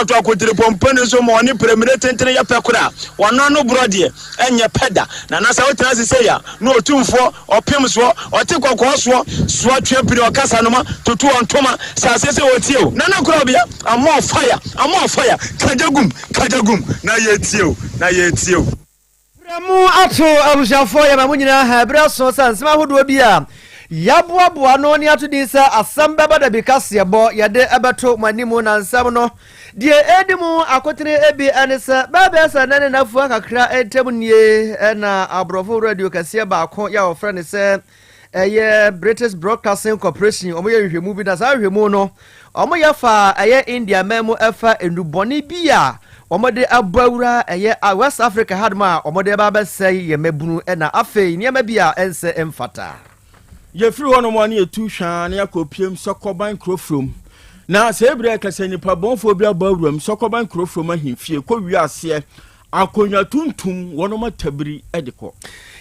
Ɔto akotiripɔmpɔni so ma ɔne prɛmire tentene yɛ pɛ koraa. Ɔno ano borɔ deɛ, ɛnyɛ pɛ da. Nana sɛ wotena ase sei a, na otumfoɔ, ɔpem soɔ, ɔte kɔkɔɔ soɔ, soɔ twe pini ɔkasa noma, tutu ɔntoma, hyɛ aseɛ sɛ ɔtie o. Nana Korabea, I'm on fire, I'm on fire, kagya gum, kagya gum, na yɛretie o, na yɛretie o. Berɛ mu ato abusuafoɔ yɛma mo nyinaa ha berɛ aso sɛ nsɛm ahodoɔ bi a yɛaboaboa ano ne ato din sɛ asɛm bɛba da bi kaseɛbɔ yɛde ɛbɛto mo anim na nsɛm no deɛ ɛdi mu akotene bi ɛne sɛ bɛɛbɛɛ sɛ nɛ ne nafua kakra ntam nie ɛna aborɔfo radio kɛseɛ baako yɛ a wɔfrɛ ne sɛ ɛyɛ British Broadcasting Corporation wɔn yɛ nhwehwɛmu bi na saa nhwehwɛmu no wɔn yɛ fa ɛyɛ India man mu ɛfa nnubɔne bi a wɔn de abɔ awura ɛyɛ West Africa ha nom a wɔn de ba abɛsɛe yɛ mmabunu ɛna afei nneɛma bi a ɛnsɛ mfata. Yɛfiri hɔ nom a ne yɛtu hwaa ne yɛakɔ piem Sɔkɔban kuro from na sɛ ebire kɛsɛ nipa bɔnfoɔ bi abɔ awuram Sɔkɔban kuro from ahemfie kɔ wie aseɛ Akonnwa tuntum wɔnom atabiri de kɔ.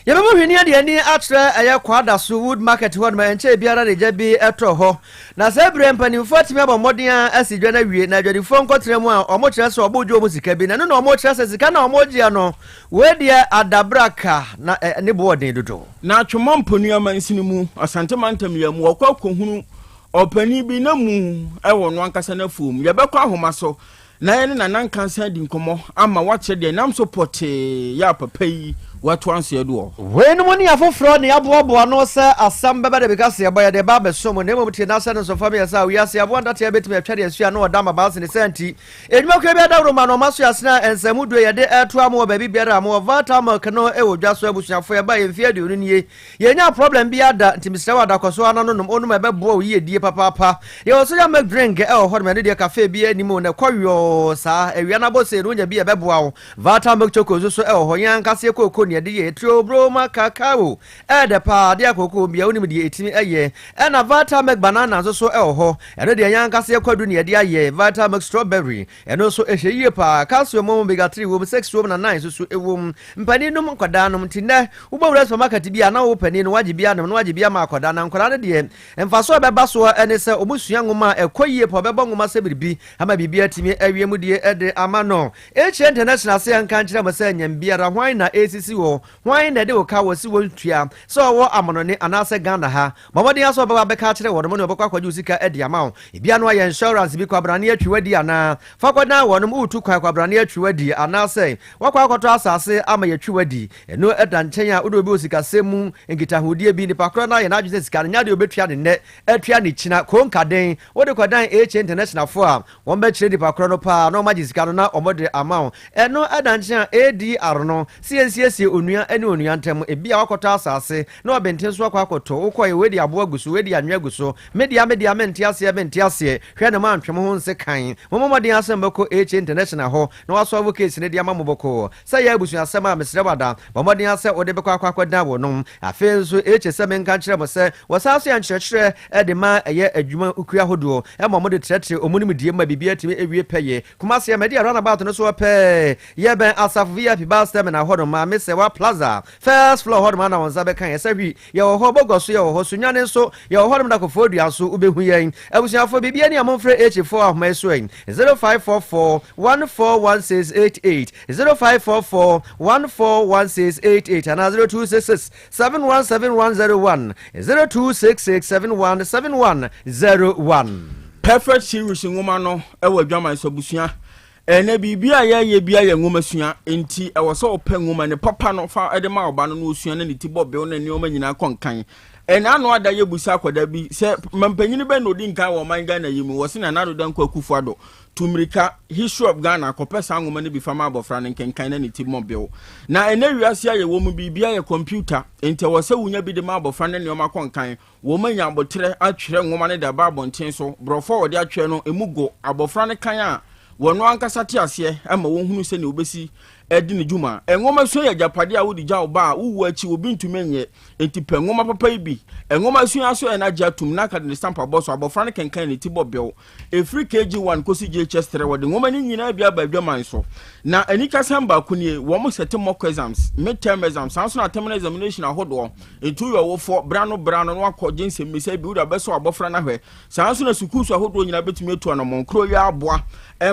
Yɛbɛbɔ hwene de ani akyerɛ ɛyɛ Kwadaso Wood Market hɔ nom, ɛnkyɛe biara na gya bi tɔɔ hɔ. Na saa berɛ mpanimfoɔ atumi abɔ mmɔden ara asi dwa no awie, na adwadifoɔ nkɔtena mu a wɔkyerɛ sɛ wɔregye wɔn sika bi, na ɛno na wɔkyerɛ sɛ sika no a wɔregyeɛ no, wei deɛ adabraka na ne boɔ den dodo. Na Twoma Mponua mansini mu, Asante mantam yi mu, wɔkɔ akɔhunu ɔpanin bi na mu wɔ ɔno ankasa n'afuom. Yɛbɛkɔ ahoma so Na yɛne Nana Nkansah adi nkɔmmɔ ama wakyerɛ deɛ ɛnam so pɔtee yɛ a papa yi watoa nsoɛ doɔ. Weinom ne afoforɔ na yɛaboaboa ano sɛ asɛm bɛba da bi kaseɛbɔ yɛde ba abɛso mo na mmom tie na ahyɛ no nso fa mmiɛnsa a wiase aboa ntatea bɛtumi atwa de asua na ɔda mmabaa sene saa nti nnwumakuo bi adaworoma na ɔma so asene a nsɛmudue yɛde ɛtoa mo wɔ baabi biara a mowɔ Vata milk no wɔ dwa so abusuafoɔ yɛba yɛ mfeɛ 20 nie Yɛnyaa problem biaa da nti mesrɛ wo ada kɔso ara na nonom onom a ɛbɛboa wo yiedie papaapa. Yɛwɔ soya milk drink ɛwɔ hɔ nom ɛno deɛ cafe biaa nnim o na ɛkɔ yɔɔ saa. Awia no abɔ sei no wonya bi a ɛbɛboa wo. Vata milk choco nso so ɛwɔ hɔ yɛn ankasa yɛ kooko ne yɛde yɛ Theobroma cacao ɛɛdɛ paa adeɛ a kooko wɔ mu biaa wonim deɛ ɛtumi ɛyɛ. Ɛna Vata milk banana nso so ɛwɔ hɔ ɛno deɛ yɛn ankasa yɛ kwadu ne yɛde ayɛ. Vata milk strawberry Ɛno nso ɛhwɛ yie paa. Calcium wɔ mu, omega 3 wɔ mu, 6 wɔ mu na 9 nso so wɔ mu. Mpanin nom, nkwadaa nom. Nti nnɛ, wobɔ wura supermarket bi a na wo panin no wagye bi anom na wagye bi ama akwadaa. Na nkwadaa no deɛ, mfasoɔ a ɛbɛba soɔ ne sɛ wɔsua nwoma a ɛkɔ yie paa. Wɔbɛbɔ nwoma sɛ biribi ama biribi atumi awie mu die de ama no. Asia International se yɛnka nkyerɛ mo sɛ nyam biara hwan na ɛresisi hɔ? Hwan na ɛde wo ka wɔ se wɔntua? Sɛ ɔwɔ amonone anaasɛ Ghana ha? Bɔ mmɔden ara sɛ wobɛba abɛka akyerɛ wɔnom ne wɔbɛkɔ akɔgye wo sika de ama wo. Ebia na wɔayɛ insurance bi, kwabrane atwi wo adi anaa? Fa kɔdan wɔnom, woretu kwan kwabrane atwi wo adi anaasɛ woakɔ akɔtɔ asase ama yɛatwi wo adi. Ɛno da nkyɛn a, wode obi wɔ sikasɛm mu nkitahodie bi, nipa korɔ no ayɛ n'adwene sɛ sika no nyɛ adeɛ a ɔbɛtua no nnɛ, atua no kyina, konkaden. Wode kɔdan HA International foɔ a, Wɔbɛkyerɛ nipa korɔ no paa na wɔagye sika no na wɔde ama wo. Ɛno da nkyɛn a, ADR no, sɛ yɛnsiesie onua ne onua ntam. Ebia woakɔtɔ asase na ɔbenten so akɔ akɔtɔ. Wokɔeɛ, wei de aboɔ agu so, wei de anwea agu so. Me dea, me dea, mente aseɛ, mente aseɛ. Hwɛ na moantwe mo ho nsekan. Mommɔ mmɔden ara sɛ mobɛkɔ HA International hɔ na wɔasɔlvo case no de ama mo bɔkɔɔ. Sɛ ɛyɛ abusuasɛm a, mesrɛ wo ada, bɔ mmɔden ara sɛ wode bɛkɔ akɔ akɔdan wo nom. Afei nso, eye sɛ menka nkyerɛ mo sɛ wɔsan nso yɛ nkyerɛkyerɛ de ma ɛyɛ adwuma kuo ahodoɔ ma wɔde trɛtrɛ wɔn nimdeɛ mu ma biribiara tumi wie pɛyɛ. Kumasi, Ahmadiyya Runabout no so hɔ pɛɛ, yɛbɛn Asafo VIP Bus Terminal hɔnom, Maame Sɛwa Plaza, first floor hɔnom ara na wo nsa bɛka yɛn. Sahwi, yɛwɔ hɔ, Bogor so yɛwɔ hɔ, Sunyani nso yɛwɔ hɔnom na Koforidua nso wobɛhu yɛn. Abusuafoɔ, biribiara ni a momfrɛ H4 ahoma yi so ɛ, 0544 141688, 0544 141688 anaa 0266 717101, 0266 717101. Perfect Series nwoma no wɔ adwaman so abusua. Ɛnɛ biribi a yɛyɛ bi ayɛ nwomasua, enti ɛwɔ sɛ wopɛ nwoma ne papa no fa de ma ɔba no na osua na ne ti bɔ bew na nneɛma nyinaa kɔ nkan. Ɛna ano ada yɛbusa akwadaa bi sɛ mampanyini bɛn na odi nkan wɔ ɔman Ghana yi mu, wɔse Nana Addo Dankwa Akufo-Addo. Tu mmirika, History of Ghana, kɔpɛ saa nwoma no bi fa ma abɔfra no nkenkan na ne ti mmɔ bew. Na ɛnɛ wiase a yɛwɔ mu biribiara yɛ kɔmputa, enti ɛwɔ sɛ wunya bi de ma abɔfra na nneɛma kɔ nkan. Wɔanya aboterɛ atwerɛ nwoma no de aba abɔnten so. Borɔfo a wɔde atwerɛ no, emu go. Abɔfra no kan a, wɔn ankasa te aseɛ ma wɔhunu sɛdeɛ wɔbɛsi Adi ne dwuma. Nwomasua yɛ agyapadeɛ a wode gya wo ba a wo wuo akyi obi ntumi nyɛ. Enti pɛ nwoma papa yi bi. Nwomasua nso yɛ no agye atom na aka de ne stamp abɔ so. Abɔfra no kenkan ne ti bɔ bɛw. Ɛfiri KG1 kɔsi JHS3 wɔde nwoma no nyinaa bi aba adwaman so. Na anikasɛm baako nie, wɔn sɛte mock exams, mid term exams, saa nso na terminal examination ahodoɔ. Enti woyɛ ɔwofoɔ, bra no bra no na wakɔ gye nsɛmmisa bi wode abɛsɔ abɔfra no ahwɛ. Saa nso na sukuu su ahodoɔ nyinaa bɛtumi atu anammɔn koro yi ara aboa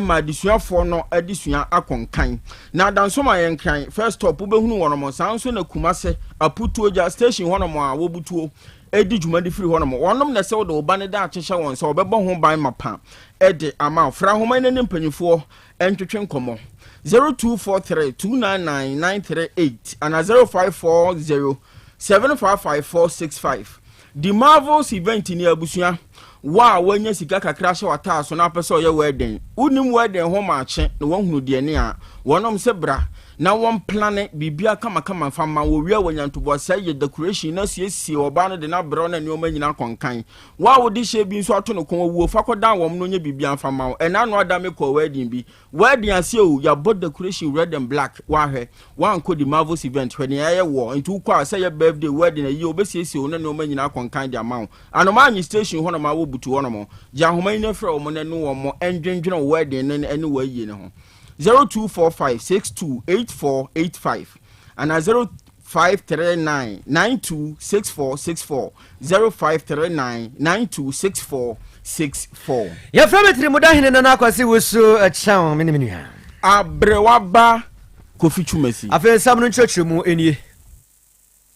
ma adesuafoɔ no adesua akɔ nkan. Na Dansoman yɛ Nkran first stop wobɛhunu wɔnom. Saa nso na Kumase, Aputuogya, station hɔnom a wɔbutuo di dwuma de firi hɔnom. Wɔnom na ɛsɛ wode wo ba no daakye hyɛ wɔn nsa, wɔbɛbɔ ho ban mapa de ama wo. Frɛ ahoma yi na ne mpanimfoɔ ntwetwe nkɔmmɔ. 0243 299 938 anaa 0540 755 465. The Marvels Event ni abusua, Wo a woanya sika kakra ahyɛ w'ataa so na wopɛ sɛ ɔyɛ wedding, wonim wedding ho maakye na woahunu deɛ ne a wɔnom sɛ bra na wɔn plane biribia kamakama mfa mma wo, wɔwie a wɔanya ntoboaseɛ yɛ decoration na siesie ɔbaa no de no abrɛ wo na nneɛma nyinaa akɔ nkan. Wo a wode hyɛ bi nso ato no kɔn awuo fa kɔdan wɔn na ɔnyɛ biribia mfa mma wo. Ɛna ano ada me kɔɔ wedding bi, Wedding ase o, yɛabɔ decoration red and black, woahwɛ, woankɔ di Marvels event, hwɛ nea yɛayɛ woɔ, nti wokɔ a sɛ ɛyɛ birthday, wedding, ayie, wɔbɛsiesie wo ne nnoɔma nyinaa akɔ nkan de ama wo. Anomaa Anyi station hɔnom a wobutu hɔnom, gye ahoma yi na frɛ wɔn na ɛne wɔn ndwendwene wo wedding no ne w'ayie no ho. 0245 62 8485 anaa 0539 92 6464, 0539 92 6464. Yɛfrɛ me Tirimuda Hene Nana Akwasi Wusu Kyɛw, me ne me nua. Aberewa ba Kofi Twumasi. Afei nsɛm no nkyerɛkyerɛmu nie.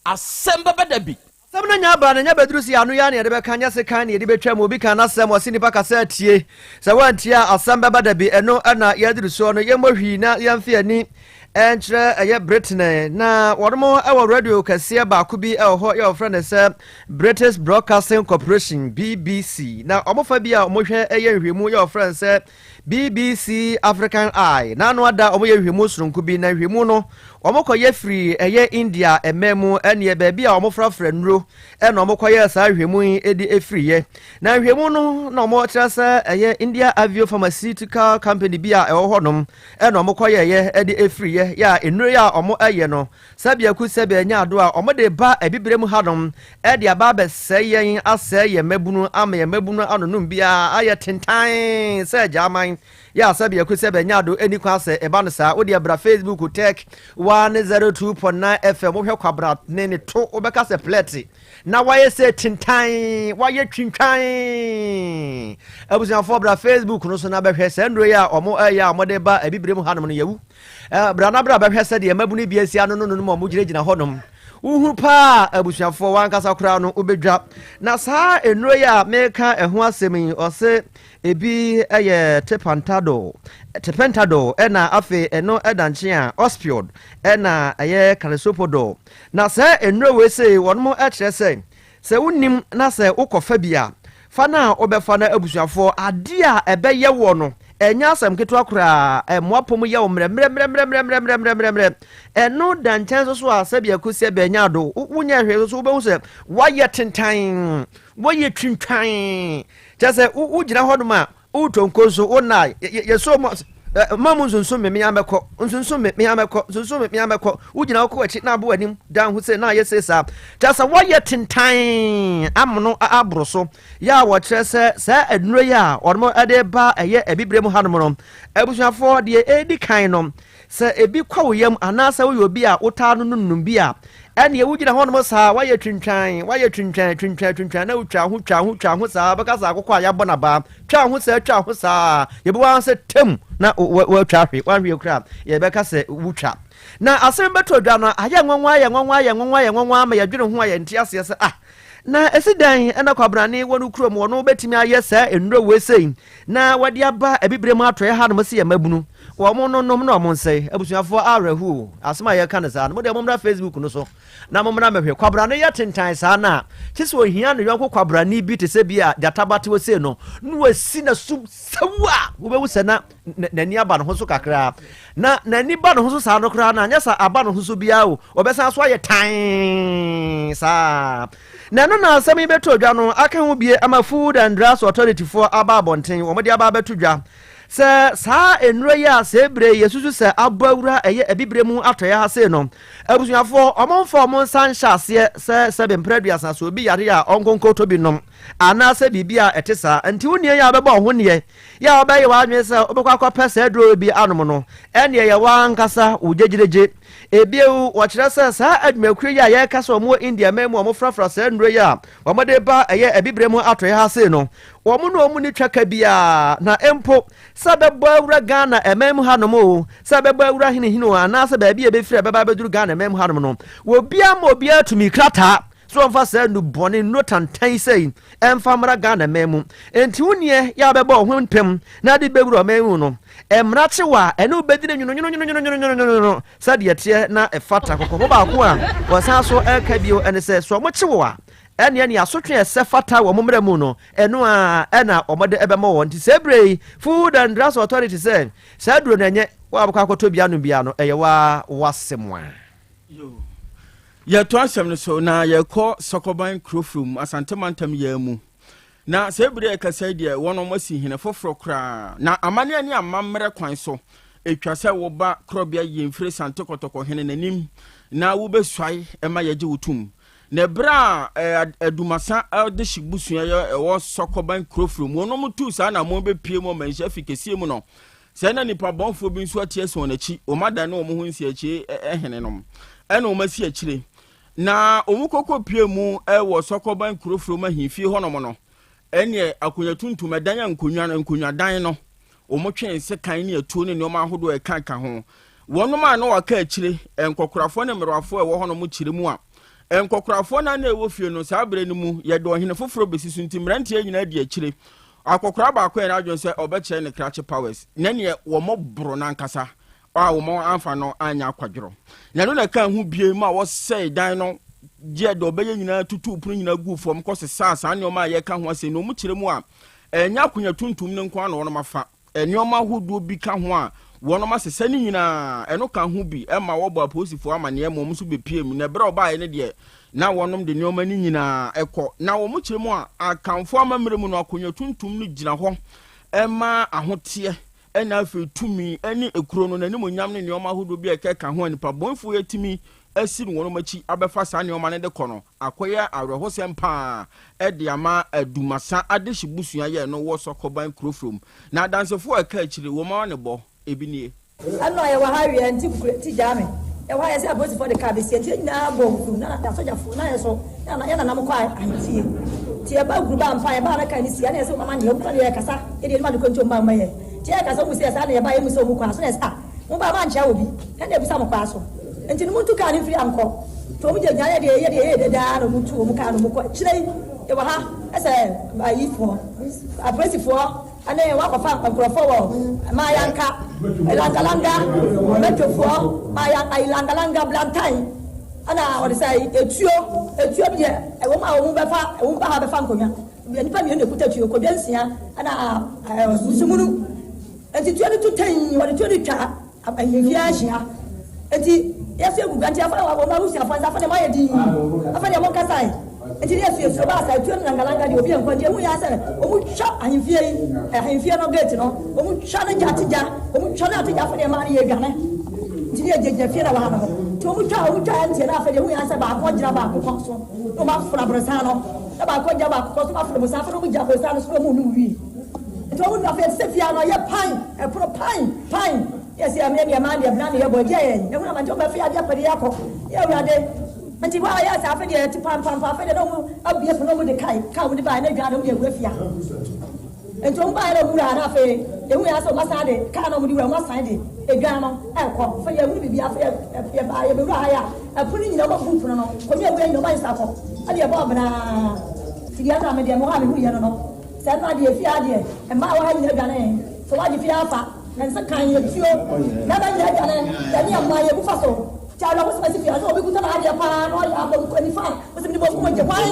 Asɛm bɛba da bi. Asɛm no nya aba na nya bɛduru sɛ ano yi ara na yɛde bɛka, nyɛ sekan na yɛde bɛtwa mu. Obi ka n'asɛm, ɔse nnipa kasa atie. Sɛ woantie a, asɛm bɛba da bi. Ɛno na yɛaduru soɔ no, yɛmmɔ hwii na yɛmfe ani nkyerɛ ɛyɛ Britain. Na wɔnom wɔ radio kɛseɛ baako bi wɔ hɔ yɛ wɔfrɛ no sɛ British Broadcasting Corporation, BBC. Na wɔn fa bi a wɔhwɛ yɛ nhwɛmu yɛ wɔfrɛ no sɛ BBC African Eye. Na ano ada wɔyɛ nhwɛmu soronko bi, na nhwɛmu no wɔkɔyɛ firi ɛyɛ India ɛmɛ mu ɛneɛ baabi a wɔfrafra nnuro ɛna wɔkɔyɛ saa nhwɛmu yi de efiriiɛ. Na nhwɛmu no na wɔkyerɛ sɛ ɛyɛ India Avio Pharmaceutical Company bi a ɛwɔ hɔnom ɛna wɔkɔyɛeɛ de efiriiɛ yɛ a nnuro yi a wɔyɛ no sɛbiako sɛbi ɛnyɛ ado a wɔde ba abibire mu hanom ɛde aba abɛsɛe yɛn asɛe yɛn mmabunu ama yɛn mmabunu anonom biara ayɛ tentann sɛ agyaman yɛ a sɛbiako sɛbi ɛnyɛ ado ɛni kwan sɛ ɛba no saa. Wodeɛ bra Facebook Tech 102.9 FM wohwɛ kwabra ne ne to wobɛka sɛ plɛte na wayɛ sɛ tintan wayɛ twintwan. Abusuafoɔ bra Facebook no so na bɛhwɛ saa nnuro yi a wɔn ɛyɛ a wɔde ba abibire mu hanom no yɛwu. Bra na bra bɛhwɛ sɛdeɛ mmabunu bi asi ano no no mu a wɔgyinagyina hɔnom. Wohu paa abusuafoɔ wankasa koraa no wobɛdwa. Na saa nnuro yi a meka ɛho asɛm yi ɔse ebi yɛ tepantadol, tepentadol ɛna afei ɛno ɛda nkyen a ospiod ɛna ɛyɛ carisoprodol. Na saa nnuro wei sei wɔnom kyerɛ sɛ, sɛ wonim na sɛ wokɔfa bi a, fa no a wobɛfa no abusuafoɔ, adeɛ a ɛbɛyɛ woɔ no, ɛnyɛ asɛm ketewa koraa, ɛmmoa pɔ mu yɛ wo mmerɛmmerɛmmerɛmmerɛmmerɛmmerɛmmerɛ. Ɛno da nkyɛn nso so a, sɛbi akusi ɛbɛ ɛnyɛ ado, wonyɛ hwee nso so wobɛhu sɛ woayɛ tentan, woayɛ twintwan, kyerɛ sɛ wogyina hɔnom a, Wotɔ nko nso, wo nna yɛsɔ mu ma mu nsunsun me mea mɛkɔ nsunsun me mea mɛkɔ nsunsun me mea mɛkɔ. Wogyina hɔ kɔ akyi na abo anim dan ho sei na ayɛ sei saa. Kyerɛ sɛ wɔyɛ tentan amono aboro so. Yɛ a wɔkyerɛ sɛ saa aduro yi a wɔn de ba ɛyɛ abibire mu hanom no, abusuafoɔ deɛ ɛdi kan no, Sɛ ebi kɔ wo yam anaasɛ woyɛ obi a wotaa nonom bi a, ɛnneɛ wogyina hɔnom saa, woayɛ twintwan, woayɛ twintwan, twintwan, twintwan, na wotwa ho, twa ho, twa ho saa, wobɛka sɛ akokɔ a yɛabɔ no abaa, twa ho saa, twa ho saa, yɛbɛhu ara sɛ tam na woatwa ahwe, woanhwe koraa a, yɛbɛka sɛ wotwa. Na asɛm bɛtɔ dwa no, ayɛ nwanwa, ayɛ nwanwa, ayɛ nwanwa, ayɛ nwanwa ama yɛdwene ho a yɛnte aseɛ sɛ, ah, na ɛsi dɛn na kwabrane wɔ no kurom wɔno bɛtumi ayɛ saa nnuro wei sei na wɔde aba abibire mu atɔeɛ hanom sɛ yɛ mmabunu wɔn no nom na wɔn nsɛe. Abusuafoɔ awerɛho o, asɛm a yɛka no saa no, mo deɛ mommra Facebook no so na mommra mɛhwɛ. Kwabrane yɛ tentan saa no a, kye sɛ ohia ne yɔnko kwabrane bi te sɛ bi a gyata ba te hɔ sei no, na wasi n'asom sɛw a, wobɛhu sɛ na n'ani aba ne ho so kakraa. Na n'ani ba ne ho so saa no koraa no, anyɛ sɛ aba ne ho so biara o, ɔbɛsan so ayɛ tann saa. Na ɛno na asɛm yi bɛtɔ dwa no aka ho bie ama Food and Drugs Authority foɔ aba abɔnten, wɔn de aba abɛto dwa. Sɛ saa nnuro yi a saa berɛ yi yɛsusu sɛ abɔ awura ɛyɛ abibire mu atɔeɛ ha sei no, abusuafoɔ wɔmfa wɔn nsa nhyɛ aseɛ sɛ sɛbe mprɛ aduasa sɛ obi yare a ɔnkonko tɔ bi nom anaasɛ biribi a ɛte saa. Nti wo nua yi a wobɛbɔ wo ho nneɛ yɛ a wobɛyɛ w'adwene sɛ wobɛkɔ akɔpɛ saa aduro bi anom no, ɛnneɛ yɛ w'ankasa wo gyegyiregye. Ebio, wɔkyerɛ sɛ saa adwumakuo yi a yɛreka sɛ wɔwɔ India man mu a wɔfrafra saa nnuro yi a wɔde ba ɛyɛ abibire mu atɔeɛ ha sei no, Wɔn ne wɔn nni twaka biara, na mpo sɛ ɛbɛbɔ awura Ghana ɛman mu hanom oo, sɛ ɛbɛbɔ awura hinihini oo, anaasɛ baabi a ɛbɛfiri a ɛbɛba abɛduru Ghana ɛman mu hanom no, obiara mma obiara tumi krataa sɛ ɔmfa saa nnubɔne, nnuro tantan yi sei mfa mmra Ghana man mu. Enti wo neɛ yɛ a wobɛbɔ wo ho mpem na ade bɛwura ɔman mu no, mmara kye wo a, ɛne wo bɛdi no nwononwononwononwononwono sɛdeɛ ɛteɛ na ɛfata. Kɔkɔbɔ baako a wɔsan so reka bio ne sɛ, sɛ wɔkye wo a, Ɛnneɛ nea asotwe a ɛsɛ fata wɔ wɔn mmara mu no, ɛno ara na wɔde bɛma wɔn. Nti saa berɛ yi, Food and Drugs Authority sɛ, saa aduro no ɛnyɛ wo a wobɛkɔ akɔtɔ bi anom biara no, ɛyɛ wo ara w'asɛm a. Yoo. Yɛtoa asɛm no so na yɛkɔ Sɔkɔban Kurofrom, Asante mantam yi ara mu. Na saa bere a yɛkasa yi deɛ, wɔn asi hene foforɔ koraa. Na amanneɛ ne amammerɛ kwan so, ɛtwa sɛ woba korɔbea Yemfire Sante Kɔtɔkɔ hene n'anim na wobɛsuae ma yɛgye wo tom. Na ɛberɛ a Adumasa adehye busua yɛ ɛwɔ Sɔkɔban Kurofrom, wɔnom tuu saa anammɔn bɛpue mu ɔmanhyia fi kɛseɛ mu no, sɛɛ na nnipa bɔnfoɔ bi nso ate asi wɔn akyi, wɔn adan ne wɔn ho nsiakyie hene nom, ɛna wɔn asi akyire. Na wɔn kɔkɔ pue mu wɔ Sɔkɔban Kurofrom ahemfie hɔnom no, ɛneɛ akonnwa tuntum, ɛdan a nkonnwa no, nkonnwadan no, Wɔtwee nsekan ne atuo ne nneɛma ahodoɔ a ɛka ka ho. Wɔnom a na wɔaka akyire, nkɔkorafoɔ ne mmerewafoɔ a ɛwɔ hɔnom kyerɛ mu a, nkɔkorafoɔ no a na ɛwɔ fie no, saa berɛ no mu, yɛde ɔhene foforɔ bɛsi so nti mmeranteɛ nyinaa di akyire. Akɔkoraa baako yɛ n'adwene sɛ ɔbɛkyerɛ ne krakye powers, na neɛ wɔboro no ankasa a wɔn amfa no anyɛ akwadworɔ. Na ɛno na ɛkaa ho bie ma wɔsɛe dan no, yɛ deɛ ɔbɛyɛ nyinaa, tutuu pono nyinaa guu fam kɔsesaa saa nneɛma a yɛka ho asɛm no. Wɔn kyerɛ mu a, Ɛnyɛ akonnwa tuntum no nko ara na wɔnom afa, nneɛma ahodoɔ bi ka ho a wɔnom asesa ne nyinaa, ɛno ka ho bi ma wɔbɔ apolisifoɔ amaneɛ ma wɔn nso bɛpue mu, na ɛberɛ a wɔbaeɛ no deɛ na wɔnom de nneɛma no nyinaa kɔ. Na wɔn kyerɛ mu a, Akanfoɔ amammerɛ mu no akonnwa tuntum no gyina hɔ ma ahoteɛ ɛna afei tumi ne ekuro no n'animuonyam ne nneɛma ahodoɔ bi a ɛkeka ho a nipa bɔnfoɔ yi atumi asi no wɔnom akyi abɛfa saa nneɛma no de kɔ no. Akɔyɛ awerɛhosɛm paa de ama Adumasa adehye busua yɛ no wɔ Sɔkɔban Kurofrom. Na adansefo a ɛka akyire wɔn amanebɔ, ebi nie. Ɛnna yɛwɔ ha wia nti kukure ti gyaa me. Yɛwɔ ha yɛsɛ apolisifoɔ de kaa bɛsi nti yɛn nyinaa bɔɔ nkuru na asogyafoɔ na yɛn so yɛn nananom kɔ ahemfie nti yɛba nkuru ba mfa yɛbaa na kaa ne si ɛna yɛsɛ wɔn ama neɛ wɔn kɔ ne yɛkasa yɛde anim ade kɔ nti wɔn ba wɔn yɛ nti yɛkasa wɔn mu sɛ yɛ saa na yɛba yɛn mu sɛ wɔn kɔ aso na yɛsɛ ah Mo ba mankyea obi ɛna ebisa mo kwaa so nti no montu kaa no mfiri ha nkɔ nti wɔn gyina gyina yɛ deɛ yɛ deɛ yɛ dede ara na wɔn tu wɔn kaa no wɔn kɔ akyire yi yɛwɔ ha ɛsɛ ayifoɔ apolisifoɔ ɛne wɔn akɔfa nkorɔfoɔ wɔ mayanka langalanga mɛtwofoɔ maya ayi langalanga blantan ɛna wɔde sɛ etuo etuo bi deɛ ɛwɔ mu a wɔn bɛfa wɔn ba ha bɛfa nkonnwa nipa mmienu na ekuta tuo kodwa nsia ɛna ɛɛ musumunu. Enti tuo no tu tɛnn, wɔde tuo no twa ahemfie ahyia. Enti yɛso egu gua, nti afa wɔn abusuafoɔ nsa, afa deɛ moayɛ dinn, afa deɛ monkasae. Enti ne yɛso yɛsuro baa saa, tuo no langalanga deɛ obi ankɔ. Nti ehu yɛ ara sɛ wɔtwa ahemfie yi, ahemfie no gate no, wɔtwa no gya ate gya, wɔtwa no ate gya, afa deɛ mmaa no yɛdwane. Nti ne yɛgyinagyina fie na wɔ ha no ho. Nti wɔtwa, wɔtwa nti na afei deɛ ehu yɛ ara sɛ baako agyina baako kɔn so, na wɔaforo aborosan no, na baako agyina baako kɔn so, na wɔaforo aborosan, afei na wɔgya aborosan no so na wɔnum wii. Nti ɔmo duru afei ɛte sɛ fie ano yɛ pan ɛpono pan pan yɛ sɛ ɛmɛ deɛ maa deɛ bena ne yɛ bɔ ɛgye yɛn ɛhunu ama nti ɔmo afei adeɛ pɛde yɛ akɔ yɛ awurade nti hɔ a yɛ sɛ afei deɛ ɛte pan pan pan afei deɛ na ɔmo abue pono ɔmo de kae kaa ɔmo de baeɛ na adwa na ɔmo de awura fie nti ɔmo baeɛ na ɔmo wura na afei ehu yɛ asɛ ɔmo asan de kaa na ɔmo de wura ɔmo asan de edwa no ɛkɔ afei yɛ ehunu bibi afei yɛ yɛ baa yɛ bɛwura ha yɛ a ɛpono nyina ɔmo abu pono no kɔmi awura nyina ɔmo ayɛ sa akɔ ɛde ɛbɔ ɔbenaa ti deɛ ɛna me deɛ mo hɔ a me hu yɛ no no. Sɛ mmaa deɛ fie ha deɛ mmaa wɔ ha nyina dwane sɛ wagye fie afa nse kan yɛ tuo mmarima nyina dwane yɛne yɛ mmaa yɛ bu fa so kyɛ awerɛhosɛm asi fie ha sɛ obi kuta n'adeɛ paa na ɔyɛ abɔ nifa ɔsɛ mede bonkum gye hwan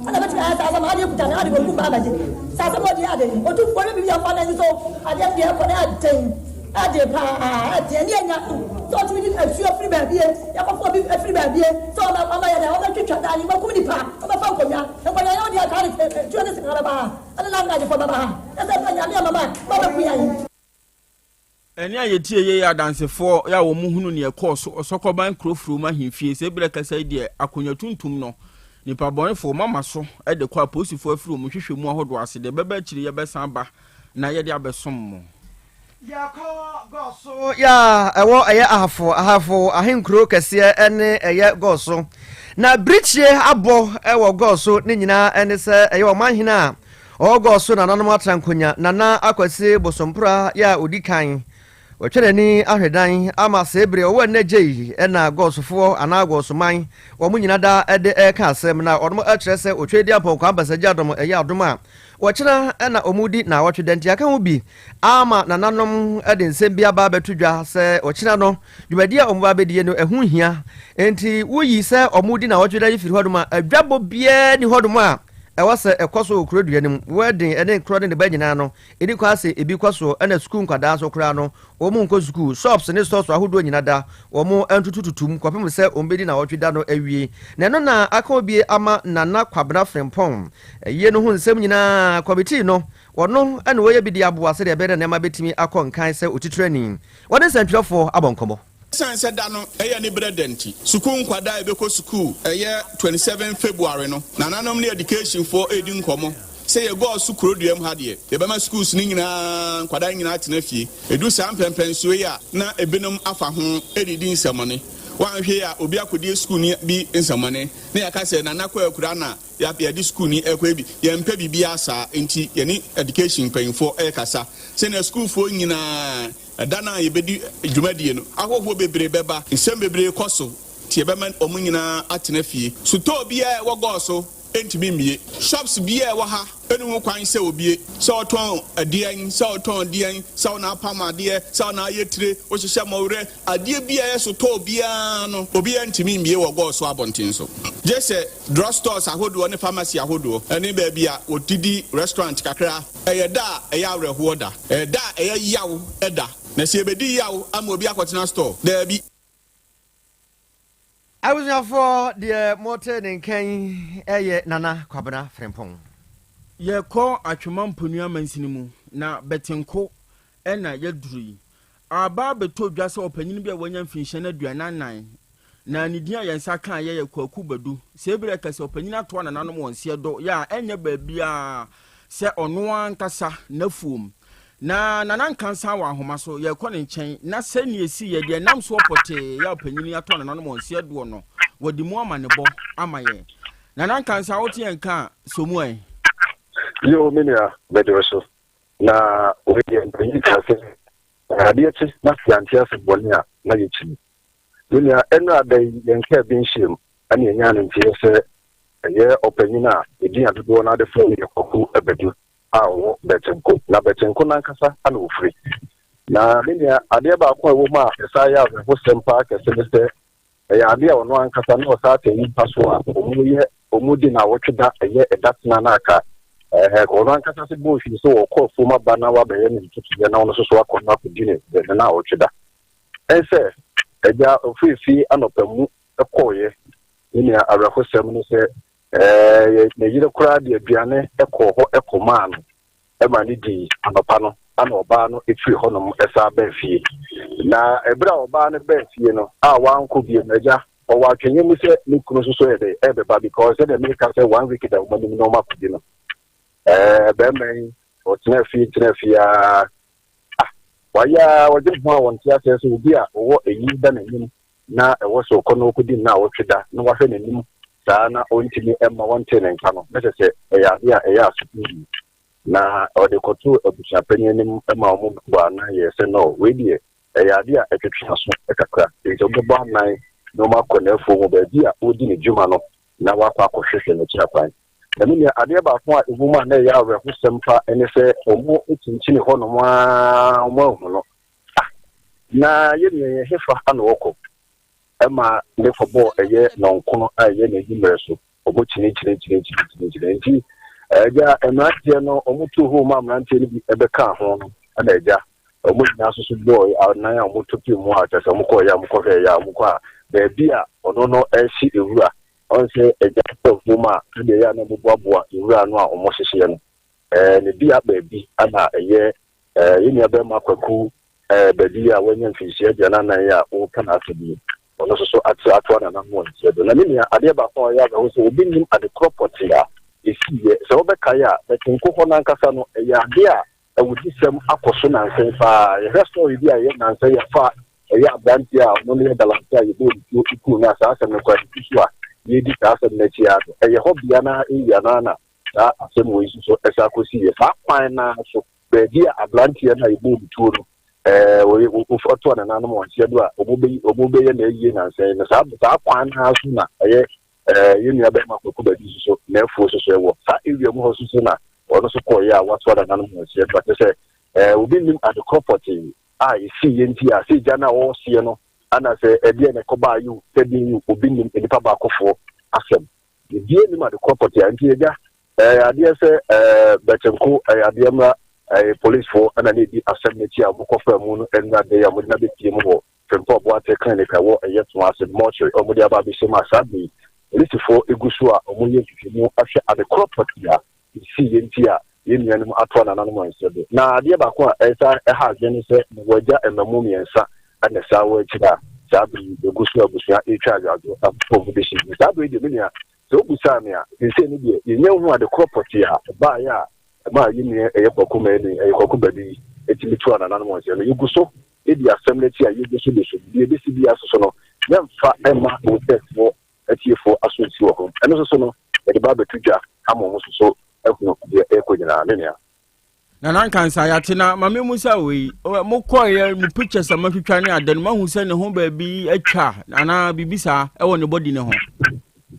ɛna bɛtumi ayɛ saa sɛ m'adeɛ kuta me ade bonkum ba abɛgye sɛ asɛm ɔdi ade ɔtumfoɔ yɛ biribi afa n'ani so adeɛ no deɛ ɛkɔ no ɛden ɛden paa ɛden ɛne anya sɛ ɔtumi de atuo firi baabie yɛkɔfo obi afiri baabie sɛ ɔma ɔma yɛ dɛ ɔmɛtwitwa dan ɔmɛkum nipa ɔmɛfa nkonnwa Nkwadaa yi ɔde ataade tuo ne sika bɛba ha, ɛne language foɔ bɛba ha, na sɛ ɛsɛ Nyame ama ma ma bɛku yɛn. Ɛnne a yɛtie yei yɛ adansefoɔ a wɔhunu nea ɛkɔɔ so Ɔsɔkɔban kuro furom ahemfie. Sɛ berɛ kasa yi deɛ, akonnwa tuntum no, nnipa bɔnefoɔ, wɔama so de kɔ apolisifoɔ afiri wɔn nhwehwɛmu ahodoɔ ase. Deɛ ɛbɛba akyire yɛbɛsan aba na yɛde abɛsom mo. Yɛkɔ Gɔso yɛ a ɛwɔ ɛyɛ Ahafo, Ahafo ahenkuro kɛseɛ ne ɛyɛ Gɔso. Na birikyie abɔ wɔ Gɔso ne nyinaa ɛne sɛ ɛyɛ ɔmanhene a ɔwɔ Gɔso nananom atrankonya Nana Akwasi Bosompra yɛ a ɔdi kan. Watwa n'ani ahwɛ dan ama see bere ɔwɔ ɛnnɛ gyei na Gɔsofoɔ anaa Gɔsoman wɔn nyina da de ɛreka asɛm na wɔn kyerɛ sɛ ɔtwa di apɔnkɔ abasagya adom ɛyɛ adom a wɔkyena na wɔn di naawɔtwe da nti aka ho bi ama nananom de nsɛm bi aba abɛto dwa sɛ ɔkyena no dwumadi a wɔn ba abɛdie no ɛho hia nti woyi sɛ wɔn di naawɔtwe da yi firi hɔnom a adwabɔ biara ni hɔnom a ɛwɔ sɛ ɛkɔ so wɔ kuro dua no mu wedding ɛne nkorɔ ne ne ba nyinaa no Ɛnni kwan sɛ ebi kɔ so ɛna sukuu nkwadaa nso koraa no wɔn nkɔ sukuu. Shops ne stores ahodoɔ nyina da wɔn ntutututu mu kɔpem sɛ wɔn bɛdi nawɔtwe da no awie. Na ɛno na aka obie ama Nana Kwabena Frimpong. Ayie no ho nsɛm nyinaa kɔmitii no wɔno na wɔyɛ bi de aboa sɛdeɛ ɛbɛyɛ na nneɛma bɛtumi akɔ nkan sɛ otitrani. Wɔne nsɛntwerɛfoɔ abɔ nkɔmmɔ. Esiane sɛ da no yɛ ne berɛ da nti, sukuu nkwadaa a ɛbɛkɔ sukuu ɛyɛ 27 February no, nananom ne educationfoɔ redi nkɔmmɔ sɛ yɛgɔɔ so kuroduam ha deɛ, yɛbɛma schools no nyinaa nkwadaa no nyinaa atena fie. Ɛdu saa mpɛnpɛnsoɔ yi a, na ebinom afa ho redidi nsɛmmɔne. Woanhwɛ yie a, obi akɔdie sukuuni bi nsɛmmɔne, na yɛaka sɛ Nana kɔ akura na yɛde sukuuni rekɔ bi. Yɛmpɛ biribiara saa, enti yɛne education mpanyinfoɔ rekasa sɛnea sukuufoɔ nyinaa Ɛda no a yɛbɛdi dwumadie no, ahɔhoɔ bebree bɛba. Nsɛm bebree kɔ so nti yɛbɛma wɔn nyinaa atena fie. Sotɔɔ biara a ɛwɔ Gɔɔ so ntumi mmue. Shops biara a ɛwɔ ha nni ho kwan sɛ wɔbue. Sɛ wotɔn aduan, sɛ wotɔn deɛn, sɛ wo na apam adeɛ, sɛ wo na ayɛ tire, wohyehyɛ mmɔwerɛ, adeɛ biara a ɛyɛ sotɔɔ biara no, obiara ntumi mmue wɔ Gɔɔ so abɔnten so. Gye sɛ drug stores ahodoɔ ne pharmacy ahodoɔ ne baabi a wɔdidi, restaurant kakra. Ɛyɛ da a ɛyɛ awerɛhoɔ da. Ɛyɛ da a ɛyɛ yaw da. Na sɛ yɛbɛdi yaw ama obi akɔtena store? Daabi. Abusuafoɔ deɛ mote ne nka yi yɛ Nana Kwabena Frimpong. Yɛkɔ Atwema Mponua mansini mu na Bɛtenko na yɛaduru yi. Aba abɛtɔ dwa sɛ ɔpanyin bi a wanya mfinhyia no 44 na ne din a yɛn nsa kaeɛ yɛ Kwaku Badu. Sei berɛ kɛsɛ ɔpanyin atoa nananom wɔn seɛ dɔ yɛ a ɛnyɛ baabiara sɛ ɔno ankasa n'afuom. Na Nana Nkansa wɔ ahoma so, yɛrekɔ ne nkyɛn na sɛnea ɛsiiɛ, deɛ ɛnam soɔ pɔtee yɛ a ɔpanyin yi atoa nananom wɔn seɛ doɔ no, wɔde mu amanebɔ ama yɛn. Nana Nkansa, wote yɛn nka a, sɔ mu ɛ. Yoo, me nua, mede wo so. Na wei deɛ mpanyin ka sɛ adeɛ kye na sɛ yɛante ase bɔne a na yɛkyiri. Me nua, ɛno ada yi yɛn kaa bi nhyiam ɛna yɛnyaa no nteɛ sɛ ɛyɛ ɔpanyin a ɛdin a dodoɔ no ade frɛ no yɛ Kwaku Abadu a ɔwɔ Bɛtenko. Na Bɛtenko n'ankasa na ɔfiri. Na me nua, adeɛ baako a ɛwɔ mu a ɛsan yɛ awerɛhosɛm paa kɛse ne sɛ Ɛyɛ ade a ɔno ankasa na ɔsan te nnipa so a wɔyɛ wɔn di naawɔtwe da ɛyɛ ɛda tena na aka ɛhɛ ɔno ankasa se bɔɔ hwii sɛ wɔkɔ afuom aba na wabɛyɛ ne ntotoyɛ na ɔno nso so akɔ no akɔdi ne ne naawɔtwe da. Ɛnsɛ agya ɔfiri fie anɔpa mu kɔɔeɛ ne nea awerɛhosɛm ne sɛ ɛɛ ne yere koraa de aduane kɔɔ hɔ kɔmaa no ma no dii anɔpa no ana ɔbaa no firi hɔnom san baa fie. Na ɛberɛ a ɔbaa no baa fie no a wankɔ bio no, agya, ɔwɔ atwenyɛ mu sɛ ne kunu nso so yɛ dɛ ɛrebɛba because sɛdeɛ meka sɛ one week da wɔn anim na wɔn akɔdi no. Ɛɛ bɛrima yi ɔtena fie tena fie aa ah wayɛ a ɔgye ho a wɔnte aseɛ sɛ obi a ɔwɔ eyi da n'anim na ɛwɔ sɛ ɔkɔ na ɔkɔdi nnaawɔtwe da na wahwɛ n'anim saa na ɔntumi mma wɔnte ne nka no, na kyerɛ sɛ ɛyɛ adeɛ a ɛyɛ asotwe yie. Na ɔde kɔtoo abusuapanin anim ma wɔn bɔɔ anan yɛɛ sɛ no, wei deɛ ɛyɛ adeɛ a ɛtwetwe aso kakra, enti wɔbɛbɔ anan na wɔakɔ n'afuo mu baabi a ɔredi ne dwuma no na wakɔ akɔhwehwɛ n'akyira kwan. Na me nua, adeɛ baako a ɛwɔ mu a na ɛyɛ awerɛhosɛm pa ne sɛ wɔkyinkyini hɔnom ara wɔanhu no. Ah, na yɛn nua yɛn hefa na ɔkɔ? Ɛma ne kɔbɔɔ ɛyɛ nɔnkono a ɛyɛ n'anwummerɛ so. Wɔn kyini kyini kyini kyini kyini kyini. Nti agya mmeranteɛ no wɔn tu hoo ma mmeranteɛ no bi ɛbɛkaa ho no ɛna agya wɔn nyinaa nso so bɔɔ anan a wɔn to pii mu a kyerɛ sɛ wɔn kɔɔ yɛ a wɔn kɔhwɛ yɛ a wɔn kɔ a baabi a ɔno no ɛrehye ewura ɔn sɛ agya kɔ afuom a sɛdeɛ ɛyɛ a na wɔn boaboa ewura no a wɔn hyehyeɛ no ɛɛ ne bea baabi ɛna ɛyɛ ɛɛ yɛn nua bɛrima Kwaku. Baabi a wanya mfinhyia 44 yi a woreka n'asɛm yi, ɔno nso so ate atoa nananom wɔ nteɛ do. Na me nua, adeɛ baako a ɔyɛ awerɛho sɛ obi nnim ade korɔ pɔtee a ɛsiiɛ. Sɛ wobɛkae a, Bɛtenko hɔ no ankasa no, ɛyɛ adeɛ a awudisɛm akɔ so nansa yi paa. Yɛhwɛ story bi a ɛyɛ nansa yi a ɛfa ɛyɛ aberanteɛ a ɔno no yɛ galamsey a yɛbɔɔ ne tuo kuu no a saa asɛm no koraa yɛgu so a yɛredi saa asɛm no akyi ara no, ɛyɛ hɔ bea no ara area no ara na saa asɛm wei nso so ɛsan kɔsiiɛ. Saa kwan no ara so. Baabi a aberanteɛ no a yɛbɔɔ ne tuo no, ɛɛ, wɔyɛ ɔtoa nananom wɔn nseɛ do a wɔbɛyi wɔbɛyɛ no ayie nansa yi no, saa saa kwan no ara so na ɛyɛ ɛɛ yɛn nua bɛrima Kwaku Badu nso so n'afuo nso so ɛwɔ saa area mu hɔ nso so na ɔno nso kɔɔeɛ a watoa nananom wɔn nseɛ do a kyerɛ sɛ ɛɛ obi nnim ade korɔ pɔtee a ɛsii yɛ nti a sɛ gya no a wɔreseɛ no ana sɛ ɛdeɛ na ɛkɔbaa yi o sɛ deɛ yi o obi nnim nnipa baakofoɔ asɛm. Biribiara nnim ade korɔ pɔtee a nti agya Ɛyɛ adeɛ sɛ ɛɛ Bɛtenko ɛyɛ adeɛ mmra ɛyɛ polisfoɔ ɛna na ɛdi asɛm no akyi a wɔkɔfaa mu no nnura da yi a wɔde no abɛpie mu wɔ Frimpong Boateng Clinic a ɛwɔ ɛyɛ Toa ase mortuary a wɔde aba abɛhyɛ mu a saa berɛ yi polisifoɔ ɛgu so a wɔyɛ nhwehwɛmu ahwɛ ade korɔ pɔtee a ɛsiiɛ nti a yɛn nuanom atoa nananom ansɛ do. Na adeɛ baako a ɛsan ɛha adwene ne sɛ wɔagya mmamu mmiɛnsa ɛna ɛsan wɔ akyire a saa berɛ yi ɛgu so a abusua ɛretwa adwadwo abɔ wɔn bɛhyɛ mu. Saa berɛ yi deɛ me nua Sɛ wobisaa me a, seesei no deɛ, yɛnnya nhuu ade korɔ pɔtee a ɛbaeɛ a ɛmaa yɛn nua ɛyɛ Kwaku Manu yi, ɛyɛ Kwaku Badu yi, tumi tuu anananom wɔn nsɛm no. Yɛgu so di asɛm no akyi a yɛgu so de so. Deɛ ɛbɛsi biara nso so no, yɛmfa mma Wosɛfoɔ atiefoɔ aso nsi wɔ ho. Ɛno nso so no, yɛde ba abɛto dwa ama wɔn nso so ahunu deɛ ɛrekɔ nyinaa. Me nua. Nana Nkansa yɛate na ma me musa wei mo kɔeɛ mo pictures a matwitwa ne ada no mahu sɛ ne ho baabi atwa anaa biribi saa ɛwɔ ne body ne ho.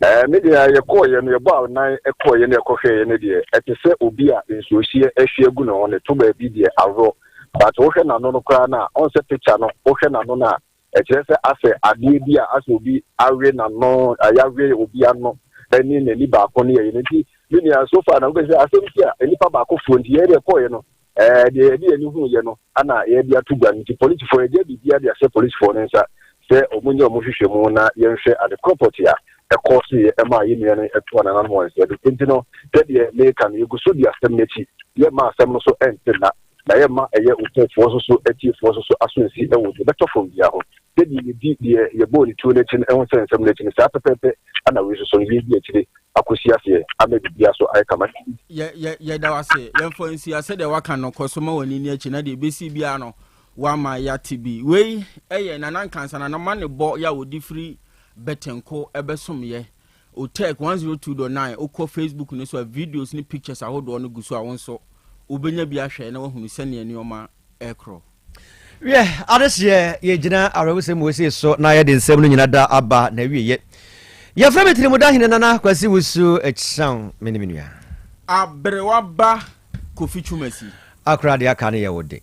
Ɛɛ me deɛ yɛkɔeɛ no yɛbɔ anan kɔeɛ no yɛkɔhwɛeɛ no deɛ ɛte sɛ obi a nsuohyeɛ ahwie agu ne ho ne to baabi deɛ aworɔ but wohwɛ n'ano no koraa no a ɔn sɛ picture no wohwɛ n'ano no a Ɛkyerɛ sɛ asɛ adeɛ bi a asɛ obi awe n'ano, yawe obi ano ne n'ani baako ne ɛyi no nti me nua so far na wobɛ sɛ asɛm si a nnipa baako foɔ nti yɛn deɛ kɔɔyɛ no ɛɛ deɛ yɛde yɛn ani hu yɛ no ana yɛde ato gua no nti polisifoɔ yɛgye biribiara de ahyɛ polisifoɔ no nsa sɛ wɔn nyɛ wɔn hwehwɛ mu na yɛnhwɛ ade korɔ pɔte a ɛkɔɔ so yɛ ɛma yɛn nua no ɛto anananom wɔn nsa do nti no sɛdeɛ meka no yɛgu so di asɛm no akyi yɛmma asɛm no so ɛnte nna. Na yɛmma ɛyɛ otɛfoɔ nso so atiefoɔ nso so aso nsi wɔ deɛ ɛbɛtɔ fam biara ho. Sɛdeɛ yɛdi deɛ yɛbɔɔ ne tuo no akyi no ho sɛ nsɛm no akyi no, saa pɛpɛɛpɛ na wei nso so no yɛredi akyire akɔsi aseɛ ama biribiara so ayɛ kama. Yɛ, yɛ, yɛda wo ase. Yɛmfa nsi ha. Sɛdeɛ woaka no, kɔ so ma w'ani nni akyi, na deɛ ɛbɛsi biara no, woama yɛate bi. Wei yɛ Nana Nkansah, Nana Manebɔ yɛ a ɔde firi Bɛtɛnko bɛsomyɛ. Otech 102.9 wokɔ Facebook no so a videos ne pictures ahodoɔ no gu so a wo nso wobɛnya bi ahwɛ na woahunu sɛdeɛ nneɛma ɛrekorɔ. Wiɛ, adehyeɛ, yɛgyina awerɛhosɛm wɔ sei so na yɛde nsɛm no nyina da aba n'awieɛ. Yɛfrɛ me Tirimuda Hene Nana Kwasi Wusu Kyeaw, me ne me nua. Aberewa ba Kofi Twumasi. Akora deɛ aka no yɛ wo de.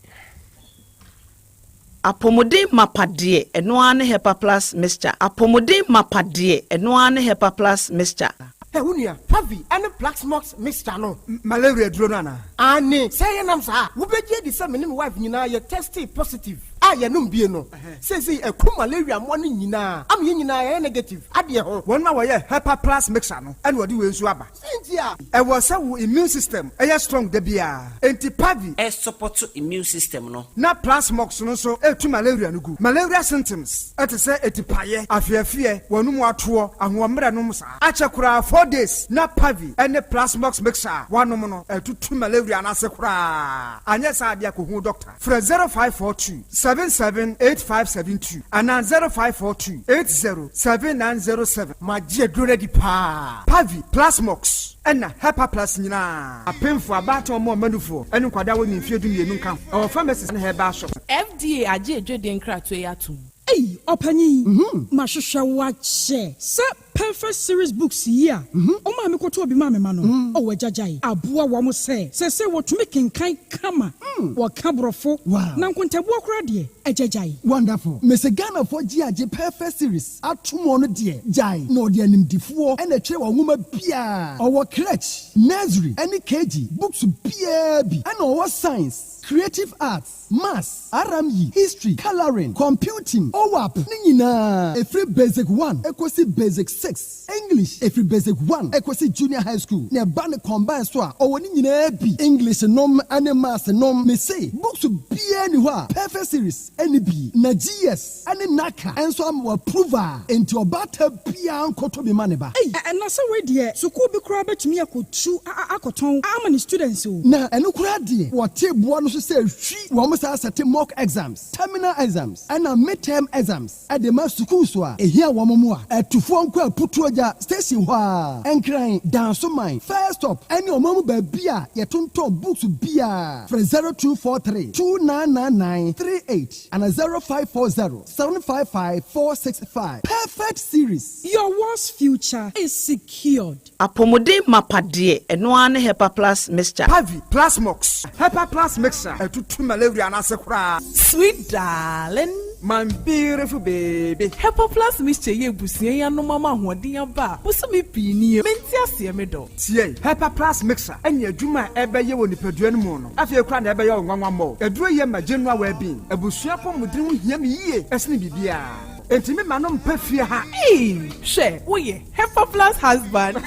Apɔmuden mapa deɛ, ɛno ara ne Hepa Plus Mixture. Apɔmuden mapa deɛ, ɛno ara ne Hepa Plus Mixture. Hey, wo nua, Pavi ne Plaxmox mixture no, malaria aduro no anaa? Aane, sɛ ɛyɛ nam saa a, wobɛgye adi sɛ me ne me wife nyinaa yɛ testee positive a yɛnom bie no. Seesei akum malaria mmoa no nyinaa ama yɛn nyinaa yɛayɛ negative adeɛ ho. Wɔn a wɔyɛ Hepa Plus mixture no na wɔde wei nso aba. Sɛn nti a? Ɛwɔ sɛ wo immune system yɛ strong da biara, enti Pavi. Ɛsupɔto immune system no. Na Plasmox no nso tu malaria no gu. Malaria symptoms te sɛ atipaeɛ, afeafeɛ, w'anum atoɔ, ahoɔmmerɛ nom saa. Akyɛ koraa 4 days na Pavi ne Plasmox mixture a woanom no atutu malaria no ase koraa. Anyɛ saa deɛ kɔhu doctor. Frɛ 0542 77 8572 anaa 0542 80 7907. Magye aduro no adi paa. Pavi, Plasmox, ɛna Hepa Plus nyinaa. Apemfoɔ, abaatan, ɔmo a ɔma nufoɔ, ɛne nkwadaa a wɔnni mfeɛ 12 nka ho. Ɛwɔ pharmacies ne herbal shops. FDA agye adwadie nkratoɔ yi atom. Ei, ɔpanyin, mahwehwɛ wo akyɛ sɛ Perfect Series Books yi a ɔmaa mekɔtɔɔ bi maa me mma no, oh agyagyae, aboa wɔn sɛ seesei wɔtumi kenkan kama, wɔka Borɔfo, na nkontabuo koraa deɛ, agyagyae. Wonderful. Mese Ghanafoɔ gye agye Perfect Series atom ɔno deɛ gyae na ɔde animdifoɔ na ɛtwerɛ wɔn nwoma biaa. Ɔwɔ crèche, nursery ɛne KG books biaa bi ɛna ɔwɔ science. Creative Arts, Maths, RME, History, Colouring, Computing, OWAP ne nyinaa ɛfiri Basic One ɛkɔsi Basic 6, English ɛfiri Basic One ɛkɔsi Junior High School na ɛba no combine so a ɔwɔ ne nyinaa bi, English nom ne Maths nom, mese books biara nni hɔ a Perfect Series nni bi na GS ne NaCCA nso ama wɔ approve a enti ɔbaatan biara nkɔtɔ bi ma ne ba. Ei na sɛ wei deɛ sukuu bi koraa bɛtumi akɔtu akɔtɔn ama ne students o. Na ɛno koraa deɛ wɔte boɔ no so sɛ hwi wɔn saa sɛte mock exams, terminal exams ɛna mid term exams de ma sukuus a ɛhia wɔn mmoa. Atufoɔ nkɔ Aputuogya station hɔ ara, Nkran, Dansoman, First Stop ɛne ɔman mu baabi a yɛtontɔn books biara. Frɛ 0243 2999 38 ana 0540 755 465. Perfect Series. Your world's future is secured. Apɔmuden mapa deɛ, ɛno ara ne Hepa Plus Mixture. Pavi, Plasmox, Hepa Plus Mixture ɛtutu malaria no ase koraa. Sweet darling. My beautiful baby. Hepa Plus Mixture yi abusua yi anom ama ahoɔden aba a bosome pii nie. Mente aseɛ me dɔ. Tie! Hepa Plus Mixture ne adwuma a ɛbɛyɛ wɔ nipadua no mu no, afei koraa na ɛbɛyɛ wo nwanwa mmɔ. Aduro yi yɛ ma general well-being. Abusua apɔmuden ho hia me yie sene biribiara. Enti me ma no mpa fie ha. Eii hwɛ woyɛ Hepa Plus husband.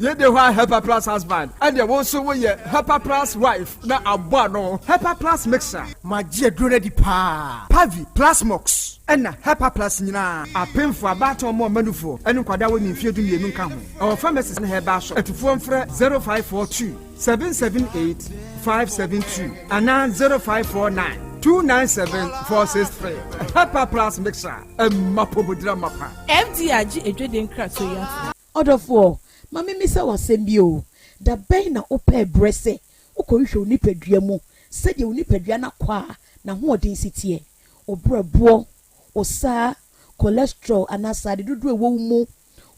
Yei de hɔ a Hepa Plus husband ɛdeɛ wo nso woyɛ Hepa Plus wife na abɔ ano. Hepa Plus Mixture. Magye aduro no adi paa. Pavi, Plasmox, ɛna Hepa Plus nyinaa. Apemfoɔ, abaatan ɔmo ɔma nufoɔ, ɛne nkwadaa a wɔnni mfeɛ 12 nka ho. Ɛwɔ pharmacies ne herbal shop. Atufoɔ mfrɛ 0542 778 572 anaa 0549 297 463. Hepa Plus Mixture, ɛma apɔmudira mapa. FDA agye adwadie nkratoɔ yi atom. Ɔdɔfoɔ, ma memmisa wo asɛm bi o, da bɛn na wopɛɛ berɛ sɛ wokɔhwehwɛ wo nipadua mu sɛdeɛ wo nipadua no akwaa n'ahoɔden si teɛ, wo berɛboɔ, wo saa, cholesterol anaa sradeɛ dodoɔ a ɛwɔ wo mu,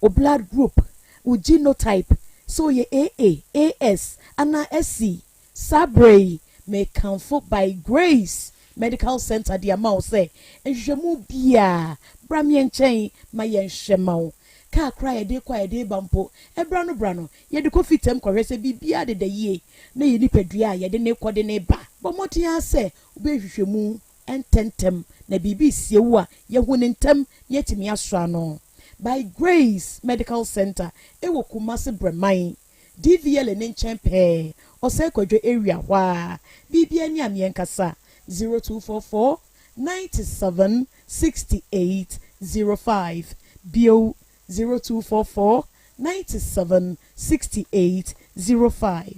wo blood group, wo genotype, sɛ woyɛ AA, AS anaa SC? Saa berɛ yi, mekamfo By Grace Medical Center de ama wo sɛ nhwehwɛmu biara, bra me nkyɛn ma yɛnhwɛ ma wo. Kaa koraa a yɛde rekɔ a yɛde reba mpo, ɛberɛ ano berɛ ano, yɛde kɔ fitam kɔhwɛ sɛ biribiara deda yie na yɛn nipadua a yɛde no rekɔ de no reba. Bɔ mmɔden ara sɛ wobɛyɛ nhwehwɛmu ntɛmntɛm na biribi resie wo a, yɛahu no ntɛm na yɛatumi asɔ ano. By Grace Medical Center wɔ Kumasi Brɛman, DVLA no nkyɛn pɛɛ, Ɔsɛe Kwadwo area hɔ ara. Biribiara ni a meɛnkasa, 0244 97 68 05, bio, 0244 97 68 05.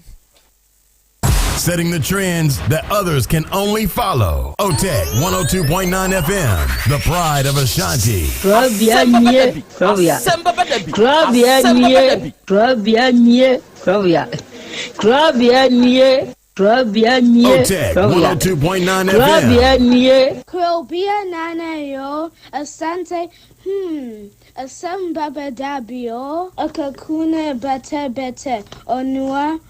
Setting the trends that others can only follow. OTEC 102.9 FM, the pride of Ashanti. Kurabea nie, kurabea. Kurabea nie, kurabea nie, kurabea. Kurabea nie, kurabea nie, OTEC kurabea. 102.9 Kurabea FM. nie. Krobea nana yo, asante, hmm, asem baba dabio, akakuna bete bete, onua,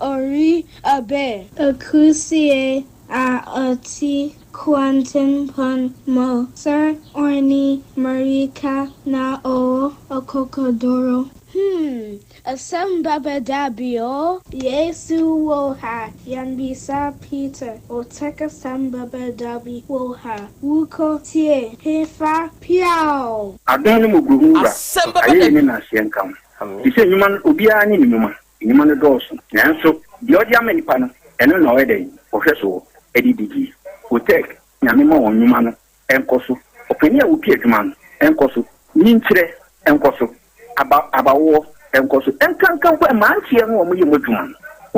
ori abe. Akusie a ɔte kwantempɔn mu, Sir Orni Marika na ɔwɔ akokoduro. Hmm, asɛm bɛba da bi o. Yesu wɔ ha, yɛmmisa Peter, Ɔtɛk asɛm bɛba da bi wɔ ha, Wokɔ tie, hefa, piaw! Adom ne mmɔborɔhunu Wura, Asɛm bɛba da ayɛyie ne bi. nnaaseɛ nka wo. Te sɛ nnwuma no, obiara ne ne nnwuma. Nnwuma no dɔɔso, nanso deɛ ɔde ama nnipa no, ɛno na ɔyɛ dɛn? Ɔhwɛ soɔ de di die. Otec, Nyame ma wɔn nnwuma no nkɔ so. Ɔpanin a ɔdi adwuma no nkɔ so. Nyinkyerɛ nkɔ so. Aba, abawoɔ nkɔ so. Ɛnkanka mpo mmeranteɛ no a wɔyɛ mu adwuma no,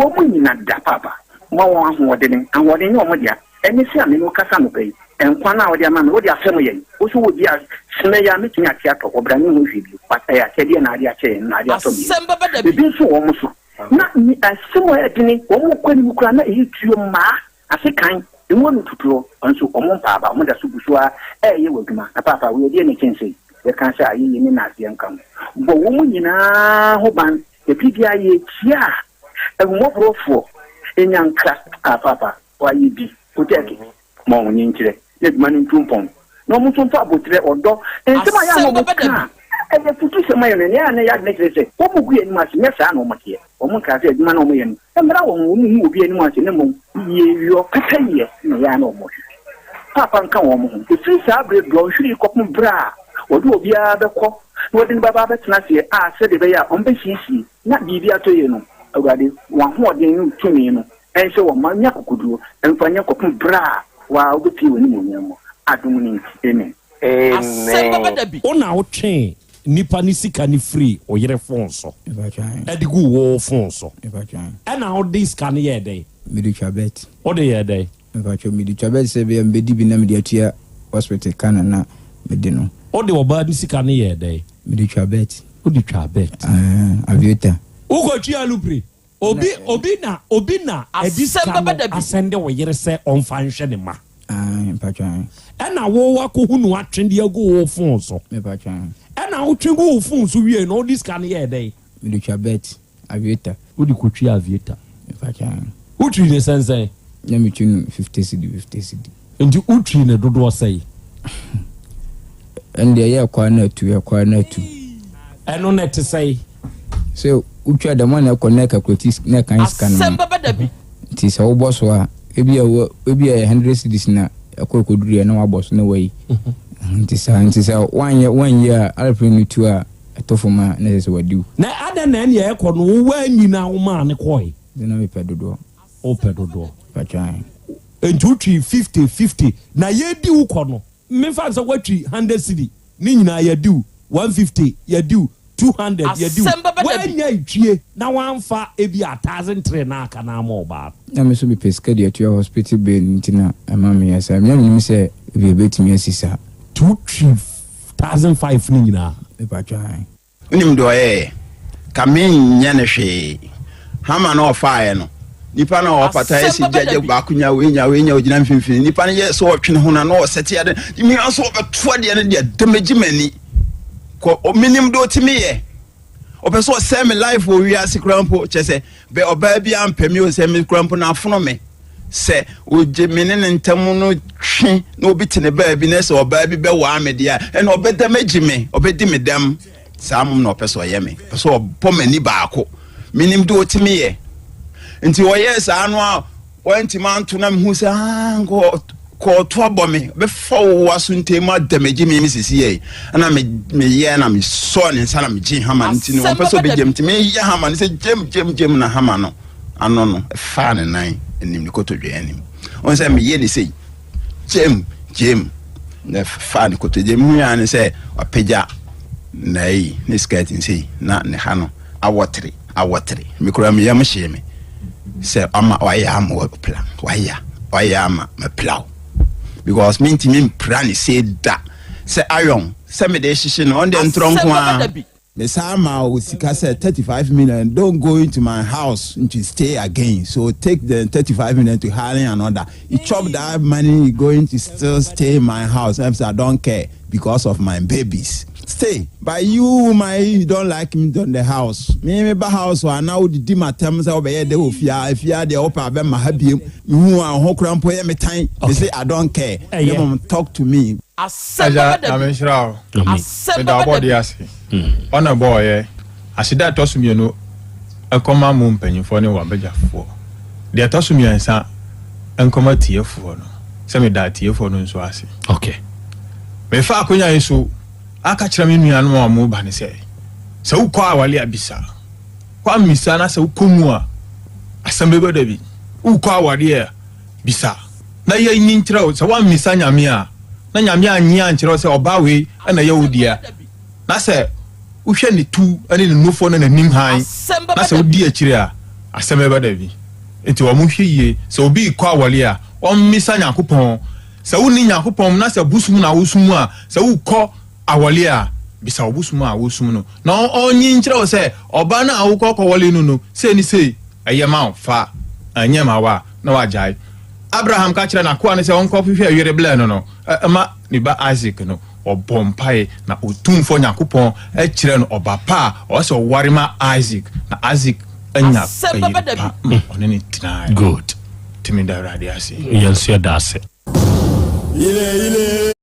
wɔn nyina da paapa. Ma wɔn ahoɔdene. Ahoɔden nyɛ wɔn dea. Ɛne sɛ a me ne wo kasa anɔpa yi, nkwa no a wode ama me, wode afɛm yɛn. Wo nso wɔ bi a, sene yi a mɛtumi ate atɔ, ɔbra ne ho hwee bio. But ɛyɛ akyɛdeɛ na ade akyɛ yɛn, na ade atɔ me Asɛm bɛba da yam. bi. Ebi nso wɔ wɔn so. Na ne asɛm a ɛyɛ dene, wɔn kɔ anim koraa na ɛyɛ tuo mmaa ase kan, emu ano tutuo, nso wɔn mpa aba, wɔn da so gu so ara ɛreyɛ wɔ adwuma. Na paapa, wei ɛdeɛn na ɛkyɛn sei? Yɛka sɛ ayɛyie ne naaseɛ nka ho. Bɔ wɔn nyinaa ho ban, ɛbere biara yɛkyia a, ahummɔborɔfoɔ, nyankra, ah paapa, Wɔayɛ bi, Kotɛɛke, ma wɔn nkyerɛ na adwuma no ntu mpɔn, na wɔn nso mfa aboterɛ, ɔdɔ, nsɛm a ɛyɛ a na Asɛm bɛba da wɔka bi. Ɛyɛ afutusɛm ayɛ no nea na ɛyɛ adwene kyerɛ sɛ wɔn gu yɛn anim ase, nyɛ saa na wɔteɛ. Wɔn nkaa sɛ adwuma no a wɔyɛ no mmra wɔn ho, wɔn nhu obi anim ase na mmom yieyɔ, pɛpɛyɛ na ɛyɛ a na wɔhwehwɛ. Paapa nka wɔn ho. Ɛfiri saa berɛ dɔnhwere yi kɔpem berɛ a wɔde obiara bɛkɔ na wɔde no bɛba abɛtena aseɛ a sɛdeɛ ɛbɛyɛ a wɔbɛsiesie na biribi atɔ yie no, Awurade, wɔn ahoɔden ne wo tumi no nhyɛ wɔn ma nya akokoduo mfa nyɛ kɔpem berɛ a wo ara wobɛpue w'animuonyam mu. Adom no nti, amen. Asɛm bɛba da bi. Wo na wotwee nipa no sika no firii wo yere fon so de guu wo fon so. Ɛna wode sika no yɛɛ dɛn? Mede twa bet. Wode yɛɛ dɛn? Mepakyɛw, mede twa bet sɛ ebia mebedi bi na mede atua hospital ka no na mede no. Wode ɔbaa no sika no yɛɛ dɛn? Mede twa bet. Wode twaa bet. Aah, aviator. Wokɔtuaa lupre? Obi obi na obi na ɛde sika no asɛnde wo yere sɛ ɔmfa nhwɛ ne mma. Aah, mepakyɛw ae. Ɛna wo woakɔhu no atwe de agu wo phone so. Mepakyɛw ae. Ɛna wotwe gu wo phone so wiei no wode sika no yɛɛ dɛn? Mede twa bet. Aviator. Wode kɔtwi aviator. Mepakyɛw ae. Wotwi ne sɛnsɛn? Na metwi no 50 cedi, 50 cedi. Nti wotwi no dodoɔ sɛn? Ɛno deɛ ɛyɛ ɛkɔ ara na atu, ɛkɔ ara na atu. Ɛno no ɛte sɛn? Sɛ wotwa dɛm a na ɛkɔ na ɛkakulati na ɛkan sika no Asɛm bɛba da bi. Nti sɛ wobɔ so a, ebi a wɔ ebi a ɛyɛ hundred cedis na ɛkɔ ɛkɔduru yɛ na wabɔ so na wayi. Nti saa nti sɛ woanyɛ woanyi a aeroplane no tu a ɛtɔ fam a na ɛsɛ sɛ wadi wo. Na adɛn na ɛnea ɛkɔ no wo woanyi na womaa no kɔe? Nti na mepɛ dodoɔ. Wopɛ dodoɔ. Patwa ahe? Nti wotwi 50 50 na yɛdi wo kɔ no memfa no sɛ woatwi 100 cedi ne nyinaa yɛadi wo 150 yɛadi wo 200 yɛadi wo Asɛm bɛba da bi. woannya twie na woamfa ebia 1003 no aka no amma ɔbaa no. Na me nso mepɛ sika de atua hospital bill nti na ɛma meyɛ saa. Me na menim sɛ ebia ɛbɛtumi asi saa. Nti wotwi 1005 no nyinaa? Mepatwa ahe? Wonim deɛ ɔyɛeɛ? Ka menyɛ no hwee. Hama no a ɔfaeɛ no, nipa no a ɔpata Asɛm ɛsi bɛba gya da gya bi. baako nya wei nya wei nya ogyina mfimfini. Nipa no yɛ sɛ ɔtwe ne ho na na ɔsɛte ade. Mia nso ɔbɛto adeɛ no deɛ damage m'ani. Kɔ menim deɛ ɔtumi yɛ. Ɔpɛ sɛ ɔsɛe me life wɔ wiase koraa mpo kyɛ sɛ bɛ ɔbaa bi ampɛ me o sɛ me koraa mpo na afono me. Sɛ ogye me ne ne ntam no twe na obi te ne baabi na sɛ ɔbaa bi bɛwaa me deɛ a, ɛna ɔbɛda m'agyi me, ɔbɛdi me dɛm. Saa mmom na ɔpɛ sɛ ɔyɛ me. Ɔpɛ sɛ ɔbɔ m'ani baako. Menim deɛ ɔtumi yɛ. Nti ɔyɛɛ saa no a wantumi anto na mehu sɛ ah, nkɔ kɔɔto abɔ me bɛfa wo aso ntɛm mu ada m'agyi me sisi yɛ ɛna meyɛ na mesɔɔ ne nsa na megye hama no nti no ɔmpɛ sɛ ɔbɛgyam nti meyɛ hama no sɛ gyam gyam gyam na hama no ano no faa ne nan anim ne kotodwe anim ɔn sɛ meyɛ ne sei gyem gyem na faa ne kotodwe mu ya ne sɛ wapagya na yi ne skirt nsei na ne ha no awɔtere awɔtere me kura me yam hyee me sɛ ama wayɛ ama wapla wayɛ wayɛ ama mapla because mentumi mpira ne sei da sɛ iron sɛ mede hyehye no ɔn deɛ ntorɔ nko ara Me san maa wo sika sɛ 35 million don't go into my house to stay again so take the 35 million to hiring another you chop that money you going to still stay in my house ɛm sɛ I don't care because of my babies stay but you woman you don't like me don the house me me ba house a na wodidi m'atɛm sɛ wobɛyɛ dɛ wɔ fie a fie a deɛ wopɛ abɛma ha biem mehu a ho kora mpo yɛ me tan me say I don't care ne mmom talk to me. Asɛm Agya, bɛba da Nyame bi. nhyira wo. Asɛm Meda bɛba da w'abɔdeɛ bi. ase. Ɔna ɛbɔɔyɛ. Aseda a ɛtɔ so mmienu nkɔma mo mpanyimfoɔ ne w'abadwafoɔ. Deɛ ɛtɔ so mmiɛnsa nkɔma atiefoɔ no, sɛ meda atiefoɔ no nso ase. Okay. Mefa akonya yi so aka kyerɛ me nuanom a wɔreba no sɛ, sɛ wokɔ awale a bisa. Woammisa na sɛ wokɔ mu a, asɛm bɛba da bi. Wokɔ awadeɛ a, bisa na yɛnyi nkyerɛ wo. Sɛ woammisa Nyame a, na Nyame annye ankyerɛ wo sɛ ɔbaa wei na ɛyɛ wo dea, na sɛ wohwɛ ne tu ne ne nufoɔ ne n'anim hann, na sɛ wodi akyire a, asɛm bɛba da bi. Nti wɔn nhwɛ yie, sɛ obi rekɔ awɔre a, ɔmmisa Nyankopɔn. Sɛ wonni Nyankopɔn mu na sɛ bosom na wosom a, sɛ wokɔ awɔre a, bisa wo bosom a wosom no, na ɔnyi nkyerɛ wo sɛ ɔbaa no a wokɔ kɔwɔre no no, sei ne sei, ɛyɛ ma wo, fa, ɛnyɛ ma wo a, na wagyae. Abraham ka kyerɛɛ n'akoa no sɛ ɔnkɔhwehwɛ yere blɛ no no ma ne ba Isak no, ɔbɔɔ mpae na Otumfoɔ Nyankopɔn kyerɛɛ no ɔba pa a ɔwɔ sɛ ɔware ma Isak, na Isak anya Asɛm bɛba yere da pa bi. ma ɔne no tenae. Good. Nti meda Awurade ase. Yɛn nso yɛda ase. Ile ile.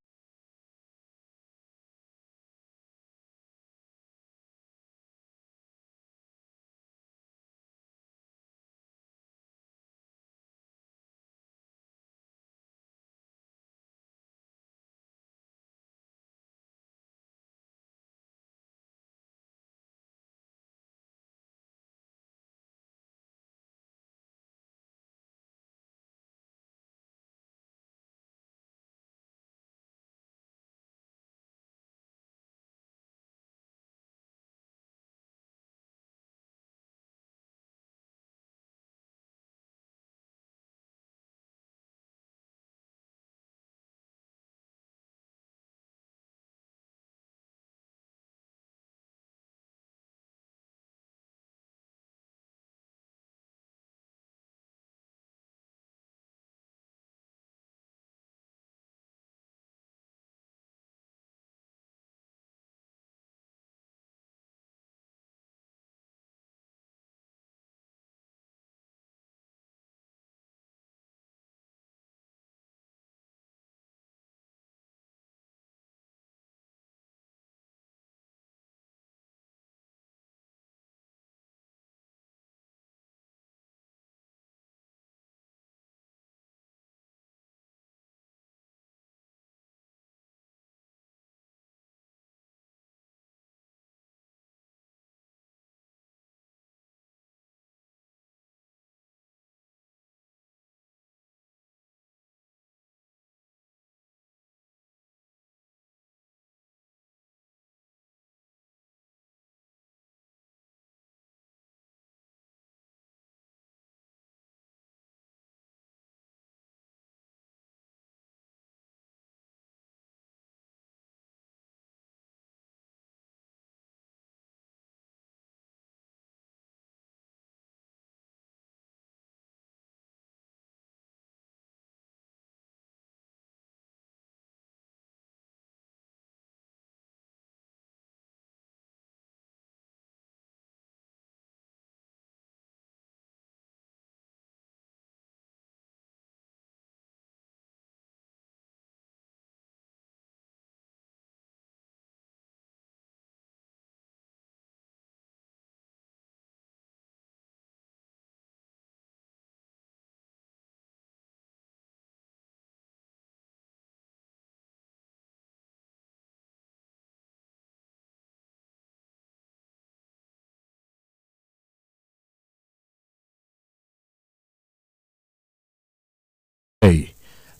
Ei,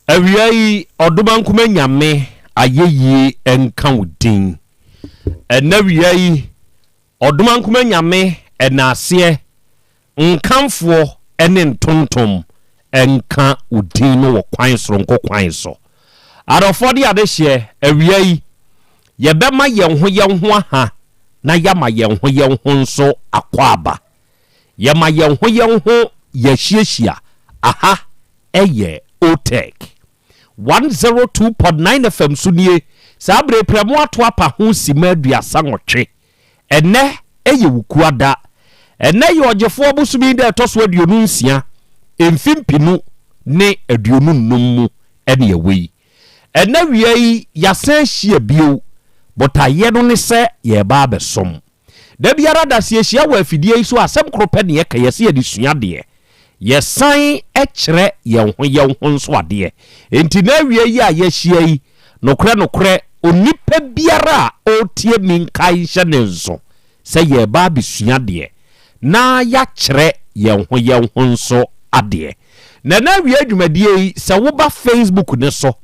awia yi Ɔdomankoma Nyame ayɛyie nka wo din. Ɛnɛ awia yi Ɔdomankoma Nyame ɛnaaseɛ, nkamfoɔ ne ntontom nka wo din no wɔ kwan soronko kwan so. Adɔfoɔ de adehyeɛ, awia yi yɛbɛma yɛn ho yɛn ho aha na yɛama yɛn ho yɛn ho nso akwaaba. Yɛma yɛn ho yɛn ho yɛhyiahyia aha ɛyɛ OTEC 102.9 FM so nie saa berɛ yi prɛmo ato apa ho simma 38 ɛnɛ ɛyɛ Wukuada ɛnɛ yɛ ɔgyefoɔ bosome da ɛtɔ so 26 mfe mpinu ne 25 mu ɛne ɛwɔ yi ɛnɛ wia yi yɛasan ahyia bio botaeɛ no ne sɛ yɛreba abɛsom Da biara da sɛ yɛhyia wɔ afidie yi so a, asɛm koro pɛ na yɛka, yɛse yɛde sua adeɛ. Yɛsan kyerɛ yɛn ho yɛn ho nso adeɛ. Enti na awia yi a yɛahyia yi, nokorɛ nokorɛ, onipa biara a ɔretie me nkae nhyɛ ne nso sɛ yɛreba abɛsua adeɛ na yɛakyerɛ yɛn ho yɛn ho nso adeɛ. Na na awia dwumadie yi, sɛ woba Facebook no so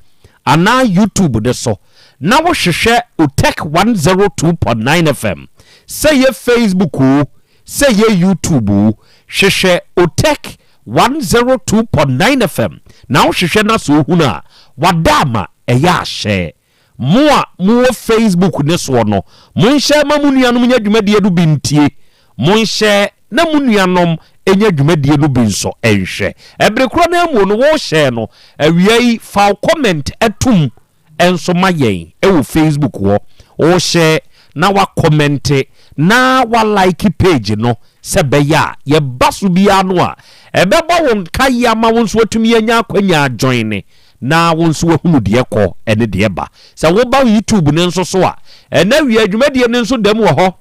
anaa YouTube no so na wohwehwɛ Otech 102.9 FM, sɛ yɛ Facebook o, sɛ yɛ YouTube o, hwehwɛ Otech 102.9 FM na wohwehwɛ na sɛ wohunu a, wada ama ɛyɛ ahyɛ. Mo a mowɔ Facebook no soɔ no, monhyɛ ma mo nuanom nya dwumadie no bi ntie. Monhyɛ na mo nuanom nya dwumadie no bi nso nhwɛ. Ɛbere korɔ no ara mu no, wohyɛɛ no, awia yi fa wo comment tom nso ma yɛn wɔ Facebook hɔ. Wohyɛ na woakɔmɛnte na woalike page no sɛ ɛbɛyɛ a yɛba so biara no a, ɛbɛbɔ wo nkaeɛ ama wo nso woatumi anya akwanya ajoine na wo nso woahunu deɛ ɛkɔ ne deɛ ɛba. Sɛ woba YouTube no nso so a, ɛnɛ awia dwumadie no nso da mu wɔ hɔ.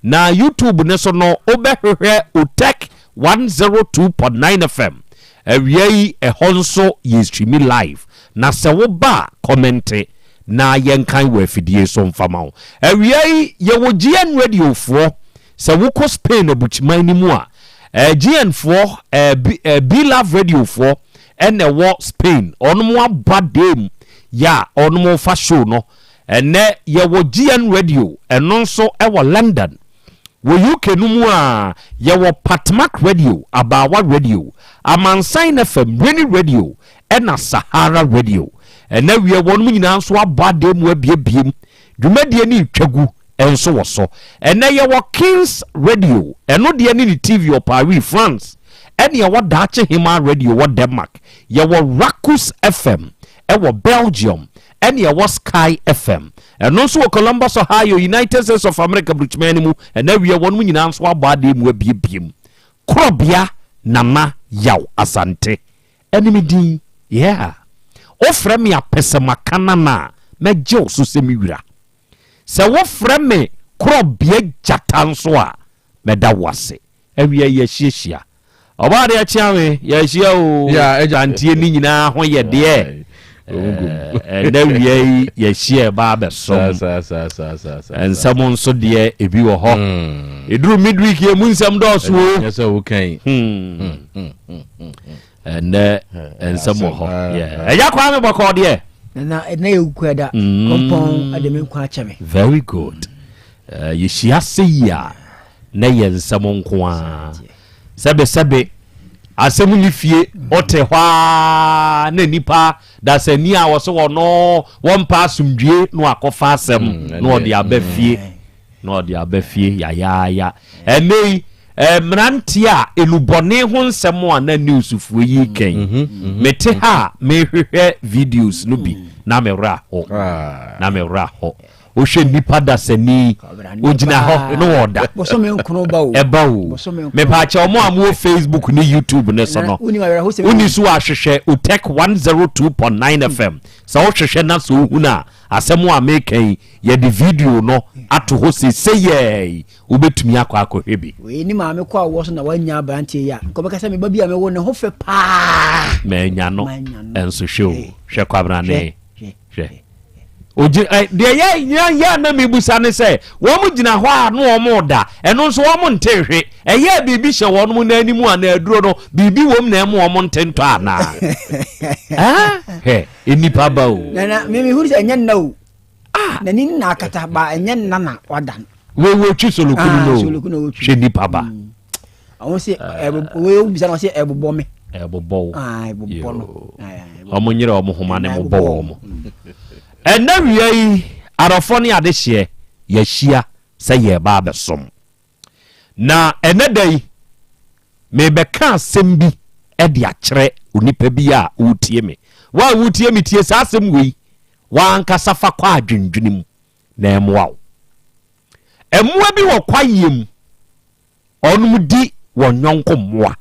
Na YouTube no so no, wobɛhwehwɛ Otech 102.9 FM. Awia yi ɛhɔ nso yɛ streami live. Na sɛ woba a, kɔmɛnte na yɛnkan wɔ afidie so mfa ma wo. Awia yi yɛwɔ GN Radio foɔ. Sɛ wokɔ Spain abukyiman no mu a, eh, GN foɔ, eh, B, eh, B Love Radio foɔ ɛna ɛwɔ Spain. Ɔnom aba dam yɛ a ɔnom fa show no. Ɛnnɛ yɛwɔ GN Radio, ɛno nso ɛwɔ London. Wɔ UK no mu a, yɛwɔ Patmak Radio, Abaawa Radio, Amansan FM, Rainy Radio, ɛna Sahara Radio. Ɛnɛ wiɛ wɔnom nyinaa nso abɔ adeɛ mu abiebiem. Dwumadie no retwa gu nso wɔ so. Ɛnnɛ yɛwɔ Kings Radio, ɛno deɛ ne ne TV wɔ Paris, France. Ɛne yɛwɔ Daakye Hemaa Radio wɔ Denmark. Yɛwɔ Rakus FM ɛwɔ Belgium. Ɛne yɛwɔ Sky FM, ɛno nso wɔ Columbus, Ohio, United States of America burukyiman no mu. Ɛnɛ awia wɔnom nyinaa nso abɔ adeɛ mu abiebiem. Korɔbea Nana Yaw Asante. Ɛne me din, yeah. Wofrɛ me apɛsɛmaka nana a, mɛgye wo so sɛ me wura. Sɛ wofrɛ me korɔbea gyata nso a, mɛda wo ase. Awia yi yɛahyiahyia. Ɔbaa deɛ kyea me, yɛahyia o. Kranteɛ ne nyinaa ho yɛ deɛ. Ɛnɛ awia yi yɛahyia ɛba abɛsom. Nsɛm nso deɛ ebi wɔ hɔ. Ɛduru midweek yɛ mu nsɛm dɔɔso o. Nyɛ sɛ woka yi. Ɛnɛ nsɛm wɔ hɔ. Ɛyɛ kwaa me bɔkɔɔ deɛ. Nana ɛnɛ yɛ wukuada da. Kɔmpɔn ɛde me nkwa akyɛ me. Very good. Yɛhyia se yi a na yɛ nsɛm nko ara. Sɛbesɛbe asɛm ni fie ɔte hɔ ara na nipa dasani a wɔsɛ wɔno wɔmpa asomdwie na wakɔfa asɛm na ɔde aba fie. Na ɔde aba fie yayaaya. Ɛnnɛ yi, mmeranteɛ a enubɔne ho nsɛm a na newsfoɔ yi reka yi, mhm, mhm, mete ha a mehwehwɛ videos no bi na me werɛ aho. Ah. Na me werɛ aho. Wohwɛ nnipa dasani, ogyina hɔ na ɔda. Ɛba o. Mepaakyɛ ɔmo a mowɔ Facebook ne YouTube ne so no, woni so ahwehwɛ Otech 102.9 FM. Sɛ wohwehwɛ na sɛ wohunu a, Asɛm a mereka yi, yɛde video no ato hɔ seesei yi, wobɛtumi akɔ akɔhwɛ bi. Wei ne maame kɔ awoɔ so na wanya aberanteɛ yi a, nka ɔbɛka sɛ me ba bi a mewo ne ho fɛ paa. Manya no nso hwɛ o, hwɛ kwabrane, hwɛ. Ogyina ɛ deɛ yɛ yɛ yɛ na mibusa ne sɛ wɔn gyina hɔ a na wɔn da ɛno nso wɔn nte hwe ɛyɛ biribi hyɛ wɔn mu n'anim a na aduro no biribi wɔm na ɛmu wɔn nte ntɔ anaa ɛɛ hɛ nnipa ba o. Nana mímí huru sɛ ɛnyɛ nna o. Ah. N'ani nna akata ba ɛnyɛ nna na wada no. Wo wo twi solokunu no o hwɛ nipa ba. Mm. Àwọn sɛ ɛbobɔ wo bisa na wɔsɛ ɛbobɔ me. Ɛbobɔ wo. Ah ɛbobɔ no. Wɔn nyere wɔn homa ne mo bɔ wɔn. Ɛnna wia yi arɔfɔ ne adehyeɛ yɛahyia sɛ yɛreba abɛsom. Na ɛnɛ da yi merebɛka asɛm bi de akyerɛ onipa bi a wotie me. Wo a wotie me tie saa asɛm wei w'ankasa fa kɔ adwendwene mu na ɛmmoa wo. Mmoa bi wɔ kwaeɛ mu, wɔnom di wɔn yɔnko mmoa.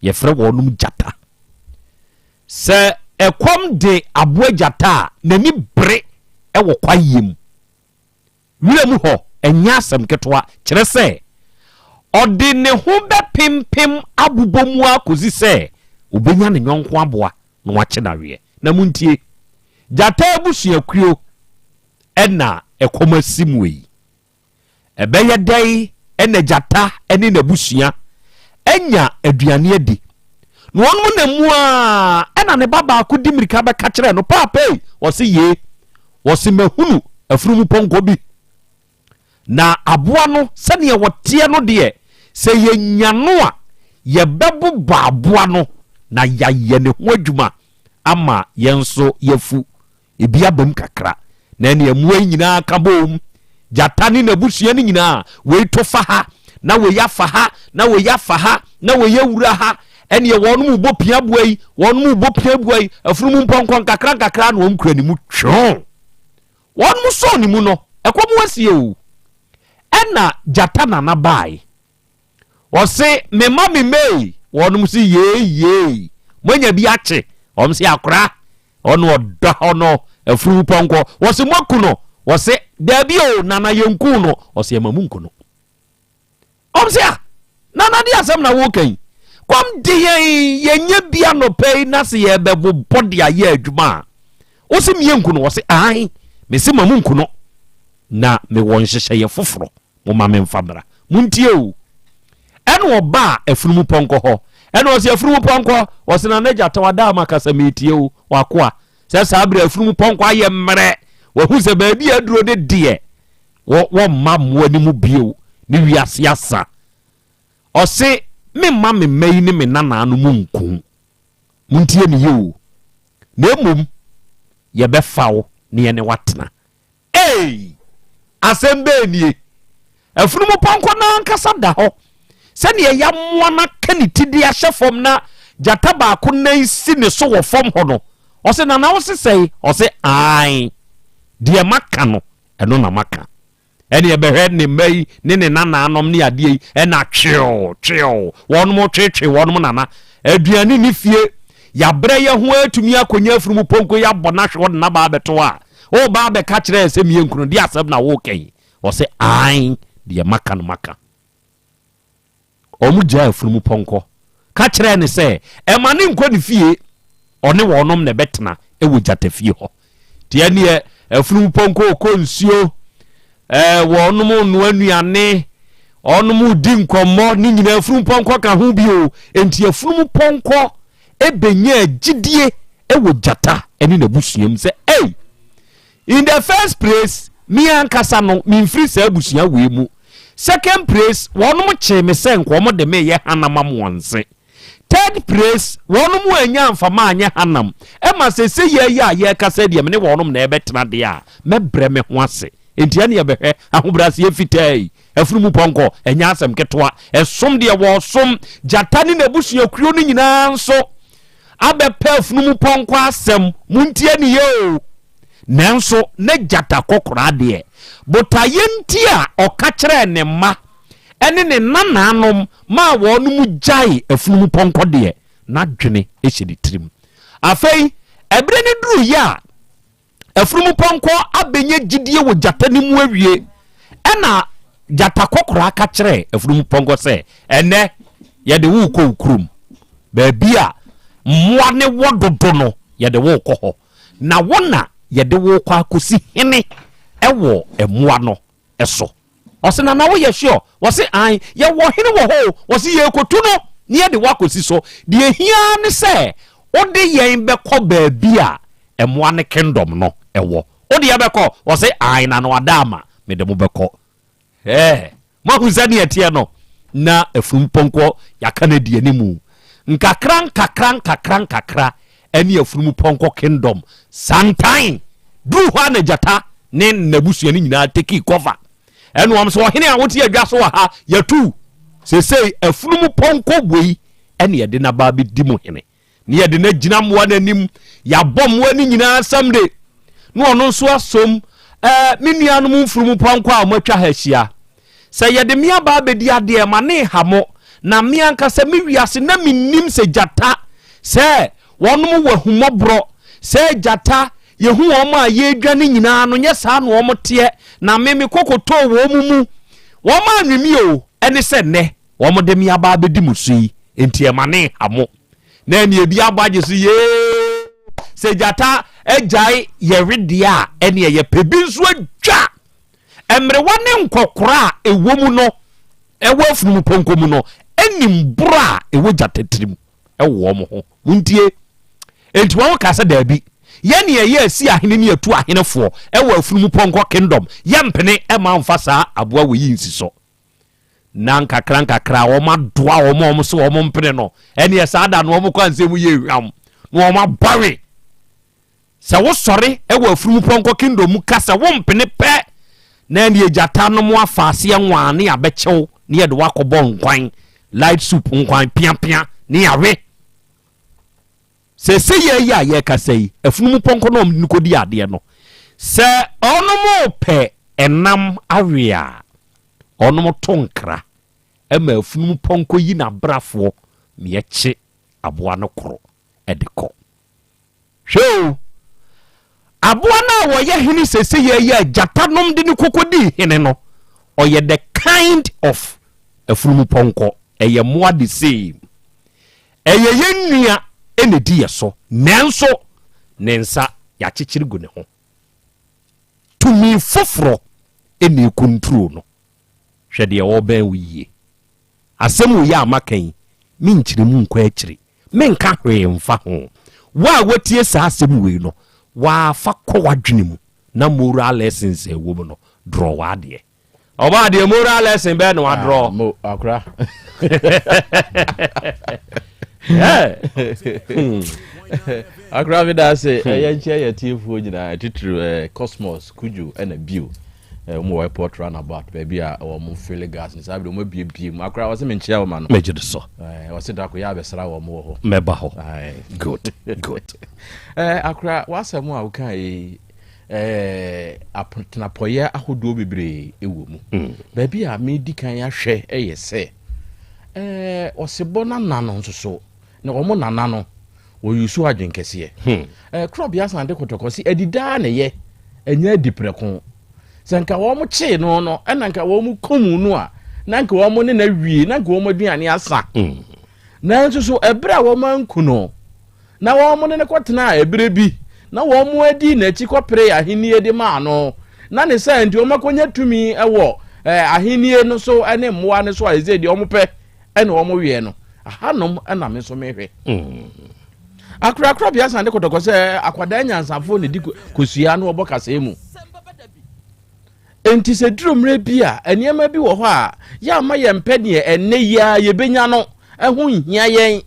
Yɛfrɛ wɔnom gyata. Sɛ ɛkɔm de aboa gyata a, n'ani bere wɔ kwaeɛ mu. Wira mu hɔ, ɛnyɛ asɛm ketewa, kyerɛ sɛ ɔde ne ho bɛpempem abobɔ mu ara kɔsi sɛ ɔbɛnya ne yɔnko aboa na wakye no aweɛ. Na montie, gyata abusuakuo na ɛkɔm asi mu yi. Ɛbɛyɛ dɛn na gyata ne n'abusua anya aduane adi? Na wɔn na mu a ɛna ne ba baako di mmirika bɛka kyerɛ no, paapa yi, wɔse yee, wɔse mahunu afunumu pɔnkɔ bi. Na aboa no sɛdeɛ wɔteɛ no deɛ, sɛ yɛnya no a, yɛbɛbobɔ aboa no na yɛayɛ ne ho adwuma ama yɛn nso yɛafu ebi abam kakra. Na ɛne mmoa yi nyinaa ka bom, gyata ne n'abusua no nyinaa, wei to fa ha, na wei afa ha, na wei afa ha, na wei awura ha. Ɛneɛ wɔn mu bɔ pia aboa yi, wɔn mu bɔ pia aboa yi, afunumu mpɔnkɔ nkakra nkakra na wɔn kura ne mu twɔn. Wɔn sɔɔ ne mu no, ɛkɔm asie o. Ɛna gyata nana bae. Ɔse me ma me mei wɔnom se yei yei moanya bi akye wɔn se akora ɔno ɔda hɔ no afurumu pɔnkɔ wɔse moaku no wɔse daabi o nana yɛnku no ɔse ɛma mu nku no wɔn se a nana de asɛm na woka yi kɔm de yɛn yɛnyɛ bi anɔpɛ yi na se yɛbɛbobɔ de ayɛ adwuma a wose meyɛ no wɔse ae mese ma mu nku no na mewɔ nhyehyɛeɛ foforɔ Momma memfa mmra. Montie o. Ɛna ɔbaa afunumu pɔnkɔ hɔ. Ɛna ɔse, afunumu pɔnkɔ, ɔse na n'agya tɔ ada ama kasa meetie o, wakoa. Sɛ saa berɛ afunumu pɔnkɔ ayɛ mmerɛ, wahu sɛ baabi a aduro de deɛ, wɔ wɔmma mmoa no mu bio, ne wiase asa. Ɔse, memma me mma yi ne me nanaa no mu nko. Montie me yie o. Na mmom, yɛbɛfa wo na yɛne wo atena. Ei! Asɛm bɛn nie? Afunumupɔnkɔ no ankasa da hɔ sɛdeɛ yɛamoa no aka ne ti de ahyɛ fam na gyata baako nan si ne so wɔ fam hɔ no. Ɔse, Nana wo se sɛe? Ɔse, Ae, deɛ maka no, ɛno na maka. Ɛne ɛbɛhwɛ ne mma yi ne ne nanaanom ne adeɛ yi, ɛna twew, twew, wɔnom twetwe wɔnom nana. Aduane ne fie, yɛabrɛ yɛ ho atumi akɔnya afunumupɔnkɔ yi abɔ no ahwe hɔ de no aba abɛto a, Woreba abɛka kyerɛ yɛn sɛ meyɛ nkunu, deɛ asɛm na woreka yi? Ɔse, Aane, deɛ maka no maka. Wɔn gyaa afunumu pɔnkɔ, ka kyerɛɛ no sɛ, ɛma no nkɔ ne fie, ɔne wɔnom na ɛbɛtena wɔ gyata fie hɔ. Nti ɛneɛ afunumu pɔnkɔ ɔkɔ nsuo, ɛɛ wɔnom noa nnuane, wɔnom di nkɔmmɔ, ne nyinaa afunumu pɔnkɔ ka ho bio. Nti afunumu pɔnkɔ bɛnyaa gyidie wɔ gyata ne n'abusua mu sɛ, Ei! In the first place, me ankasa no, memfiri saa abusua wei mu. Second place, wɔnom kyee me sɛ nka wɔn de me reyɛ hanam ama wɔn se. Third place, wɔnom annya amfa ma anyɛ hanam. Ɛma seesei yi a yɛrekasa yi deɛ, me ne wɔnom na ɛrebɛtena deɛ a, mɛbrɛ me ho ase. Enti ɛneɛ bɛhwɛ, ahobrɛaseɛ fitaa yi, Afunumu pɔnkɔ, ɛnyɛ asɛm ketewa. Ɛsom deɛ wɔresom. Gyata ne n'abusuakuo no nyinaa nso abɛpɛ afunumu pɔnkɔ asɛm. Montie ne yie o. Nanso na gyata kɔkoraa deɛ, botaeɛ nti a ɔka kyerɛɛ ne mma ne ne nanaanom maa wɔn gyae afunumu pɔnkɔ deɛ, n'adwene hyɛ ne tirim. Afei, ɛberɛ no duruiɛ a, Afunumupɔnkɔ abɛnya gyidie wɔ gyata no mu awie. Ɛna gyata kɔkoraa ka kyerɛɛ afunumupɔnkɔ sɛ, Ɛnnɛ, yɛde wo rekɔ wo kurom. Baabi a mmoa ne wɔ dodo no, yɛde wo rekɔ hɔ. Na wo na yɛde wo rekɔ akɔsi hene wɔ mmoa no so. Ɔse, Nana woyɛ sure? Wɔse, Ae, yɛwɔ hene wɔ hɔ o. Wɔse, Yɛrekɔtu no na yɛde wo akɔsi so. Deɛ ɛhia ara ne sɛ wode yɛn bɛkɔ baabi a mmoa no kingdom no wɔ. Wode yɛn bɛkɔ? Wɔse, Ae, Nana Adaama, mede mo bɛkɔ. Hɛɛ! Moahu sɛdeɛ ɛteɛ no? Na afunumpɔnkɔ yɛaka no adi animu. Nkakra nkakra nkakra nkakra ɛne afunumupɔnkɔ kingdom santan duru hɔ a na gyata ne n'abusua no nyinaa tekii cover. Ɛna wɔn sɛ ɔhene a wote adwa so wɔ ha yɛtu sesei afunumupɔnkɔ wei ɛne yɛde n'aba abɛdi mo hene. Na yɛde no agyina mmoa no anim, yɛabɔ mmoa no nyinaa asɛm de, na ɔno nso asom ɛɛ me nuanom mfunumu pɔnkɔ a wɔatwa ha ahyia. Sɛ yɛde me aba abɛdi adeɛ ma ne nha mo, na me ankasa me wiase na mennim sɛ gyata, sɛ wɔnom wɔ ahummɔborɔ, sɛ gyata, yɛhu wɔn a yɛredwane nyinaa no, nyɛ saa na wɔn teɛ, na me mekɔkɔtɔɔ wɔn mu. Wɔn anwe me o, ɛne sɛ nnɛ Wɔde me aba abɛdi mo so yi nti ɛma ne nha mo. Na ɛne ebi abɔ agye so yee sɛ gyata agyae yɛwe deɛ a ɛne ɛyɛ pɛ bi nso adwa. Mmerewa ne nkɔkora a ɛwɔ mu no ɛwɔ afunumupɔnkɔ mu no ɛnim borɔ a ɛwɔ gyata tirim ɛwɔ wɔn ho. Montie. Enti wɔn kaa sɛ daabi, yɛn ne ɛyɛ asi ahene ne atu ahenefoɔ ɛwɔ afunumupɔnkɔ kingdom, yɛmpene ɛma mfa saa aboa wei nsi so. Na nkakrankakra wɔadoa wɔn a wɔn so wɔn mpene no. Ɛneɛ saa da no wɔn kɔ ansɛm mu yɛ hwam na wɔn abɔwe. Sɛ wosɔre wɔ afunumu pɔnkɔ kingdom mu ka sɛ wompene pɛ na ɛneɛ gyata no mo afa aseɛ nwaa ne abɛkyew ne yɛde wakɔbɔ nkwan light soup nkwan piapia ne yɛawe. Seesei yi a yɛrekasa yi, afunumu pɔnkɔ no a wɔde no kɔdi adeɛ no, sɛ wɔnom repɛ ɛnam awe a, wɔnom to nkra ma afunumu pɔnkɔ yi n'abrafoɔ ma yɛkye aboa no koro de kɔ. Hwɛ o! Aboa no a ɔyɛ hene seesei yi a gyata nom de no kɔkɔdii hene no, ɔyɛ the kind of afunumu pɔnkɔ. Ɛyɛ mmoa the same. Ɛyɛ yɛn nua na ɛdi yɛ so, nanso ne nsa yɛakyekyere gu ne ho. Tumi foforɔ na ɛkunturu no. Hwɛ deɛ ɔrebɛn wo yie. Asɛm wei a maka yi, menkyerɛ mu nkɔ akyiri. Menka hwee mfa ho. Wo a woatie saa asɛm wei no, woafa kɔ w'adwene mu na moral lessons a ɛwɔ mu no, drɔ w'adeɛ. Ɔbaa deɛ moral lesson bɛɛ na wadrɔ. Ah, mo akora. Akora mi da ase ɛyɛ nkyɛn yɛ tiefoɔ nyinaa titiriw eh, Cosmos Kujo ɛna bio eh, wɔn wɔ airport runabout baabi a wɔn fili gas ne saa bi wɔn abiebie mu akora wɔsɛ mi nkyia wɔn ano. Mɛgye de so. Eh, wɔsɛ dako yɛ abɛsra wɔn wɔ hɔ. Mɛba hɔ. Good good. Eh, akora wasɛm a woka yi Atenapɔeɛ ahodoɔ bebree wɔ mu. Baabi a medi kan ahwɛ yɛ sɛ, ɔsebɔ nana no nso so, na wɔn nana no, wɔyusu adwenkɛseɛ. Hmm. Korɔbea san de kɔtɔkɔ se adidaa na ɛyɛ, ɛnyɛ adi prɛko. Sɛ nka wɔn kyee no no, ɛna nka wɔn kɔmu no a, na nka wɔn ne na wie, na nka wɔn aduane asa. Hmm. Nanso so ɛberɛ a wɔn anku no, Na wɔn ne no kɔtenaa ɛberɛ bi, na wɔadii n'akyi kɔperee ahennie de maa no, na ne saa nti wɔakɔnya tumi wɔ ahennie no so ne mmoa no so a ɛsɛ deɛ wɔpɛ na wɔweɛ no. Ahanom na me nso mehwɛ. Akorakorabea san de kɔtɔkɔ sɛ akwadaa nyansafoɔ na ɛdi kosua na wɔbɔ kasɛɛ mu. Enti sɛ duru mmerɛ bi a, nneɛma bi wɔ hɔ a yɛamma yɛmpɛ deɛ ɛnnɛ yi ara yɛbɛnya no ho nhia yɛn,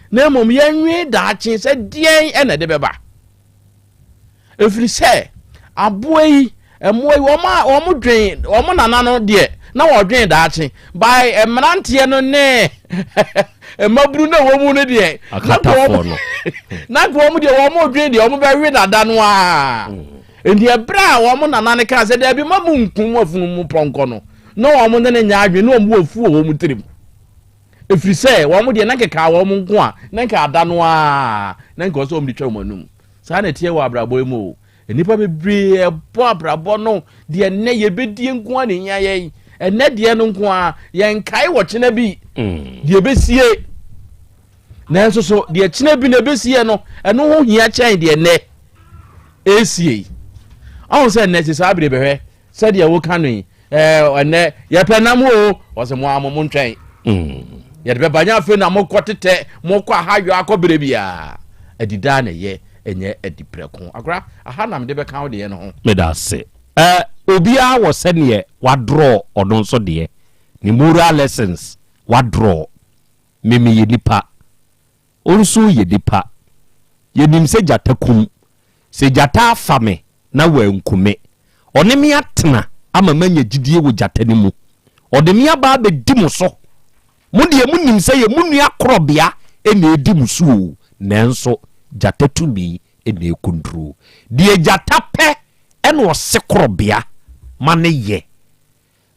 na mmom yɛnwene daakye sɛ deɛn na ɛde bɛba. Ɛfiri sɛ aboa yi, mmoa yi, wɔn a wɔn dwen wɔn nana no deɛ na wɔdwen daakye, by mmeranteɛ no ne mmabunu na wɔn mu no deɛ, na nka wɔn deɛ wɔn dwen deɛ wɔn bɛwe dada no ara. Enti ɛberɛ a wɔn nana no kaa sɛ, Daabi, mma monnkum mo afunumu pɔnkɔ no, na wɔn ne no nyɛ adwene, na wɔn bo afu wɔ wɔn tirim. Ɛfiri sɛ, wɔn deɛ, na nka ɛkaa wɔn nko a, na nka ada no ara, na nka ɛwɔ sɛ wɔde twa wɔn anum. Saa na ɛteɛ wɔ abrabɔ yi mu o. Nnipa bebree ɛbɔ abrabɔ no, deɛ nnɛ yɛbɛdie nko ara na ɛhia yɛn. Ɛnnɛ deɛ no nko ara, yɛnkae wɔ kyena bi deɛ ɛbɛsie. Nanso so deɛ kyena bi na ɛbɛsie no, ɛno ho hia kyɛn deɛ nnɛ ɛresie yi. Ɔhu sɛ nnɛ te saa bere bɛhwɛ sɛdeɛ woka no yi, ɛɛ ɛnɛ yɛpɛ nam o, ɔsɛ mo ara mo ntwɛn. Yɛde bɛba nyɛ afei na mokɔ tetɛ, mokɔ ahayɔ akɔ berɛ biara. Adidaa na ɛyɛ, ɛnyɛ adi prɛko. Akora, aha na mede bɛka wo deɛ no ho. Meda ase. Ɛ obiara wɔ sɛdeɛ wadraw ɔno nso deɛ, ne moral lessons wadraw. Me meyɛ nipa, wo nso woyɛ nipa. Yɛnim sɛ gyata kum. Sɛ gyata afa me na wanku me, ɔne me atena ama manya gyidie wɔ gyata no mu. Ɔde me aba abɛdi mo so. Mo deɛ monim sɛ yɛ mo nua korɔbea na ɛredi mo so o, nanso gyata tumi na ɛkonduro. Deɛ gyata pɛ na ɔse korɔbea ma no yɛ.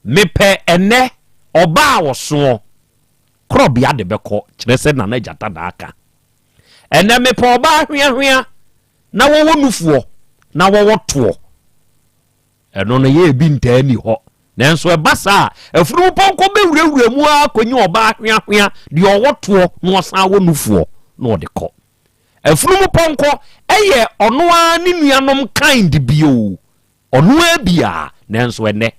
Mepɛ ɛnnɛ ɔbaa a ɔsoɔ, korɔbea de bɛkɔ, kyerɛ sɛ Nana Gyata na aka. Ɛnnɛ mepɛ ɔbaa hweahwea na wɔwɔ nufoɔ na wɔwɔ toɔ. Ɛno no yɛ ebi ntaa nni hɔ. Nanso ɛba saa a, afunumupɔnkɔ bɛwurawura mu ara kɔnya ɔbaa hweahwea, deɛ ɔwɔ toɔ na ɔsan wɔ nufoɔ na ɔde kɔ. Afunumupɔnkɔ yɛ ɔno ara ne nuanom kind bio. Ɔno ara bi a, nanso ɛnnɛ,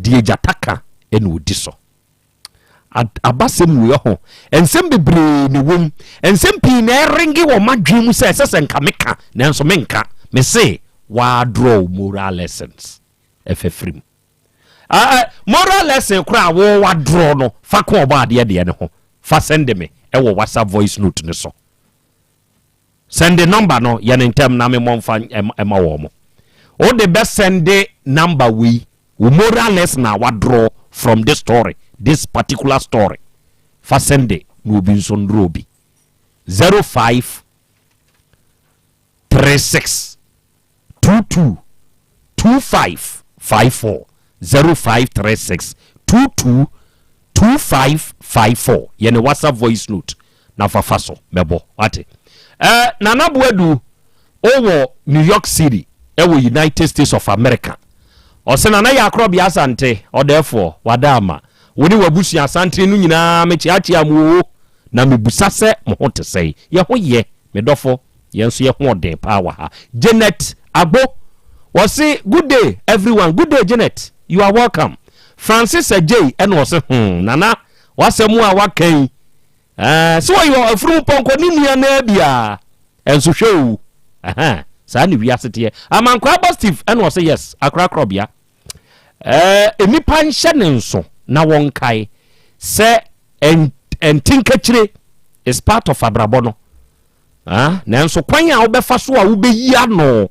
deɛ gyata ka na ɔdi so. Abasɛm wei ɔho, nsɛm bebree na ɛwɔ mu. Nsɛm pii na ɛrenge wɔ m'adwene mu sɛ ɛsɛ sɛ nka meka, nanso menka. Mese, waa draw moral lessons ɛfɛ firi mu. Moral lesson koraa wo wa draw no, fa ko ɔbɔ adeɛ deɛ ne ho. Fa send me ɛwɔ WhatsApp voice note ne so. Sɛnde number no yɛ no ntɛm na me mmɔ mfa mma wɔn. Wo de bɛ sɛnde number wei, wo moral lesson a wa draw from this story, this particular story. Fa sɛnde na obi nso ndraw bi. 05 36 22 25 54 0536 22 25 54 yɛ ne WhatsApp voice note na fa fa so mɛbɔ wate. Eh, Nana Boadu ɔwɔ New York City ɛwɔ United States of America. Ɔsɛ Nana yɛ akorɔbea Asante ɔdɛɛfoɔ wada ama wo ne w'abusua Asante no nyinaa mekyeakyea mo oo na mebusa sɛ mo ho te sɛn. Yɛ ho yɛ me dɔfo. Yɛn nso yɛ ho ɔden paa wɔ ha. Janet Agbo, wɔse good day everyone. Good day Janet, you are welcome. Francis Adjei ɛna ɔse hmm Nana w'asɛm a waka yi ɛɛ sɛ ɔyɛ afunumu pɔnkɔ ne nua naa biara ɛnso hwɛ o ɛhɛn saa ne wiase teɛ. Amankwaa Abba Steve ɛna ɔse yes akora korɔbea ɛɛ nnipa nhyɛ ne nso na wɔnkae sɛ ɛntinkakyire is part of abrabɔ no. Ah, nanso kwan a wobɛfa so a wobɛyi ano,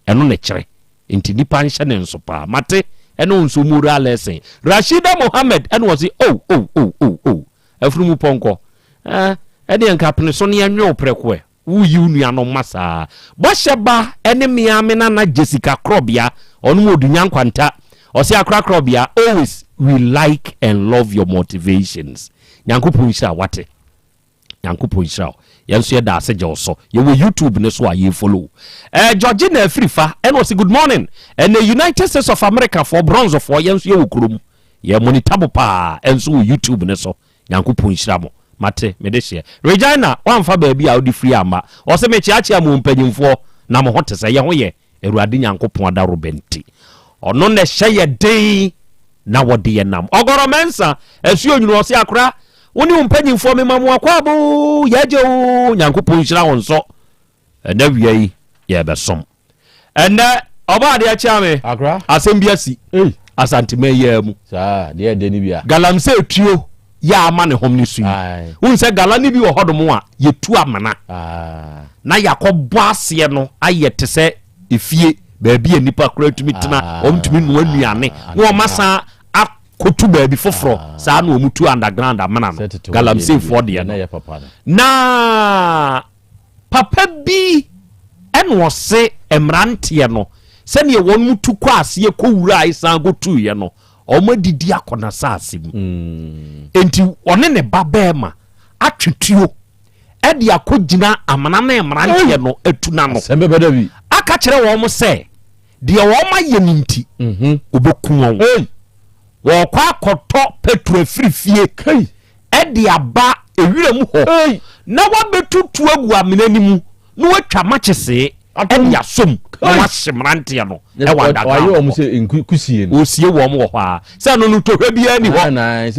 ɛno na ɛkyerɛ. Nti nipa nhyɛ ne nso paa. Mate, ɛne wo nso moral lesson. Rashida Mohammed ɛna ɔse, oh, oh, oh, oh, oh, afunumu pɔnkɔ. Eh, ɛdeɛ nka pene so ne ɛnwe wo prɛko ɛ. Woyi wo nuanom ma saa. Bɔhyɛ ba ɛne me ara me nana Jessica Krɔbea, ɔno mu Odunya Nkwanta. Ɔse Akora Krɔbea, always we like and love your motivations. Nyankopɔn nhyira wo, wate. Nyankopɔn nhyira wo. Yɛn nso yɛda ase gye wo so. Yɛwɔ YouTube no so a yɛ follow wo. Eh, Georgina Afirifa ɛna ɔse good morning. Ɛnɛ United States of America foɔ, Bronze foɔ, yɛn nso yɛwɔ kurom. Yɛ monitor mo paa ɛnso wɔ YouTube no so. Nyankopɔn nhyira mo. Mate, mede hyeɛ. Regina, woamfa baabi a wode firi amma. Ɔse mekyeakyea mo mpanyimfoɔ na mo ho te sɛ? Yɛ ho yɛ. Awurade Nyankopɔn adaworoma nti, ɔno na ɛhyɛ yɛ den na wɔde yɛ nam. Ɔgɔrɔ Mɛnsa, Asuo Nwunu, ɔse akora, wo ne wo mpanyinfoɔ mema mo akwaaba oo, yɛagye oo, Nyankopɔn nhyira wo nso. Ɛnɛ wia yi, yɛrebɛsom. Ɛnɛ, ɔbɔ adeɛ kyea me, asɛm bi asi Asanteman yi ara mu. Galamsey tuo yɛ ama ne hom no su yi. Wohu sɛ gala no bi wɔ hɔnom a yɛtu amena na yɛakɔbɔ aseɛ no ayɛ te sɛ efie baabi a nnipa koraa tumi tena, wɔn tumi noa nnuane na wɔn asan akɔtu baabi foforɔ. Saa na wɔn tu underground amena no, galamseyfoɔ deɛ no. Na papa bi ɛna ɔse mmeranteɛ no sɛdeɛ wɔn mu tu kɔ aseɛ kɔwura esan kɔtuiɛ no, wɔadidi akɔ n'asase mu. Enti ɔne ne ba bɛrima atwe tuo de akɔgyina amena ne mmeranteɛ no atu n'ano. Aka kyerɛ wɔn sɛ deɛ wɔn ayɛ no nti, ɔbɛku wɔn. Wɔrekɔ akɔtɔ petro afiri fie de aba ewira mu hɔ na wɔabɛtutu agu amena no mu na wɔatwa makyesee. ɛde asom na wahye mmeranteɛ no ɛwɔ underground hɔ. Wɔn sɛ kusie no. Wɔsie wɔn wɔ hɔ a sɛ ɛno no tohwɛ biara ni hɔ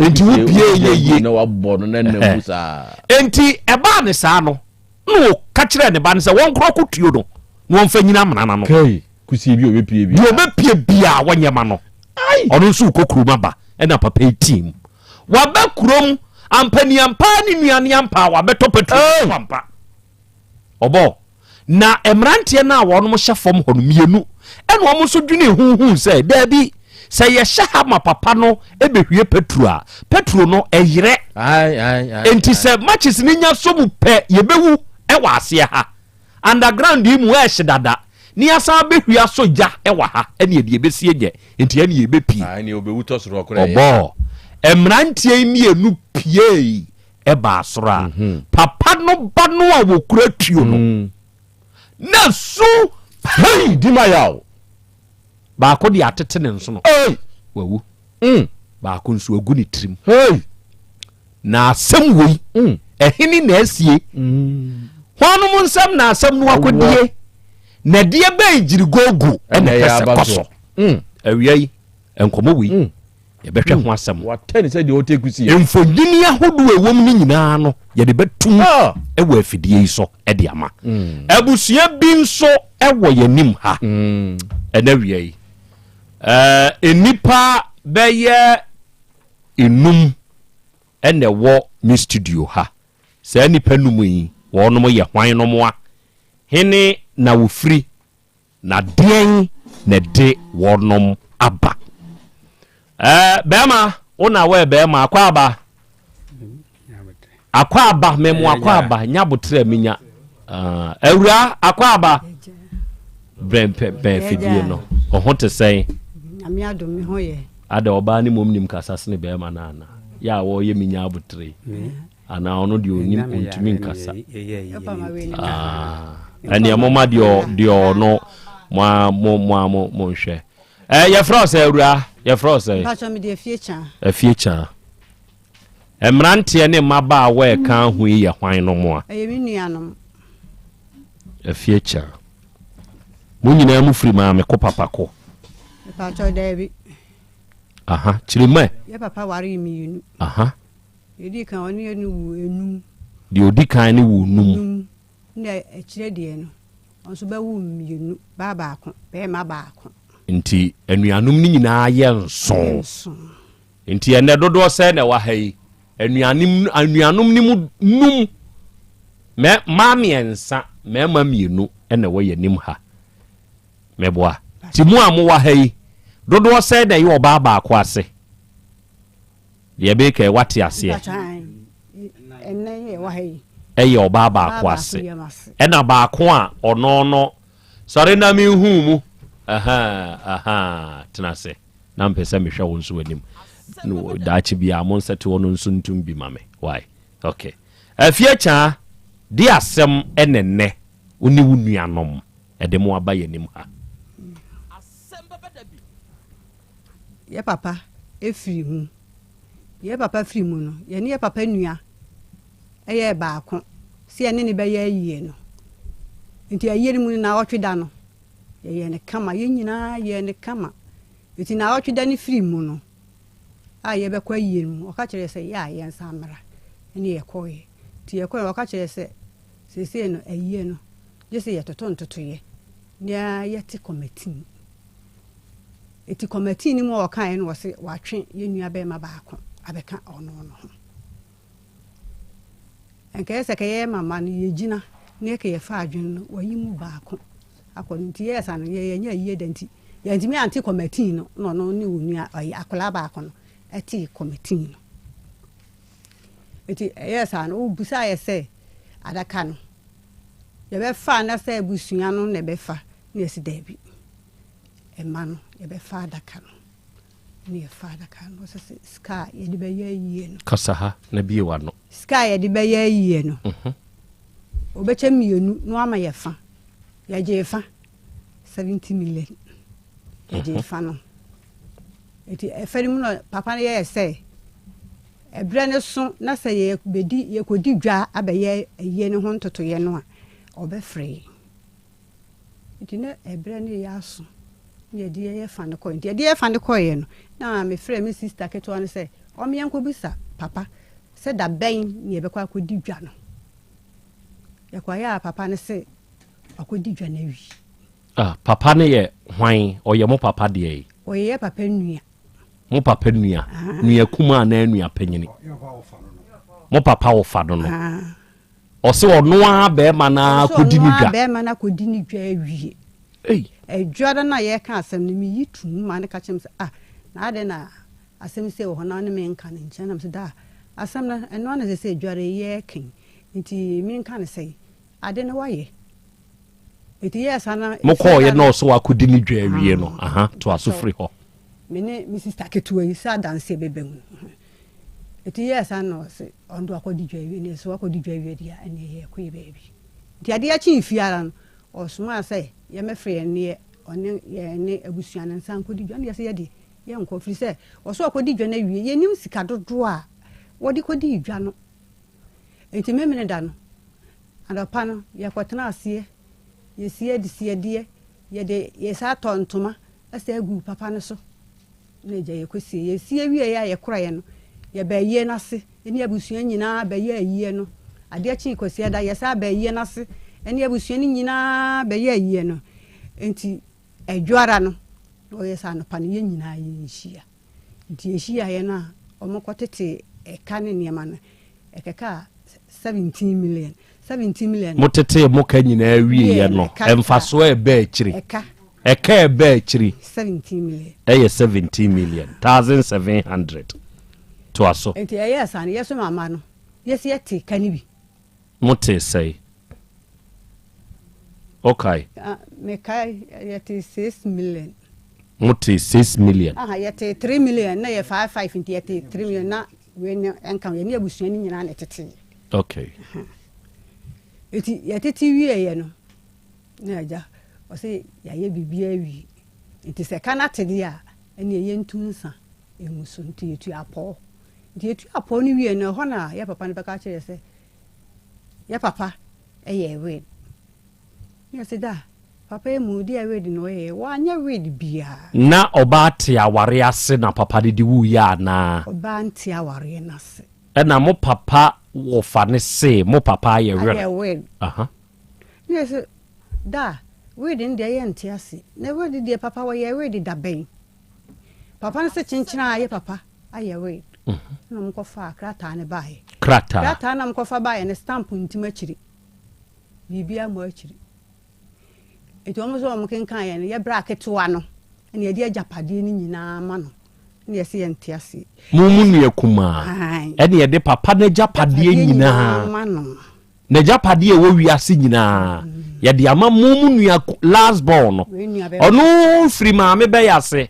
nti wopie yɛ yie. Na wabɔ no na nam mu saa. Nti ɛbaa ne saa no na ɔka kyerɛɛ ne ba no sɛ wɔnkorɔ ko tuo no na wɔmfa nyina amena no ano. Kai kusie bi a ɔbɛpie biara. Deɛ ɔbɛpie biara wɔnyɛ ma no. Ɔno nso rekɔ kurom aba ɛna papa yi team. Waba kurom ampaniampa ne nua ne ampa a wabɛtɔ petrol ampa. Ɔbɔ. Na mmeranteɛ no a wɔnom hyɛ fam hɔ no mmienu ɛna wɔn nso dwenee ho huu sɛ, daabi, sɛ yɛhyɛ ha ma papa no bɛhwie petro a, petro no ɛyerɛ. Enti sɛ matches no nya sɔ mu pɛ, yɛbɛwu wɔ aseɛ ha. Underground yi mu ɛrehye dada, na yɛasan abɛhwie asɔ gya wɔ ha, ɛneɛ deɛ ɛbɛsie nyɛ, enti ɛneɛ yɛbɛpie. Ɔbɔ. Mmeranteɛ yi mmienu piei baa soro a, papa no ba no a wɔkura tuo no, na su Hei, di ma yaw. Baako de atete ne nsono. Hey! Wawu. Baako nso agu ne tirim. Hey! Na asɛm wei, ɛhene na asie? Hwanom nsɛm na asɛm no akɔdie? Na ɛdeɛ bɛn gyirigogo na ɛpɛ sɛ kɔ so? Awia yi, nkɔmmɔ wei, yɛbɛhwɛ ho asɛm. Watɛ ne sɛ deɛ ɔtɛ kusi yɛ. Mfonini ahodoɔ a ɛwɔ mu no nyinaa no, yɛde bɛtum ah. wɔ afidie yi so de ama. Mm. Abusua bi nso wɔ yɛn anim ha mm. ɛnɛ wia yi. Nnipa bɛyɛ enum ɛna ɛwɔ me studio ha. Saa nnipa num yi, wɔnom yɛ hwan nom a? Hene na wɔfiri? Na deɛn na ɛde wɔnom aba? Ɛɛ bɛrima, wo na wɔyɛ bɛrima, akɔ aba. Akɔ aba, mɛmo akɔ aba, nya abotrɛ menya. Ah, awura, akɔ aba. Brɛ mpɛ bɛn fidie no. Ɔho te sɛn? Nyame adom me ho yɛ. Ada ɔbaa ne mmom nim kasa sene bɛrima no ana? Yɛ a wɔyɛ menya abotrɛ yi. Anaa ɔno deɛ ɔnim ɔntumi nkasa. Ah, ɛneɛ moma deɛ deɛ ɔno mo a mo mo a mo mo nhwɛ. Ɛ yɛfrɛ wo sɛ awura yɛfrɛ wo sɛ. Mpatsɔ mi de efie kyan. Efie kyan. Mmeranteɛ ne mmabaawa a ɛka ho yi yɛ hwan no mo a? Ɛyɛ me nuanom. Efie kyan. Mo nyinaa mo firi maame ko papa ko. Mpatsɔ daabi. Aha kyerɛ mu ɛ. Yɛ papa ware mmienu. Aha. Deɛ ɔdi kan ɔne no wuu enum. Deɛ ɔdi kan no wuu num. Num. Na akyire deɛ no, ɔno nso bɛwo mmienu, baa baako, barima baako. Nti anuanom no nyinaa yɛ nson. Yɛ nson. Nti ɛnnɛ dodoɔ sɛn na ɛwɔ ha yi? Anuanom, anuanom no mu num, mɛ, mmaa mmiɛnsa, mmarima mmienu na ɛwɔ yɛn anim ha. Mɛboa. Nti mo a mowɔ ha yi, dodoɔ sɛn na ɛyɛ ɔbaa baako ase? Deɛ meka yi wate aseɛ? Ɛyɛ ɔbaa baako ase. Ɛna baako a ɔno no sɔre na menhu mu. Aha, tena ase. Na mpɛ sɛ mehwɛ wo nso anim. Daakye biara mo nsɛte hɔ no nso ntum bi ma me. Why? Okay. Afie kyaa, de asɛm ɛne nnɛ wo ne wo nuanom ɛde mo aba yɛn anim ha. Yɛ papa firi mu. Yɛ papa firi mu no, yɛne yɛ papa nua yɛɛ baako sɛ yɛne no bɛyɛ ayie no. Nti ayie no mu no, naawɔtwe da no, yɛyɛɛ no kama. Yɛn nyinaa yɛɛ no kama. Nti naawɔtwe da no firi mu no, a yɛbɛkɔ ayie no mu, ɔka kyerɛɛ sɛ yɛ a yɛnsan mmra. Ɛne yɛkɔeɛ. Nti yɛkɔeɛ no, ɔka kyerɛɛ sɛ seesei no ayie no, gye sɛ yɛtoto ntotoeɛ na yɛte kɔmatii. Enti kɔmatii no mu a ɔkaeɛ no wɔse watwe yɛn nua bɛɛma baako abɛka ɔno no ho. Ɛnkɛyɛ sɛ kɛyɛ mama no yɛgyina na yɛkɛ yɛfa adwene no wayi mu baako akɔ no nti yɛyɛ sa no yɛyɛ nyɛ ayie da nti yɛntumi ante kɔmatii no na ɔno ne onua ɔyɛ akwadaa baako no ɛtee kɔmatii no. Nti ɛyɛɛ saa no wobusaa yɛ sɛ adaka no yɛbɛfa anasɛ abusua no na ɛbɛfa na yɛsi daabi. Mma no, yɛbɛfa adaka no. Ɛna yɛfa adaka no. Ɔsɛ sɛ sika a yɛde bɛyɛ ayie no. Kasa ha na bie w'ano. Sika a yɛde bɛyɛ ayie no. Ɔbɛkyɛ mmienu na wama yɛ fa. Yɛgyee fa. 70 million. Yɛgyee fa no. Nti ɛfɛ no mu no papa no yɛɛ sɛ ɛberɛ no so na sɛ yɛbɛdi yɛkɔdi dwa abɛyɛ ayie no ho ntotoeɛ no a ɔbɛfrɛ yɛn. Nti na ɛberɛ no reyɛ aso na yɛde yɛn fa no kɔeɛ. Nti yɛde yɛn fa no kɔeɛ no, na mefrɛɛ me sista ketewa no sɛ ɔmmea nkɔbisa papa sɛ da bɛn na yɛbɛkɔ akɔdi dwa no. Yɛkɔeɛ a papa no se wakɔdi dwa no awie. Ah, papa no yɛ hwan? Ɔyɛ mo papa deɛ yi? Ɔyɛ yɛ papa nua. Mo papa nua? Ah. Nua kumaa anaa nua panyini? Mo papa wɔfa no no. Ah. Ɔse ɔno ara bɛrima no ara kɔdi ne dwa. Bɛrima no akɔdi ne dwa awie. Adwa no na yɛka asɛm no meyi to mu ma no ka kyerɛ me sɛ ah na adɛn na asɛm sei wɔ hɔ na ɔne menka no nkyɛn na mesɛ daa asɛm no ɛno ana sɛ sɛ adware yɛ ken nti menka no sɛn ade no wayɛ nti yɛɛ saa na mokɔɔyɛ na ɔsɛ wakɔdi ne dwa awie no ah. aha toa so firi hɔ. Me ne me sista ketewa yi sɛ adanseɛ bɛba mu no Nti yɛɛ saa na ɔse ɔno de wakɔdi dwa awie, na sɛ wakɔdi dwa awie deɛ a ɛneɛ yɛkɔ yɛ baabi. Nti adeɛ kyee fie ara no, ɔsomaa sɛ yɛmmɛfrɛ yɛn ne ɔne yɛn ne abusua no nsa nkɔdi dwa. Ɛna yɛse yɛdeɛ yɛnkɔ, firi sɛ ɔse ɔkɔdi dwa no awie, yɛnnim sika dodoɔ a wɔde kɔdii dwa no. Nti Memeneda no, anɔpa no yɛkɔtenaa aseɛ, yɛsie adesiedeɛ, yɛde yɛsan tɔɔ ntoma san guu papa no so. Na agya yɛkɔsie. Yɛsie wieeɛ a yɛkoraeɛ no, yɛbaa ayie no ase ne abusua nyinaa bɛyɛɛ ayie no. Adeɛ kyee Kwasiada, yɛsan baa ayie no ase ne abusua no nyinaa bɛyɛɛ ayie no. Enti Adwoara no, na ɔyɛ sɛ anɔpa no yɛn nyinaa yɛnhyia. Nti yɛhyiaeɛ no a, wɔkɔtetee ɛka ne nneɛma no, ɛkɛkaa 17 million. 17 million. Motetee mo ka nyinaa wieeɛ no, mfasoɔ a ɛbaa akyiri? Ɛka. Ɛka a ɛbaa akyiri? 17 million. Ɛyɛ 17 million, 1,700. Toa so. Nti ɛyɛɛ saa no, yɛso mama no, yɛsi yɛte ka no bi. Motee sɛe? Wokae? Ah, mekae, yɛtee 6 million. Motee 6 million? Aha, yɛtee 3 million, na yɛ 5 5 nti yɛtee 3 million, na wei no ɛnka ho, yɛne abusua no nyinaa na ɛtetee. Okay. Nti yɛtete wieeɛ no, na agya ɔse yɛayɛ biribiara awie. Nti sɛ ka no ate deɛ a, ɛneɛ yɛntu nsa ngu so. Nti yɛtu apɔw. Nti yɛtu apɔw no wie no, ɛhɔ na yɛ papa no bɛka kyerɛ sɛ, yɛ papa yɛ wed. Ne yɛse da, papa yi mu deɛ wed na ɔyɛɛ, wanyɛ wed biara. Na ɔbaa te awareɛ ase na papa no de wuiɛ anaa? Ɔbaa nte awareɛ no ase. Ɛna mo papa wɔfa no se mo papa ayɛ were. Ayɛ wed. Aha. Ne yɛ se da wed no deɛ yɛ nte ase. Na wed deɛ papa wɔyɛ wed da bɛn? Papa no se kyenkyen a yɛ papa ayɛ wed. Ɛna ɔmo kɔ faa krataa no baeɛ. Krataa. Krataa no a ɔmo kɔ fa baeɛ no stamp ntim akyiri. Biribiara mmɔ akyiri. Enti wɔn nso wɔn kenkan yɛn no, yɛ bra ketewa no, ɛna yɛde agyapadeɛ no nyinaa ma no, ɛna yɛsɛ yɛn nte aseɛ. Mo mu nua kumaa, ɛna yɛde papa n'agyapadeɛ nyinaa ma no. N'agyapadeɛ ɛwɔ wiase nyinaa, yɛde ama mo mu nua last born no. Ɔno firi maame bɛyɛ ase.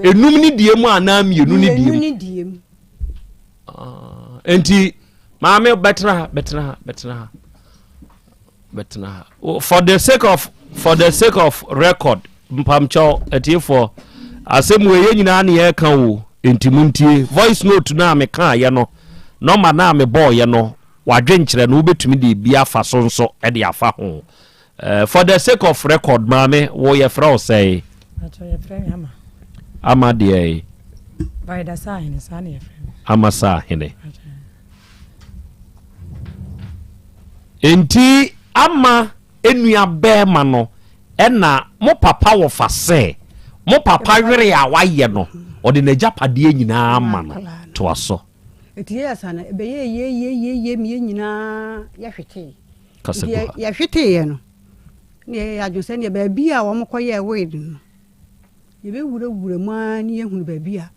Enum ne die mu anaa mmienu ne die mu. ne die mu. Ah, enti maame bɛtena ha, bɛtena ha, bɛtena ha. Bɛtena ha. For the sake of for the sake of record, mpamkyɛw atiefoɔ, asɛm wei yɛn nyinaa ne yɛreka o, nti montie. Voice note no a mekaeɛ no, nɔma no a mebɔɔyɛ no, wadwenkyerɛ no wobɛtumi de bi afa so nso de afa ho. Uh, for the sake of record, maame, wo yɛfrɛ wo sɛe? Yɛfrɛ me Ama. Ama deɛ? Baida Saahene, saa na yɛfrɛ me. Ama Saahene. Enti ama nua bɛɛma no ɛna mo papa wɔfa sɛ mo papa were a wayɛ no ɔde n'agyapadeɛ nyinaa ama no. Toa so. Enti yɛyɛ saa no ɛbɛyɛɛ yie-yie-yie-yie ma yɛn nyinaa yɛhwetee. Kasa Nti gu ha. yɛhweteeɛ no na yɛyɛ yɛn adwene sɛ ɛnneɛ baabi a wɔkɔyɛɛ wed no yɛbɛwurawura mu ara na yɛahunu baabi a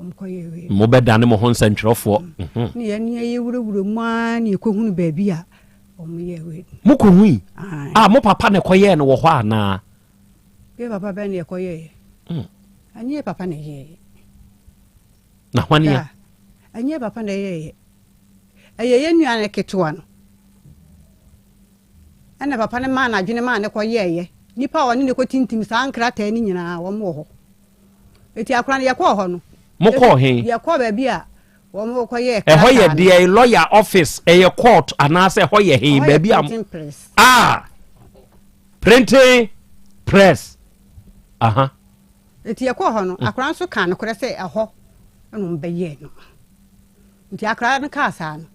Mobɛdane mo ho nsɛntwerɛfoɔ. Mhm. Ne yɛn ne yɛwurawura mu ara ne yɛkɔhunu baabi a wɔyɛ wei. Mokɔhui? A mo papa na ɛkɔyɛɛ no wɔ hɔ anaa? Yɛ papa bɛn na ɛkɔyɛɛ? Mm. Ɛnyɛ yɛ papa na ɛyɛɛ. Na hwan ya? Ɛnyɛ yɛ papa na ɛyɛɛ. Ɛyɛ yɛn nua no ketewa no. Ɛna papa no maa n'adwene maa ne kɔyɛɛyɛ. Nipa a ɔne ne kɔtintim saa nkrataa no nyinaa wɔn wɔ hɔ. Eti akora no yɛkɔɔ hɔ no. Mokɔɔ he? Yɛkɔɔ baabi a wɔkɔyɛɛ krataa no. Ɛhɔ yɛ deɛ lawyer office, ɛyɛ court anaasɛ ɛhɔ yɛ he? Ɛhɔ yɛ Baabi a printing press. Ah! Printing press. Aha. Nti yɛkɔɔ hɔ no, akwadaa nso kaa nokorɛ sɛ ɛhɔ na wɔbɛyɛɛ no. Nti akwadaa no kaa saa no,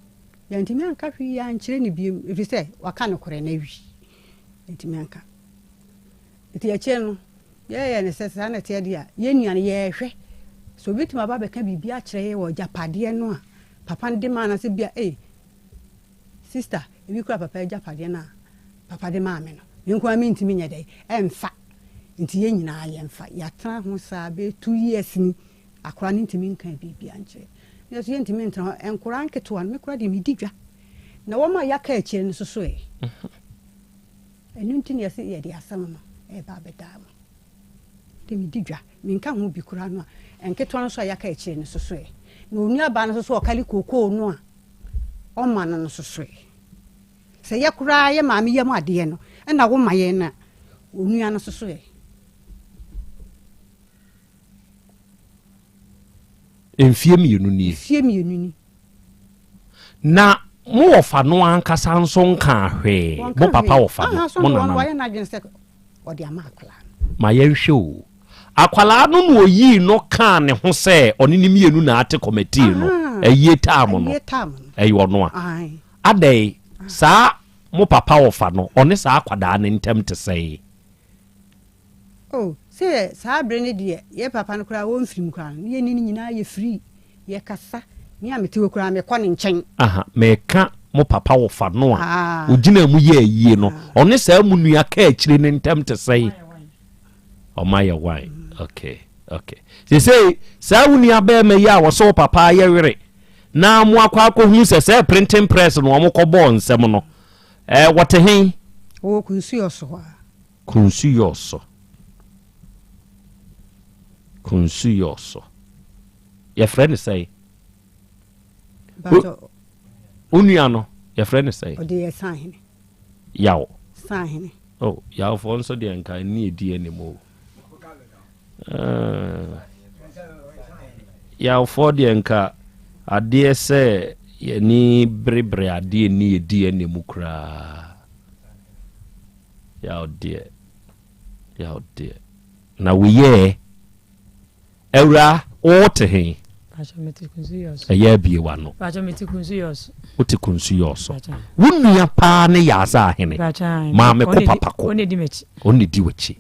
yɛantumi anka hwee ankyerɛ no bio, ɛfiri sɛ waka nokorɛ no awie. Yɛantumi anka. Nti akyire no, yɛyɛɛ no sɛ saa na ɛteɛ deɛ a, yɛn nua no yɛrehwɛ sɛ ɔbɛtumi aba abɛka biribi akyerɛ yɛn wɔ agyapadeɛ no a papa no de maa no sɛ bia, ei, sista, ebi koraa papa agyapadeɛ no a papa de maa me no, me nko ara mentumi nyɛ dɛn, ɛmfa. Nti yɛn nyinaa yɛmfa. Yɛatena ho saa bɛyɛ 2 years ni, akwadaa no ntumi nka biribiara nkyerɛ. Na yɛso yɛntumi ntena hɔ. Nkwadaa nketewa no, me koraa deɛ medi dwa. Na wɔn a yɛaka akyire no nso so ɛ. Ɛno nti na yɛse yɛde asɛm no reba abɛdaa mo. De medi dwa, menka ho bi koraa no a, nketewa no nso a yɛaka akyire no nso so ɛ. Na onuabaa no nso so a ɔkari kookoo no a ɔma no no nso so ɛ. Sɛ yɛ koraa yɛ maame yam adeɛ no na woma yɛn no a, onua no nso so ɛ. Mfie mmienu nie. Mfie mmienu ni. Na mo wɔfa no ankasa nso nkaa hwee. Mo papa wɔfa no, mo nana no. Wayɛ n'adwene sɛ ɔde ama akwadaa no. Ma yɛnhwɛ o. Akwadaa no na oyii no kaa ne ho sɛ ɔne ne mmienu na ate kɔmɛtii no. Ayie taam no. Ɛyɛ ɔno a. Adɛn, saa mo papa wɔfa no, ɔne saa akwadaa no ntam te sɛn? Oh, sɛ saa bere no deɛ, yɛ papa no koraa ɔmfiri mu koraa no, ne yɛne no nyinaa yɛ free, yɛkasa, me a mete hɔ koraa mekɔ ne nkyɛn. Aha, meka mo papa wɔfa no a ɔgyinaa mu yɛɛ ayie no, ɔne saa mo nua kaakyire no ntam te sɛn? Ɔma yɛ wine, okay, okay. Seesei, saa wo nua barima yi a wɔsɛ wo papa ayɛ were na mo akɔ akɔhu sɛ sɛ printing press no wɔn kɔbɔɔ nsɛm no, eh, wɔte he? Ɔwɔ Kunsuo so hɔ a. Kunsu yɔɔsɔ. Kunsu yɔɔsɔ. Yɛfrɛ no sɛn? Wo nua no, yɛfrɛ no sɛn? Ɔde yɛ Sahene. Yaw. Sahene. Oh, yawfoɔ nso deɛ nka nni edi anim o. Uh, yawfoɔ deɛ nka adeɛ sɛ yɛni berebere adeɛ nni edi anim koraa. Yaw deɛ, yaw deɛ. Na woyɛɛ. Awuraa, wo te he? Ɛyɛ abie w'ano. Wote Kunsu Yɔɔso. Wo nua paa ne Yaasa Ahene. Maame ko papa ko. Ɔne di w'akyi.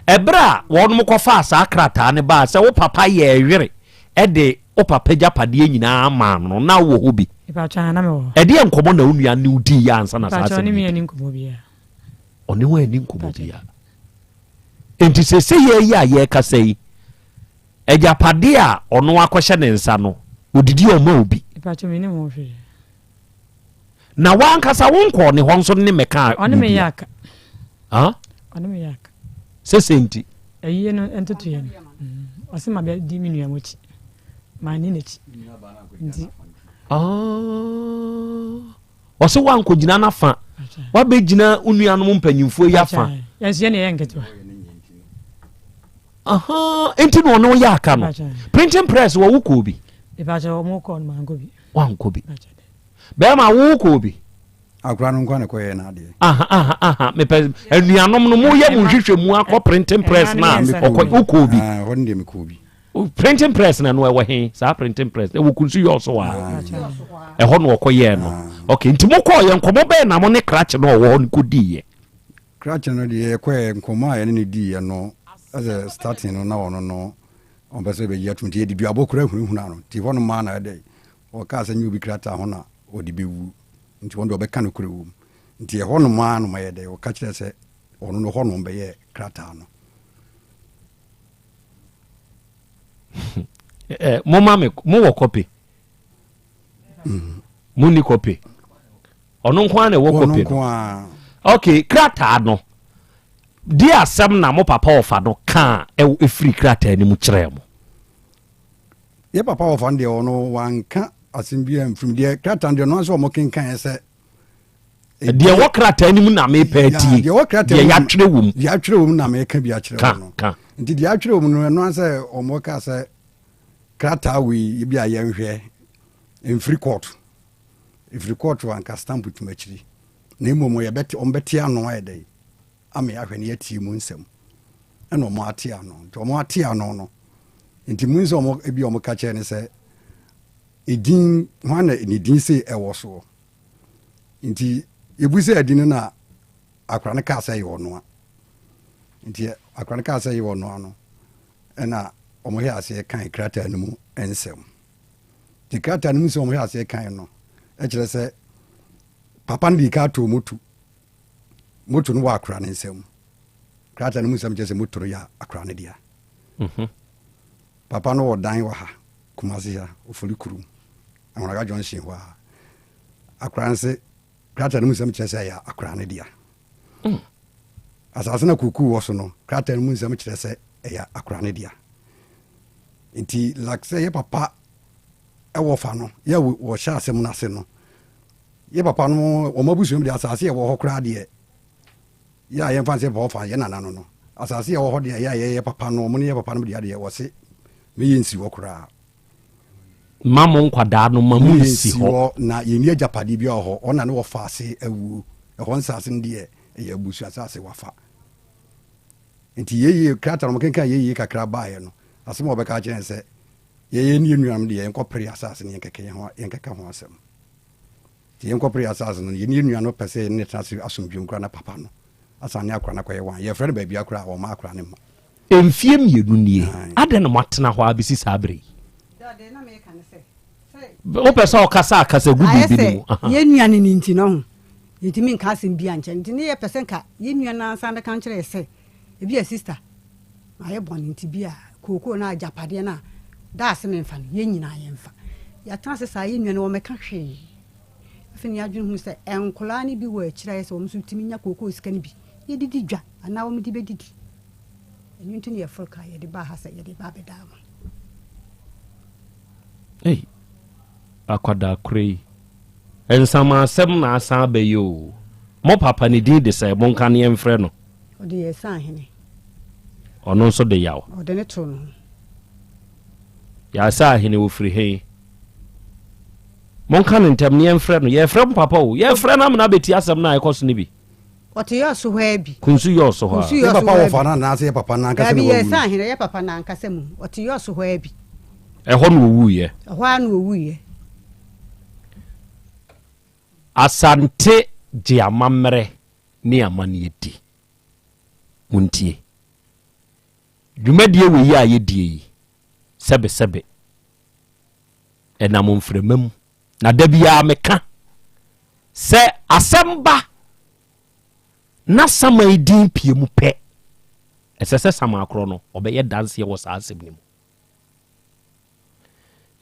Ɛberɛ a wɔnom kɔfaa saa krataa no baa sɛ wo papa yɛɛ were de wo papa gyapadeɛ nyinaa maa no no, na wowɔ hɔ bi? Ɛdeɛn nkɔmmɔ na wo nua ne wo diiɛ ansa na saa asɛm yi adi? Ɔne wo anni nkɔmmɔ biara. Enti seesei yi a yɛrekasa yi, agyapadeɛ a ɔno akɔhyɛ ne nsa no, ɔdidi a ɔma obi. Na wankasa wonkɔɔ ne hɔ nso ne mɛka Ɔne me yɛ aka. Huh? Ɔne me yɛ aka. Sese nti. Ayie no ntotoeɛ no. Ɔse ma bɛ di me nua mo akyi. Ma ni n'akyi. Nti. Ah. Ɔse wankɔgyina n'afa. Wabɛgyina wo nuanom mpanyimfoɔ yi afa. Yɛn nso yɛn na yɛyɛ nketewa. Aha, nti na ɔne wo yɛ aka no. Printing press wɔ wo kɔɔ bi. Mepakyɛ wɔn kɔɔ no mankɔ bi. Wankɔ bi. Bɛrima wo kɔɔ bi. Akora no nkwa na kɔyɛ n'adeɛ. Aha aha aha mepɛ anuanom no mo yɛ mo nhwehwɛ mu akɔ printing press na ɔkɔ wokɔɔ bi. Hɔ no deɛ mekɔɔ bi. Printing press na no ɛwɔ he saa printing press ɛwɔ kunsu yɛ ɔso a ɛhɔ na ɔkɔ yɛɛ no. Okay nti mo kɔɔ yɛ nkɔmɔ bɛɛ na mo ne krakye no ɔwɔ hɔ no kɔ diiɛ. Krakye no deɛ yɛkɔɛ nkɔmɔ a yɛne no diiɛ no ɛsɛ starting no na ɔno no ɔmpɛ sɛ ɔbɛgye atom nti yɛde duabɔ koraa hunahuna no nti hɔ no maa na ɛdɛ ɔkaa sɛ nyɛ obi krataa ho na ɔde bɛwu nti ɔno deɛ ɔbɛka nokorɛ wɔ mu nti ɛhɔ nom ara no mayɛ dɛ ɔka kyerɛ sɛ ɔno no hɔ nom bɛyɛ krataa no. Eh, moma me mowɔ kɔpe monni kɔpe ɔno nko ara na ɛwɔ kɔpe no ok krataa no di asɛm na mo papa ɔfa no kaa ɛfiri krataa no mu kyerɛɛ mo Yɛ papa wɔfa no deɛ ɔno wanka asɛm biara mfirim deɛ krataa no deɛ ɔno nso wɔn kenkan sɛ. Deɛ ɛwɔ krataa no mu na mepɛ atie. Deɛ ɛwɔ krataa deɛ yɛatwerɛ wɔ mu. Deɛ yɛatwerɛ wɔ mu na meka bi akyerɛ wɔn no. Ka Nti deɛ yɛatwerɛ wɔ mu no ɛno sɛ wɔn ka sɛ krataa wei ebi a yɛnhwɛ mfiri court efiri court anka stamp tum akyiri na mmom yɛbɛte wɔn bɛte ano ayɛ dɛ. Ama yɛahwɛ na yɛatie mu nsɛm. Ɛna wɔn ate ano. Nti wɔn ate ano no, nti mu nsɛm wɔn ebi wɔn ka kyerɛ ne sɛ, edin hwan na ne din sei ɛwɔ soɔ. Nti yɛbu sɛ ɛdi no na akora no kaa sɛ ɛyɛ ɔnoa. Nti akora no kaa sɛ ɛyɛ ɔnoa no, ɛna wɔn hwɛ aseɛ kan krataa no mu nsɛm. Nti krataa no mu nsɛm wɔn hwɛ aseɛ kan no, ɛkyerɛ sɛ papa no de ka atoo moto. Moto no wɔ akora no nsam. Krataa no mu nsɛm kyerɛ sɛ moto no yɛ akora no dea. Mhm. Papa no wɔ dan wɔ ha, Kumasi ha, Ofori kurom, Ahoraga junction hɔ a. Akora no se krataa no mu nsɛm kyerɛ sɛ ɛyɛ akora no dea. Mm. Asase na kuku wɔ so no, krataa no mu nsɛm kyerɛ sɛ ɛyɛ akora no dea. Nti like sɛ yɛ papa ɛwɔ fa no, yɛ wɔhyɛ asɛm no ase no, Yɛ papa no wɔn abusua mu deɛ asase yɛ wɔ hɔ koraa deɛ yɛ a yɛmfa nsɛ papa fa yɛ nana no no asase yɛ wɔ hɔ deɛ yɛ a yɛyɛ papa no wɔn ne yɛ papa no deɛ deɛ wɔse meyɛ nsi hɔ koraa. Ma mo nkwadaa no ma mo nsi hɔ. Na yɛnni agyapadeɛ bi wɔ hɔ ɔna ne wɔfa ase awuo ɛhɔ nsase no deɛ ɛyɛ abusua asase wafa nti yɛyie krataa no wɔkenkan yɛyie kakra baeɛ no asɛm a wɔbɛka akyerɛ sɛ yɛyɛ ne yɛ nuanom deɛ yɛnkɔpere asase no yɛnkɛka ho asɛm. Nti yɛnkɔpere yɛn asase no, yɛne yɛn nua no pɛ sɛ yɛne no tena ase asomdwoe mu koraa na papa no asan ne akora no akɔyɛ wan. Yɛfrɛ no baabiara koraa a, ɔmma akora no mma. Mfeɛ mmienu nie, adɛn na moatena hɔ ara bɛsi saa berɛ yi? Wopɛ sɛ ɔkasa a, kasa gu Ayɛ biribi no sɛ mu. Aha. yɛn nua no no nti no, ɔho, yɛntumi nka asɛm biara nkyerɛ no. Nti ne yɛpɛ sɛ nka yɛn nua no ara nsa bɛka nkyerɛ yɛ sɛ, ebia sista, mayɛ bɔne nti bi a kookoo no agyapadeɛ no a da ase memfa no, yɛn nyinaa yɛmfa. Yɛatena ase saa, yɛn nua no wɔmmɛka hwee. Afei na yɛadwene ho sɛ nkwadaa no bi wɔ akyire a ɛyɛ sɛ wɔn nso tumi nya kookoo sika no bi na yɛde di dwa anaa wɔde bɛdidi. Ɛno nti na yɛforo kaa yɛde baa ha sɛ yɛde ba abɛda ama. Ei, akwadaa korɔ yi, nsamanasɛm na asan aba yi o. Mo papa ne din de sɛn? Monka ne yɛmfrɛ no. Ɔde yɛɛ sahene. Ɔno nso de yaw. Ɔde ne too ne ho. Yɛa sahene ɔfiri he? Monka no ntɛm ne yɛmfrɛ no. Yɛfrɛ mo papa o. Yɛfrɛ no amena abɛtie asɛm no a ɛkɔ so no bi. Ɔte yɔɔ so hɔ ara bi. Kunsu yɔɔ so hɔ ara. Kunsu yɔɔ Yɛ so papa hɔ ara wɔfa bi. no anaasɛ yɛ papa no ankasa na Daabi, wawu yɛɛ no? sahene, yɛ papa no ankasa mu. Ɔte yɔɔ so hɔ ara bi. Ɛhɔ na ɔwuiɛ. Ɛhɔ ara na ɔwuiɛ. Asante gye amammerɛ ne amanneɛ di. Montie. Dwumadie wei a yɛdie yi, sɛbesɛbe, ɛnam mframa mu. Na da biara meka sɛ asɛm ba na saman din pie mu pɛ, ɛsɛ sɛ saman korɔ no ɔbɛyɛ danseɛ wɔ saa asɛm no mu.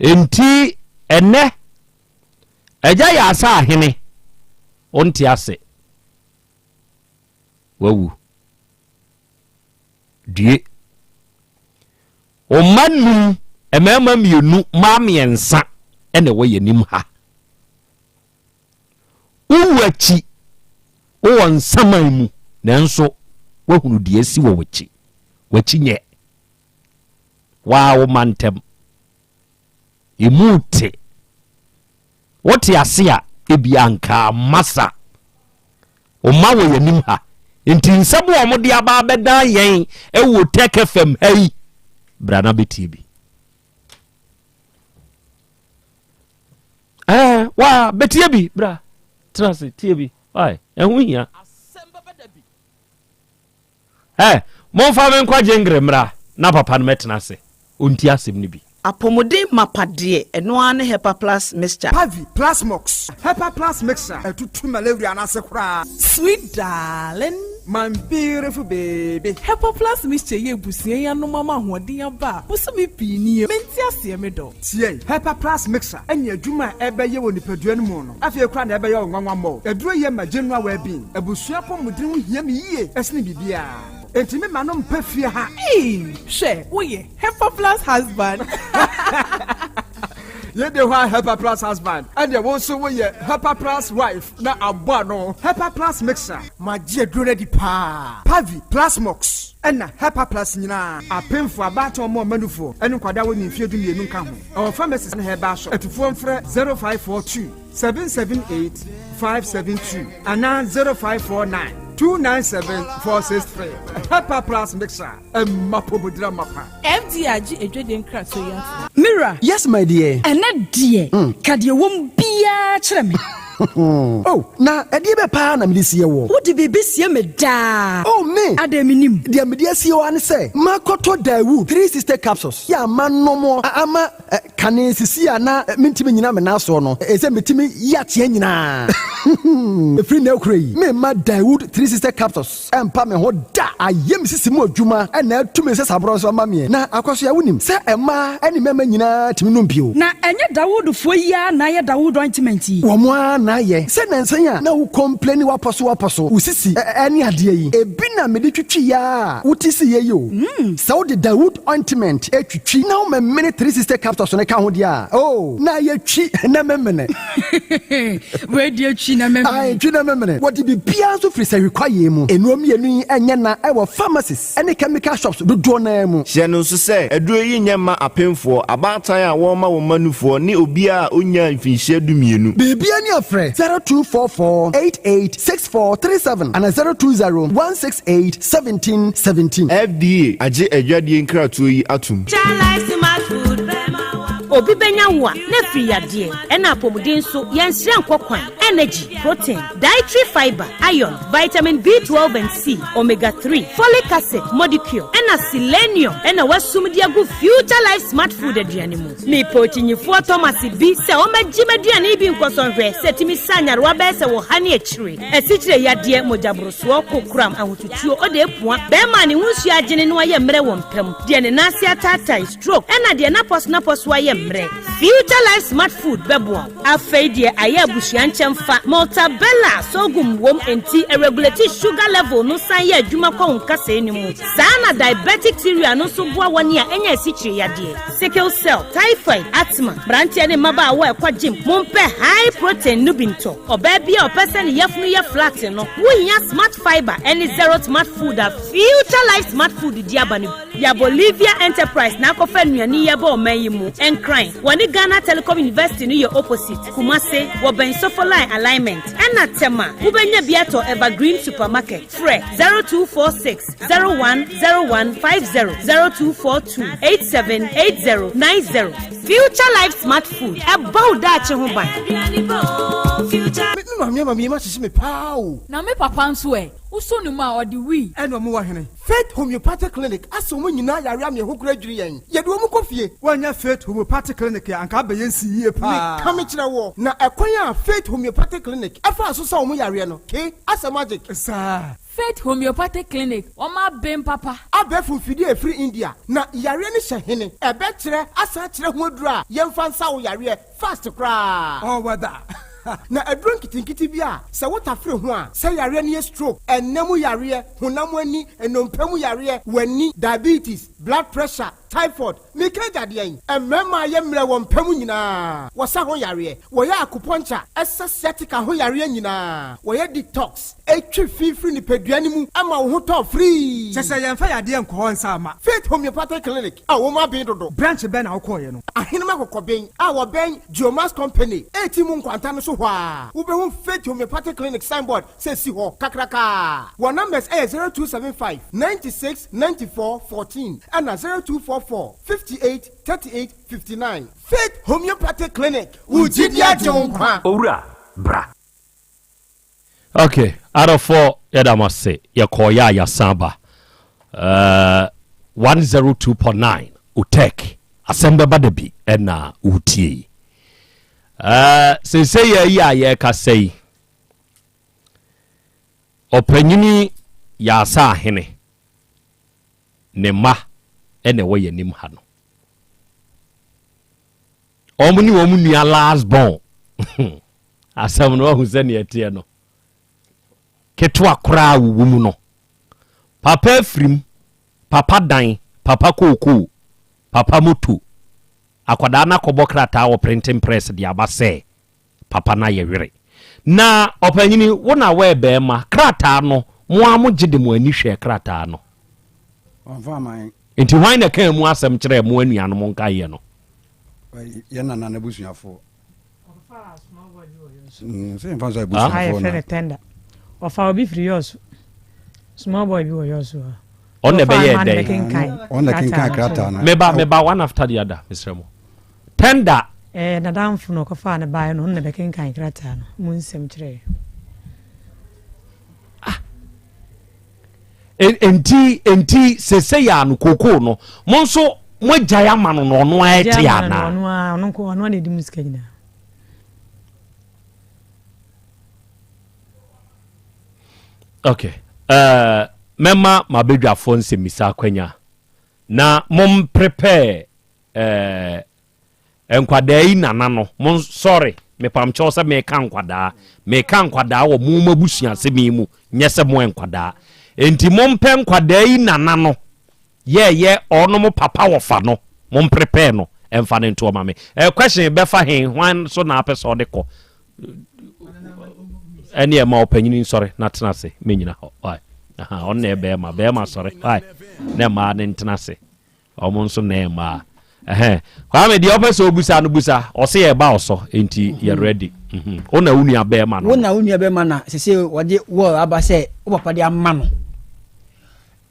Enti ɛnnɛ, Agya yɛ asa ahene, wonte ase, wawu. Due. Wo mma num, mmarima mmienu, mmaa mmiɛnsa na ɛwɔ yɛn anim ha. Wowu akyi, wowɔ nsaman mu, nanso woahunu deɛ asi wɔ w'akyi. W'akyi nyɛ. Waa wo mma ntɛm. Emu te. Wote ase a, ebia anka amma sa. Wo mma wɔ yɛn anim ha. Nti nsɛm a wɔde aba abɛdan yɛn wɔ Tech FM ha yi, bra na bɛtie bi. Ɛɛ, waa, bɛtie bi, bra. Tena ase, tie bi. Why? Ɛho hia. Ɛ, momfa me nkɔ Gyengre mmra na papa no mɛtena ase, ɔntie asɛm no bi. Apɔmuden mapa deɛ, ɛno ara ne Hepa Plus Mixture. Pavi, Plasmox, Hepa Plus Mixture, ɛtutu malaria no ase koraa. Sweet darling. My beautiful baby. Hepa Plus Mixture yi abusua yi anom ama ahoɔden aba a bosome pii nie. Mente aseɛ me dɔ. Tie! Hepa Plus Mixture ne adwuma a ɛbɛyɛ wɔ nipadua no mu no, afei koraa na ɛbɛyɛ wo nwanwa mmɔ. Aduro yi ma general well-being. Abusua apɔmuden ho hia me yie sene biribiara. Enti me ma no mpa fie ha. Eii hwɛ woyɛ Hepa Plus husband. Yei de hɔ a Hepa Plus husband, ɛnneɛ wo nso woyɛ Hepa Plus wife na abɔ ano. Hepa Plus Mixture. Magye aduro no adi paa. Pavi, Plasmox, ɛna Hepa Plus nyinaa. Apemfo, abaatan, ɔmo a ɔma nufoɔ, ɛne nkwadaa a wɔnni mfeɛ 12 nka ho. Ɛwɔ pharmacies ne herbal shop. Atufoɔ mfrɛ 0542 778 572 anaa 0549. 297 463. Hepa Plus Mixture, ɛma pomodira mapa. FDA agye adwadie nkratoɔ yi atom. Me wura. Yes my dear. Ɛnɛ deɛ, ka deɛ ɛwɔ mu biara kyerɛ me. Oh, na ɛdeɛ bɛ paa na mede sie woɔ? Wode biribi sie me daa. Oh, me! Adɛn mennim? Deɛ mede asie wo ara ne sɛ, makɔtɔ Daewoo 360 capsules yi a manom a ama kane sisi a na mentumi nnyina me nan soɔ no, ɛsɛ metumi yi ateɛ nyinaa. Ɛfiri nnɛ rekora yi, meremma Daewoo 360 capsules Ɛmpa me ho da. Ayɛ me sisi mu adwuma na atu me nsasaborɔ nso ama meɛ. Na Akwasoa, wonim sɛ mmaa ne mmarima nyinaa tumi nom bio. Na ɛnyɛ Dawoodfoɔ yi ara na ayɛ Dawood ointment yi? Wɔn ara na ayɛ. Sɛ nnansa yi a na wo complaini w'apɔ so w'apɔ so, wo sisi ne adeɛ yi, ebi na mede twitwi ara a wote siiɛ yi o. Sɛ wode Dawood ointment twitwi na womemene 360 capsules no ka ho deɛ a, oh, na ayɛ twi na memene. Wei deɛ twi na memene. Ae, twi na memene. Wɔde biribiara nso firi sahwi kwaeɛ mu. Nnuro mmienu yi nyɛ na wɔ pharmacies ne chemical shops dodoɔ no ara mu. Hyɛ no nso sɛ, aduro yi nyɛ mma apemfoɔ, abaatan a wɔrema wɔn mma nufoɔ, ne obiara a ɔnnyaa mfinhyia dumienu. Biribiara ni a frɛ 0244 88 64 37 anaa 020 168 17 17. FDA agye adwadie nkratoɔ yi atom. Obi bɛnya wo a, na afiri yadeɛ, ɛna apɔmuden nso, yɛnsrɛ nkɔ kwan, energy, protein, dietary fibre, iron, vitamin B12 and C, omega 3, folic acid, modicure, ɛna selenium ɛna wasum de agu Future Life Smart Food aduane mu. Mepɛ okyinyifoɔ Thomas bi sɛ ɔmmɛgye m'aduane yi bi nkɔsɔ nhwɛ sɛ ɛtumi sa nyarewa bɛyɛ sɛ wɔ ha ne akyire, asikyire yadeɛ, mogyaborosoɔ, kokoram, ahotutuo, ɔde apua, bɛrima a ne ho nsuo agyene na wayɛ mmerɛ wɔ mpa mu, deɛ ne nan ase ataatae, stroke, ɛna deɛ n'apɔso-n'apɔso ayɛ mmerɛ. Future Life Smart Food bɛboa wo. Afei deɛ ayɛ abusua nkyɛmfa, Maltabella sorghum wom enti ɛregulate sugar level no san yɛ adwuma kɔ wo nkasɛɛ no mu. Saa na diabetic cereal no nso boa wɔn a anya asikyire yadeɛ, sickle cell, typhoid, asthma. Mmeranteɛ ne mmabaawa a ɛkɔ gym, mompɛ high protein no bi ntɔ. Ɔbaa bi a ɔpɛ sɛ ne yafunu yɛ flat no, wohia Smart Fibre ne Zero Smart Food a Future Life Smart Food de aba no bi. Ya Bolivia Enterprise na akɔfa nnuane yi aba ɔman yi mu. Nkran, wɔne Ghana Telecom University no yɛ opposite. Kumase, wɔbɛn Sofoline Alignment. Ɛna Tema, wobɛnya bi atɔ Evergreen Supermarket. Frɛ 0246 01 01 50, 0242 87 80 90. Future Life Smart Food, ɛbɔ wo daakye ho ban. Me maame ama me yam ahyehye me paa o. Na me papa nso ɛ? Wosɔ ne mu a, ɔde wii. Ɛna ɔmo wɔ hene? Faith Homeopathic Clinic asa wɔn nyinaa yare ama ɛho koraa dwiri yɛn. Yɛde wɔn kɔ fie. Woannya Faith Homeopathic Clinic a, anka abɛyɛ nsi yie paa. Meka mekyerɛ woɔ, na ɛkwan a Faith Homeopathic Clinic faa so sa wɔn yareɛ no, ke, asɛ magic. Saa. Faith Homeopathic Clinic, wɔn aben papa. Abɛɛfo mfidie a ɛfiri India, na yareɛ no hyɛ hene? Ɛbɛkyerɛ asan akyerɛ ho aduro a yɛmfa nsa wo yareɛ fast koraa. All weather. Na aduro nketenkete bi a sɛ wotafere ho a, sɛ yareɛ no yɛ stroke, ɛnna mu yareɛ, honam ani, nnompe mu yareɛ, w'ani, diabetes, blood pressure, typhoid, meka agya deɛn? Mmarima a yɛ mmerɛ wɔ mpa mu nyinaa, wɔsa ho yareɛ, wɔyɛ acupuncture, ɛsa sciatica ho yareɛ nyinaa, wɔyɛ detox, ɛtwe fi firi nipadua no mu ma wo ho tɔ firii. Kyɛ sɛ yɛmfa yadeɛ nkɔ hɔ nsa mma. Faith Homeopathic Clinic a wɔn aben dodo. Branch bɛn na wokɔeɛ no? Ahenem Akokɔben a wɔbɛn Geomax Company reti mu nkwanta no so hɔ ara, wobɛhu Faith Homeopathic Clinic signboard sɛ si hɔ kakrakaa. Wɔn numbers yɛ 0275 96 94 14 ɛna 0244 58 38 59. Faith Homeopathic Clinic, wo gyidi agye wo nkwa. Owura, bra. Ok adɔfoɔ yɛda mo ase yɛkɔɔyɛ a yɛasan ba uh, 102.9 otek asɛm bɛba da bi ɛna wotie yi uh, seesei yɛ yi a yɛrekasa yi ɔpanyini yɛasa ahene ne mma ɛna ɛwɔ yɛn anim ha no wɔn ne wɔn nua last born asɛm no wahu sɛdeɛ ɛteɛ no ketewa koraa wowu mu no papa afirim papa dan papa kookoo papa moto akwadaa no akɔbɔ krataa wɔ printing press de aba sɛ papa no ayɛ were na ɔpanyini wo na wɔyɛ bɛrima krataa no mo a mo gye de mo ani hwɛ krataa no nti hwan na ɛkaa mu asɛm kyerɛɛ mo anuanom nkaeɛ no yɛn nana n'abusuafoɔ Ayɛ fɛ ne tender. Ɔfa obi firi yɔɔso. Small boy bi wɔ yɛ so hɔ. Ɔno na ɛbɛyɛ dɛn? Ɔno na ɛkenkan krataa no. Meba meba one after the other mesrɛ mo. Tender. Ɛɛ nadamfo na ɔkɔfaa no baeɛ no ɔno na ɛbɛkenkan krataa no mu nsɛm kyerɛɛ. Ah. Enti enti sese yɛ ano kookoo no mo nso mo agyae ama no na ɔno ara ɛte anaa? Ɔno ara ɔno nko ɔno ara na edi mu sika nyinaa. Okay. Uh, mɛma m'abadwafoɔ nsɛmmisa akwanya na mom prepare uh, nkwadaa yi nana no mo sorry mepamkyɛw sɛ meka nkwadaa meka nkwadaa wɔ mo mabusuasɛm yi mu nyɛ sɛ mo nkwadaa enti mompɛ nkwadaa yi nana no Yɛɛyɛ ɔnom papa wɔfa no mom prepare no ɛmfa no ntoɔ ma me eh, question bɛfa he hwan so na apɛ sɛ ɔde kɔ ɛne ɛma ɔpanyini nsɔre na tena ase menyina hɔ why aha ɔno na ɛbɛɛma bɛɛma sɔre why na mmaa ne ntena ase ɔmo nso na ɛmaa ɛhɛn Kwame deɛ ɔpɛ sɛ ɔbusa no busa ɔse yɛba ɔsɔ nti yɛ ready mhm. wo na wo nua bɛɛma no wo na wo nua bɛɛma na sese wɔde wɔl aba sɛ wo papa de ama no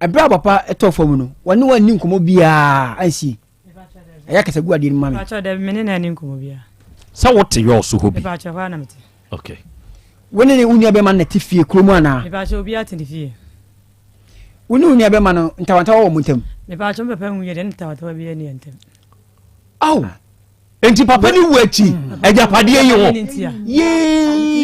Ɛberɛ a papa tɔɔ fam no, wɔne wo anni nkɔmmɔ biara ansie? Ɛyɛ kasa gu adeɛ no ma me. Mepakyɛw, dabi, me ne no anni nkɔmmɔ biara. Sɛ wote yɔɔ so hɔ bi? Mepakyɛw, hɔ ara na mete. Okay. Wo ne wo nua bɛrima no na te fie kuro mu anaa? Mepakyɛw, obiara te ne fie. Wo ne wo nua bɛrima no ntawantawa wɔ mo ntam? Mepakyɛw, me papa nwuiɛ deɛ, ne ntawantawa biara nni yɛn ntam. Aw! Enti papa ne wu akyi agyapadeɛ yi ho. Yee!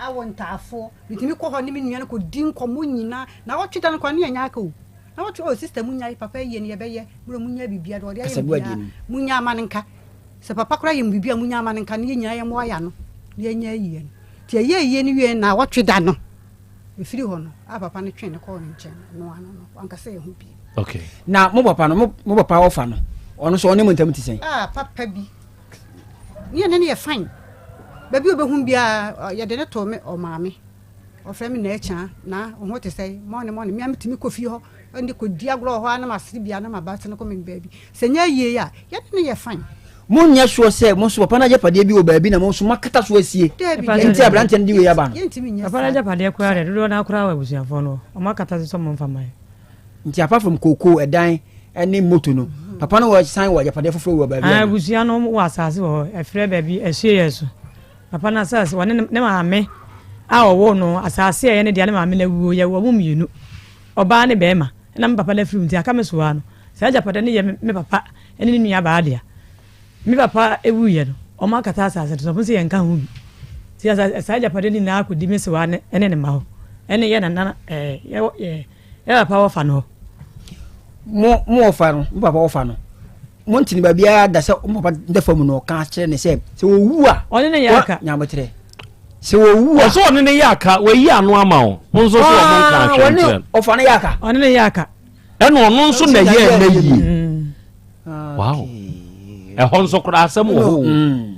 Awo ntaafoɔ metumi kɔ hɔ ne me nua no kɔdi nkɔmmɔ nyinaa na wɔtwe da no kora ne yɛnyɛ aka o na wɔtwe o sister mu nyae papa yie no yɛbɛyɛ mmerɛ mu nya biribiara deɛ ɔde ayɛ mu biara mu nya ama no nka sɛ papa kora yɛ mu biribi a mu nya ama no nka ne yɛ nyinaa yɛmmoa yɛ ano ne yɛnyɛ ayie no nti ɛyɛ ayie no wie na wɔtwe da no Ɛfiri hɔ no, a papa no twee no kɔɔ ne nkyɛn no, ɔno ano no, wankasa yɛn ho bio. Okay. Na mo papa no, mo mo papa ɔfa no, ɔno nso ɔne mo ntam te sɛn? Ah, papa bi. Ne yɛne no yɛ fine. Baabi a ɔbɛhu biara, yɛde no too me ɔmaame. Ɔfrɛ me Naakyaa, na wo ho te sɛn? Mɔne mɔne. Me a metumi kɔ fie hɔ ne kɔdi agorɔ wɔ hɔ ara na masere bi a na maba sene kɔ me baabi. Sɛ nyɛ yie a, yɛne no yɛ fine. Monyɛ sure sɛ mo nso papa no agyapadeɛ bi wɔ baabi na mo nso moakata so asie nti aberanteɛ no de wei aba no. Papa no agyapadeɛ koraa deɛ, dodoɔ no ara koraa wɔ abusuafoɔ no hɔ. Wɔakata so sɛ wɔmfa mma yɛn. Nti apart from kookoo, ɛdan ne moto no, papa no wɔ san wɔ agyapadeɛ foforɔ wɔ baabi anaa? Abusua no wɔ asase wɔ hɔ, ɛfrɛ baabi Asueɛ so. Papa no asase, wɔne ne maame a ɔwoo no, asase a ɛyɛ ne dea, ne maame no awuo, yɛwɔ wɔn mmienu, ɔbaa ne barima, ɛna me papa no afiri mu nti aka me so ara no, saa agyapadeɛ no yɛ me papa ne ne nuabaa dea. Me papa wuiɛ no, wɔakata asase no so, wɔn sɛ yɛnka ho bi. Nti asase, saa agyapadeɛ no nyinaa kɔdi me sewaa ne ne ne mma hɔ, ɛne yɛ nana, ɛɛ, yɛ, yɛ, yɛ papa wɔfa no hɔ. Mo, mo wɔfa no, mo papa wɔfa no, mo ntene baabiara da sɛ mo papa da fam no, ɔka kyerɛ ne sɛ, sɛ wɔwu a, ɔne ne yɛ aka. Nyabotrɛ. Sɛ wɔwu a. Ɔsɛ ɔne ne yɛ aka, wɔayi ano ama wo. Wo nso so ɔmo nka ahwɛ nkyerɛ no. Ɔfa ne yɛ aka. Ɔne ne yɛ aka. Ɛna ɔno nso na ɛyɛ ɛnɛ yie. Wow. Ɛhɔ nso koraa asɛm wɔ hɔ o. Mm.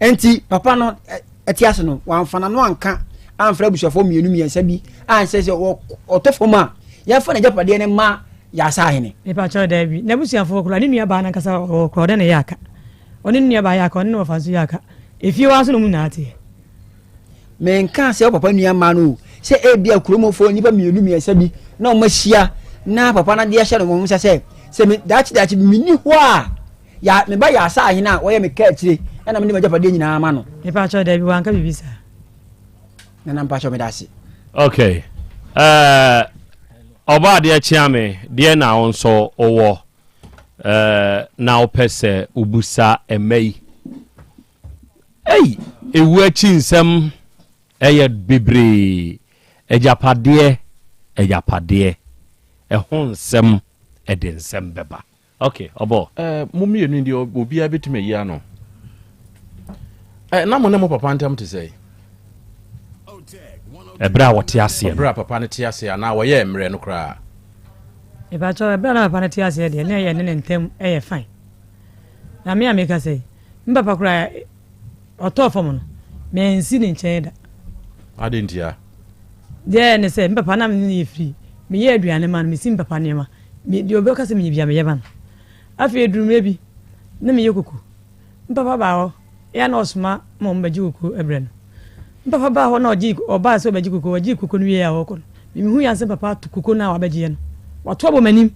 Nti papa no ɛte ase no wamfa n'ano anka amfrɛ abusuafoɔ mmienu mmiɛnsa bi ansɛ sɛ ɔtɔ fam a yɛmfa n'agyapadeɛ no ma yɛasa ahene. Nipa kyerɛ daabi n'abusuafoɔ koraa ne nua baa n'ankasa ɔwɔ koraa ɔde ne yɛ aka ɔne ne nua baa yɛ aka ɔne ne wɔfa nso yɛ aka efie hɔ aso na ɔmu nyinaa teɛ. Menkaa sɛ wo papa nua mmaa no o, sɛ ebia kurom hɔfoɔ nnipa mmienu mmiɛnsa bi na wɔn ahyia na papa no adeɛ ahyɛ no wɔn nsa sɛ sɛ me daakye daakye bi menni hɔ a ya me ba yɛ asa ahene a wɔyɛ me ka akyire ɛna mede m'agyapadeɛ nyinaa ma no. Mepa kyɛw dabi wanka biribi saa. Nana mpa kyɛw meda ase. Okay. Uh, ɔbɔ adeɛ kyea me deɛ na wo nso wowɔ uh, na wopɛ sɛ wobusa ɛmɛ yi. Ei! Ewu akyi nsɛm yɛ bebree. Agyapadeɛ, agyapadeɛ, ɛho nsɛm ɛde nsɛm bɛba. Ok, ɔbɔ. Eh, mo mmienu deɛ obiara bɛtumi ayi ano. Eh, na mo ne mo papa ntam te sɛn? Ɛberɛ a wɔte aseɛ no. Ɛberɛ a papa no te aseɛ anaa wɔyɛɛ mmerɛ no koraa? Mepakyɛw, ɛberɛ a na papa no te aseɛ deɛ, na yɛne ne ntam yɛ fine. Na me a mekasa yi, me papa koraa ɔtɔɔ fam no, mansi ne nkyɛn da. Adɛn ntia? Deɛ ne sɛ, me papa na me ne no yɛ firi. Meyɛ aduane ma no, mesi me papa nneɛma. Me, deɛ ɔbɛka sɛ menyɛ biara, meyɛ ma no. Afei ɛduru mmerɛ bi, na meyɛ koko. Me papa baa hɔ, ɛyɛ a na ɔsoma ma wɔbɛgye koko brɛ no. Me papa baa hɔ na ɔgyee ɔbaa sɛ ɔbɛgye koko, ɔgyee koko no wieeɛ a ɔrekɔ no, me mehui ara sɛ papa ato koko no a wabɛgyeɛ no, wato abɔ m'anim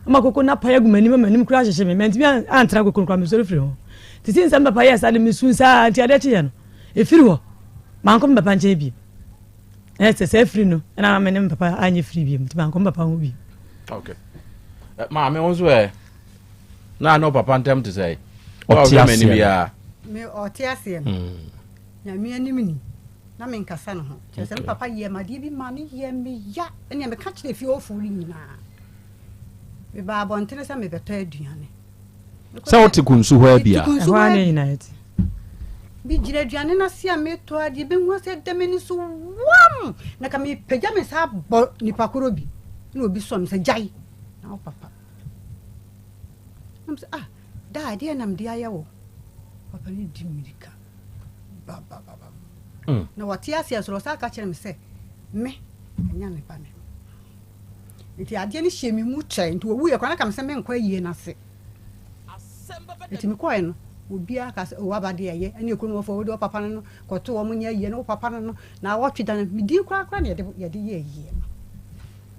ama koko no apae agu m'anim ama m'anim koraa ahyehye me, mantumi antra koko no koraa, mesɔre firi ho. Nti since sɛ me papa yɛɛ saa de mesuu saa nti adeɛ kyeeɛ no, ɛfiri hɔ, mankɔ me papa nkyɛn bio. Ɛyɛ sɛ saa firi no ɛna ama me ne me papa anyɛ firi bio, nti mankɔ me papa ho bio. Okay. Eh, maame wo nso ɛ na ne papa ntam te sɛ ɔte aseɛ me ɔte aseɛ no hmm. Nyame anim ni, na menkasa ne ho. Kyerɛ sɛ me papa yɛɛ me adeɛ bi maa no yɛɛ me ya. Ɛnneɛ meka kyerɛɛ fie hɔfoɔ no nyinaa. Mebaa abɔntene sɛ mebɛtɔ aduane. Sɛ wote kunsu hɔ abia? Mete kunsu hɔ a. Megyina aduane no ase a metɔ adeɛ bɛhu sɛ ɛda m'ani so wam. Na ka mepagya me nsa abɔ nipa korɔ bi. Na obi sɔ me sɛ gyae. Na wo papa. Na sɛ ah, daa ɛdeɛ na mede ayɛ wo. Papa no di mmirika. Babababa. Mm. Na wɔte aseɛ nso ɔsan ka kyerɛ me sɛ me ɛnya ne ba ne. Nti adeɛ no hyɛ me mu kyɛ nti wɔwuiɛ koraa na ka me sɛ menkɔ ayie no ase. Nti mekɔɛ no obiara ka sɛ o waba deɛ ɛyɛ ɛne kurom hɔfoɔ wode wo papa no no kɔto wɔn nyɛ ayie no wo papa no no na awɔtwe da no medin koraa koraa na yɛde yɛde yɛ ayie no.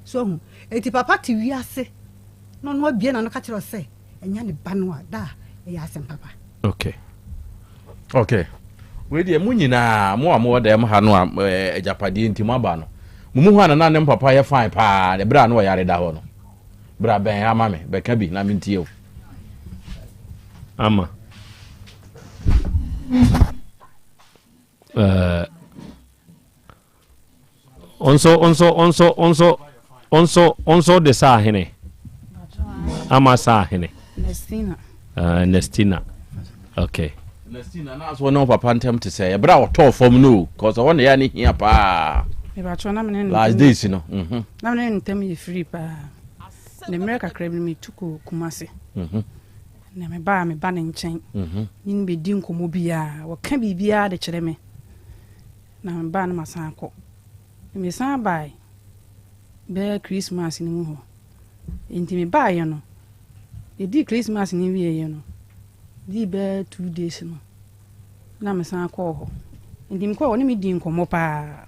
So hu eti papa te wiase na ɔno abie na no ka kyerɛ sɛ ɛnyɛ ne ba no a da a ɛyɛ asɛm papa. Okay. Okay. Wei deɛ mo nyinaa mo a mowɔ dɛm ha no a eh, agyapadeɛ nti mo aba no mo mu hwan na na ne papa yɛ fine paa ɛberɛ a na ɔyare da hɔ no bra bɛn ha ma me bɛka bi na mentie o ama uh, Onso onso onso onso onso onso de saa hene. Ama saa hene. Nestina. Uh, Nestina. Okay. Nestina na so ne papa ntɛm te sɛ ɛberɛ a ɔtɔɔ fam no kɔsɛ hɔ na yɛ ne hia paa. Mebatwɛ na mene last days no. Mhm. Na mene ne ntɛm yɛ free paa. Ne mmerɛ kakra bi metu kɔ Kumase. Mhm. Na mebaa meba ne nkyɛn. Mhm. Ne no bɛdi nkɔmmɔ biara. Wɔka biribiara de kyerɛ me. Na mebaa na masan akɔ. Mesan bae bɛyɛ Christmas no mu hɔ. Enti mebaeɛ no, yɛdii Christmas no wieeɛ no, dii bɛyɛ 2 days no, na mesan kɔɔ hɔ. Enti mekɔɔ hɔ ne me dii nkɔmmɔ paa.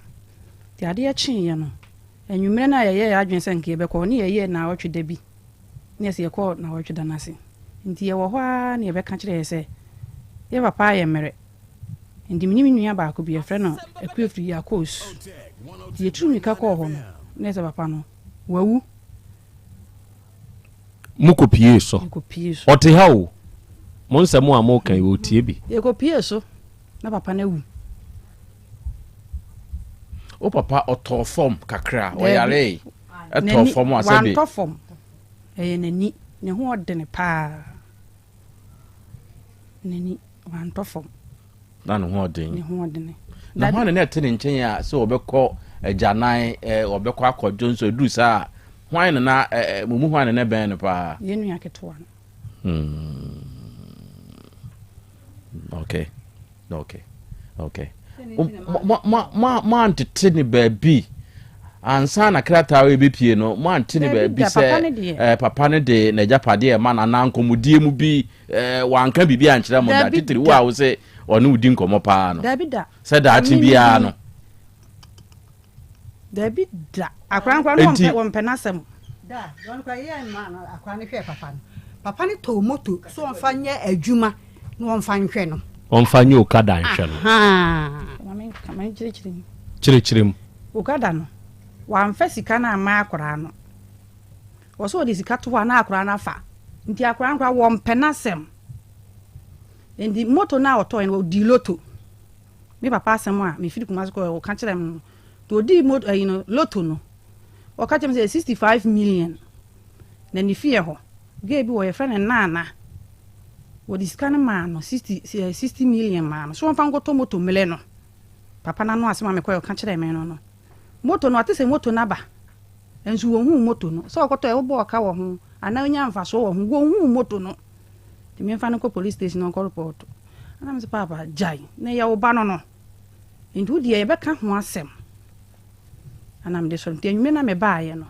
Nti adeɛ kyeeɛ no, anwummerɛ no a yɛyɛɛ yɛn adwene sɛ nka yɛbɛkɔ, ne yɛyɛɛ naawɔtwe da bi, ne yɛsɛ yɛkɔɔ naawɔtwe da no ase. Nti yɛwɔ hɔ ara na yɛbɛka kyerɛɛ yɛ sɛ, yɛ papa ayɛ mmerɛ. Enti me ne me nua baako bi, yɛfrɛ no Akuafiri Yakos, nti yɛtuu mmirika kɔɔ hɔ no, na ɛsɛ papa no, wawu. Mokɔpiee so. Yɛkɔpiee so. Ɔte ha o. Mo nsɛm a moka yi, ɔtie bi. Yɛkɔpiee so, na papa no awu. Wo papa ɔtɔɔ fam kakra, Daabi. ɔyaree, ɛtɔɔ N'ani, fam a sɛbe. wantɔ fam. Ɛyɛ n'ani, ne ho ɔdene paa. N'ani, wantɔ fam. Na ne ho ɔden. Ne ho ɔdene. Na hwan na na ɛte ne nkyɛn a sɛ ɔbɛkɔ agyanan, ɛ, ɔbɛkɔ akɔdwo nso ɛduru saa a, hwan na na ɛ, ɛ, mo mu hwan na na ɛbɛn no paa? Yɛn nua ketewa no. Hmm. Okay. Okay. Okay. Moantete ne baabi ansa na krataa wei bɛpie no moante ne baabi sɛ eh, papa no de n'agyapadeɛ ɛma no anaa nkɔmmɔdie mu bi eh, wanka biribi ankyerɛ mo da titiri wo a wo sɛ ɔne wo di nkɔmmɔ paa no sɛ daakye biara no Dabi da. Akora no koraa no wɔmpɛ wɔmpɛ n'asɛm. Da, wɔn koraa yɛ mmaa no akora no hwɛ papa no. Papa no tɔɔ moto so wɔmfa nyɛ adwuma na wɔmfa nhwɛ no. Wɔmfa nyɛ okada nhwɛ no. Maame nka ma nkyerɛkyerɛ mu. Kyerɛkyerɛ mu. Okada no, wamfa sika no amma akora no. Wɔsɛ wɔde sika to hɔ a na akora no afa. Nti akora no koraa wɔmpɛ n'asɛm. Nti moto no a ɔtɔe no, ɔdii loto. Me papa asɛm a mefiri Kumasi kɔɛ ɔka kyerɛ me no, nti ɔdii mo ɛyi no loto no, ɔka kyerɛ me sɛ 65 million na ne fie hɔ girl bi wɔ yɛfrɛ no Nana, wɔde sika no maa no 60 60 million maa no so ɔmfa nkɔtɔ moto mmerɛ no. Papa no ano asɛm a mekɔɛ ɔka kyerɛ me no no, moto no ɔte sɛ moto no aba nso wɔnhuu moto no sɛ ɔkɔtɔ ɛwobɔ ɔka wɔ ho anaa ɔnya mfasoɔ wɔ ho, wɔnhuu moto no nti memfa no nkɔ police station na ɔnkɔ report. Ɛna mese paapa gyae na ɛyɛ wo ba no no nti wo deɛ yɛbɛka ho asɛm. Ɛna mede sɔre nti anwummerɛ na mebaeɛ no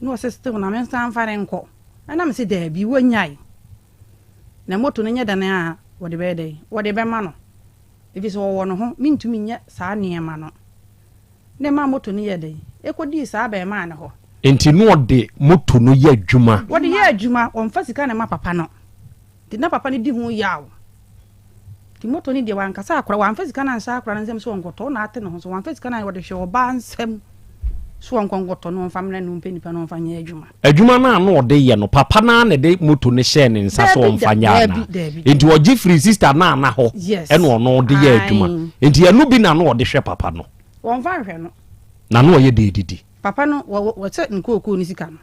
na ɔse still na mensan mfa no nkɔ. Ɛna mese daabi wanyae na moto no nyɛ dɛn a wɔde bɛyɛ dɛn wɔde bɛma no. Ɛfiri sɛ ɔwɔ ne ho, mentumi nyɛ saa nneɛma no. Na ɛmaa moto no yɛɛ dɛn? Ɛkɔdii saa abarimaa no hɔ. Enti na ɔde moto no yɛ adwuma? Wɔde yɛ adwuma, ɔmfa sika na ɛma papa no. Nti na papa no di ho yaw. Nti moto no deɛ wankasa akora, wamfa sika no anhyɛ akora no nsam sɛ ɔnkɔtɔ, ɔna ate ne ho so, wamfa sika no anyɛ, ɔde hwɛ ɔbaa nsam sɛ ɔnkɔ nkɔtɔ na ɔmfa mmrɛ no, ɔmpɛ nipa na ɔmfa nyɛ adwuma. Adwuma no a na ɔde yɛ no, papa no ara na ɛde moto no hyɛɛ ne nsa sɛ Daabi da, ɔmfa nyɛ daabi, anaa? daabi, Enti daabi. ɔgye firii sista no a na hɔ Yes. ɛna ɔno de yɛ adwuma. Ae. Enti ɛno bi na na ɔde hwɛ papa no? Wɔmfa nhwɛ no. Na na ɔyɛ dɛn didi? Papa no, wɔ, wɔ, wɔsɛ ne kookoo no sika no.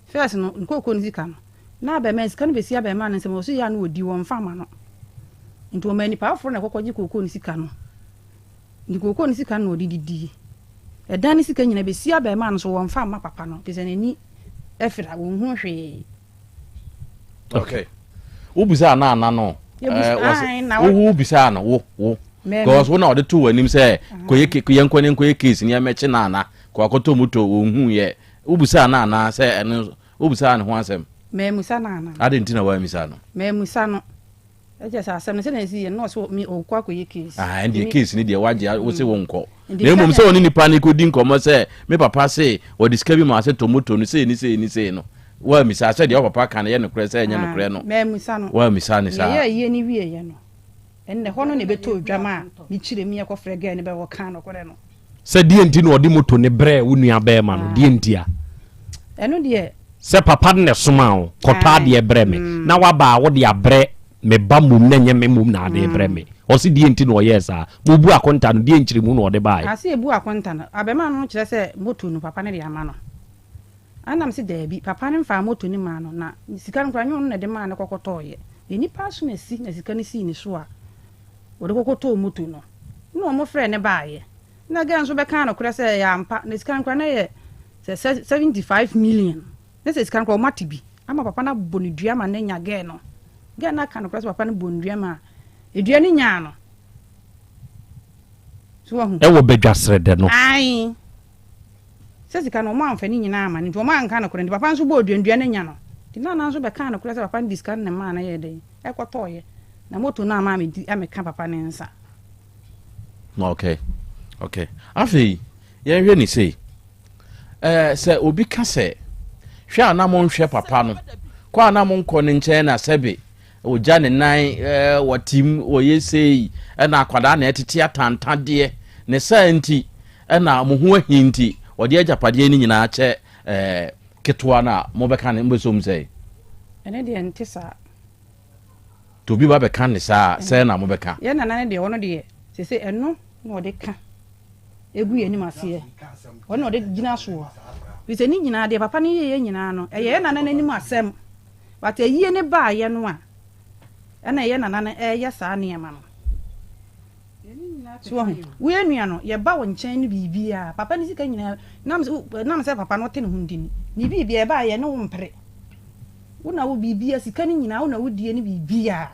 First no, ne kookoo no sika no, na abarimaa, sika no bɛsi abarimaa no nsam, ɔso yɛ a na ɔdi, wɔmfa mma no. Nti wɔmaa nipa foforɔ na ɛkɔkɔgye kookoo no sika no. Nti kookoo no sika no na ɔde didie. Ɛdan no sika nyina bɛsi abarimaa no so, wɔmfa mma papa no, te sɛ n'ani afira, wɔnhunu hwee. Okay. Wobisaa no ana no? Wo bisaa no wo wo. Because wo na ɔde to w'anim sɛ kɔyɛ yɛnkɔ ne nkɔyɛ case ne yɛmmɛkye no ana kɔ akɔtɔ moto wɔnhu yɛ. Wobisaa no ana sɛ ɛno wobisaa ne ho asɛm? Mammusa no ana. Adɛn nti na woammisa no? Mammusa no. Ɛkyɛ sɛ asɛm no sɛdeɛ ɛsi yɛ no na ɔsɛ me ɔkɔ akɔyɛ case. Ah, ɛndeɛ case no deɛ wagye wo se wonkɔ. Nti Na mmom sɛdeɛ sɛ ɔne nipa no kɔdi nkɔmmɔ sɛ me papa se ɔde sika bi maa sɛ tɔ moto no sei ne sei ne sei no, woammisa sɛ deɛ wo papa ka no yɛ nokorɛ sɛ ɛnyɛ Ah, nokorɛ no, mammisa no. woammisa no saa. Yɛyɛɛ ayie no wieeɛ no, ɛnna ɛhɔ no na ɛbɛtɔɔ dwam a mekyerɛ mu yɛkɔfrɛ girl no bɛ ɔkaa nokorɛ no. Sɛ deɛ nti na ɔde moto no brɛɛ wo nua bɛɛma no, deɛ ntia? Ɛno deɛ. Sɛ papa no na ɛsomaa wo, kɔtɔ adeɛ brɛ me, na waba a wode abrɛ me ba mmom na ɛnyɛ me mmom na ade rebrɛ me. Ɔse deɛ nti na ɔyɛɛ saa? Mobu akonta no, deɛ nkyerɛmu na ɔde baeɛ? Ase yɛbu akonta no, abɛmaa no kyerɛ sɛ moto no papa no de ama no. Ɛna mese daabi, papa no mfaa moto no maa no, na sika no koraa nyɛ ɔno na ɛde maa no kɔkɔtɔeɛ. Na nnipa aso na asi na sika no sii ne so a wɔde kɔkɔtɔɔ moto no. Nna wɔfrɛɛ no baeɛ. Nna girl nso bɛkaa nokorɛ sɛ ɛyɛ ampa, na sika no koraa na ɛyɛ sɛ 75 million. Na sɛ sika no koraa wɔate bi ama papa no abɔ no dua ama no anya girl no. Girl no aka nokorɛ sɛ papa no bɔɔ no dua ma dua no nyaa no. So wahu? Ɛwɔ badwasrɛdɛ no. Ae. Sɛ sika no wɔamfa ne nyinaa amma no nti wɔanka nokorɛ nti papa nso bɔɔ dua no dua no anya no. Nti Nana nso bɛkaa nokorɛ sɛ papa no de sika no na ɛmaa no yɛɛ dɛn? Ɛkɔtɔeɛ. Na moto no amma ammɛdi ammɛka papa no nsa. Okay. Okay. Afei, yɛnhwɛ ne sei. Ɛɛ sɛ obi ka sɛ, hwɛ a na monhwɛ papa no, kɔ a na monkɔ ne nkyɛn na sɛbe ɔgya ne nan ɛɛ wɔtim wɔyɛ sei ɛna akwadaa na ɛtete atantadeɛ ne saa nti ɛna mo ho ahi nti wɔde agyapadeɛ no nyinaa kyɛ ɛɛ ketewa no a mobɛka ne mobɛsom sɛ. Ɛne deɛ nte saa. Nti obi ba bɛka ne saa a, sɛn na mobɛka? Yɛn nana no deɛ, ɔno deɛ, seesei ɛno na ɔde ka gu yɛn anim aseɛ. Ɔno na ɔde gyina soɔ. Ɛfiri sɛ ne nyinaa, deɛ papa no yɛeɛ nyinaa no, ɛyɛ yɛn nana no anim asɛm. But ayie no baeɛ no a, ɛna yɛn nana no reyɛ saa nneɛma no. So wahu? Wo yɛn nua no, yɛba wo nkyɛn ne biribiara, papa no sika nyinaa, nam sɛ papa no ɔte ne ho nti no, ne biribiara ɛba a, yɛne wo mpere. Wo na wo biribiara, sika no nyinaa wo na wodie ne biribiara.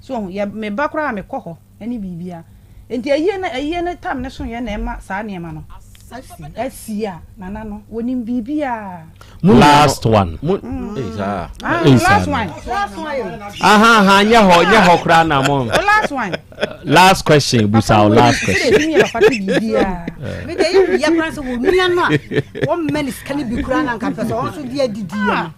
So wahu, yɛ me ba koraa a mekɔ hɔ ne biribiara. Nti ayie no ayie no tam no so yɛ na ɛma saa nneɛma no asi a nana no wɔnim biribiara. Last one. Mo, eh, saa. Ah, Eh, saa last no. one. Aha, aha, nyɛ hɔ, nyɛ hɔ koraa na mo. O last one. Last question, busa o last question. Sɛ yɛ papa te biribiara. Me deɛ yɛ wia koraa sɛ wɔn nua no a wɔn mmɛ ne sika no bi koraa na nka pɛ sɛ wɔn nso de adidi yɛ no.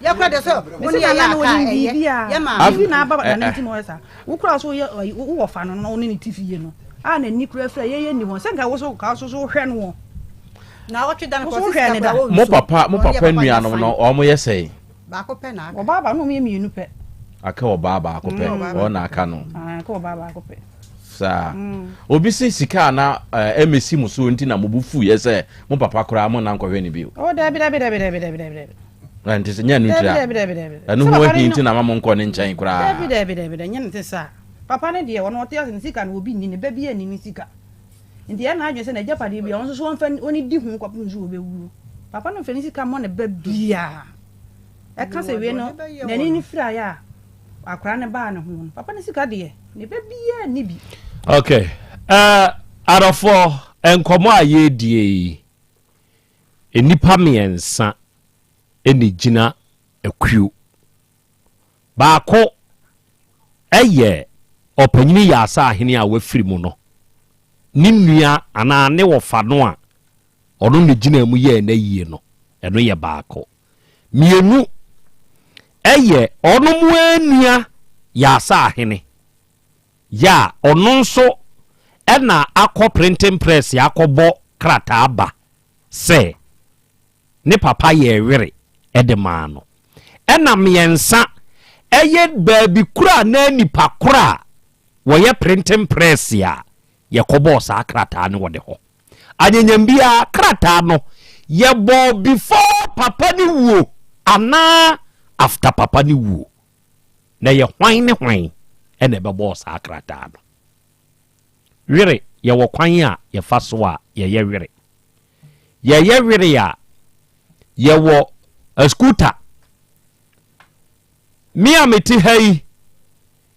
Yɛ kora deɛ sɛ wɔn yɛ yɛ aka ɛyɛ yɛ maame. Bibi na aba na ne nti na ɔyɛ saa. Wo kora so yɛ wo wɔ fa no na wo ne ne ti fie no. A na ni kora fira yɛ yɛ ni wɔn sɛ nka wo so ka so so hwɛ no wɔn. Na ɔtwe da no Wo so kɔ hwɛ sika ne da. koraa Mo papa mo papa nuanom no wɔn yɛ sɛn? Baako pɛ na aka. Ɔbaa baako na wɔn yɛ mmienu pɛ. Aka ɔbaa baako pɛ wɔn na aka no. Aka ɔbaa baako pɛ. Saa. Obi se sika a na ɛmɛsi mo soɔ nti na mo bo fuiɛ sɛ mo papa koraa mo nna nkɔhwɛ no bio. Oh dabi dabi dabi dabi dabi dabi dabi. Ɛnte sɛ nyɛ ɛno ntira. Dabi dabi dabi dabi. Ɛno ho ahi nti na ma mo nkɔ ne nkyɛn koraa. Dabi dabi dabi dabi nyɛ ne te saa. Papa no deɛ ɔno ɔte ase ne sika no obi nni ne ba bi anni ne sika. Nti ɛyɛ n'adwene sɛ n'agyapadeɛ biara ɔno nso so ɔmfa ɔnidi ho kɔpem sɛ ɔbɛwuo. Papa no mfa ne sika mmɔ ne ba biara. Ɛka sɛ wei no n'ani no firaeɛ a akwadaa no baa ne ho no, papa no sika deɛ ne ba biara nni bi. Okay. Uh, adɔfoɔ, nkɔmmɔ a yɛredie yi, nnipa mmiɛnsa na ɛgyina akuo. Baako yɛ. Ɔpanyini Yaasa Ahene a wafiri mu no, ne nua anaa ne wɔfa no a ɔno na gyinaa mu yɛɛ n'ayie no, ɛno yɛ baako. Mmienu, ɛyɛ ɔno mo ara nua Yaasa Ahene yɛ a ɔno nso na akɔ printing press akɔbɔ krataa ba sɛ ne papa yɛɛ were de maa no. Ɛna mmiɛnsa, ɛyɛ baabi koro a na nipa koro a wɔyɛ printing press a yɛkɔbɔɔ saa krataa no wɔ ne hɔ. Anyanyam biara, krataa no yɛbɔɔ before papa no wuo anaa after papa no wuo. Na ɛyɛ hwan ne hwan na ɛbɛbɔɔ saa krataa no? Were, yɛwɔ kwan a yɛfa so a yɛyɛ were. Yɛyɛ were a, yɛwɔ askuta. Me a mete ha yi,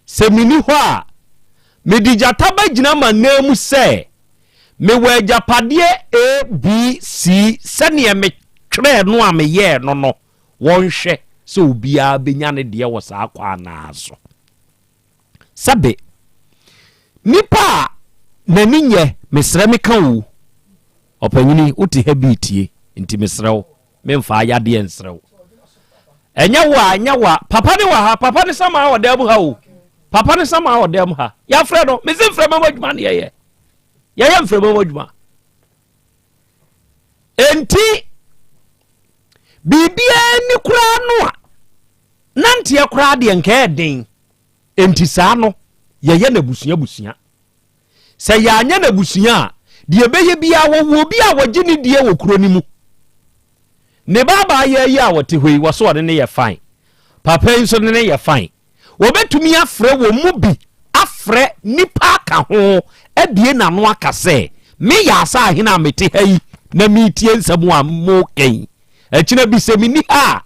sɛ menni hɔ a, mede gyata bɛgyina m'ananmu sɛ mewɔ agyapadeɛ A, B, C sɛdeɛ metwerɛɛ no a meyɛɛ no no, wɔnhwɛ sɛ obiara bɛnya ne deɛ wɔ saa kwan no ara so. Sɛbe, nipa a n'ani nyɛ, mesrɛ meka o, ɔpanyini wote ha bi retie, nti mesrɛ wo, memfa ayadeɛ nsrɛ wo. Ɛnyɛ wo a, ɛnyɛ wo a, papa ne wɔ ha, papa ne sama wɔ dan mu ha o, papa ne sama wɔ dan mu ha, yɛafrɛ no, mese mframa mu adwuma ne yɛyɛ, yɛyɛ mframa mu adwuma. Enti, biribiara ni koraa no a, Nanteɛ koraa deɛ nka ɛyɛ den. Enti saa no, yɛyɛ no abusua abusua. Sɛ yɛanyɛ no abusua a, deɛ ɛbɛyɛ biara wɔwɔ obi a wɔgye ne die wɔ kuro no mu. Ne ba abaayewa yi a ɔte hɔ yi, wɔse ɔne no yɛ fine. Papa yi nso ne no yɛ fine. Wɔbɛtumi afrɛ wɔn mu bi afrɛ nnipa aka ho abue n'ano aka sɛ, Me Yaasa ahene a mete ha yi na meretie nsɛm a moreka yi. Akyina bi sɛ menni ha a,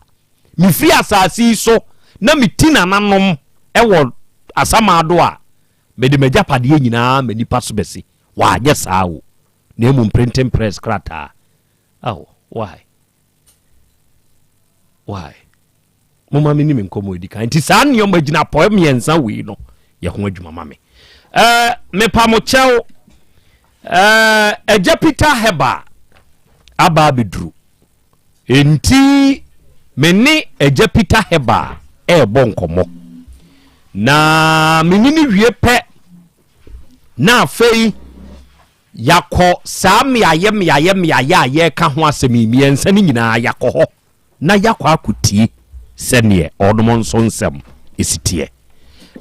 Mefiri asase yi so na meti nananom wɔ asamando a, mede m'agyapadeɛ nyinaa ma nnipa so bɛse, Wɔanyɛ saa o, na mmom printing press krataa. Oh, why? Why? Momma me ne me nkɔmmɔ adi kan. Nti saa nneɛma gyinapɔɛ mmiɛnsa wei no yɛ ho adwuma ma me. Eh, mepa mo kyɛw. Eh, Agya Peter Heba aba abɛduru. Enti me ne Agya Peter Heber rebɔ nkɔmmɔ, na me ne no wie pɛ na afei yɛakɔ saa mmeaeɛ mmeaeɛ mmeaeɛ a yɛreka ho asɛm yi mmiɛnsa no nyinaa yɛakɔ hɔ na yɛakɔ akɔtie sɛdeɛ ɔnom nso nsɛm si teɛ.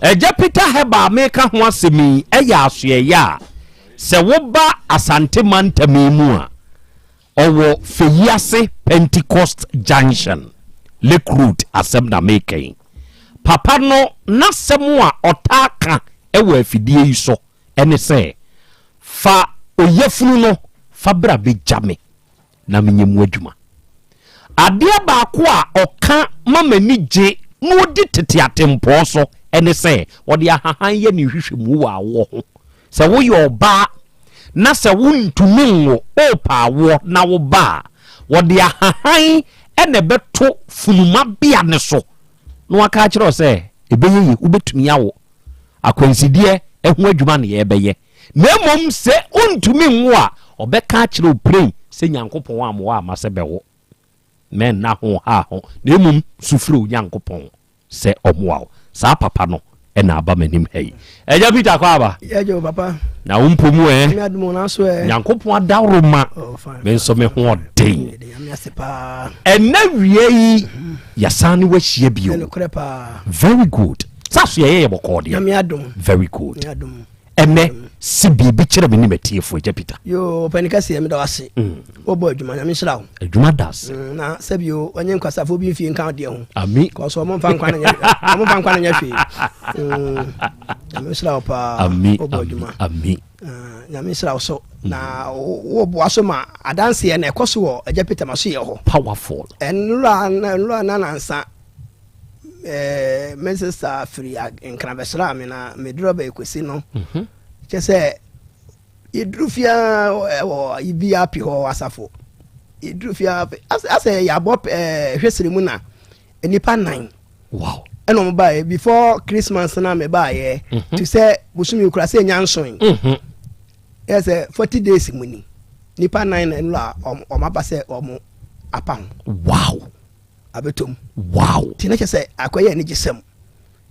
Agya Peter Heber a meka ho asɛm yi yɛ asoɛeɛ a sɛ woba Asante mantam yi mu a Ɔwɔ Feyiase Pentecost Junction, Lake Road asɛm na meka yi. Papa no n'asɛm a ɔtaa ka wɔ afidie yi so ne sɛ, Fa oyafunu no fa bra bɛgya me na menyɛ mu adwuma. Adeɛ baako a ɔka ma m'ani gye na ɔdi tete atempɔn so ne sɛ, ɔde ahahan yɛ ne nhwehwɛmu wɔ awoɔ ho. Sɛ woyɛ ɔbaa na sɛ wontumi nwo, worepɛ awoɔ na wo ba a, wɔde ahahan na ɛbɛto funuma bea no so na wɔaka akyerɛ wo sɛ ɛbɛyɛ yie, wobɛtumi awo. Akwansideɛ ho adwuma na yɛrebɛyɛ. Na mmom sɛ wontumi nwo a, ɔbɛka akyerɛ wo prɛi sɛ Nyankopɔn ammoa wo amma sɛ bɛwo. Mɛnna ho ha ho, na mmom su frɛ Onyankopɔn. sɛ ɔmmoa wo. Saa papa no na aba m'anim ha yi. Agya Peter kɔ aba. Yɛgye wo papa. Na wo mpo mu ɛ. Nyame adom o nanso ɛ. Nyankopɔn adaworo ma. Oh, fine. Me nso me ho ɔden. Yɛde Nyame ase paa. Ɛnɛ wia yi yɛsan ne wahyia bio. Ɛnokorɛ paa. Very good. Sɛ aso yɛyɛ yɛ bɔkɔɔ deɛ. Nyame adom. Very good. Nyame adom. Ɛnɛ si biribi kyerɛ me ne m'atiefo Agya Peter. Yoo ɔpɛni kɛseɛ meda wo ase. Wobɔ adwuma nyame nhyira wo. Adwuma da ase. Mm, na sɛbio ɔnye nkwasafo bi mfie nka deɛ ho. Ami. Kɔsɔ ɔmo mfa nkwa no nyɛ ɔmo mfa nkwa no nyɛ hwee. Mm, nyame nhyira wo paa. Ami. Wobɔ adwuma. Ami. Ah, nyame nhyira wo so. Na woboa so ma adanseɛ na ɛkɔ so wɔ Agya Peter ma so yɛ hɔ. Powerful. Ɛnora ɛnora na nansa eh, me sista firi Nkran bɛsraa me na meduru abɛɛkwasi no. Mhm. Kyɛ sɛ Yɛduru fie ara wɔ VIP hɔ asafo. Yɛduru fie ara asɛ yɛabɔ hwɛsere mu na nnipa nan. Wow. Ɛna ɔmo baeɛ before Christmas na me baeɛ te sɛ bosome kura sɛ nya nson. Yɛ sɛ 40 days mu ni nipa nan na ɛnura ɔmo aba sɛ ɔmo apa ho. Wow. Abɛtɔ mu. Wow. Ti na kyɛ sɛ akɔyɛ anigyesɛm.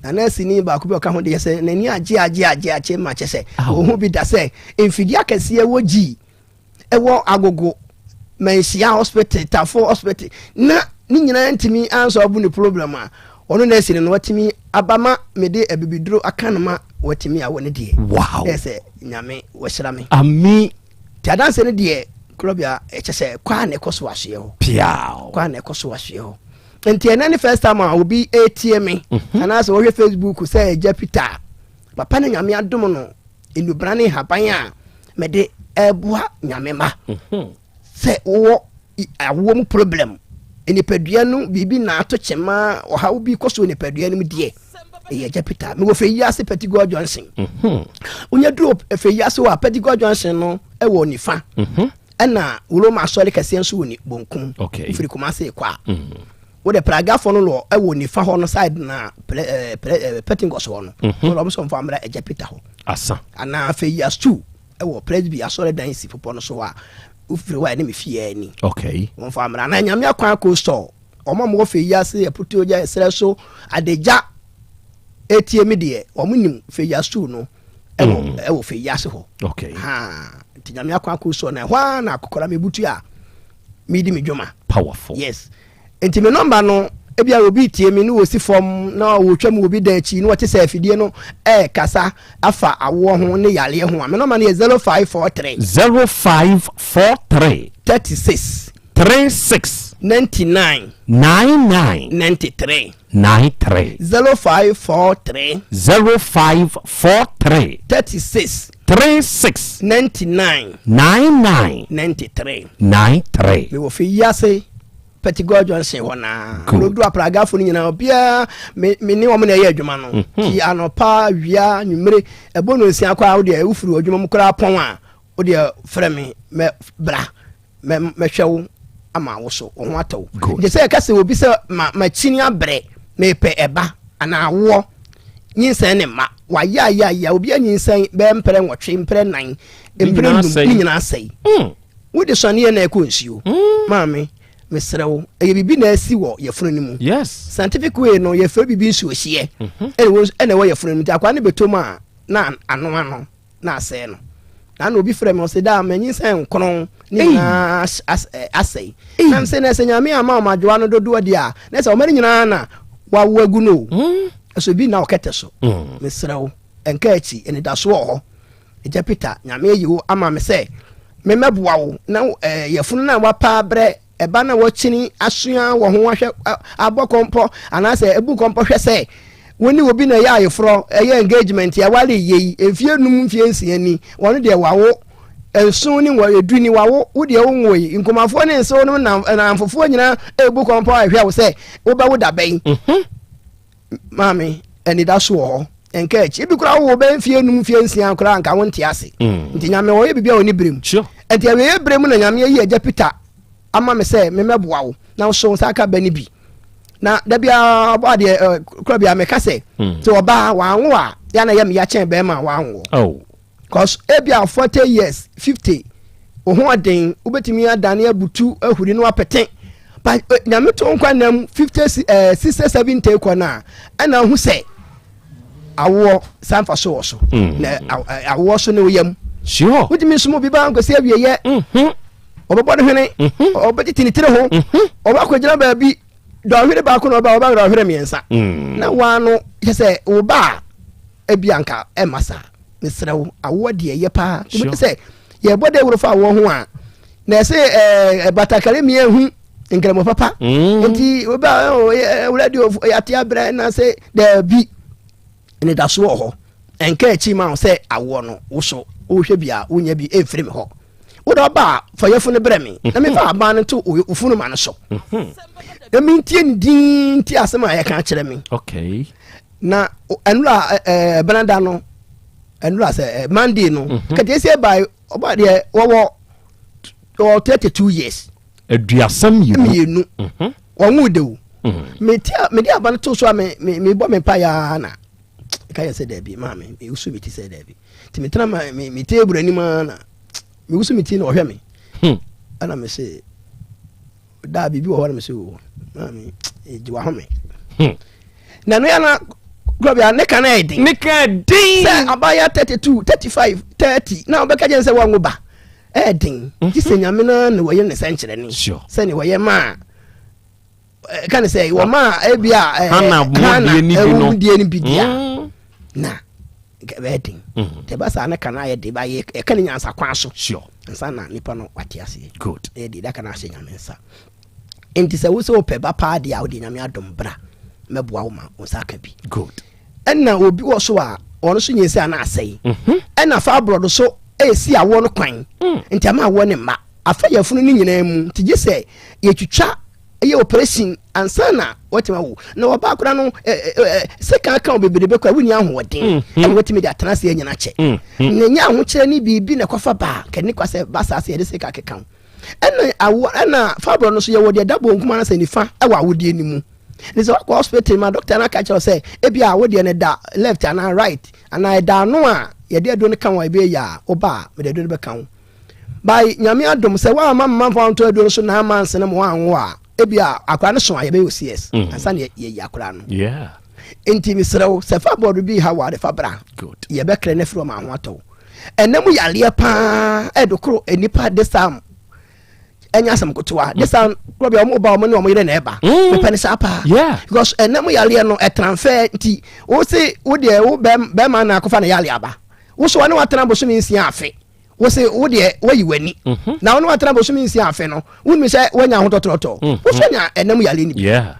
Na nɛɛseni baako bi a ɔka ho deɛ sɛ n'ani agye agye agye agye ma kyɛ sɛ ɔhu bi da sɛ mfidie akɛseɛ wɔ gyi ɛwɔ agogo manhyia hospital tafo hospital na ne nyinaa ntumi ansɔlve ne problem a ɔno nɛɛseni no watumi aba ma mede abibiduro aka no ma watumi awɔ ne deɛ. Wow. Ɛyɛ sɛ nyame wɔhyira me. Ami. Ti adanse no deɛ korɔbea ɛkyɛ sɛ kɔ a na ɛkɔ so ahyeɛ hɔ. Piaw. Kɔ a na ɛkɔ so ahyeɛ hɔ. Nti ɛnɛ ne first time a obi etie me mhm. anaasɛ wɔhwɛ Facebook sɛ ɛgya Peter papa ne nyame adom no nnubra ne nhaban a mede ɛboa nyame ma mhm. sɛ wowɔ awoɔ mu problem nipadua no biribi na ato kyema ɔhaw bi kɔ so nipadua no mu deɛ ɛyɛ agya Peter mewɔ fɛ yi ase Petigua Johnson mhm. wonya duro fɛ yi ase wɔ a Petigua Johnson no ɛwɔ nifa ɛna Roma asɔre kɛseɛ nso wɔ ne bonkum wofiri Kumase kɔ a mm. wode pragafo no lɔ ɛwɔ nifa hɔ no side na eh, eh, Pentecost hɔ no mhm. wɔn nso mfa mmra agya Peter hɔ asa anaa afei yastu ɛwɔ Presby asɔre dan si popɔ no so a wofiri hɔ a ɛne me fie ani wɔn fa mmra na nyame akwan kɔ store wɔn a wɔwɔ fɛ yi ase ɛputuo gya ɛsrɛ so adagya etie mi deɛ wɔn nim fɛ yastu no ɛwɔ mm. ɛwɔ fɛ yi ase hɔ okay haa nti nyame akɔ akɔ so na ɛhɔ ara na akɔkɔra mi butu a mi di mi dwuma powerful yes nti mi nɔmba no ebi a obi tie mi ne wɔsi fam na wɔtwa mu obi da akyi na wɔte sɛ afidie no ɛɛkasa afa awoɔ ho ne yareɛ ho a mi nɔmba no yɛ 0543 0543 36 36 99 99 93 93. 0543. 0543. 36. 36. 99. 99. 93. 93. Mewɔ fɛ yi ase Petit-God Johnson hɔ naa. Lodu apragafo no nyinaa obiara me me ne wɔn na ɛyɛ adwuma no. Mhm. Ti anɔpa wia nwummere ɛbɔ no nsia koraa wo deɛ wofiri adwuma mu koraa pɔn a wo deɛ frɛ me mɛ bra. mɛhwɛ wo ama wo so wo ho atɔ wo nti sɛ yɛka sɛ obi sɛ ma makyini abrɛ mepɛ ɛba anaa awoɔ nyinsɛn ne mma wayɛ ayɛ ayɛ obi anyinsɛn bɛyɛ mprɛ nwɔtwe mprɛ nan mprɛ num ne nyinaa asɛe hmm. wode sɔneɛ na ɛkɔ nsuo hmm. maame mesrɛ wo ɛyɛ biribi na asi wɔ yɛfunu no mu yes scientific way no yɛfrɛ biribi nsuohyeɛ mhm. ɛna ɛwɔ yɛfunu no mu nti akwaa no bɛtɔ mu a na ano ano na asɛe no. Na na obi frɛ me ɔse daa manyinsɛn nkron ne nyinaa asɛe. Na mse na sɛ nyame ama ɔma adwoa no dodoɔ deɛ a na sɛ ɔma no nyinaa na wawo agu no o. Hmm. Ɛso bi na ɔkɛtɛ so. Hmm. Mesrɛ wo ɛnka akyi anidaso wɔ hɔ. Agya Peter nyame ayi wo ama me sɛ memmɛboa wo na eh, yɛfunu no a wapa abrɛ Ɛba na wɔkyini asua wɔ ho ahwɛ abɔ kɔmpɔ anaasɛ abu kɔmpɔ hwɛ sɛ wo ne obi na ɛyɛ ayeforɔ, ɛyɛ engagement, yɛaware yɛ yi, mfie num mfie nsia ni, wɔn deɛ wawo, nson ne wɔ edu ni wawo, wo deɛ wo nwoe, nkumafoɔ ne nsew no nam nnamfofoɔ nyinaa ebu kɔmpɔ ahwɛ wo sɛ wobɛwo da bɛn. Mhm. Maame, anidaso wɔ hɔ. Nka akyi. Ebi koraa wowɔ bɛyɛ mfie num mfie nsia koraa nka wonte ase. Mm. Nti nyame ɔyɛ biribi a ɔne bere mu. Nti awieɛ bere mu na nyame ayi agya Peter ama me sɛ memmɛboa wo na wo so nsa aka bɛ no bi. Na da biara ɔbɔ adeɛ eh, kora biara meka sɛ mm. sɛ ɔbaa wanwo a yɛ na yɛ meya kyɛn bɛrima a wanwo. Oh. Cause ebia 40 years, 50, wo ho ɔden, wobɛtumi adane abutu ahuri no apete. But eh, nyame to nkwa nam 50, eh, 60, 70 kɔ no a, ɛna ahu sɛ awoɔ saa mfa so wɔ so. Mm. Na eh, awoɔ so ne woyam. Sure. Wotumi nsom obi baa nkɔsi awieyɛ. Mm-hmm. Ɔbɛbɔ ne hwene, mm-hmm. ɔbɛtete ne tiri ho, mm-hmm. ɔbɛakɔgyina baabi dɔnhwere baako na ɔba ɔba dɔnhwere mmiɛnsa. Mm. Na waa no kyɛ sɛ wo ba a ebi anka ɛmma saa mesrɛ wo awoɔ deɛ ɛyɛ paa tumi sɛ yɛbɔ dawuro fa awoɔ ho a na ɛsɛ ɛɛ batakari mmea hu nkramo papa mm. nti obi a wura di yate abrɛ na sɛ daabi anidaso wɔ hɔ ɛnka akyi ma wo sɛ awoɔ no woso wohwɛ bi a wonya bi ɛmfiri me hɔ wode ɔba a fa yɛfo no brɛ me na mefa aban no to ofunu ma no so mhm. na mentie ne din nti asɛm a yɛka kyerɛ me okay. na ɛnura ɛɛ benada no ɛnura sɛ ɛɛ monday no mhm. kɛtɛ esi ɛba ɔba deɛ wɔwɔ wɔwɔ 32 years. 32. Mmienu mhm. wɔn wo de o. Mede aba no to so a mebɔ me mpa yɛa na ka yɛ sɛ daabi maame mewusu me ti sɛ daabi nti metena ma me table anim a na mewusu me ti na ɔhwɛ me ɛna me se daa biribi wɔ hɔ na me se o maame gye wahome na no yɛ na kurɔbea ne ka no yɛ den ne ka den sɛ abaya 32 35 30 na wobɛka kyɛn sɛ woanwo ba ɛyɛ den gye sɛ nyame no na wɔyɛ ne sɛnkyerɛne sɛne wɔyɛ maa ka ne sɛ wɔma ebi a hana ɛwɔ no bi di a na ɛbɛyɛ den nti ɛba saa ne ka no ayɛ den ba yɛka ne nyansa kwan so nsa na nipa no wate aseɛ ɛyɛ deɛ daka no ahyɛ nyame nsa nti sɛ wo sɛ wopɛ ba paa deɛ a wode nyame adom bra mɛboa wo ma wo nsa aka bi ɛna obi wɔ so a ɔno so nyinsɛ ana asɛe ɛna fa aborɔdo so ɛsi awoɔ no kwan nti ama awoɔ ne mma afa yɛfunu no nyinaa mu nti gye sɛ yɛtwitwa ɛyɛ operation ansa na wɔtumi awo na wɔba akora no sɛ kan kan bebrebe kora wonni ahoɔden ɛna wɔtumi de atena ase anyina kyɛ na ɛnyɛ ahokyerɛ ne biribi na ɛkɔfa baa kɛne kwa sɛ ba saa sɛ yɛde sika keka ho ɛna awo ɛna fibroid no so yɛwɔ deɛ ɛda bonkum anasɛ nifa ɛwɔ awodeɛ no mu ne sɛ wakɔ hospital ma doctor no aka kyerɛ sɛ ebi a awodeɛ no da left anaa right anaa ɛda ano a yɛde aduro no ka ho a ebi yɛ a woba a mede aduro no bɛka ho by nyame adom sɛ woamma mma mfa nto aduro no so na ama nsene ma woanwo a ebi a akora no so a yɛbɛyɛ OCS ansa na yɛyi akora no nti mesrɛ wo sɛ fa bɔɔdo bi ha wɔ ade fa bra yɛbɛkrɛ no afiri ɔma ho atɔ wo ɛnɛ mu yareɛ paa ɛdo koro nnipa this time ɛnyɛ asɛm kotoa this time kuro bi a wɔn ba wɔn ne wɔn yere na ɛba mepɛ ne saa paa because ɛnɛ mu yareɛ no ɛtranfɛ nti wo se wo deɛ wo bɛrima na akɔfa ne yareɛ aba wo so wɔne watena bosome nsia afe wo se wo deɛ wayi w'ani mhm. na wo ne watena bosome nsia afe no wonim sɛ woanya ahotɔtrɔtɔ mhm. wo so anya ɛnam yareɛ no bi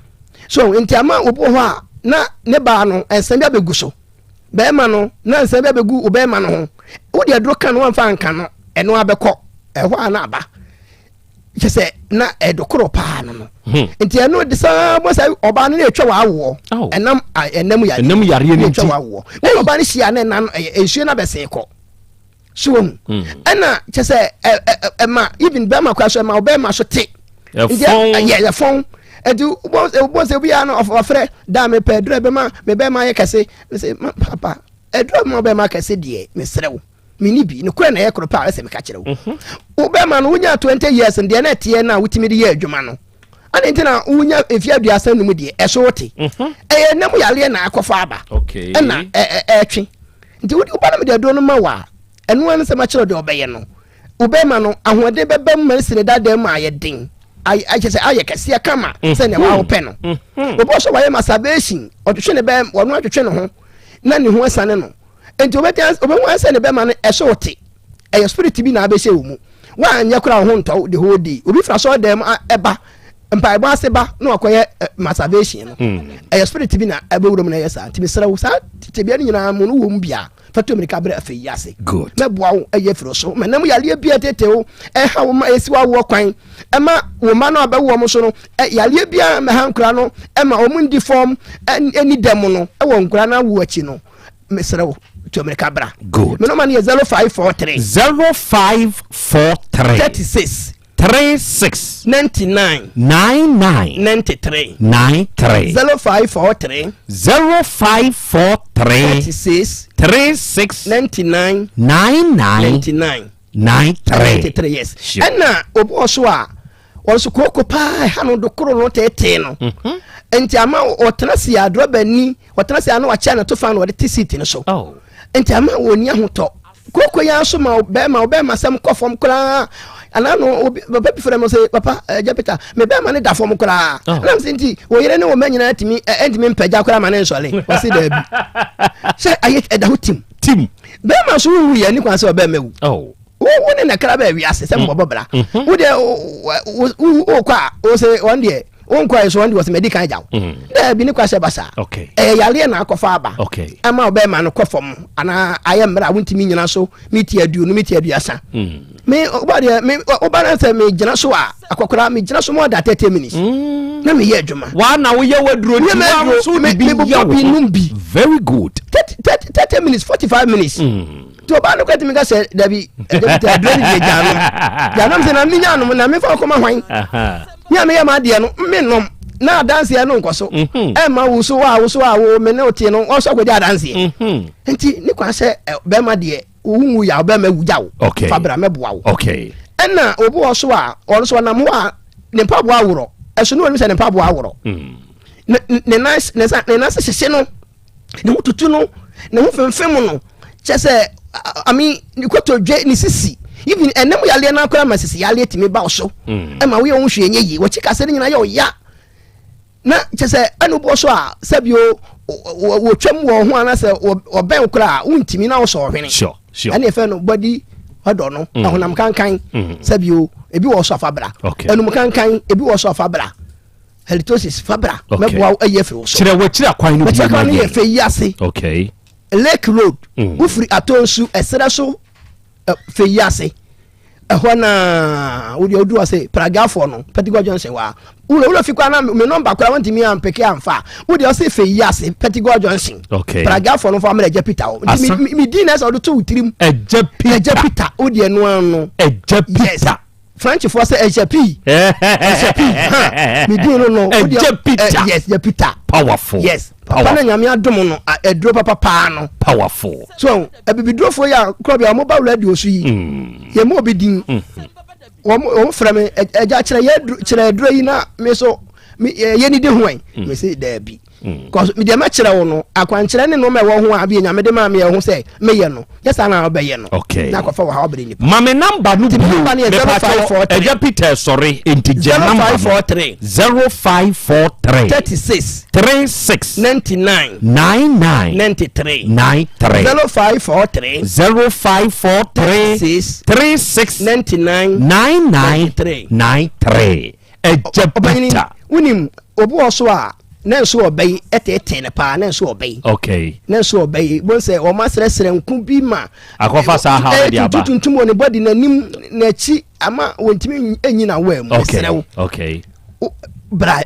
so nti ama obi wɔ hɔ a na ne baa no ɛnsɛm bi abɛgu so bɛrima no na nsɛm bi abɛgu wo bɛrima no ho wo deɛ duro ka no wamfa nka no ɛno abɛkɔ ɛhɔ a na aba kyɛ sɛ na ɛdokoro paa no no hmm. nti ɛno de saa bɔ sɛ ɔbaa no na ɛtwa w'awoɔ ɛnam ɛnam yareɛ no ɛtwa w'awoɔ na ɔbaa no hyia na ɛna nsuo no abɛsen kɔ so wahu hmm. ɛna kyɛ sɛ ɛma even bɛrima kora so ɛma ɔbɛrima so te nti yɛ ɛfɔn nti wobɔ sɛ obiara no ɔfrɛ da mepɛ aduro ɛbɛma me bɛrima ayɛ kɛse mesɛ papa aduro ma ɔbɛrima kɛse deɛ mesrɛ wo meni bi nokorɛ na ɛyɛ koro paa ɛsɛ meka kyerɛ wo mhm. wo bɛrima no wonya 20 years deɛ na ɛteɛ no a wotumi de yɛ adwuma no ane nti na wonya mfeɛ 35 deɛ ɛso wote mhm. ɛyɛ nam yareɛ na akɔfa aba ɛna ɛtwe nti woba no mede aduro no ma wo a ɛno ara ne sɛ makyerɛ deɛ ɔbɛyɛ no wobɛma no ahoɔden bɛba mu ma no si ne dada mu ayɛ den ayɛ sɛ ayɛ kɛseɛ kama mhm. sɛnea wawopɛ no mhm. obi wɔ so wayɛ masturbation ɔtwetwe ne bɛm ɔno atwetwe ne ho na ne ho asane no nti obɛhu sɛ ne bɛma no ɛso te ɛyɛ spirit bi na abɛhyɛ wɔ mu woanyɛ koraa wo ho ntɔ the whole day obi fira sɔɔ dɛm ɛba mpaebɔ ase ba na wakɔyɛ masturbation no hmm. ɛyɛ spirit bi na ɛbɛwura mu na ɛyɛ saa nti mesrɛ wo saa tebea no nyinaa mu no wɔ mu bia fa to mmirika berɛ afei yi ase mɛboa wo ɛyɛ firi so mɛnam yareɛ bi a tete wo ɛha wo ma ɛsi wawoɔ kwan ɛma wo mma no a bɛwo wɔn so no yareɛ bi a mɛha nkora no ɛma wɔn ndi fam ɛni dɛm no ɛwɔ nkora no awo akyi no mesrɛ wo tu mmirika bra good me nɔma no yɛ 0543 0543 36 36 99 99 93 93 0543 0543 36 36 99 99 99 93 93 yes ɛna obi wɔ so a wɔn so kooko paa ɛha no dokoro no teetee no mhm. nti ama ɔtena si a drɔba ni ɔtena si a na wakyɛ ne to fa na ɔde te seat no so oh. nti ama wɔni ahotɔ kooko yi nso ma bɛrima ɔbɛrima sɛm kɔ fam koraa anaa no obi papa bi fira mi sɛ papa ɛgya eh, peter mɛ bɛrima ne da fam koraa oh. ɛnam sɛ nti wɔyere ne wɔn mɛ nyinaa tumi ɛntumi eh, mpɛgya koraa ma ne nsɔle wɔsi dɛbi sɛ ayɛ ɛda hɔ tim tim bɛrima so wu yɛ ne kwan sɛ ɔbɛrima wu oh. Wo wo ne nakra bɛ wiase sɛ mbɔbɔ bra. Mhm. Wo deɛ wo wo kɔ a wo sɛ wɔn deɛ wo nkɔ yɛ so wɔn deɛ wɔsɛ mɛdi kan gya wo. Mm. Dɛbi ne kwa sɛ basa. Ɛyɛ yareɛ na akɔfa aba. Ɛma ɔbɛrima no kɔ fam anaa ayɛ mmerɛ a wontumi nyina so miti 20 miti 30. Mm. Me ɔba deɛ me ɔba na sɛ me gyina so a akɔkora me gyina so more than 30 minutes. Mm. Na me yɛ adwuma. Wa na woyɛ waduro ti wa so de bi yɛ wo. Me bi. Very good. 30 30 minutes 45 minutes. Mm. nti ɔbaa no kora tumi ka sɛ dabi ɛdɛbi tɛ aduro no deɛ gyaa nom gyaa nom sɛ na menya nom na mefa kɔma hwan me a meyɛ m'adeɛ no menom Na adanseɛ no nkɔ so. Ɛmma wo so a wo so a wo me ne wo te no ɔsɔ akɔgya adanseɛ. Nti ne kwan sɛ bɛrima deɛ wo nwu ya bɛrima wu gya wo. Fa bra mɛboa wo. Ɛna obi wɔ so a ɔno so ɔnam hɔ a ne mpaboa aworɔ. Ɛso ne wɔnim sɛ ne mpaboa aworɔ. Ne ne nan ne nsa ne nan se hyehye no. Ne ho tutu no. Ne ho femfem no. Kyɛ sɛ I mean ne kotodwe ne sisi. Even ɛnam yareɛ no akora ma sisi yareɛ tumi ba wo so. Ɛma woyɛ wo ho hwee nyɛ yie. Wɔkyi kase no nyinaa yɛ ɔya. Na kyɛ sɛ ɛna wobɔ so a sɛbio wɔtwam wɔ ho anaasɛ wɔbɛn koraa a wontumi na wosɔ ɔhwene. Ɛne ɛfɛ no body ɔdɔ no ɛhonam kankan sɛbio ebi wɔ so afa bra. Ɛnum kankan ebi wɔ so afa bra. Halitosis fa bra. Mɛboa wo ayi afiri wo so. Kyerɛ wɔakyiri akwan no bi ma no yɛ fɛ yi ase. Lake Road. Wofiri Atonsu ɛserɛ so fɛ yi ase. Ɛhɔ na wodeɛ wodu hɔ sɛ pragafoɔ no Pentecost Junction waa wura wura fi koraa na me nɔmba koraa wontumi ampeke amfa wodeɛ ɔsɛ fɛ yi ase Pentecost Junction okay. Pragafoɔ no fa mmerɛ Agya Peter hɔ nti me din na ɛsɛ ɔde to wo tirim Agya Peter Agya Peter wodeɛ no ano Agya Peter yes. Frenchfoɔ sɛ Agya P Agya P ha me din no no Agya Peter yes Agya Peter powerful yes papa na nyame adom no aduro papa paa no powerful so abibidurofoɔ yi a korɔ bia wɔn ba radio so yi yɛn mu obi din wɔn wɔn frɛ me ɛgya kyerɛ yɛ kyerɛ aduro yi na me so me yɛ ni di ho ɛ me se daabi kɔs me deɛ mɛkyerɛ wo no akwankyerɛ ne nneɛma ɛwɔ ho a bi nyame de maa me ɛho sɛ meyɛ no yɛ saa na ɔbɛyɛ no okay na akɔfa wɔ ha ɔbɛrɛ nipa ma me namba no bio mepatɔ ɛgya Peter sɔre nti gye namba no 0543 0543 36 36 99 99 93 93 0543 0543 36 36 99 99 93 93 Agya Peter. Wonim obi wɔ so a na nso ɔbɛ yi ɛtɛɛtɛɛ no paa na nso ɔbɛ yi. Okay. Na nso ɔbɛ yi bon sɛ wɔn asrɛsrɛ nko bi ma. Akɔfa saa ha ɔbɛ de aba. Tuntum wɔ ne bɔdi n'anim n'akyi ama wɔntumi enyi na wɔ mu. Okay. Okay. Bra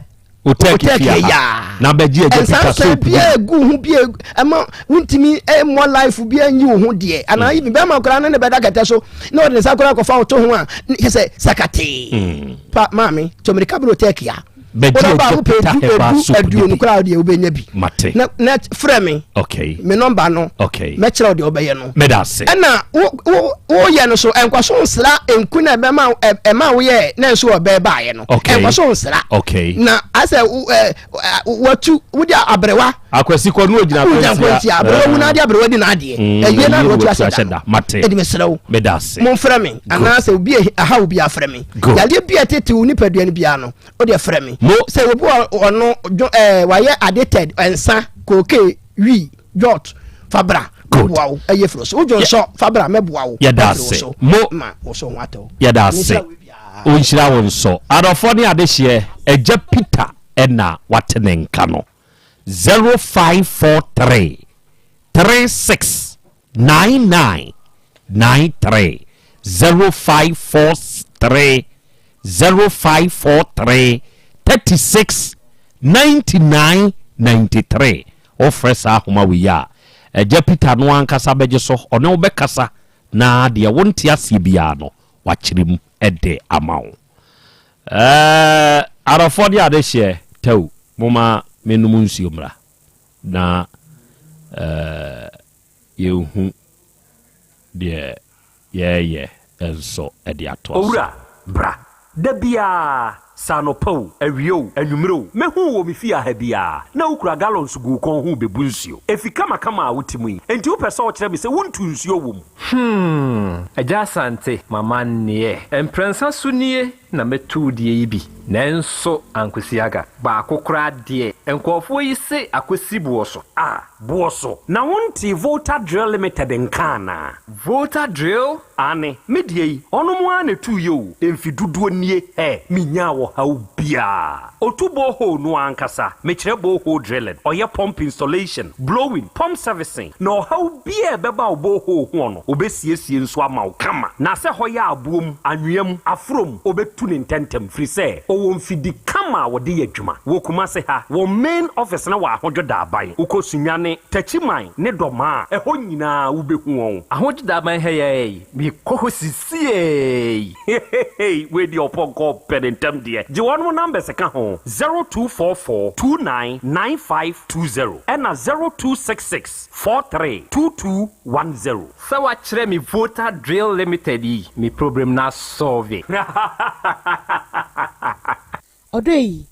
Otɛki fia ha na bɛgye agya Peter soap bi. Nsansan bi egu ho bi ɛma wontumi mmɔ life bi anyi wo ho deɛ anaa mm. bɛrima koraa ne ne bɛda kɛtɛ so na ɔde ne nsa koraa kɔfa wo to ho a kyɛ sɛ sakatee mm. pa maame tɔmirika bere otɛki a bɛgye agya Peter herbal soap aduonu koraa deɛ wobɛnya bi mate na na frɛ me okay me nɔmba no okay mɛkyerɛ wo deɛ wobɛyɛ no meda ase ɛna woyɛ no so ɛnkɔ so nsra nku na ɛbɛma ɛma woyɛ na nso ɔbɛɛ baayɛ no okay ɛnkɔ so nsra okay na asɛ watu wode aberewa akwasi kɔ no ogyina kwantia aberewa wu na ade aberewa di n'adeɛ mm, ɛyie na watu ahyɛ da mate ɛdi mesrɛ wo meda ase momfrɛ me anaasɛ obi aha obi afrɛ me yadeɛ bi a ɛtete wo nipadua no biara no wode frɛ me sɛ obi ɔno wayɛ addicted nsa koke wi jot fa bra mɛboa wo ɛyɛ firi so wodwo nsɔ fa bra mɛboa wo yɛda ase mo ma wo so ho atɔ yɛda ase ɔnhyira wo nso adɔfoɔ ne adehyeɛ agya Peter ɛna wate ne nka no 0543 36 99 93 0543 0543 36 99 93 Wofrɛ saa ahoma wei a, Agya Peter no ankasa bɛgye so, ɔne wo bɛkasa na deɛ wonte aseɛ biara no, wakyerɛ mu de ama wo. Ɛɛ, adɔfoɔ ne adehyeɛ, tɛw, momma mennom nsuo mmra na ɛɛ, yɛnhu deɛ yɛreyɛ nso de atoa so. Owura, bra. Da biara, sɛ anɔpa o, awia o, anwummere o, mɛhu wo wɔ me fie ha biara, na wokura gallons gu wo kɔn ho rebebu nsuo. Efi kamakama a wote mu yi, enti wopɛ sɛ wokyerɛ me sɛ wontu nsuo wɔ mu? Hmm, Agya Asante, m'amanneɛ. Mprɛnsa so nie na mɛtu wo deɛ yi bi, nanso ankosi aga. Baako koraa deɛ, nkurɔfoɔ yi se akɔsi boɔ so. Ah, boɔ so. Na wontee Volta Drill Limited nka anaa? Volta Drill? Aane, me deɛ yi, ɔnom ara na ɛtuiɛ o, mfe dodoɔ nie, hɛ, menyaa ɔhaw biara. Ɔtu borehole no ara ankasa, mekyerɛ borehole drilling, ɔyɛ pump installation, blowing, pump servicing, na ɔhaw biara a ɛbɛba wo borehole hoɔ no, ɔbɛsiesie nso ama wo kama. Na sɛ hɔ yɛ aboɔ mu, anwea mu, aforɔ mu, ɔbɛtu. Ɔbɛtu no ntɛmntɛm firi sɛ ɔwɔ mfidi kama a wɔde yɛ adwuma. Wɔ Kumase ha, wɔn main office no wɔ Ahodwo Daaban. Wokɔ Sunyani, Takyiman ne Dɔmaa a, ɛhɔ nyinaa wobɛhu wɔn. Ahodwo Daaban ha yi ara yi, mekɔ hɔ sisiei. Hehehe, wei deɛ ɔpɔnkɔ pɛ ne ntɛm deɛ. Gye wɔnom numbers ka ho, 0244 29 9520 ɛna 0266 43 2210. Sɛ wakyerɛ me Voter Drill Limited yi, me problem no asɔlve. Ɔdɔ yi,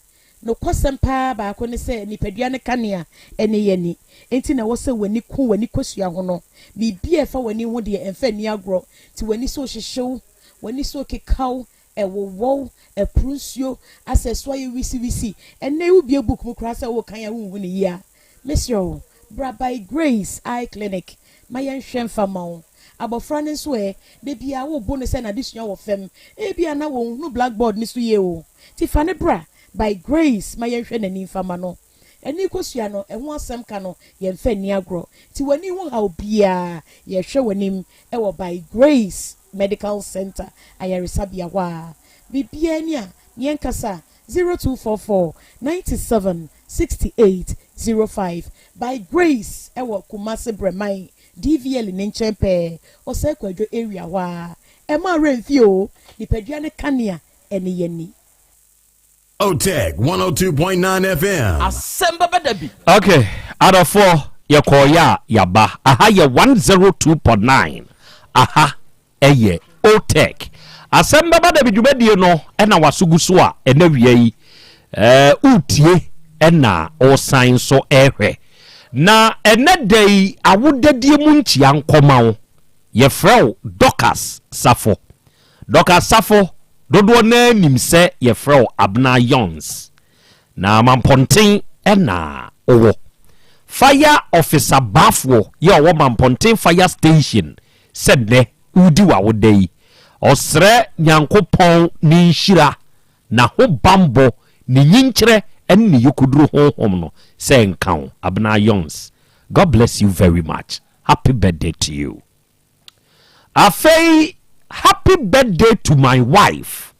nokwasɛm paa baako ne sɛ nipadua no kanea ne yɛn ani. Enti na ɛwɔ sɛ w'ani ku w'ani kosua ho no. Biribi a ɛfa w'ani ho deɛ, ɛmfa nni agorɔ. Nti w'ani so rehyehye wo, w'ani so rekeka wo, ɛwowɔ wo, ɛporo nsuo, asɛ ɛso ayɛ wisiwisi. Ɛnnɛ yi wobue book mu koraa sɛ worekan a wonhu no yie a, mesrɛ wo, bra By Grace Eye Clinic ma yɛnhwɛ mfa mma wo. Abɔfra no nso ɛ, da biara wobo no sɛ n'adesua wɔ fam. Ebia na ɔnhunu blackboard no so yie o. Nti fa no bra By Grace ma yɛnhwɛ n'ani mfa mma no. Ani kosua no, ɛho asɛm ka no, yɛmfa nni agorɔ. Nti w'ani ho haw biara, yɛhwɛ w'anim wɔ By Grace Medical Centre ayaresabea hɔ a. Biribiara ni a, yɛnkasa, 0244 97 68 05. By Grace wɔ Kumasi Brɛman, DVL ne nkyɛn pɛɛ, Osei Kwadwo area hɔ ara. Ɛmma wo werɛ mfi o, nipadua no kanea ne yɛn ani. Otec 102.9 FM. Asɛm bɛba da bi. Ok adɔfoɔ yɛkɔɔyɛ a yaba aha yɛ 102.9 aha ɛyɛ Otec asɛm bɛba da bi dwumadie no ɛna waso gu so a ɛna wia yi ɛɛ wotie ɛna ɔsan nso ɛhwɛ na ɛnɛ da yi awodadie mu nkyia nkɔma wo yɛfrɛ wo Dorcas Safo Dorcas Safo, dodoɔ no ara nim sɛ yɛfrɛ wo Abena Youngs, na Mampɔnten na wowɔ. Fire Officer Baffour yɛ ɔwɔ Mampɔnten Fire Station sɛ nnɛ woredi w'awoda yi, ɔsrɛ Nyankopɔn ne nhyira, n'ahobanbɔ, ne nyinkyerɛ ne ne yokoduro honhom no sɛ nka wo. Abena Youngs, God bless you very much. Happy birthday to you. Afei happy birthday to my wife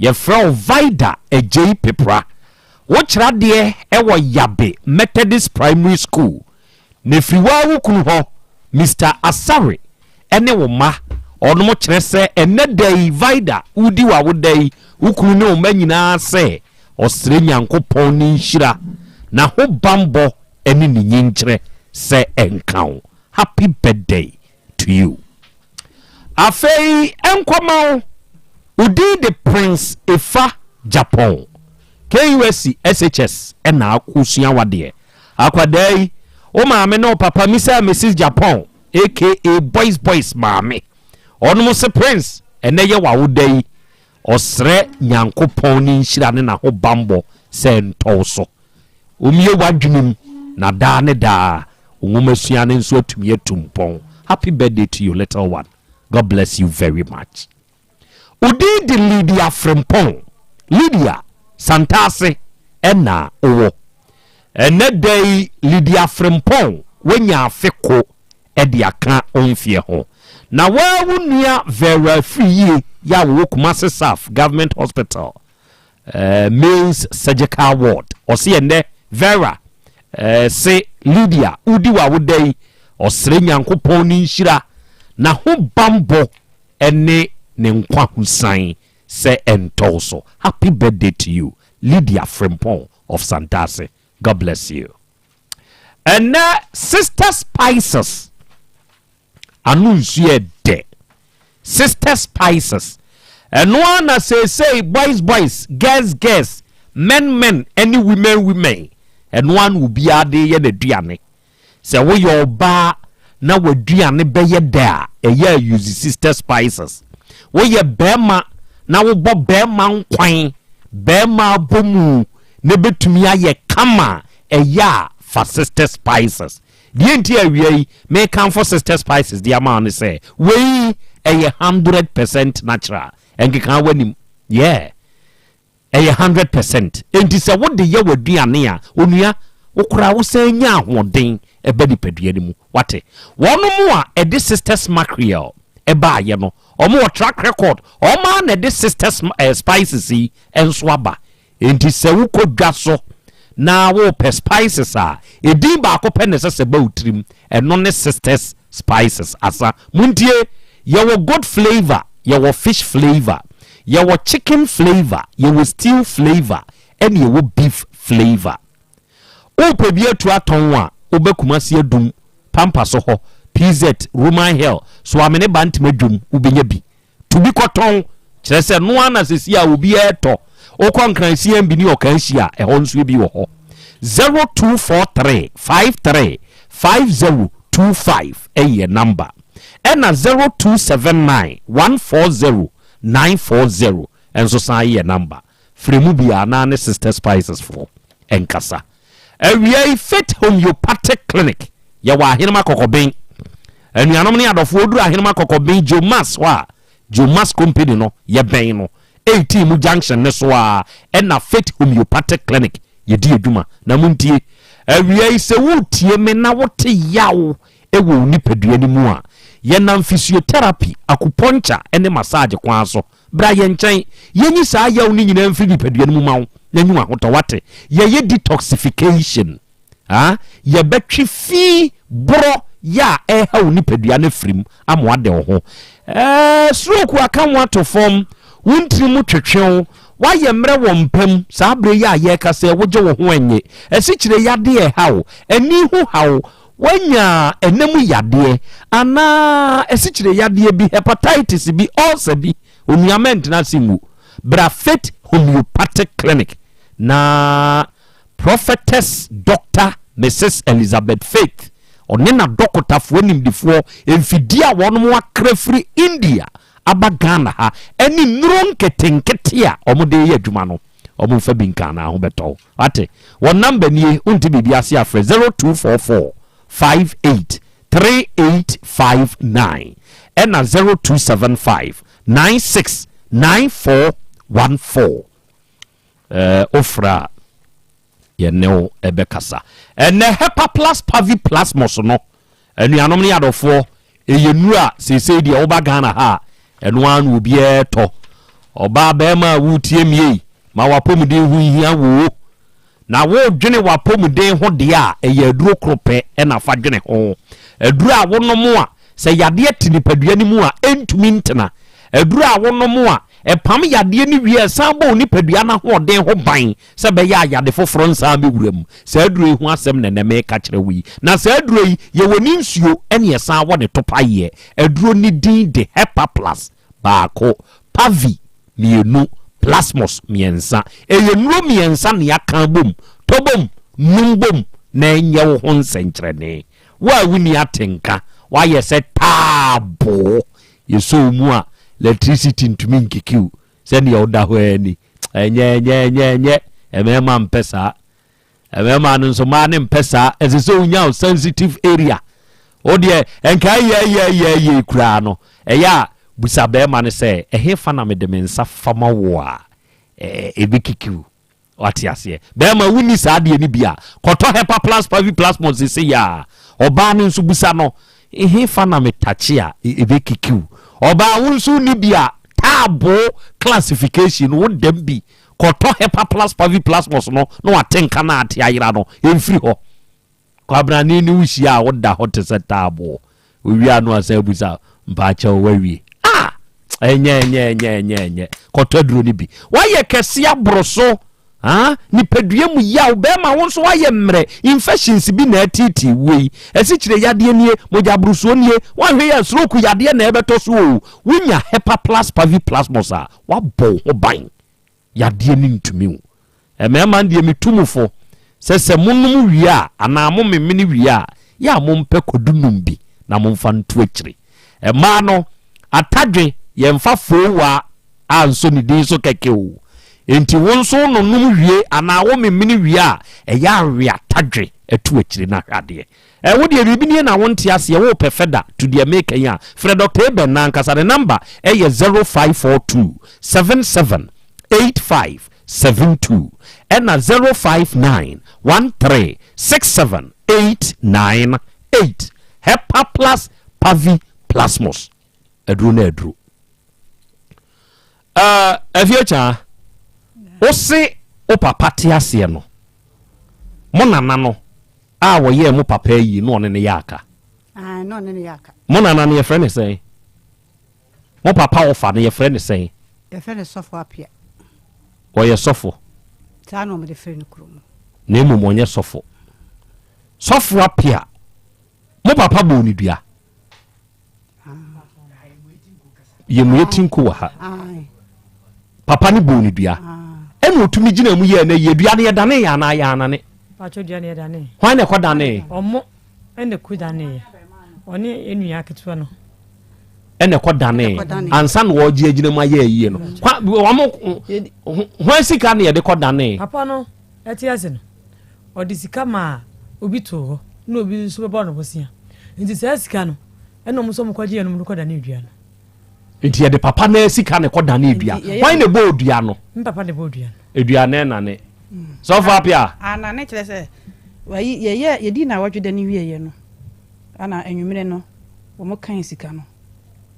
yɛfrɛ wo Vida Agyei Pepra wo kyerɛ adeɛ wɔ Yabe Methodist Primary School na ɛfiri wo ara wo kunu hɔ Mister Asare ne wo mma ɔnom kyerɛ sɛ ɛnɛ da yi Vida wodi w'awoda yi wo kunu ne wo mma nyinaa sɛ ɔsrɛ Nyankopɔn ne nhyira n'ahobanbɔ ne ne nyinkyerɛ sɛ ɛnka wo. Happy birthday to you. Afei nkɔma wo, wo din de Prince Efa Jappong. KUSC SHS na wosua wadeɛ. Akwadaa yi, wo maame ne wo papa Mr and Mrs Jappong aka Boys Boys maame. Ɔnom se Prince, ɛnɛ yɛ w'awoda yi, ɔsrɛ Nyankopɔn ne nhyira ne n'ahobanbɔ sɛ ɛntɔ wo so. Ommue w'adwene mu na daa ne daa wo nwomasua no nso atumi atu mpɔn. Happy birthday to you little one. God bless you very much. Wo din de Lydia Frimpong. Lydia, Santase ɛna wowɔ. Ɛnɛ da yi Lydia Frimpong woanya afe ko de aka wo mfeɛ ho. Na woa wo nua Vera Afriyie yɛ a wɔwɔ Kumasi South Government Hospital eh, males surgical ward. Ɔse ɛnnɛ Vera eh, se Lydia wodi w'awoda yi, ɔsrɛ Nyankopɔn ne nhyira, n'ahobanbɔ ne ne nkwa ho san sɛ ɛntɔ wo so. Happy birthday to you Lydia Frimpong of Santase. God bless you. Ɛnnɛ Sister Spices Ano nsu yɛ dɛ. Sister Spices. Ɛno ara na seesei boys boys, girls girls, men men ne women women, ɛno ara na obiara de reyɛ n'aduane. Sɛ woyɛ ɔbaa na w'aduane bɛyɛ dɛ a, ɛyɛ a use Sister Spices. Woyɛ barima na wobɔ barima nkwan, barima abomu na ɛbɛtumi ayɛ kama a, ɛyɛ a fa Sister Spices. Deɛ nti a awia yi mekamfo Sister Spices de ama wo ne sɛ, wei ɛyɛ 100% natural, ɛnkekaa w'anim, yeah, ɛyɛ 100%. Enti sɛ wode yɛ w'aduane a, onua, wo koraa wosan nya ahoɔden ɛba nipadua no mu, wate? Wɔnom a ɛde Sisters Mackerel. ɛbaayɛ no, wɔn wɔ track record, wɔn ara na ɛde Sisters eh, Spices yi nso aba. Enti sɛ wokɔ dwa so na worepɛ spices a, edin baako pɛ na ɛsɛ sɛ ɛba wo tirim, ɛno ne Sisters Spices. Asa, montie, yɛwɔ goat flavour, yɛwɔ fish flavour, yɛwɔ chicken flavour, yɛwɔ stew flavour, ɛne yɛwɔ beef flavour. Worepɛ bi atu atɔn a, woba Kumasi Adum, Pampa so hɔ, PZ, Roman Hill, Soame ne Bantama Dwom, wobɛnya bi. Tu bi kɔtɔn, kyerɛ sɛ no ara na sɛsi a obiara tɔ. Wokɔ Nkran CMB ne Ɔkanhyi a, ɛhɔ nso ebi wɔ hɔ. 0243 53 5025 ɛyɛ number. Ɛna 0279 140 940 nso san yɛ number. Frɛ mu biara na ne Sister Spices foɔ nkasa. Awia yi Faith Homeopathic Clinic yɛwɔ Ahenema Kɔkɔben. Anuanom ne adɔfoɔ woduru Ahenema Kɔkɔben Jomas hɔ a, Jomas Company no yɛbɛn no. 18 mu junction no so ara ɛna Faith Homeopathic Clinic yɛdi adwuma. Na montie, awia yi sɛ woretie me na wote yaw wɔ wo nipadua no mu a, yɛnam physiotherapy, acupuncture ne massage kwan so Bra yɛn nkyɛn, yɛnyi saa yaw no nyinaa mfiri nipadua no mu ma wo na nyi w'ahotɔ, wate? Yɛyɛ detoxification, ah, yɛbɛtwe fi borɔ yɛ a ɛreha wo nipadua no afiri mu ama wade wo ho. Ɛɛ, stroke aka wo ato fam, wo ntini mu twetwe wo, woayɛ mmerɛ wɔ mpa mu, saa berɛ yi a yɛrekasa yi, wogye wo ho nnye, asikyire yadeɛ ɛha wo, ani ho ha wo, Woanya ɛna mu yadeɛ anaa asikyire yadeɛ bi, hepatitis bi, ulcer bi, onua mɛntena ase nwu. Bra Faith Homeopathic Clinic na Prophetess Doctor Mrs. Elizabeth Faith ɔne n'adɔkotafoɔ animdefoɔ mfidie a wɔnom akra firi India aba Ghana ha ɛne nnuro nketenkete a wɔde reyɛ adwuma no, wɔmfa bi nka anaa ho bɛtɔ wo. Wate? Wɔn number nie, wonte biribi ase a frɛ 0244 58 3859 ɛna 0275 96 9414. Ɛɛ, wofrɛ a yɛne wo ɛbɛkasa. Ɛnɛ Hepaplus Paviplasmus no, anuanom ne adɔfoɔ, Ɛyɛ nnuru a seesei deɛ woba Ghana ha a, ɛno ara na obiara tɔ. Ɔbaa barima a woretie me ei, ma w'apɔmuden ho nhia wo o. Na woredwene w'apɔmuden ho deɛ a, ɛyɛ aduro koro pɛ na fa dwene ho. Aduro a wonom a, sɛ yadeɛ te nipadua no mu a, ɛntumi ntena. Aduro a wonom a, ɛpam yadeɛ no wie a, ɛsan bɔ wo nipadua no ahoɔden ho ban sɛ ɛbɛyɛ a yade foforɔ nsan mmɛwura mu. Saa aduro yi ho asɛm na ɛnnɛ mereka kyerɛ wo yi. Na saa aduro yi, yɛwɔ ne nsuo ɛne ɛsan wɔ ne topaeɛ. Aduro no din de Hepaplus, baako, Pavi, mmienu, Plasmos, mmiɛnsa. Ɛyɛ nnuro mmiɛnsa na yɛaka abom. Tɔ bom, nom bom na ɛnyɛ wo ho nsɛnkyerɛnne. Wo a wonni atenka, woayɛ sɛ taaboo. Yɛsɔ wo mu a, lɛtrisiti ntumi nkiki wo. Sɛdeɛ woda hɔ ara ni. Ɛnyɛ, ɛnyɛ, ɛnyɛ, ɛnyɛ. Mmarima mpɛ saa. Mmarima no nso, mmaa no mpɛ saa. Ɛsɛ sɛ wonya wo sensitive area. Wo deɛ, nka ɛyɛ, ɛyɛ, ɛyɛ, ɛyɛ koraa no, ɛyɛ a busa barima no sɛ, ɛhefa na mede me nsa fa ma wo a, ɛbɛkiki wo. Wate aseɛ? Bɛɛma wonni saa adeɛ no bi a, kɔtɔ Hepa Plus Pavi Plasmon seesei ara. Ɔbaa no nso bisa no, Hefa na me takye a ɛbɛkiki wo? Ɔbaa wo nso wonni bi a, taaboo classification no wo dam bi. Kɔtɔ Hepa Plus Pavi Plasmos no na wate nka no a ate ayera no mfiri hɔ. Kwabrane ne wo hyia a woda hɔ te sɛ taaboo. Owie a na wasan abusa mpaakyɛw wawie. Ah! Ɛnyɛ ɛnyɛ ɛnyɛ ɛnyɛ ɛnyɛ. Kɔtɔ aduro no bi. Woayɛ kɛse aboro so. Ah, nipadua mu yaw bɛrima wo nso woayɛ mmerɛ. Infections bi na ɛteetee wo yi. Asikyire yadeɛ nie, mogya aborosoɔ nie. Woanhwɛ yɛ a stroke yadeɛ na ɛbɛtɔ so o. Wonya Hepaplus paviplasmos a, woabɔ wo ho ban. Yadeɛ no ntumi wo. Mmarima no deɛ metu mo fo sɛ sɛ monom wie a anaa mo memene wie a, yɛ a mompɛ kwadu num bi na momfa nto akyire. Mmaa no, atadwe yɛmfa foowa ansɔ ne din so kɛkɛ o. Enti wo nso wononom wie anaa wo memene wie a, ɛyɛ a we atadwe to akyire na hwɛ adeɛ. Ɛ wo deɛ biribi nie na wonte aseɛ wopɛ fɛda to deɛ meka yi a frɛ Doctor Eben no ankasa ne number ɛyɛ 0542 77 85 72 ɛna 059 13 67 898 Hepa plus Pavi Plasmos. Aduro no aduro. Uh, afie kyaa, wo se wo papa te aseɛ no, mo nana no a wɔyɛɛ mo papa ayi na ɔne no yɛ aka. Ah, na ɔne no yɛ aka. Mo nana no yɛfrɛ ne sɛn? Mo papa wɔfa no yɛfrɛ ne sɛn? Yɛfrɛ no Sɔfo Apia. Ɔyɛ sɔfo. Saa na wɔde frɛ no kurom. Na mmom ɔnyɛ sɔfo. Sɔfo Apia, mo papa bɔɔ ne dua. Yɛmue tinko wɔ ha. Papa no bɔɔ ne dua. Ɛna ɔtumi gyina mu yɛɛ no yie. Dua no yɛdane yɛ anaa yɛanane? Pacho dua no yɛdane. Hwan na ɛkɔ danee? Ɔmo ɛna ɛkɔ danee. Ɔne enua ketewa no. Ɛna ɛkɔ danee. Ansa na wɔgye agyina mu ayɛ ayie no. Wɔn hwan sika na yɛde kɔ danee? Papa no ɛte ase no. Ɔde sika maa obi too hɔ na obi nso bɛbɔɔ no bosea. Nti saa sika no ɛna wɔn nso wɔkɔgyeeɛ no wɔde kɔdanee dua no. Nti yɛde papa no ara sika na ɛkɔdanee dua. Hwan na ɛbɔɔ dua no? Me papa na ɛbɔɔ dua no. Dua no ɛnane. Sɔfo Appiah. Anane kyerɛ sɛ wayi yɛyɛ yɛdii naawɔtwe da no wieeɛ no ɛna anwummerɛ no wɔkan sika no.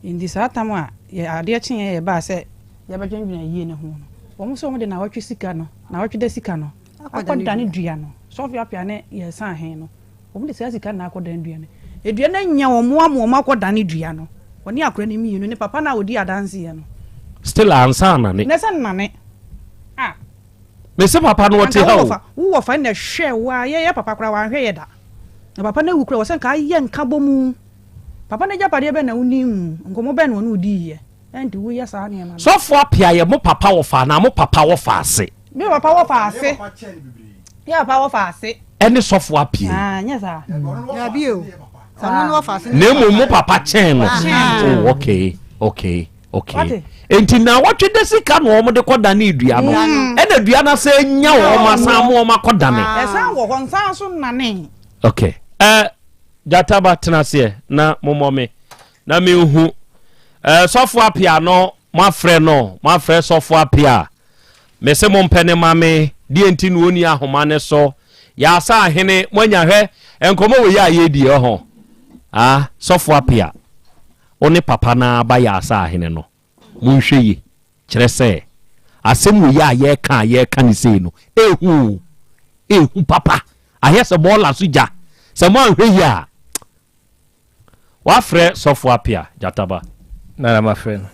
Nti saa tam a yɛ adeɛ kyeeɛ yɛbaa sɛ yɛbɛdwendwene ayie no ho no wɔn nso wɔde naawɔtwe sika no naawɔtwe da sika no akɔdane dua no. Sɔfo Appiah ne yɛn Sahen no, wɔde saa sika no na akɔdane dua no. Dua no anya wɔn ama wɔn akɔdane dua no. Wɔne akora no mmienu ne papa no a ɔdi adanseɛ no. Still ansa anane. Na sɛ nnane. Ah. Mese papa no ɔte ha o. Wo wɔfa na ɛhwɛ wo a yɛyɛ papa koraa wanhwɛ yɛ da. Na papa no awu koraa wɔ sɛ nka ayɛ nka bɔ mu. Papa no agyapadeɛ bɛn na woni ho? Nkɔmmɔ bɛn na ɔne wo diiɛ? Ɛnti woyɛ saa nneɛma no. Sɔfo Appiah yɛ mo papa wɔfa anaa mo papa wɔfa ase? Me papa wɔfa ase. Me papa wɔfa ase. Ɛne sɔfo Appiah yi. Ah, nyɛ saa. Dabi o. Ɔno no wɔfa ase. Na mmom mo papa kyɛn no. Oh, okay, okay, okay. Enti na wɔtwe de sika na wɔn de kɔ dane dua no. Ɛna dua no asɛ nya wɔn asan mo wɔn akɔ dane. Ɛsan wɔ hɔ nsan so nane. Okay. Eh, Gyataba tena aseɛ na mommɔ me. Na menhu. Eh, sɔfo Appiah no, moafrɛ no, moafrɛ sɔfo Appiah. Mese mompɛ no ma me, deɛ nti na ɔnni ahoma no so. Yɛasa ahene, moanya hwɛ, nkɔmmɔ wei a yɛredi ɔho. Ah, sɔfo Appiah, wo ne papa no ara ba yɛasa ahene no, monhwɛ yie. Kyerɛ sɛ, asɛm wei a yɛreka a yɛreka no sei no, ɛhu o, ɛhu papa. Ayɛ sɛ bɔɔla so gya. Sɛ moanhwɛ yie a, Wafrɛ sɔfo Apia Gyataba. Nana mafrɛ no.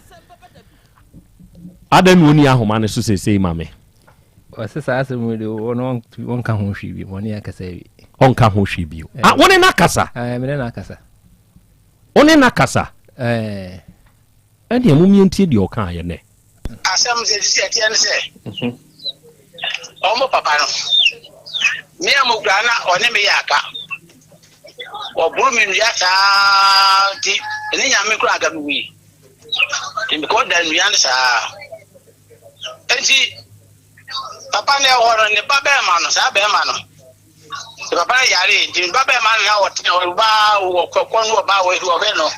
Adɛn na ɔnni ahoma no so seesei ma me? Ɔse saa asɛm yi de ɔno ɔnka ho hwee bio, ɔne akasa awie. Ɔnka ho hwee bio. Ah, wo ne no akasa? Eh, me ne no akasa. Wo ne no akasa? Eh. Ɛnneɛ mommie ntie deɛ ɔkaeɛ nnɛ. Asɛm sɛ sisi ɛteɛ ne sɛ ɔmo papa no me a mo kura na ɔne me yɛ aka ɔboro me nnua saa nti ɛne nyame kura anka me wui nti mekɔ da nnua no saa nti papa no ɛwɔ no ne ba bɛrima no saa bɛrima no ne papa no yare nti ne ba bɛrima no na ɔte ɔbaa wɔ kɔkɔ no ɔbaa wɔ ɔhwɛ no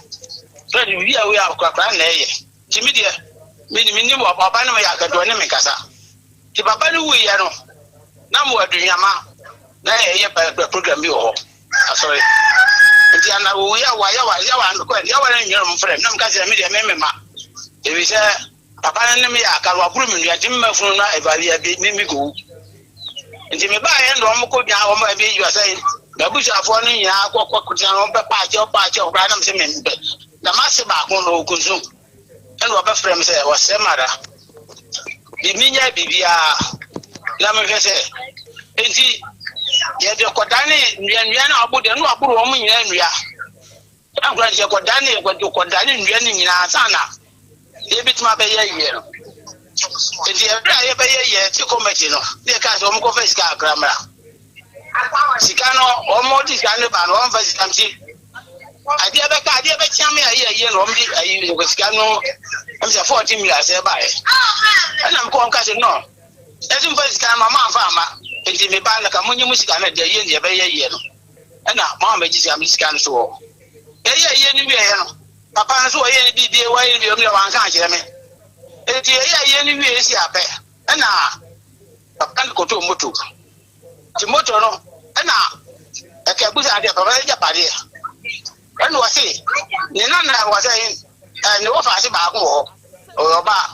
sɛ ne wia wia korakora na ɛyɛ Nti me deɛ, me mennim ɔba no meyɛ akadu ɔne me nkasa. Nti papa no wuiɛ no, na mewɔ Aduhwama, na yɛyɛ program bi wɔ hɔ, asɔre. Nti ana owu yawa yawa yawa mekɔ yawa no nyina ɔmo frɛ me, na meka sɛ me deɛ me mema. Ɛfiri sɛ papa no ne me yɛ aka no, waboro me nua, nti mema funu no ɛba bi me me kɔwu. Nti mebaeɛ na ɔmo kɔ dwa ɔmo ɛbi yɛ sɛ m'abusuafoɔ no nyinaa kɔ kɔ kɔtena no ɔmo bɛpa akyɛw pa akyɛw koraa na me sɛ mempɛ. Na m'ase baako no ɔkunsu ɛna ɔbɛfrɛ me sɛ ɔsrɛ me ara de menyɛ biribiara na mehwɛ sɛ nti yɛde kɔdane nnua nnua no a ɔbo deɛ no waboro wɔn nyinaa nnua ankora nti yɛkɔdane yɛkɔde kɔdane nnua no nyinaa ansa na yɛbɛtumi abɛyɛ yie no nti ɛberɛ a yɛbɛyɛ yɛ te kɔmɛti no ne yɛkaa sɛ wɔn kɔfa sika akra mmra Sika no wɔn de sika no ba no wɔn fa sika nti adeɛ bɛka adeɛ bɛkyia me ayi ayi na wɔn de ayi sika no ɛm sɛ 14 million asɛ baeɛ ɛna mekɔ wɔn ka sɛ no ɛsɛ mfa sika no ma mo amfa ama nti me ba no ka mo nye mo sika no deɛ yie deɛ ɛbɛyɛ yie no ɛna mo ama gye sika mo sika no so wɔ ɛyɛ yie no wieɛ no papa no so wɔyɛ no biribi wɔyɛ no biribi ɔmo deɛ wɔanka ankyerɛ me nti ɛyɛ yie no wie si apɛ ɛna Papa no kɔtɔɔ moto. Nti moto no, ɛna ɛka abusa adeɛ, papa no agyapadeɛ. Ɛna ɔse, ne nana wɔ sɛ, Ne wɔfaase baako wɔ hɔ, ɔyɛ ɔbaa.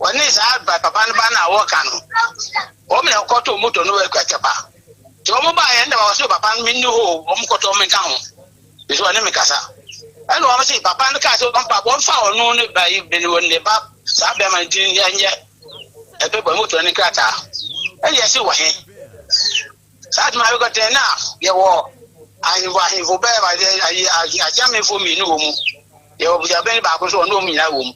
Wɔne saa papa no ba no a wɔka no, wɔn na wɔkɔtoo moto no wɔ Akyapa. Nti wɔn baeɛ no na wɔse papa no menni hɔ o, wɔn kɔtɔ menka ho. Nso wɔne me kasa. Ɛna wɔn se papa no kaa sɛ wɔmfa wɔmfa ɔno ne ba yi ne ba saa bɛrima no din nyɛ ɛbɛbɔ moto no ne krataa. Ɛna yɛse wɔ he? Saa adwuma no kɔtɛn na yɛwɔ ahemfo ahemfo bɛyɛ ayi akyamefo mmienu wɔ mu. Yɛwɔ busuabɛn baako nso ɔne wɔn nyinaa wɔ mu.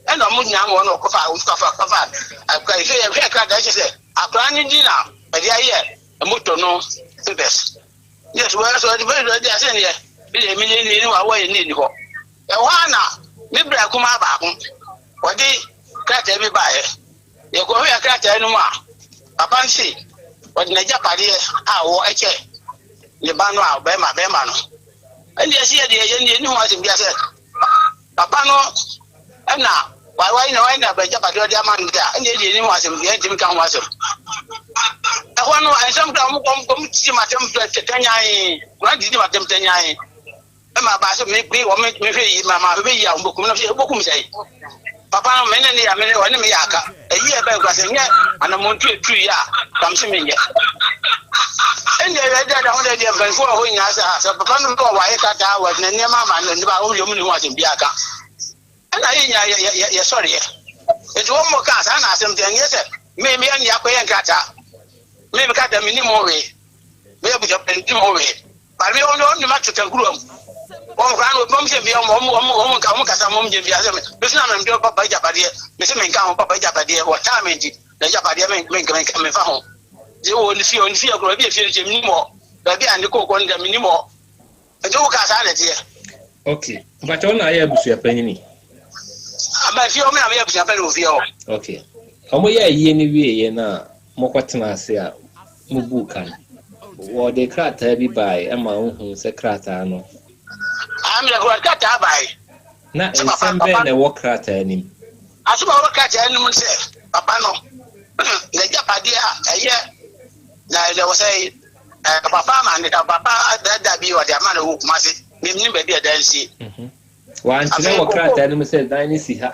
Ɛna wɔn nyinaa wɔ no kɔfa kɔfa kɔfa akora yi. Yɛhwɛ krataa kyerɛ sɛ akora no din na ɛde ayɛ moto no papers. Yes, wɔyɛ so ɛde bɛyɛ ɛde ase neɛ ɛde emi ne ne wa wɔyɛ ne ni hɔ. Ɛhɔ ara na me bra kumaa baako wɔde krataa bi baeɛ. Yɛkɔhwɛɛ krataa no mu a, papa no se ɔde n'agyapadeɛ a ɔwɔ kyɛ ne ba no a bɛrima bɛrima no. Ɛnna yɛsi yɛ deɛ yɛn yɛnni ho asɛm biara sɛ papa no ɛna wayi na wayi na agyapadeɛ ɔde ama no deɛ a ɛnna yɛdeɛ yɛnni ho asɛm yɛntumi nka ho asɛm. Ɛhɔ no nsɛm kora wɔn wɔn wɔn titi ma tɛm tɛnyan wɔn titi ma tɛm tɛnyan. Ɛma baa sɛ me me wɔn mehwɛ yi ma ma hwɛ yi a wɔn bɛkum na sɛ wɔbɛkum sɛ papa no me ne ne yɛ me ne ɔne me yɛ aka ɛyi yɛ bɛyɛ kura sɛ nyɛ anamontu etu yi a kam se menyɛ ɛnna ɛyɛ ɛdi ada ho dɛ deɛ mpanyinfoɔ wɔ hɔ nyinaa sɛ ha sɛ papa no bɛ wɔ ayɛ krataa wɔ ne nneɛma ama ne ba wɔn yɛ wɔn ne ho asɛm bi aka ɛnna yɛ nyinaa yɛ yɛ yɛ sɔreɛ nti wɔn mo kaa saa na asɛm tɛ nyɛ sɛ me me yɛ ne akɔyɛ nkrataa me me krataa me nim ho wee me yɛ busua me nim ho wee. Maame wɔn wɔn nnwuma to kankuruwa mu. Wɔn koraa no wɔn sɛ bia wɔn wɔn wɔn nka wɔn kasa wɔn gye bia sɛ me sɛ na me de papa agyapadeɛ me sɛ me nka ho papa agyapadeɛ wɔtaa me nti na agyapadeɛ me me nka me nka me fa ho. Gye wɔ ne fie wɔ ne fie koraa bi efie no kyɛ me nim hɔ baabi a ne kooko no da me nim hɔ nti wo kaa saa na ɛteɛ. Okay, mpakyɛ wo na ayɛ abusua panyini? Aba fie hɔ me na meyɛ abusua panyin wɔ fie hɔ. Okay, wɔn yɛ ayie no wie yɛ na mokɔ tena ase a mo buu ka no, wɔde krataa bi bae ma wohuu sɛ krataa no. Aane, wɔde krataa bae. Na nsɛm bɛn na ɛwɔ krataa no mu? Asɛm a ɛwɔ krataa no mu ne sɛ, papa no, n'agyapadeɛ a ɛyɛ na ɛwɔ sɛ papa ama ne papa da bi ɔde ama no wɔ Kumasi, mennim baabi a ɛda nsie. Wɔankyerɛ wɔ krataa no mu sɛ dan no si ha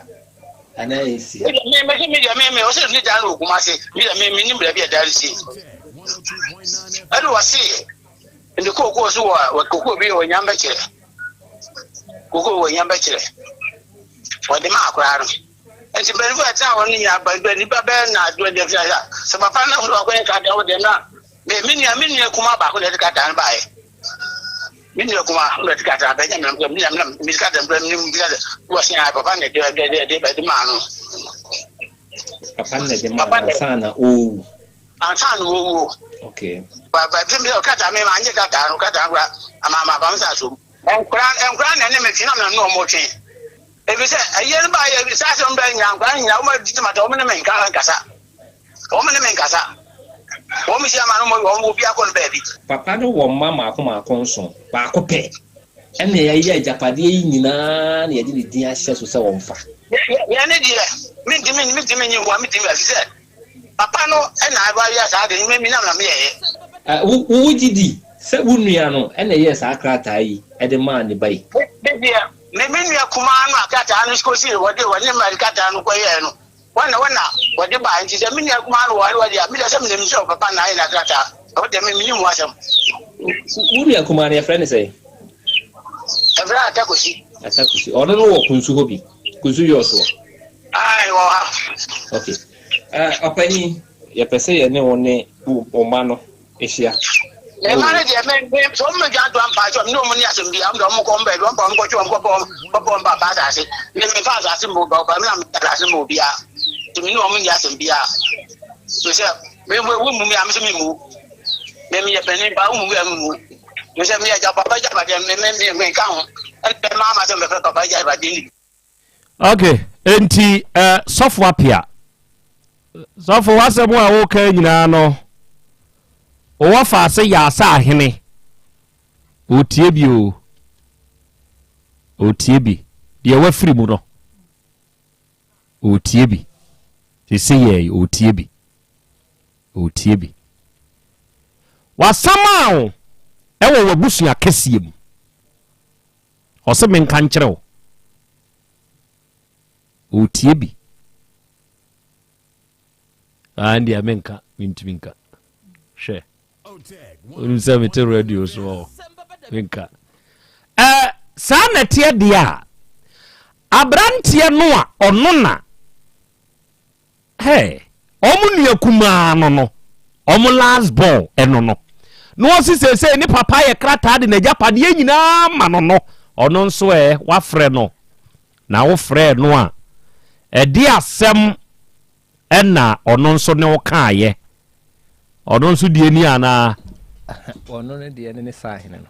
anaa ensi ha. Me me me deɛ me me ɔsɛ ne dan no wɔ Kumasi me deɛ me me nim baabi a dan no si. Ɛna wɔse ne kookoo so wɔ wɔ kookoo bi wɔ Nyambɛkyerɛ kookoo wɔ Nyambɛkyerɛ wɔde ma akwaraa no nti mpanyinfoɔ a ɛtena hɔ no nyinaa ba ba nipa bɛyɛ na adoɔ deɛ fira sɛ papa no so akɔyɛ krataa wɔ deɛ na me me nua me nua kumaa baako na ɛde krataa no baeɛ. Me nua kumaa no bɛte kakra bɛnyɛ me me nua me me sika dɛm me me sika wɔ se papa na ɛde ɛde ɛde ɛde maa no. Papa na ɛde maa no ansa na ɔrewu. Ansa na ɔrewu. Okay. Ba ba bi mi krataa mi ma nye krataa no krataa no kora ama ama ba mi sa so. Nkora nkora na ɛne me twe na me na ɔmo twe. Ebi sɛ ɛyɛ no ba yɛ saa asɛm bɛ nyina nkora nyina ɔmo adidi ma ta ɔmo ne me nka nkasa. Wɔn ne me nkasa. Wɔn hyia ma no wɔn obi akɔ no baabi. Papa no wɔ mma mmaako mmaako nson, baako pɛ na yɛayɛ agyapadeɛ yi nyinaa na yɛde ne din ahyɛ so sɛ ɔmfa. Yɛn ne deɛ, mentumi mentumi nyi ho a mentumi ɛfiri sɛ papa no na wayɛ saa ade no me nam na meyɛeɛ. Wo wogye di sɛ wo nua no na ɛyɛɛ saa krataa yi de maa ne ba yi? Me deɛ, me me nua kumaa no a krataa no kɔsii wɔde wɔne ma krataa no kɔyɛɛ no Wɔn na wɔn na wɔde bae nti sɛ me nua kumaa no wɔ ha na wɔde a, me deɛ sɛ menim sɛ ɔpapa na ayɛ n'akrataa, ɛhɔ deɛ me menim ho asɛm. Wo nua kumaa no yɛfrɛ no sɛn? Yɛfrɛ no Atakosi. Atakosi. Ɔno no wɔ Kunsu hɔ bi? Kunsu yɛ ɔsoɔ? Ae, wɔ ha. Okay. Uh, ɔpanyin, yɛpɛ sɛ yɛne wo ne wo mma no hyia. Me mma no deɛ me me sɛ wɔn bɛdwa ato ampa sɛ me ne wɔn ni asɛm bi a wɔn deɛ wɔn kɔ wɔn baabi wɔn pa wɔn kɔtwe wɔn kɔpɛ wɔn kɔpɛ wɔn papa asase me me fa asase ma obi ɔba me na me asase ma obiara nti me ne wɔn ni asɛm bi a me sɛ me me wo mu mi a me sɛ me mu me me yɛ panin ba wo mu mi a me mu me sɛ me yɛ gya papa gya ba deɛ me me me me nka ho ɛna maa ma sɛ mɛfɛ papa gya ba deɛ ni. Ok, enti eh, sɔfo apia. Sɔfo w'asɛm a woka nyinaa no, wowɔ fa ase yɛ asa ahene. Otie bi o. Otie bi. Deɛ wafiri mu no. Otie bi. Sese yɛ otie bi. Otie bi. Wasamaa wo ɛwɔ w'abusua kɛseɛ mu. Ɔse menka nkyerɛ wo. Ɔretie bi. Ah, ɛndeɛ menka, mentumi nka. Hwɛ. Wonim sɛ mete radio so ɔ. Menka. Ɛɛ, saa na ɛteɛ deɛ a, aberanteɛ no a ɔno na Hey, wɔn nua kumaa no no, wɔn last born ɛno no, na ɔsi seesei ne papa yɛ krataa de n'agyapadeɛ nyinaa ma no no, ɔno nso ɛ, wafrɛ no, na wofrɛɛ no a, ɛde asɛm ɛna ɔno nso ne wo kaayɛ. Ɔno nso deɛ ni anaa? Ɔno ne deɛ ne ne saahene no.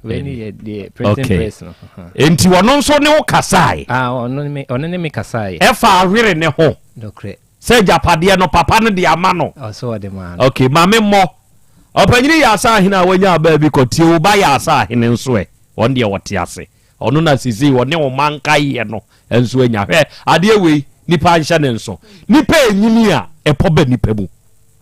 Wei ne yɛ deɛ printing okay. press no. Enti ɔno nso ne wo kasae? Ah, ɔno ne ɔno ne me kasae. Ɛfa ahwere ne ho. Nokorɛ. Sɛ agyapadeɛ no papa no de ama no. Ɔso ɔde maa no. Okay, ma me mmɔ. Ɔpanyini yɛ asaahene a wanya abaa bi kɔ tie wo ba yɛ asaahene nso ɛ. Ɔno deɛ ɔte ase. Ɔno na sesei ɔne wo mma nkaeɛ no nso anya. Hwɛ adeɛ wei, nipa nhyɛ ne nso. Nipa ɛnyini a, ɛpɔ ba nipa mu.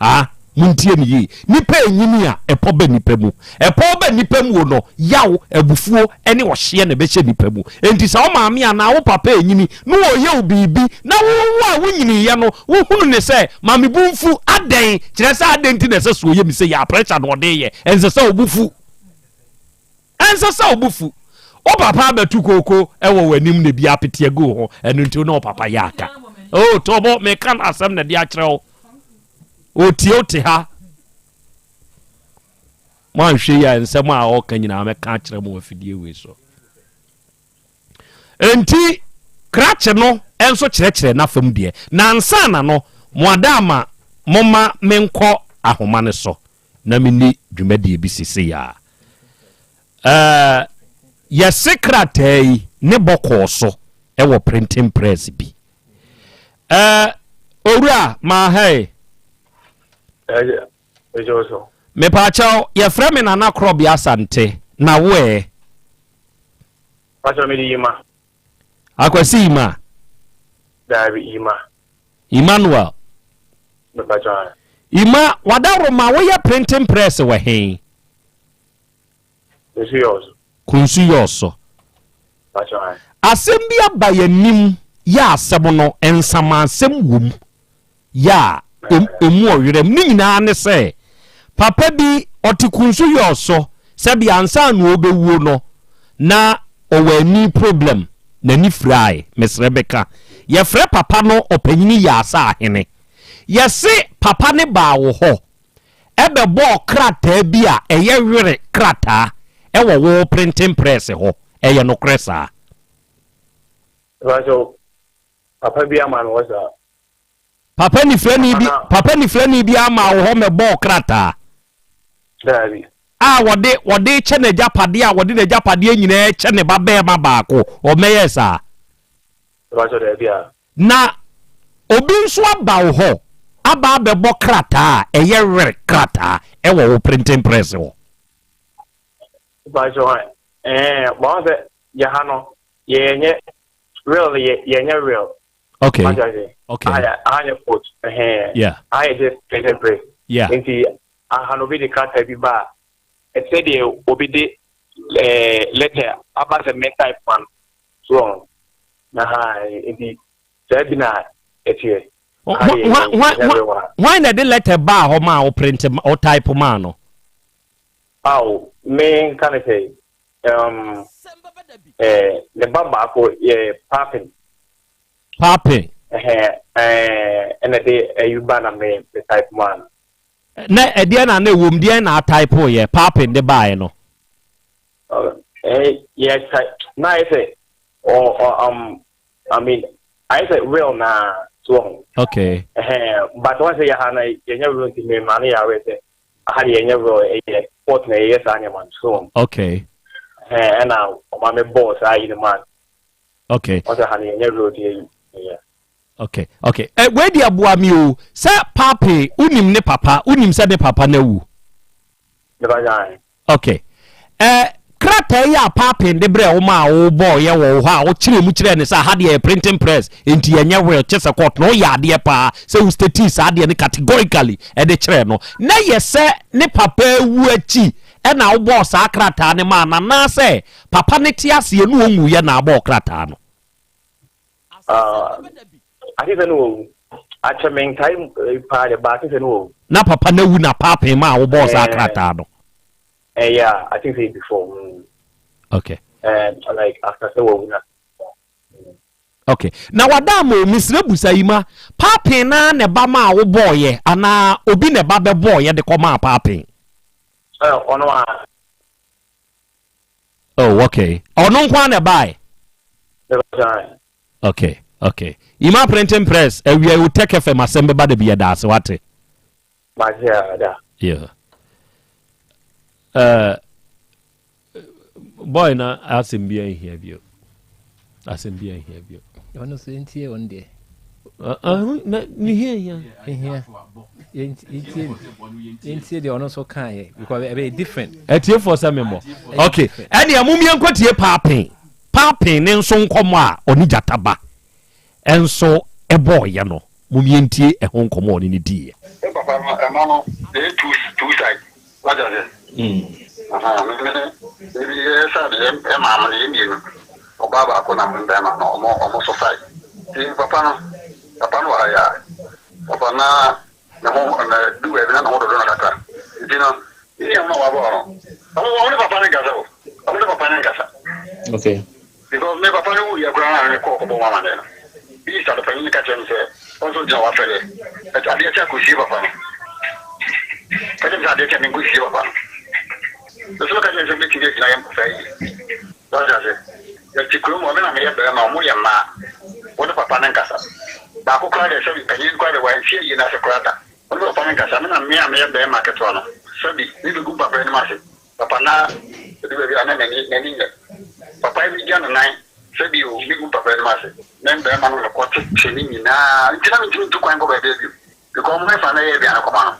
Ah, montie me yie. Nipa ɛnyini a, ɛpɔ ba nipa mu. Ɛpɔ ba nipa mu no, yaw, abufuo ne ɔhyeɛ na ɛbɛhyɛ nipa mu. Enti sɛ wo maame anaa wo papa ɛnyini na ɔyɛ wo biribi na wo wo a wonyiniiɛ no, wohunu ne sɛ, ma me bo mfu, adɛn? Kyerɛ sɛ adɛn nti na ɛsɛ sɛ ɔyɛ me sei? A pressure na ɔde yɛ. Ɛnsɛ sɛ wo bo fu. Ɛnsɛ sɛ wo bo fu. Wo papa abɛto kooko wɔ w'anim na ebi apete agu wo ho, ɛno nti wo ne wo papa yɛ aka. Oh, Tobo, meka no asɛm na ɛde akyerɛ wo. Otie wo te ha. Moanhwɛ yi a nsɛm a ɔka nyinaa mɛka akyerɛ mo afidie wei so. Enti krakye no nso kyerɛkyerɛ n'afam deɛ. Na ansa na no, mo ada ama momma menkɔ ahoma no so. na menni dwumadie bi sesei a. Ɛɛ, yɛse krataa yi ne bɔ kɔɔ so wɔ printing press bi. Ɛɛ, owura, maa ha yi. Mepaakyɛw, yɛfrɛ me Nana Korɔbea Asante, na wo ɛ? Pakyɛ mede Yima. Akwasi Yima? Daabi, Yima. Emmanuel. Mepakyɛw ɛ. Ima, w'adaworoma woyɛ printing press wɔ he? Kunsu Yɔɔso. Kunsu Yɔɔso. Pakyɛw ɛ. Asɛm bi aba y'anim yɛ asɛm no nsamansɛm wom yɛ a emu ɔwerɛm ne nyinaa ne sɛ papa bi ɔte kunsu yɔɔso sɛbi ansa na ɔbɛwuo no na ɔwɔ ani problem n'ani firae mesrɛ bɛka yɛfrɛ papa no ɔpanyini Yaasa Ahene yɛse papa no baa wo hɔ ɛbɛbɔɔ krataa bi a ɛyɛ were krataa ɛwɔ wo printing press hɔ ɛyɛ nokorɛ saa? Papa bi ama me hɔ saa. Papa nifirani bi papa nifirani bi ama wo hɔ mɛbɔɔ krataa. Daabi. A wɔde wɔde kyɛ n'agyapadeɛ a wɔde n'agyapadeɛ nyinaa kyɛ ne ba bɛrima baako ɔmɛyɛ saa. Ɛbɛsɔ daabi a. Na obi nso aba wo hɔ aba abɛbɔ krataa a ɛyɛ were krataa ɛwɔ wo printing press hɔ. Ɛbɛsɔ ɛɛ bɔn sɛ yɛ ha no yɛnyɛ real yɛ yɛnyɛ real. Okay. Okay. Aha nyɛ court. Yeah. Aha yɛ just printing press. Yeah. Nti aha no obi de krataa bi ba a, ɛte sɛ deɛ obi de ɛɛ letter aba sɛ mɛ type ma no. So wɔn. Na ha nti saa bi na ɛteɛ. Hwan na ɛde letter baa hɔ maa wo print wo type maa no? Aw, me nka ne sɛ um, eh, ne ba baako yɛ paapin. Paapin. Ɛna de ɛyi ba na me me type maa no. Na ɛdeɛ na na ɛwom deɛ na atype yɛ paapin de baeɛ no. Ɛɛ yɛ type na ayɛ sɛ ɔ ɔ um I mean ayɛ sɛ real na so wɔn. Okay. Ɛhɛn but wɔn sɛ yɛ ha na yɛnyɛ real nti me maa no yɛ awɛ sɛ. Aha deɛ yɛnyɛ real ɛyɛ court na yɛyɛ saa nneɛma no so. Okay. Ɛhɛn ɛna ɔma me bɔɔ saa yi no man. Okay. Ɔsɛ ha no yɛnyɛ real deɛ yi yɛ. Okay okay ɛ eh, wei deɛ boa mi o sɛ paape wonim ne papa wonim sɛ ne papa no awu. Okay. Eh, krataa yi a Paapin de brɛɛ wo maa wobɔɔyɛ wɔ wo hɔ a wokyerɛɛ mu kyerɛɛ no sɛ aha deɛ yɛ printing press enti yɛnyɛ will kye sɛ court no woyɛ adeɛ paa sɛ wo statii saa adeɛ no categorically de kyerɛɛ no na yɛ sɛ ne papa awu akyi ɛna wobɔɔ saa krataa no maa no anaasɛ papa no te aseɛ na ɔnwuiɛ na abɔɔ krataa no? Ah, ate sɛ ne wawu. Akyɛ menkae eh, paa de, but ate sɛ ne wawu. Na papa no awu na paapee maa wobɔɔ saa krataa no? Eh, yeah, I think say before. Mm. Okay. Eh, like after sɛ wawu na. Okay. Na wada ama o, mesrɛ busa yi ma, paapee naa na ɛba maa wobɔɔyɛ anaa obi na ɛba bɛbɔɔyɛ de kɔmaa paapee? Eh, ɔno a. Oh, okay. Ɔno nko ara na ɛbae? Okay, okay. Ima Printing Press, awia yi Tech FM asɛm bɛba da bi yɛda ase wate. Mate a da. Yeah. Uh, boy na asɛm bi anhia bio. Asɛm bi anhia bio. Ɔno so ntie ɔno deɛ. Ne hia hia. Hia. Yɛntie deɛ ɔno nso kaeɛ because ɛbɛyɛ different. Atiefoɔ sɛ memmɔ. Okay. Ɛnea mom yɛnkɔtie Paapin. Paapin ne nso nkɔmmɔ a ɔne Gyata ba nso bɔɔyɛ no, mom yɛntie ɛho nkɔmmɔ a ɔne no diiɛ. Me papa no ɛma no ɛyɛ two side wate aseɛ ahaa me me ne me yɛ side yɛ yɛ maame no yɛ mmienu ɔbaa baako na me bɛrima no ɔmo ɔmo so side ti papa no papa no wɔ ha yɛ a papa na ne ho na du baabi na ne ho dodo no kakra nti no ne nua no a waba hɔ no ɔmo ɔmo ne papa no nkasa o ɔmo ne papa no nkasa. Okay. Because me papa no wuiɛ koraa na me kɔɔ kɔbɔɔ mu amaneɛ no, Easter no panyin no ka kyerɛɛ me sɛ ɔno nso gyina hɔ afɛreɛ but adeɛ kye a kɔsie papa no. Ka kyerɛ me sɛ adeɛ kye a menkɔsie papa no. Me nso meka kyerɛ no sɛ mɛtumi agyina yɛn papa yie. So ate aseɛ? Yɛte kurom hɔ, me na meyɛ barima, wɔn yɛ mmaa. Wo ne papa no nkasa. Baako koraa deɛ sɛbi panyin koraa deɛ wansi ayie no ase koraa da. Wo ne papa no nkasa, me na me a meyɛ barima ketewa no sɛbi mebɛgu papa anim ase. Papa na edu baabi a na n'ani n'ani nyɛ. Papa yi gya ne nan sɛ bio megu papa anim ase. Me mmarima no mekɔ tete ne nyinaa nti na mentumi ntu kwan nkɔ baabiara bio because wɔn ɛfa na ɛyɛ aduane kɔma no.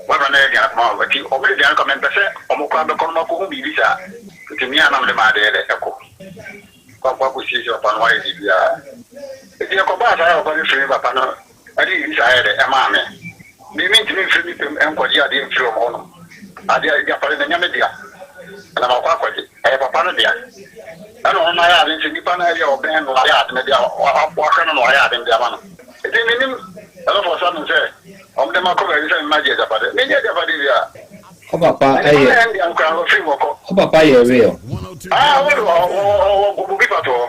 Wɔn ɛfa na ɛyɛ aduane kɔma no nti wɔn de aduane kɔ mempɛ sɛ wɔn koraa bɛkɔ no makɔhu biribi saa nti me a na mede m'adeɛ dɛ ɛkɔ kɔ akɔ akɔsiesie papa no ayɛ biribiara nti ɛkɔbaa saa na papa no firi me papa no Ɛde biribi saa yɛ dɛ ɛmaa me. Me mentumi mfiri me pɛ mu nkɔgye adeɛ mfiri wɔn hɔnom. Adeɛ, agyapade no, ɛnyɛ me dea, na makɔ akɔgye. Ɛyɛ papa no dea. Ɛna ɔno no ayɛ ade nso, nipa no a ebia ɔbɛn no ayɛ ade no de a, wahwɛ no na wayɛ ade no de ama no. Enti mennim all of a sudden sɛ wɔde me akɔ baabi sɛ memmɛgye agyapade. Mennye agyapade biara. Wo papa Nipa no yɛ. a ɛyɛ ne dea no koraa no, wafiri mu ɔkɔ. Wo papa yɛ real. Ah, ɔwɔ ɔwɔ ɔwɔ bi pa to hɔ.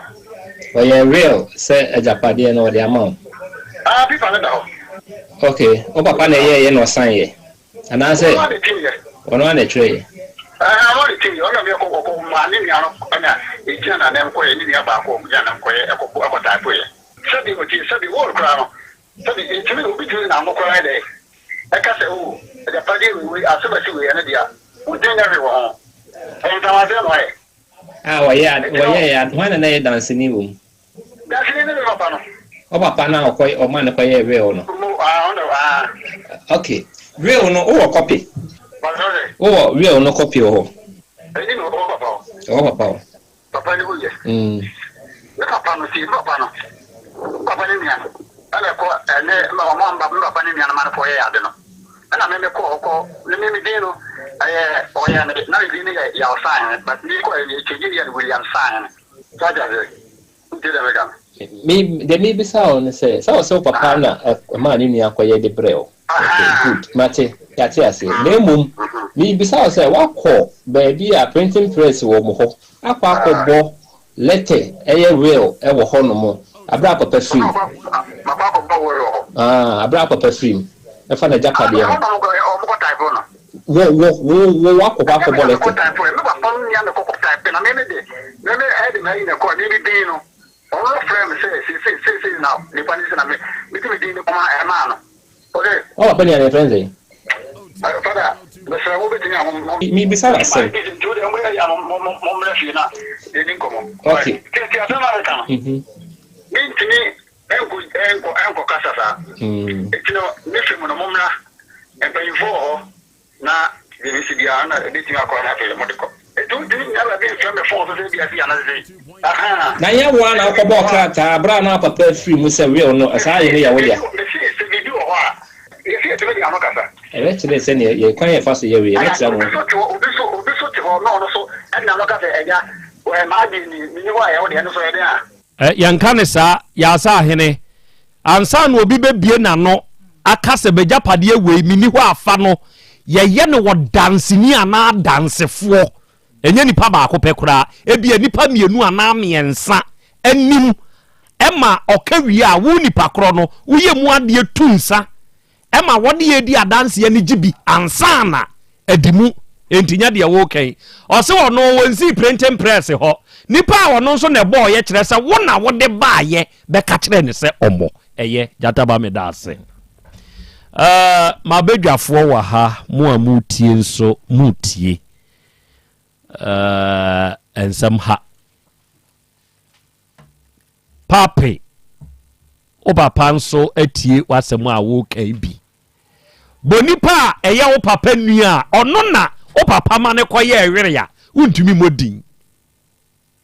Ɔyɛ real sɛ agyapadeɛ no ɔde ama wo. Ah, pipa no da hɔ. Ok, wo papa na ɛyɛɛyɛ na ɔsan yɛ? Anaasɛ Ɔno ara na ɛtim yɛ. ɔno ara na ɛtwerɛ yɛ? Ɛɛ, ɔno ara na ɛtim yɛ. Ɔno na meyɛ kɔ kɔ maa ne nua no ɛna ɛgyina n'anam kɔyɛ, ne nua baako a ɔgyina n'anam kɔyɛ ɛkɔ ɛkɔ type yɛ. Sɛbi ɔtie, sɛbi wall koraa no, sɛbi ɛtumi obi tumi de n'ano koraa yɛ dɛ ɛka sɛ oh agyapadeɛ wei wei asɛm asi wei ɛno dea, wontumi nyɛ hwee wɔ ho. Ɛyɛ nsamanseɛ na wayɛ. A wɔyɛ ade wɔyɛɛ ade hwan na na ɛyɛ danseni wɔ mu? Danseni ne me papa no. Wo papa no a ɔkɔ ɔma no kɔyɛɛ will no. Mo ah ɔno ah. Okay will no wowɔ copy? Pastor sɛ. Wowɔ will no copy wɔ hɔ? Ɛni mi wɔ papa hɔ. Ɛwɔ papa hɔ. Papa no wuyɛ. Me papa no tie me papa no me papa ne nua no ɛna ɛkɔ ɛne ɔmo amba me papa ne nua no ma no kɔ yɛ ade no. Ɛna me me kɔɔ hɔ kɔ me me me din no ɛyɛ ɔyɛ me na me din no yɛ Yaw Sahene but me kɔɛ no yɛ change yɛ no William Sahene so ate aseɛ wotie deɛ meka no. Me deɛ mebisa wo ne sɛ sɛ wo sɛ wo papa na ɛmaa ne nua kɔyɛ de brɛ wo okay good mate yɛate aseɛ na mmom mebisa wo sɛ woakɔ baabi a printing press wɔ mo hɔ akɔ akɔbɔ Lɛtɛ yɛ will wɔ hɔ nom aberɛ a papa firi mu. Makɔ akɔbɔ will wɔ hɔ. Ah, aberɛ a papa firi mu. Ɛfa n'agyapadeɛ ho. Ɛhɔ na wɔn kɔ type no. Wo, wo, wo, wo wakɔ hɔ akɔbɔ lɛtɛ. Ɛnyɛ me na mekɔ type ɛ, me papa no nua na ɛkɔkɔ type na me me de, me me ɛde m'ayi na ɛkɔɛ, me me din no, ɔno no frɛɛ me sɛ seesei, seesei na nipa no si na me, me de me din no kɔma ɛmaa no. Wo papa nua no yɛfrɛ no sɛn? Mebisa wo asɛm. Okay. Mhm. Mm. Na deɛ ɛbɛsi biara na ɛbɛtumi akɔ na afei mode kɔ. Enti wontumi nnya baabi mfrɛ me fon so sɛ ebia sei anaa sei. Ahaa. Na nyɛ wo ara na wokɔbɔɔ krataa berɛ a na papa afiri mu sɛ will no saa ade no yɛ wo dea. Mese sɛ biribi wɔ hɔ a, yɛse yɛtumi de ano kasa. Ɛbɛkyerɛ sɛdeɛ yɛ kwan a yɛfa so yɛ wei, ɛbɛkyerɛ mo. Obi nso te hɔ, obi nso, obi nso te hɔ na ɔno nso de n'ano ka sɛ, Agya, m'adeɛ nie, menni hɔ a ɛyɛ wo dea, ɛno nso ɛyɛ dɛn a? Eh, yɛnka ne saa, yɛasa ahene. Ansa na obi bɛbie n'ano aka sɛ bɛgyapadeɛ wei menni hɔ afa no, yɛyɛ no wɔ danseni anaa dansefoɔ. Ɛnyɛ nipa baako pɛ koraa, ebia nipa mmienu anaa mmiɛnsa anim ɛma ɔka wie a, wo nipa korɔ no woyɛ mu adeɛ tu nsa ɛma wɔde yɛ di adanseɛ no gye bi ansa na adi mu. Enti nyɛ deɛ woreka yi. Ɔse ɔno wɔnsii printing press hɔ. Nipa a ɔno nso na ɛbɔɔyɛ kyerɛ sɛ wo na wode baayɛ bɛka kyerɛ no sɛ ɔmmɔ. Ɛyɛ, Gyataba meda ase. Uh, m'abadwafoɔ wɔ ha, mo a moretie nso moretie. Uh, nsɛm ha. Pape, wo papa nso atie w'asɛm a woreka yi bi. Bɔ nipa a ɛyɛ wo papa nua a ɔno na wo papa ma no kɔyɛɛ were a wontumi mmɔ din.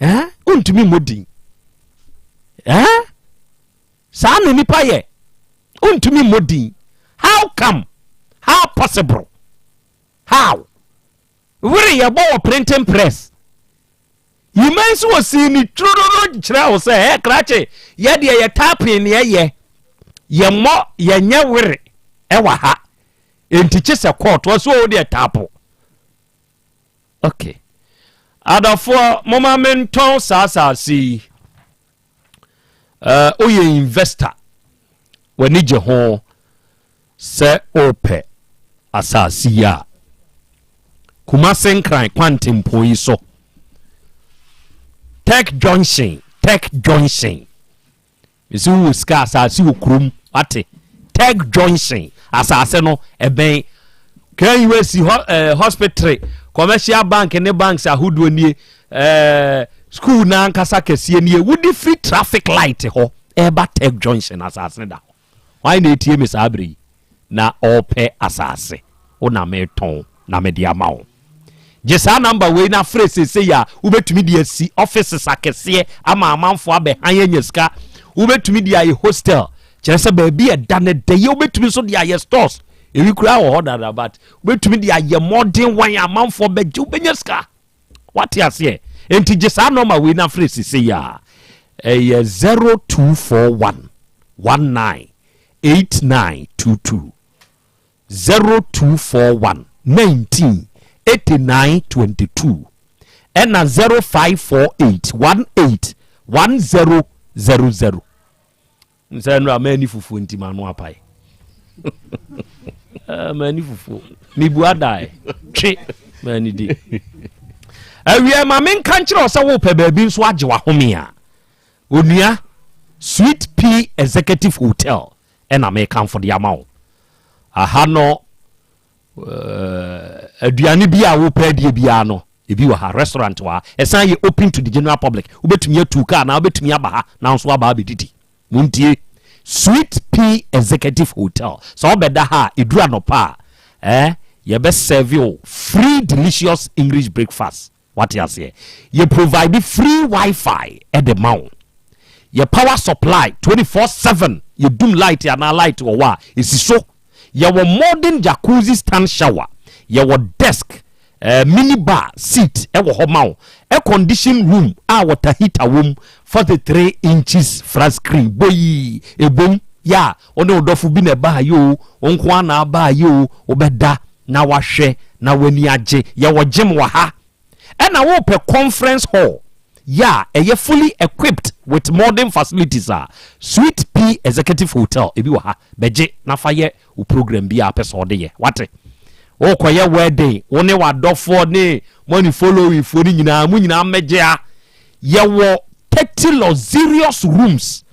Eh? Wontumi mmɔ din. Eh? Saa na nipa yɛ. Wontumi mmɔ din. How come? How possible? How? Were yɛbɔ wɔ printing press. Yima nso osii ne turo no kyerɛ wo sɛ, ɛ krakye, yɛ deɛ yɛ tapping ne ɛyɛ, yɛmmɔ yɛnyɛ were ɛwɔ ha, enti kye sɛ kɔɔto ɔso o deɛ tapo. Ok. Adɔfoɔ, moma mentɔn saa asase yi. Uh, woyɛ investor, w'ani gye ho sɛ wopɛ asase yi a, Kumase Nkran kwantempɔn yi so, Tech Junction, Tech Junction. Mesi wowɔ sika asase wɔ kurom, wate? Tech Junction, asase no ɛbɛn KUSC ho, eh, hospital, commercial bank ne banks ahodoɔ nie, eh, school no ankasa kɛseɛ nie. Wode firi traffic light hɔ ɛba Tech Junction, asase no da hɔ. Hwan na ɛretie me saa berɛ yi na ɔrepɛ asase? Wo na meretɔn na mede ama wo. Gye saa namba wei na frɛ seesei a wobɛtumi de asi offices akɛseɛ ama amanfoɔ abɛhan anya sika. Wobɛtumi de ayɛ hostel, kyerɛ sɛ baabi a ɛda no dɛyɛ. Wobɛtumi nso de ayɛ stores, ebi koraa wɔ hɔ dada, but wobɛtumi de ayɛ modern one a amanfoɔ bɛgye, wobɛnya sika. Wate aseɛ? Enti gye saa nɔma wei na frɛ sesei a ɛyɛ 0241 19 8922 0241 19 89 22 ɛna 0548 18 1000. Nsɛ nnora m'ani fufuo nti m'ano apae. Eh, m'ani fufuo. Mebua dae. Twe m'ani di. Awie ma menka nkyerɛ wo sɛ wopɛ baabi nso agye w'ahome a. Onua, Sweet Pea Executive Hotel ɛna mekamfo de ama wo. Aha no, eh, aduane bi a wopɛ adie biara no, ebi wɔ ha, restaurant wɔ ha. Ɛsan yɛ open to the general public. Wobɛtumi atu kaa anaa wobɛtumi aba ha na nso aba abɛdidi. Montie, Sweet Pea Executive Hotel, sɛ wobɛda ha a, ɛduru anɔpa a, eh, yɛbɛsɛve wo free delicious English breakfast. Wate aseɛ? Yɛ provide free wifi de ma wo. Yɛ power supply 24/7, yɛdum light anaa light wɔ hɔ a, ɛsi so. Yɛwɔ modern jacuzzi stand shower, yɛwɔ desk, eh, mini bar seat wɔ hɔ ma wo, air condition room a water heater wom, 43 inches flat screen boyii, ɛbom, yɛ a wo ne wo dɔfo bi na ɛbaayɛ o, wo nko ara na abaayɛ o, wobɛda na wahwɛ na w'ani agye. Yɛwɔ gym wɔ ha. Ɛna wopɛ conference hall yɛ a ɛyɛ fully equipped with modern facilities a, Sweet Pea Executive Hotel ebi wɔ ha. Bɛgye na fa yɛ wo program bi a wopɛ sɛ wode yɛ. Wate? Wokɔyɛ wedding, wo ne w'adɔfoɔ ne money following foɔ no nyinaa, mo nyinaa mmɛgye ha. Yɛwɔ 30 luxurious rooms.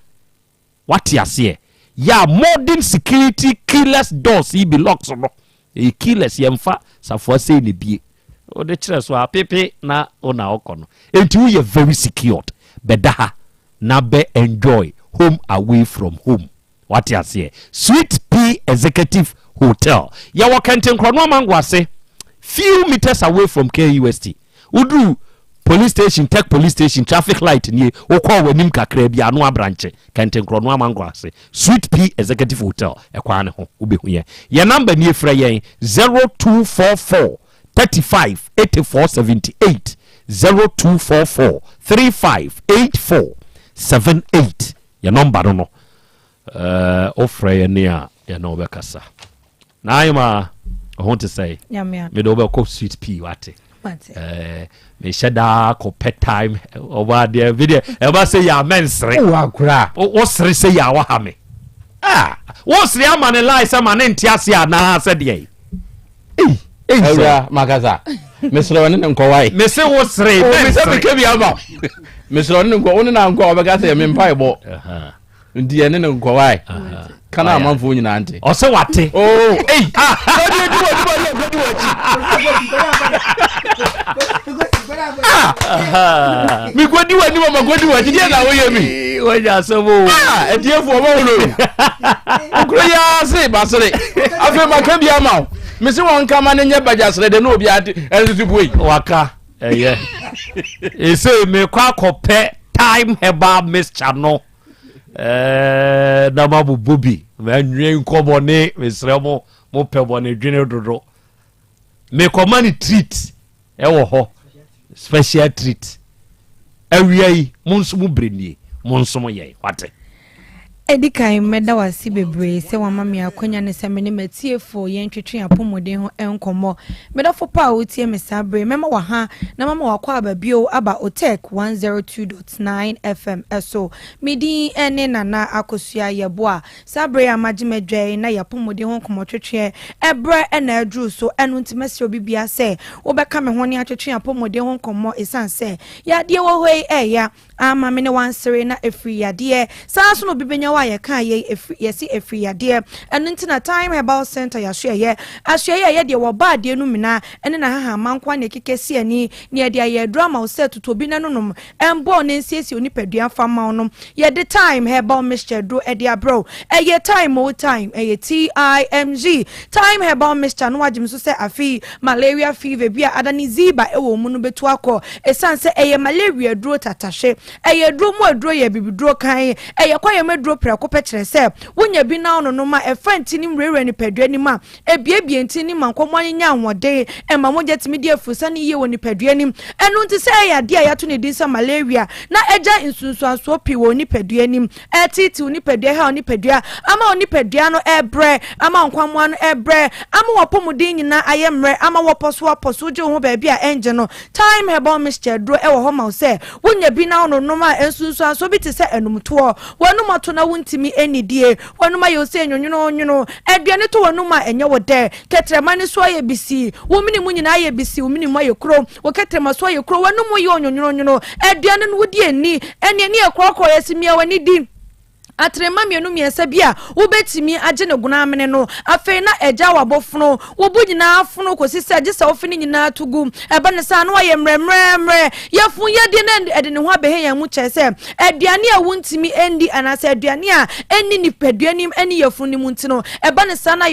Wate aseɛ? Yɛ a modern security keyless doors yi bi locks no. Ɛyɛ keyless yɛmfa safoa sei na ebie. Wode kyerɛ so a pepe na wo na wokɔ no. Enti woyɛ very secured. Bɛda ha na bɛ enjoy home away from home. Wate aseɛ? Sweet Pea Executive Hotel. Yɛwɔ Kɛntenkorɔno Amango ase, few meters away from KUST. Woduru police station, Tech police station, traffic light nie, wokɔɔ w'anim kakraa bi, ano abrankye, Kɛntenkorɔno Amango ase, Sweet Pea Executive Hotel, ɛkwan no ho, wobɛhu yɛn. Yɛn number nie, frɛ yɛn 0244 35 84 78, 0244 35 84. 78 yɛ nɔmba no no eh, wofrɛ yɛ ne a yɛne wobɛkasa na ayema ɔho te sɛ mede wobɛkɔ sweet pea wate eh, mehyɛ daa kɔpɛ time ɔba deɛ bi deɛ ɛba sɛ yɛ a mɛnsere wosere sɛ yɛ a waha me ah, wosere ama ne lie sɛ ma ne nte ase anaa sɛ deɛ Awura makasa mesrɛ ɔne ne nkɔwae mese wo sere oh, mesɛ meka bi ama mesrɛ ɔne ne nkɔ wo ne na nkɔ a wɔbɛka sɛ me mpaebɔ nti ɛne ne nkɔwae ka na amanfoɔ nyinaa nte ɔsɛ wate oh, ei ɔde adi wɔ adwuma ne ɛkɔdi wɔ akyi mekɔdi w'anim a makɔdi w'akyi deɛ na woyɛ mi wanya asɛm o atiefoɔ ma wono wokuro yi ara se basere afei maka bi ama wo mese wɔn nka ma no nyɛ bagyasere de na obi ate ɛnso buei waka ɛyɛ ɛsɛ mekɔ akɔpɛ time herbal mixture no ɛɛ na mabobɔ bi manwie nkɔbɔne mesrɛ mo mopɛ bɔne dwene dodo mekɔma no treat ɛwɔ hɔ special treat awia yi mo nso mo bere nie mo nso mo yɛn wate. Edi kan, mɛda wo ase bebree sɛ woama me akwanya no sɛ me ne m'atiefo yɛntwetwe yɛn apɔwmuden ho nkɔmmɔ. Me dɔfo pa a woretie me saa bere yi, mɛma waha na mama w'akwaaba bio aba Otec 102.9 FM so. Me din ne Nana Akosua Yeboah. Saa bere yi a magye m'adwa yi na yɛn apɔwmuden ho nkɔmmɔtwetwe ɛberɛ na aduru so, ɛno nti mɛsrɛ obi biara sɛ wobɛka me ho ne atwetwe yɛn apɔwmuden ho nkɔmmɔ esiane sɛ yadeɛ wɔ hɔ yi ɛɛya ama me ne wansere na ɛfiri yadeɛ. Saa ara nso na obi bɛnya wo a yɛkaa yei ɛfiri yɛse ɛfiri yadeɛ. Ɛno nti na Time Herbal Centre yɛasoɛeɛ. Asoɛeɛ a ɛyɛ deɛ wɔba adeɛ no muna ne n'ahahamma nko ara na ɛkeka si ani na yɛde ayɛ aduro ama wo sɛ tutu obi na nonom Ɛmbɔ na ensiesie wo nipadua mfa mma wo no, yɛde Thyme Herbal Mixture aduro de abrɛ wo. Ɛyɛ Thyme o, Thyme, ɛyɛ T-I-M-G. Thyme Herbal Mixture no agye me so sɛ afe yi malaria fever bi a adane Ziba wɔ wo mu no bɛtu akɔ. Ɛsiane sɛ ɛyɛ malaria aduro tatahwe, ɛyɛ aduro mu aduro, yɛ abibiduro kann, ɛyɛ kwaeɛ mu aduro prɛko pɛ kyerɛ sɛ wonya bi na wononom a ɛfa ntini mu wurawura nipadua no mu a, Ebiebie ntini ma nkɔmmoa no nya ahoɔden, ɛma mogya tumi di afurusa no yie wɔ nipadua no mu. Ɛno nti sɛ ɛyɛ adeɛ a yɛato ne din sɛ malaria na agya nsunsuansoɔ pii wɔ nipadua no mu, ɛreteetew nipadua, ɛhaw nipadua, ama wo nipadua no rebrɛ, ama nkwammoa no rebrɛ, ama w'apɔmuden nyinaa ayɛ mmerɛ, ama wɔpɔsoapɔso, wogye wo ho baabi a ɛngye no. Thyme Herbal Mixture aduro wɔ hɔ ma wo sɛ wonya bi na wononom a, nsunsuansoɔ bi te sɛ anumtoɔ, w'anum ato na wontumi nnidie, W'anom ayɛ wo sɛ nwonwononwono, aduane tɔ w'anom a ɛnyɛ wo dɛ, kɛtrɛma no so ayɛ bisii, wo mene mu nyinaa ayɛ bisii, wo mene mu ayɛ kuro, wo kɛtrɛma so ayɛ kuro, w'anom yɛ ɔnwonwononwono, aduane no wodi anni, ɛnneɛ ne ɛkorɔkorɔ yɛ se mia w'ani di atrema mmienu mmiɛnsa bi a wobɛtumi agye ne gono amene no, afei na agya w'abofono, wo bo nyinaa fono kɔsi sɛ gye sɛ wofe ne nyinaa to gu. Ɛba no saa na wayɛ mmerɛmmerɛmmerɛ. Yafunu yadeɛ no ɛde ne ho abɛhɛ yɛn mu kyerɛ sɛ aduane a wontumi nni anaasɛ aduane a ɛnni nipadua nim ne yafunu no mu nti no, ɛba no saa na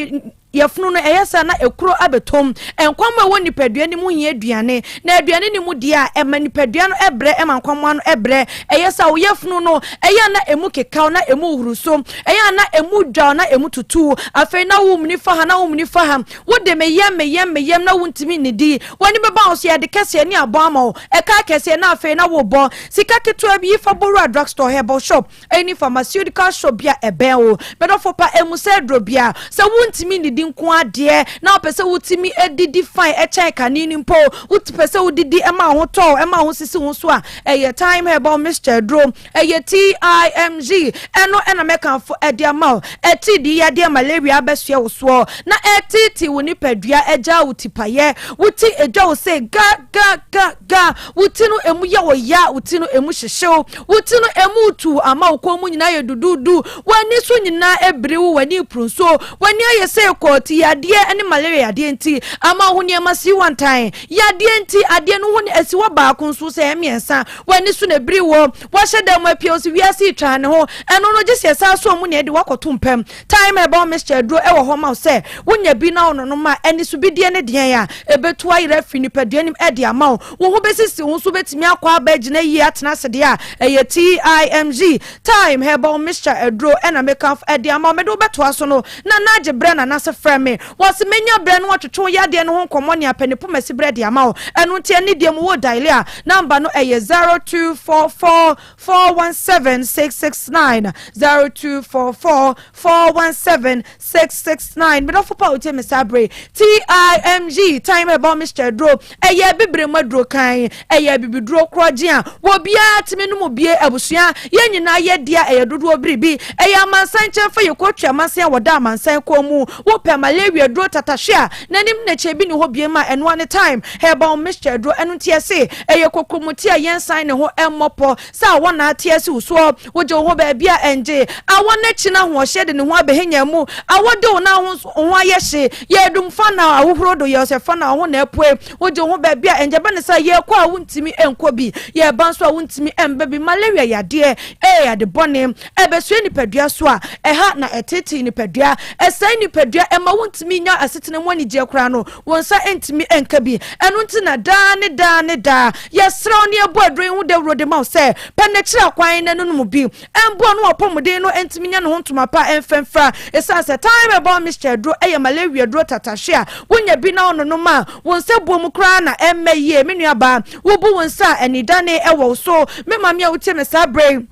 yafunu no ɛyɛ saa na ekuro abɛtɔ mu. Nkwammoa a ɛwɔ nipadua no mu hia aduane, na aduane no mu deɛ a ɛma nipadua no brɛ ɛma nkwammoa no brɛ. Ɛyɛ saa wo yafunu no ɛyɛ a na emu kekaw na emu huru so, ɛyɛ a na emu dwaw na emu tutu. Afei na womuni fa ha na womuni fa ha. Wode me yam me yam me yam na wontumi nnidi. W'ani bɛba wo so, yɛde kɛseɛ ne abɔ ama wo. Ɛka akɛseɛ na afei na wobɔ. Sika ketewa bi yi fa bɔ wura drugstore, herbal shop, ɛne pharmaceutical shop bi a ɛbɛn wo. Me dɔfo pa, ɛmu sɛ aduro biara. Sɛ wontumi nnidi nko ara deɛ, na wopɛ sɛ wotumi didi fine kyɛn kane no mpo, wopɛ sɛ wodidi ma wo ho tɔ wo, ɛma wo ho sisi wo so a, ɛyɛ Thyme Herbal Mixture aduro. Ɛyɛ TIMG, ɛno na mɛkamfo de ama wo. Atiridii yadeɛ malaria abɛsoɛ wo soɔ na ɛreteetee wo nipadua agyaa wo tipayɛ. Wo ti dwa wo sɛ ga ga ga ga, wo ti no emu yɛ wo ya, wo ti no emu hyehye wo, wo ti no emu retu wo ama wo kɔn mu nyinaa yɛ duduudu, w'ani so nyinaa abiri wo, w'ani repuru nsuo, w'ani ayɛ sɛ kɔɔti yadeɛ ne malaria yadeɛ nti ama wo ho nneɛma si wantan yadeɛ nti adeɛ no ho asi hɔ baako nso sɛ mmiɛnsa. W'ani so na ebiri wo. Woahyɛ dan mu apue wo se wiase yi twaa ne ho. Ɛno no gye sɛ yɛsan sɔ mu na yɛde wo akɔto mpa mu. Thyme herbal mixture aduro wɔ hɔ ma wo sɛ wonya bi na wononom a, anisobidie ne deɛn a ɛbɛtu ayera afiri nipadua no mu de ama wo. Wo ho bɛsisi wo nso wobɛtumi akɔ aba agyina yie atena ase deɛ a, ɛyɛ TIMG, Thyme herbal mixture aduro na mekamfo de ama wo. Mede wo bɛtoa so no na na agye berɛ na n'ase. frɛ me. Wɔse menya berɛ na wɔatwetwe wo yadeɛ no ho nkɔmmɔ ne apɛ ne pomasi berɛ de ama wo. Ɛno nti ɛne deɛ mu wo dial a, number no ɛyɛ 0244 417 669, 0244 417 669. Me dɔfo pa a wotie me saa bere yi, TIMG, Time Herbal Mixture aduro, ɛyɛ abibire mu aduro kann, ɛyɛ abibiduro korɔgye a obiara tumi nom bie, abusua, yɛn nyinaa yɛ dea, ɛyɛ dodoɔ biribi, ɛyɛ amansan kyɛmfa, yɛ kootu amansan a wɔda amansan kɔn mu, wopɛ malaria aduro tatahwe a, n'anim ne n'akyi ebi nni hɔ biem a, ɛno ara ne Time Herbal Mixture aduro, ɛno nti yɛse ɛyɛ kokromoti a yɛnsan ne ho mmɔ pɔ sɛ awɔ na ate asi wo soɔ. Wogye wo ho baabi a ɛngye. Awɔ no akyi no ahoɔhyeɛ de ne ho abɛhenya mu. Awɔ de wo na wo ho ayɛ hye. Yɛ adum fa na ahohoro do, yɛ ɔsɛ fa na wo ho na apue. Wogye wo ho baabi a ɛngye. Ɛba no sɛ yɛrekɔ a wontumi nkɔ bi, yɛreba nso a wontumi mba bi. Malaria yadeɛ ɛyɛ yade bɔne. Ɛbɛsoɛ nipadua so a, ɛha na ɛteetee nipadua. Ɛsɛe nipadua, ɛma wontumi nya asetena mu anigyeɛ koraa no. Wo nsa ntumi nka bi. Ɛno nti na daa ne daa ne daa yɛsrɛ wo na yɛbɔ aduro yi ho dawuro de ma wo sɛ pɛ n'akyiri akwan na nonom bi. Ɛmmoa no w'apɔmuden no ntumi nya ne ho ntoma pa mfa mfira. Ɛsiane sɛ Thyme Herbal Mixture aduro yɛ malaria aduro tatahwe a wonya bi na wononom a, wo nsa buo mu koraa na ɛmmɛ yie. Me nuabaa, wobu wo nsa a anidane wɔ wo so. Me maame a wotie me saa berɛ yi,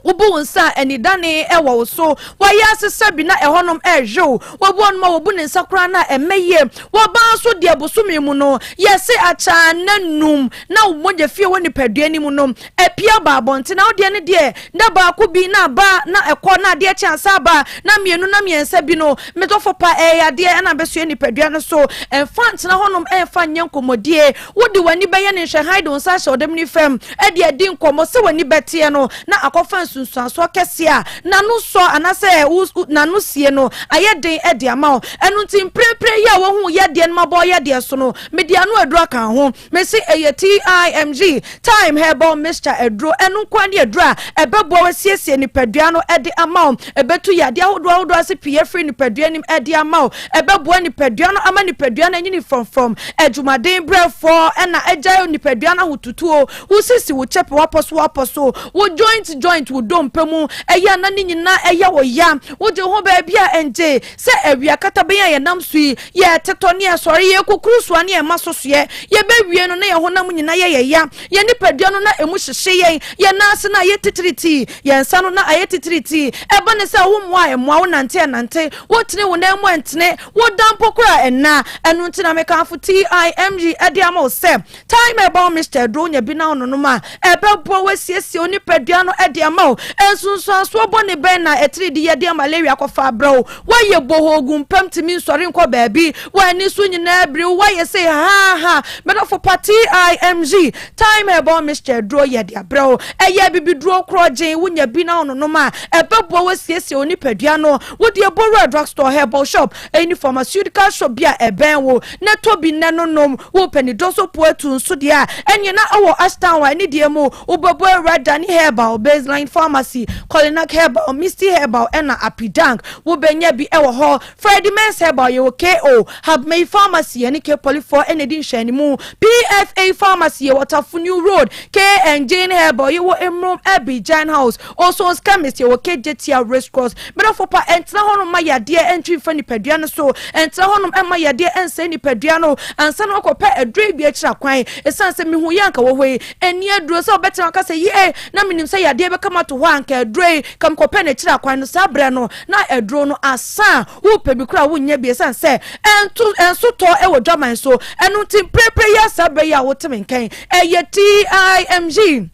Wobu wo nsa a, anidane wɔ wo so. W'ayɛ asesa bi na ɛhɔnom rehwew. Wɔbu ɔnom a wɔbu ne nsa koraa no a, ɛmmɛ yie. Wɔbaa nso deɛ bosome mu no, yɛse akyɛ a nna num na wo mogya fie wɔ nipadua no mu no apue aba abɔnten. Na wo deɛ no deɛ, nna baako bi na aba na ɛkɔ na adeɛ kye ansa aba na mmienu na mmiɛnsa bi no, me dɔfo pa, ɛyɛ adeɛ ɛna abɛsoɛ nipadua no so. Ɛmfa ntena hɔnom ɛmfa nyɛ nkɔmmɔdie. Wode w'ani bɛyɛ ne nhwɛhan de wo nsa ahyɛ ɔdamini fam de adi nkɔmmɔ sɛ w'ani bɛteɛ no na akɔfa nsunsuansoɔ kɛseɛ a n'ano sɔ anaasɛ n'ano sie no ayɛ den de ama wo. Ɛno nti mprempren yi a woahu wo yadeɛ no mabɔ wo yadeɛ so no, mede ano aduro aka ho. Mese ɛyɛ TIMG, Thyme Herbal Mixture aduro. Ɛno nko ara ne aduro a ɛbɛboa wo asiesie nipadua no de ama wo. Ɛbɛtu yadeɛ ahodoɔ ahodoɔ ase pii afiri nipadua no mu de ama wo. Ɛbɛboa nipadua no ama nipadua no anyini frɔmfrɔm. Adwumaden brɛfoɔ na agyae nipadua no ahotutuo. Wo sisi, wo kyɛpɛ, w'apɔ so w'apɔ so, wo joint joint, wo dompe mu ɛyɛ a na ne nyinaa ɛyɛ wo ya. Wogye wo ho baabi a ɛngye sɛ awia katabɛn a yɛnam so yi, yɛtetɔ ne yɛsɔre, yɛkukuru soa ne yɛma so soɛ. Yɛbɛwie no na yɛn honam nyinaa yɛ yɛn ya. Yɛn nipadua no na emu hyehye yɛn, yɛn nan ase no ayɛ titiritii, yɛn nsa no na ayɛ titiritii. Ɛba ne sɛ wo mmoa a ɛmmoa, wo nante a ɛnante, wotene wo nan mu a ɛntene, woda mpo koraa a ɛnna. Ɛno nti na mekamfo TIMG de ama wo sɛ Thyme Herbal Mixture aduro wonya bi na wononom a, ɛbɛboa wo asiesie wo nipadua no de ama wo. Nsunsuansoɔ bɔne bɛn na atiridii yadeɛ malaria kɔfa abrɛ wo? Woayɛ bohoo gu mpam tumi nsɔre nkɔ baabi, w'ani so nyinaa biri wo, woayɛ sei hahaaha. Me dɔfo pa TIMG, Thyme Herbal Mixture aduro yɛ de abrɛ wo. Ɛyɛ abibiduro korɔgyenn, wonya bi na wononom a, ɛbɛboa wo asiesie wo nipadua no. Wo deɛ bɔ wura drugstore, herbal shop, ɛne pharmaceutical shop bi a ɛbɛn wo na tɔ bi na nonom. Wopɛ ne dɔ so po atu nso deɛ a, ɛneɛ na ɛwɔ Ashtown a ɛne deɛ mu wobɛbɔ awura Danny Herbal, Baseline Pharmacy, Kolinak Herbal, Misty Herbal ɛna Apidank. Wobɛnya bi wɔ hɔ. Freddie Mens Herbal yɛwɔ KO, Habmei Pharmacy yɛne K Polyfoɔ ɛna ɛdi nhwɛanimu. PFA Pharmacy yɛwɔ Tafo New Road, K and Jane Herbal yɛwɔ Emrom Abbey Giant House, Oson's Chemist yɛwɔ Kejetia Race Cross. Medɔfo pa, ɛntena hɔnom mma yadeɛ ɛntwe mfa nipadua no so. Ɛntena hɔnom mma yadeɛ ɛnsɛe nipadua no ansa na wakɔpɛ aduro yi bi akyiri akwan. Ɛsiane sɛ mehu yɛ anka wɔ hɔ yi, ɛnni aduro sɛ wobɛtena aka sɛ yie na menim sɛ yadeɛ bɛka mato hɔ a anka aduro yi ka mekɔpɛ no akyiri akwan no. Saa berɛ no na aduro no asa a wopɛ bi koraa a wonnya bi ɛsiane sɛ ɛnto ɛnso tɔ wɔ dwaman so. Ɛno nti mprepre yi ara saa berɛ yi a wote me nka yi, ɛyɛ TIMG.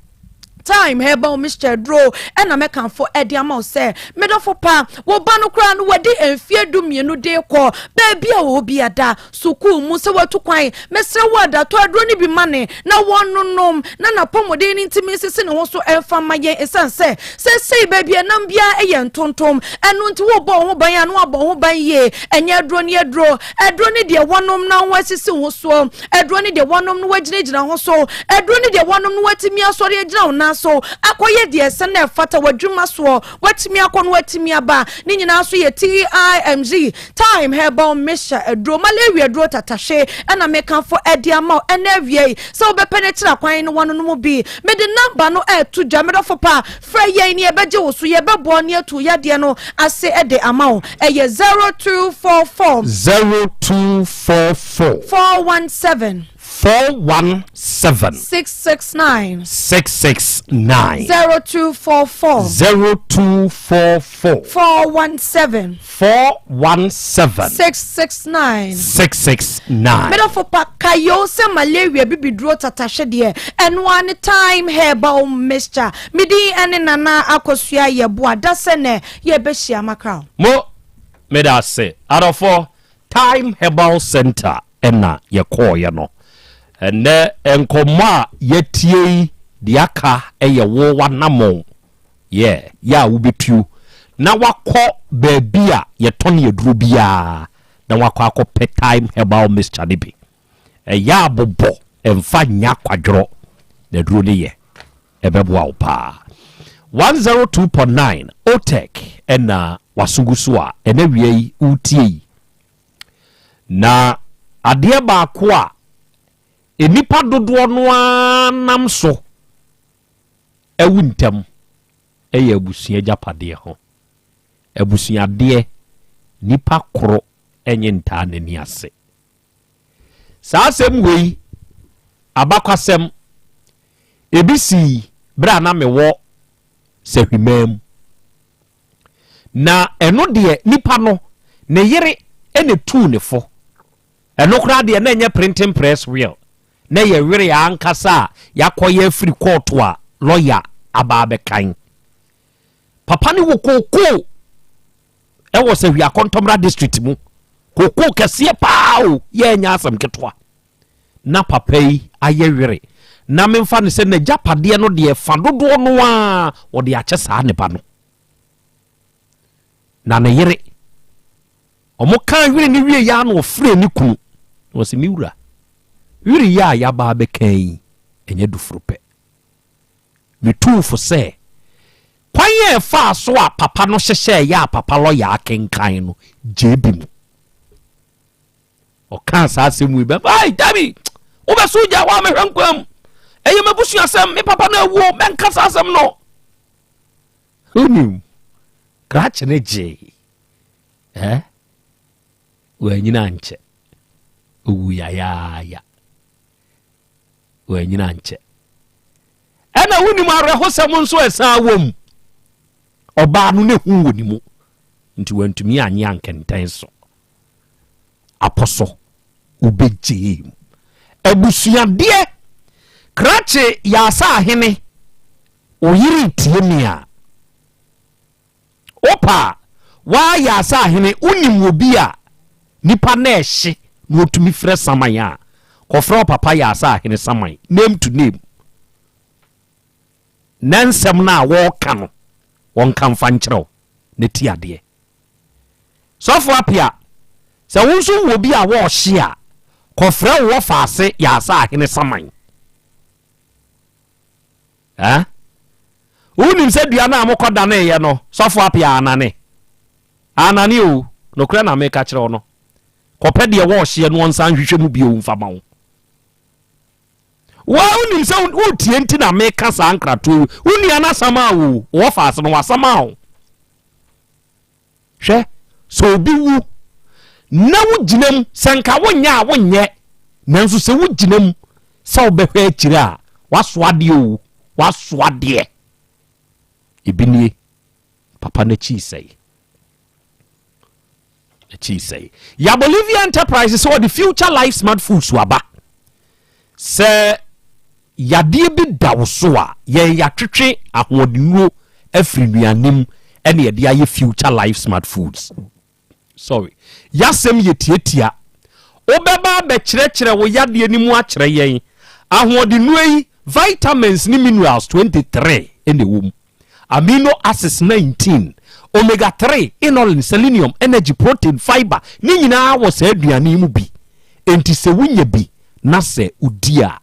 Time herbal mixture aduro ɛna mɛkamfo ɛde ama wo sɛ medɔfo pa wo ba no koraa no wadi mfeɛ du mmienu de kɔ baabi a wɔwɔ bi ada sukuu mu sɛ watu kwan mesrɛ wo ada tɔ aduro no bi ma ne na wɔnonom na n'apɔmuden no ntumi nsisi ne ho so ɛmfa ma yɛn ɛsiane sɛ sɛsɛi baabi ɛnam biara ɛyɛ ntontom ɛno nti wobɔ wo ho ban a na wabɔ wo ho ban yie ɛnyɛ aduro ne aduro aduro ne deɛ wɔnom na ho asisi ho soɔ Aduro ne deɛ wɔnom no wagyinagyina ho so. Aduro ne deɛ wɔnom no watumi asɔre agyina wo nan nso akɔyɛ deɛ ɛsɛ na ɛfata w'adwuma soɔ, woatumi akɔ na woatumi aba. Ne nyinaa nso yɛ TIMZ, Thyme Herbal Mixture aduro, malaria aduro tatahwe ɛna mekamfo ɛde ama wo ɛnɛ awia yi sɛ wobɛpɛ no akyiri akwan no wanonom bi. Mede number no ɛreto dwa, medɔfo pa, frɛ yɛn na yɛbɛgye wo so, yɛbɛboa wo na yɛatu wo yadeɛ no ase de ama wo. Ɛyɛ 0244. 0244. 417. 417. 669. 669. 0244. 0244. 417. 417. 669. 669. Medɔfo pa, kae o sɛ malaria bibiduro tatahwe deɛ, ɛno ara ne Thyme Herbal Mixture. Me din ne Nana Akosua Yeboah, dasɛ nɛ yɛbɛhyia makra o. Mo, meda ase. Adɔfoɔ, Thyme Herbal Centre na yɛkɔeɛ no. Ɛnnɛ nkɔmmɔ a yɛatie yi, deɛ aka yɛ wo w'anammɔn yɛ yɛ a wobɛtuo na wakɔ baabi a yɛtɔn aduro biara na wakɔ akɔpɛ Thyme Herbal Mixture no bi. Ɛyɛ a bobɔ mfa nyɛ akwadworɔ na aduro no yɛ. Ɛbɛboa wo paa. 102.9 Otec ɛna waso gu so a ɛnɛ wia yi wotie yi. Na adeɛ baako a nnipa dodoɔ no ara nam so awu ntɛm yɛ abusua agyapadeɛ ho. Abusuadeɛ, nipa koro nye ntaa n'ani ase. Saa asɛm wei, abakwasɛm, ebi sii berɛ a na mewɔ Sahwimaa mu. Na ɛno deɛ nipa no, ne yere na ɛtuu ne fo. Ɛno koraa deɛ na ɛnyɛ printing press will, na ɛyɛ were ankasa a yɛakɔyɛ afiri kɔɔto a lɔya aba abɛkan. Papa no wɔ kookoo ɛwɔ Sahwi Akɔntɔmmra district mu. Kookoo kɛseɛ paa o, yɛ ɛnyɛ asɛm ketewa. Na papa yi ayɛ were. Na memfa no sɛ n'agyapadeɛ no deɛ fa dodoɔ no ara ɔde akyɛ saa ne ba no. Na ne yere, wɔn kaa were no wie ya na ɔfrɛ ne kunu. Na ɔsɛ me wura, were yi a yɛaba abɛka yi, ɛnyɛ duforo pɛ. Metuu fo sɛ, kwan a ɛfaa so a papa no hyehyɛeɛ a papa lɔya akenkan no, gyee bi mu. Ɔkaa saa asɛm wei bɛ, ai, dabi, wobɛso gya hɔ a mɛhwɛ nkwa mu. Ɛyɛ m'abusuasɛm, me papa no awuo, mɛnka saa asɛm no. Wonim, krakye no gyee. Eh? Wanyina ankyɛ. Owu yayaaya. Wanyina ankyɛ. Ɛna wonim awerɛhosɛm nso ɛsan wɔ mu. Ɔbaa no ne hu wɔ ne mu. Nti wantumi anye ankɛntɛn so. Apɔ so wobɛgyee mu. Abusuadeɛ, krakye yɛ asa ahene, wo yere tie me a, Wopɛ a, woayɛ asahene, wonim obi a nipa no ɛhye na ɔtumi frɛ saman a, kɔfrɛ wo papa yɛ asahene saman, name to name. Na nsɛm no a wɔreka no, wɔnka mfa nkyerɛ wo na ti adeɛ. Sɔfo Apia, sɛ wo nso wɔ bi a wɔrehye a, kɔfrɛ wo wɔfaase yɛ asahene saman. Eh? Wonim sɛ dua no a mokɔdaneeɛ no, sɔfo Appiah anane? Anane o, nokorɛ na meka kyerɛ wo no. Kɔpɛ deɛ ɛwɔ ɔhyeɛ no ɔnsan nhwehwɛ mu bio mfa ma wo. Woa wonim sɛ wotie nti na meka saa nkratoɔ yi. Wo nua no asama wo o, wɔfa ase no wasama wo. Hwɛ, sɛ obi wu na wogyina mu, sɛ nka wonyɛ a wonyɛ, nanso sɛ wogyina mu sɛ wobɛhwɛ akyire a, waso adeɛ o, waso adeɛ. Ebi nie, papa no akyi sɛe. Akyi sɛe. Ya Bolivia Enterprise sɛ ɔde Future Life Smart Foods aba. Sɛ yadeɛ bi da wo so a, yɛn yɛatwetwe ahoɔdennuro afiri nnuane mu ɛna yɛde ayɛ Future Life Smart Foods. Sorry. Y'asɛm yɛ tiatia. Wobɛba abɛkyerɛkyerɛ wo yadeɛ no mu akyerɛ yɛn. Ahoɔdennuro yi, vitamins ne minerals 23 na ɛwɔ mu. Amino acids 19, omega 3, inulin, selenium, energy, protein, fiber, ne nyinaa wɔ saa aduane yi mu bi. Enti sɛ wonya bi na sɛ wodi a,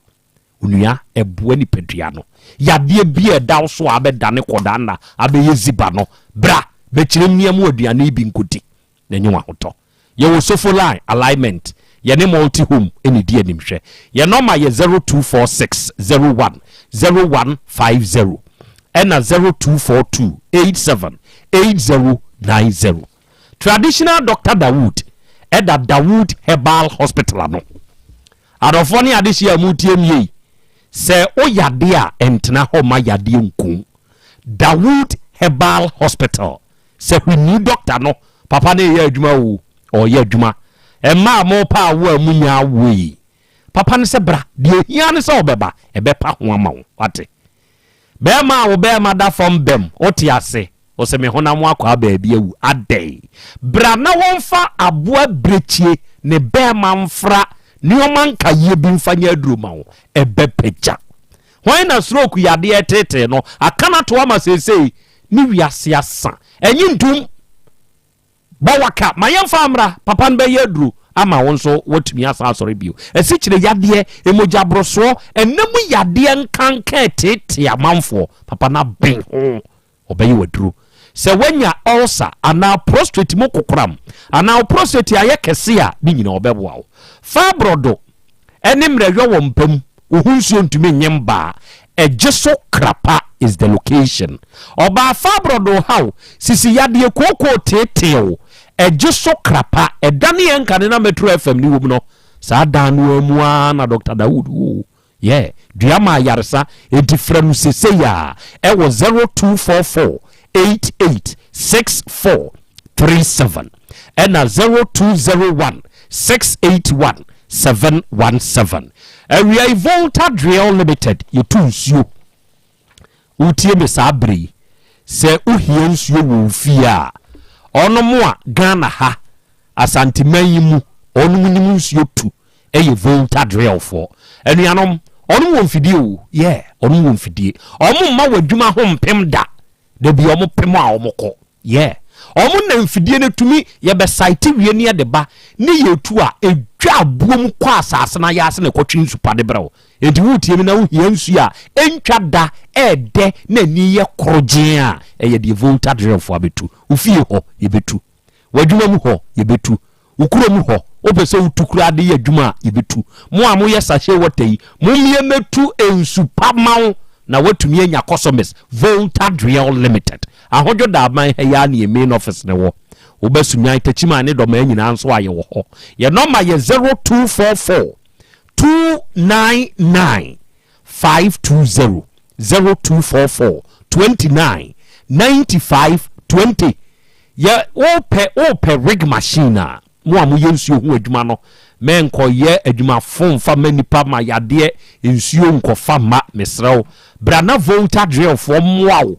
Onua, ɛboa nipadua no. Yadeɛ bi a ɛda wo so a abɛdane kɔdaa nna abɛyɛ ziba no, bra bɛkyerɛ mmea mu aduane yi bi nkɔdi na nya w'ahotɔ. Yɛwɔ Sofoline Alignment, yɛne Multi Home na ɛdi animhwɛ. Yɛn nɔma yɛ 0246 01 0150 ɛna 0242 87 8090. Traditional Doctor Dawood ɛda Dawood Herbal Hospital ano. Adɔfoɔ ne adehyeɛ a moretie me yei, sɛ wo yadeɛ a, ɛntena hɔ mma yadeɛ nku wo. Dawood Herbal Hospital, sɛ hwini dɔkta no, papa no reyɛ adwuma o, ɔreyɛ adwuma. Mmaa a morepɛ awoɔ a monnya awoɔ yi, papa no sɛ bra, deɛ ɛhia ne sɛ wobɛba, ɛbɛpa ho ama wo, wate. Bɛɛma a wo bɛɛma da fam bɛm, wote ase? Ose me honam akwaa baabi awu, adɛn? Bra na wɔmfa aboa birekyie ne bɛɛma mfra nnoɔma nkayie bi mfa nyɛ aduro ma wo, ɛbɛpagya. Hwan na stroke yadeɛ reteetee no, aka no ato ama seesei ne wiase asa? Ɛnye ntom. Bɔ waka ma yɛmfa mmra, papa no bɛyɛ aduro ama wo nso woatumi asan asɔre bio. Asikyire yadeɛ, mogyaborosoɔ, ɛna mu yadeɛ nkanka ɛteetee amanfoɔ, papa no aben ho, ɔbɛyɛ wo aduro. Sɛ woanya ulcer anaa prostrate mu kokoram anaa wo prostrate ayɛ kɛse a, ne nyinaa ɔbɛboa wo. Fibroid ne mmerɛyɔ wɔ mpa mu, wo ho nsuo ntumi nye mba a, ɛgye so krapa is the location. Ɔbaa fibroid haw, sisi yadeɛ kookoo teetee wo, ɛgye so krapa, ɛda ne yɛn nkane na Metro FM ne wom no, saa dan no ara mu ara na Doctor Dawood wɔ o. Yeah, dua ma ayaresa, enti frɛ no sesei ara ɛwɔ 0244 88 64 37 ɛna 0201 681 717. Awia yi Volta Drill Limited yɛtu nsuo. Wotie me saa bere yi, sɛ wohia nsuo wɔ wo fie a, ɔnom a Ghana ha, Asanteman yi mu, ɔnom nim nsuo tu yɛ Volta Drill foɔ. Anuanom, ɔnom wɔ mfidie o, yeah, ɔnom wɔ mfidie. Ɔmo mma w'adwuma ho mpem da. Da bi ɔmo pem a ɔmo kɔ. Yeah. Ɔmo na mfidie no tumi yɛbɛ site wie ne yɛde ba ne yɛtu a ɛdwa aboɔ mu kɔ asaase no ayaase na ɛkɔtwe nsu pa de brɛ wo. Enti woretie me na wohia nsuo a ɛntwa da, ɛɛdɛ na ani yɛ korogyenn a, ɛyɛ deɛ Volta Drill foɔ abɛtu. Wo fie hɔ, yɛbɛtu. W'adwuma mu hɔ, yɛbɛtu. Wo kurom hɔ, wopɛ sɛ wotu koraa de yɛ adwuma a, yɛbɛtu. Mo a moyɛ sachet water yi, mommie mmɛtu nsu pa ma wo na woatumi anya customers. Volta Driel Limited, Ahodwo Daaman ha yi ara na yɛn main office no wɔ. Woba Sunyani, Techiman ne Dɔmaa nyinaa nso a, yɛwɔ hɔ. Yɛn nɔma yɛ 0244 299 520, 0244 29 95 20. Yɛ wopɛ wopɛ rig machine a, mo a moyɛ nsuo ho adwuma no, mɛnkɔyɛ adwuma fo mfa ma nipa ma yadeɛ nsuo nkɔfa mma, mesrɛ wo, bra na Volta Drill foɔ mmoa wo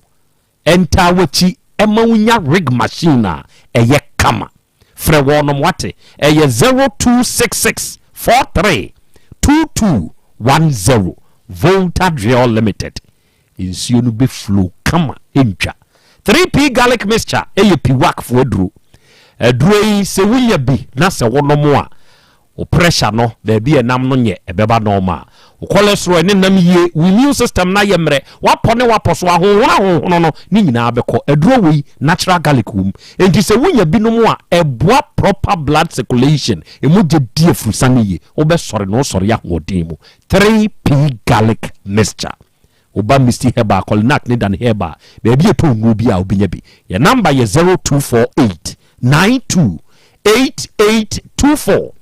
ntaa w'akyi ma wo nya rig machine a ɛyɛ kama. Frɛ wɔnom wate, ɛyɛ 0266 43 22 10, Volta Drill Limited. Nsuo no bɛ flow kama ɛntwa. 3P garlic mixture yɛ piwak foɔ aduro. Aduro yi sɛ wonya bi na sɛ wonom a, wo pressure no baabi a ɛnam no nyɛ ɛbɛba normal. Wo cholesterol ɛne nam yie, wo immune system no ayɛ mmerɛ, w'apɔ ne w'apɔ so ahonhono ahonhono no ne nyinaa bɛkɔ. Aduro wei natural garlic wɔ mu. Enti sɛ wonya bi nom a ɛboa proper blood circulation, mogya di afurusane yie, wobɛsɔre na wosɔre ahoɔden mu. 3P garlic mixture. Woba Misty Herbal, Kolinak ne Dan Herbal, baabi a yɛtɔn nnuro biara a wobɛnya bi. Yɛn namba yɛ 0248 92 8824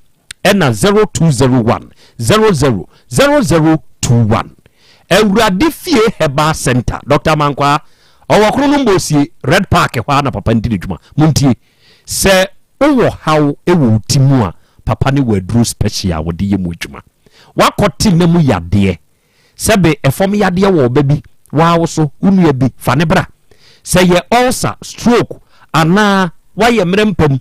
ɛna 0201 00 0021. Awurade Fie Herbal Center, Dr. Amankwaa, ɔwɔ Kronom Bosie, Red Park hɔ ara na papa no di ne dwuma. Montie, sɛ wowɔ haw wɔ wo ti mu a, papa no wɔ aduro special a wɔde yɛ mu adwuma. Woakɔte nna mu yadeɛ, Sɛbe ɛfam yadeɛ wɔ ɔba bi, waa wo so, wo nua bi, fa no bra. Sɛ ɛyɛ ulcer, stroke, anaa woayɛ mmerɛ mpa mu,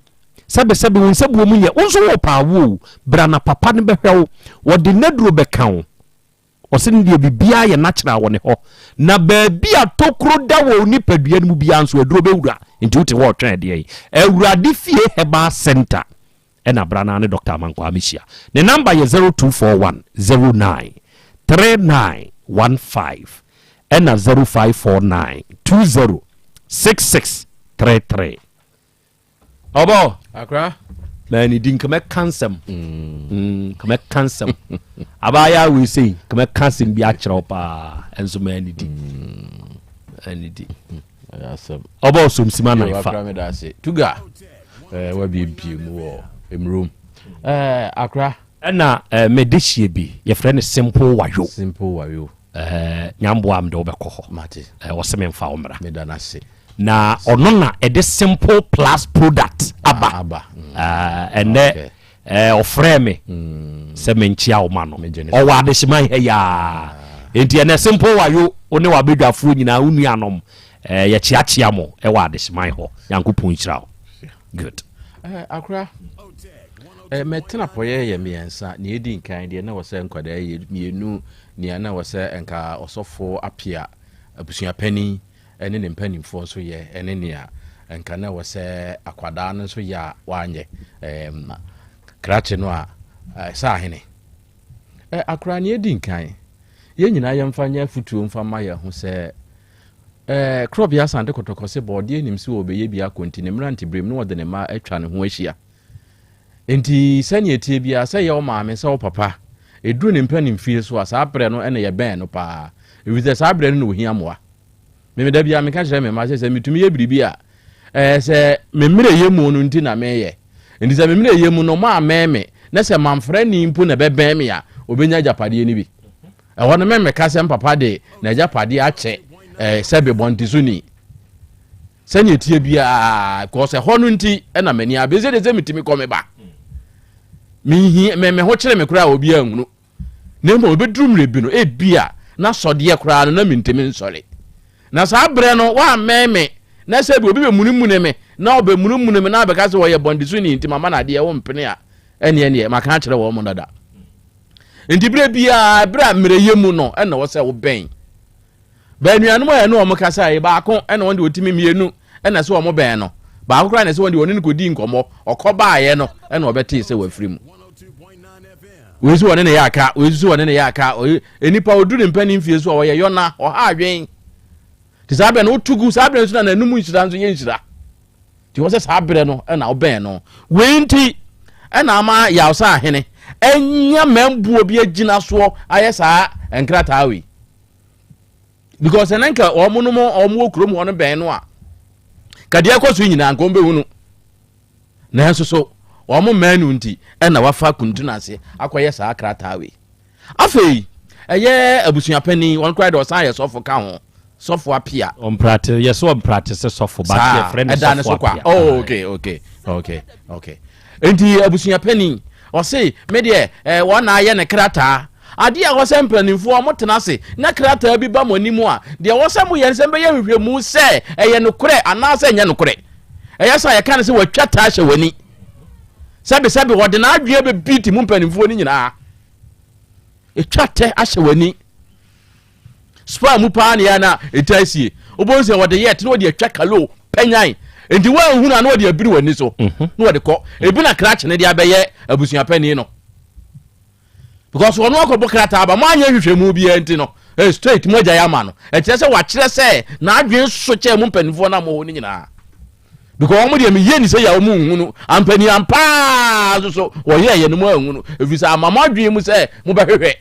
sɛbe sɛbe wo nsabuo mu nyɛ, wo nso worepɛ awoɔ o, bra na papa no bɛhwɛ wo, wɔde n'aduro bɛka wo. Ɔse ne deɛ biribiara yɛ natural wɔ ne hɔ, na baabi a tokuro da wɔ wo nipadua no mu biara nso aduro bɛwura, nti wote hɔ retwɛn ɛdeɛn? Awurade Fie Herbal Centre. Ɛna bra na ne Doctor Amankwaa mehyia. Ne number yɛ 0241 09. 3915 ɛna 0549 20 6633. Ɔbɔ. Akra. Na ne di nka mɛka nsɛm. Mm. Nka mɛka nsɛm. Abaayewa wei sei nka mɛka asɛm bi akyerɛ wo paa ɛnso maa ne di. Maa di. Ɔbɔ ɔsomsima nan fa. Akra meda ase. Tuga. Eh, wabiebie mu wɔ mmurom. Eh, akra. Ɛna eh, mede hyie bi yɛfrɛ no simple wayo. Simple wayo. Eh, nyamboa mede wobɛkɔ hɔ. Mate. Eh, wɔse memfa wo mmra. Meda no ase. Na ɔno na ɛde simple plus product aba. Ah, aba. Mm. Ah, ɛnɛ Okay. eh, ɔfrɛɛ me mm. sɛ menkyia wo ma no. Ɔwɔ adehyeman ha yi aa. Enti ɛnɛ simple wayo wo ne w'abadwafoɔ nyinaa wo nuanom eh, yɛkyeakyea mo ɛwɔ adehyeman hɔ. Nyankopɔn nhyira wo. Good. Eh, akora. Eh, mɛtena pɔyɛ yɛ mmiɛnsa. Nea edi nkan deɛ na wɔ sɛ nkwadaa yɛ mmienu, nea na wɔ sɛ nka ɔsɔfo apia abusuapanin ne ne mpanimfoɔ nso yɛ ne nea nka na ɛwɔ sɛ akwadaa no nso yɛ a wanyɛ. Ɛɛm, krakye no a, sɛ ahene. Ɛ, akora nea edi nkan, yɛn nyinaa yɛmfa nyɛ afotuo mfa mma yɛn ho sɛ, ɛ, Korɔbea Asante Kɔtɔkɔ se bɔɔdeɛ nim sɛ ɔbɛyɛ bi akɔ nti ne mmeranteberem no ɔde ne mma atwa ne ho ahyia. Enti sɛnea ɛteɛ biara, sɛ ɛyɛ wo maame, sɛ wo papa, ɛduru ne mpanimfie so a, saa berɛ no na yɛbɛn no paa, ɛfiri sɛ saa berɛ no na ɔhia mmoa. Me da biara meka kyerɛ me mma sɛ, sɛ metumi yɛ biribi a, ɛyɛ sɛ me mmerɛyɛ mu no nti na meyɛ. Enti sɛ me mmerɛyɛ mu no moammɛn me, na sɛ mamfrani mpo na ɛbɛbɛn me a, ɔbɛnya agyapadeɛ no bi. Ɛhɔ no memmɛka sɛ mpapa de n'agyapadeɛ akyɛ eh, sɛ bebɔntesoni. Sɛnea ɛteɛ biara, kɔs ɛhɔ no nti na m'ani abere sɛ sɛ metumi kɔ me ba. Menhi me me ho kyerɛ me koraa a obiara nhunu. Na mmom ɛbɛduru mmerɛ bi no, ebia na sɔdeɛ koraa no na mentumi nsɔre. Na saa berɛ no woammɛn me na sɛ bi obi bɛmunimuni me na ɔbɛmunimuni me na abɛka sɛ ɔyɛ bɔndesoni nti mama no adeɛ wompene a, ɛneɛ neɛ maka akyerɛ wɔn mo dada. Nti berɛ biara berɛ a mmerɛyɛ mu no ɛna wɔ sɛ wobɛn. Baanuanom a ɛne wɔn kasae yi, baako na wɔn de wɔtumi, mmienu na ɛsɛ wɔn bɛn no, baako koraa na ɛsɛ wɔn de wɔne no kɔdii nkɔmmɔ, ɔkɔbaeɛ no na ɔbɛtee sɛ wafiri mu. Wei nso wɔne ne yɛ aka, wei nso wɔne ne yɛ aka. Nnipa ɔduru ne mpanin mfie so a ɔyɛ yɔna, ɔha adwen. Te saa berɛ no woto gu, saa berɛ nso na n'anum nhyira nso yɛ nhyira. Nti wɔ sɛ saa berɛ no na wobɛn no. Wei nti ɛna ama Yawsa ahene anya mambuo bi agyina soɔ ayɛ saa nkrataa wei. Because ɛnɛ nka wɔn nom wɔn wɔ kurom hɔ no bɛn no a, ka deɛ ɛkɔ so nyinaa nka wɔn bɛhu no. Nanso so wɔn mmɛn no nti ɛna wafa kuntun ase akɔyɛ saa krataa wei. Afei ɛyɛ abusuapanin wɔn koraa de ɔsan yɛ sɔfo ka ho sɔfo apia. Ɔmprate yɛ so ɔmprate sɛ sɔfo but yɛfrɛ no sɔfo apia. Oh okay okay okay okay. Nti abusuapanin ɔse me deɛ eh, wɔn na ayɛ ne krataa. Adeɛ a ɛwɔ sɛ mpanimfoɔ mo tena ase na krataa bi ba mo anim a, deɛ ɛwɔ sɛ moyɛ ne sɛ mobɛyɛ nhwehwɛmu sɛ ɛyɛ nokorɛ anaasɛ ɛnyɛ nokorɛ. Ɛyɛ sɛ yɛka no sɛ wɔatwa taa hyɛ w'ani. Sɛbesɛbe wɔde n'adwene bɛbi te mu mpanimfoɔ no nyinaa. Ɛtwa tɛ ahyɛ w'ani. Spa mu paa ne yɛ na ɛtaa sie. Wobɛhu sɛ wɔde yɛ te na wɔde atwa kalo panyan. Nti woanhunu a na wɔde abiri w'ani so mhm. na wɔde kɔ. Ebi na krakye no de abɛyɛ abusuapanin no. Because wɔn akɔbɔ krataa aba mo anyɛ nhwehwɛmu biara nti no eh, straight mo agya yɛ ama no. Ɛkyerɛ sɛ wakyerɛ sɛ n'adwene so kyɛn mo mpanimfoɔ no a mo hɔ no nyinaa. Because wɔn deɛ meyɛ ni sɛ yɛ wɔn nhunu ampani ampaa nso so wɔyɛ yɛ no mo anhunu ɛfiri sɛ ama mo adwene mu sɛ mobɛhwehwɛ.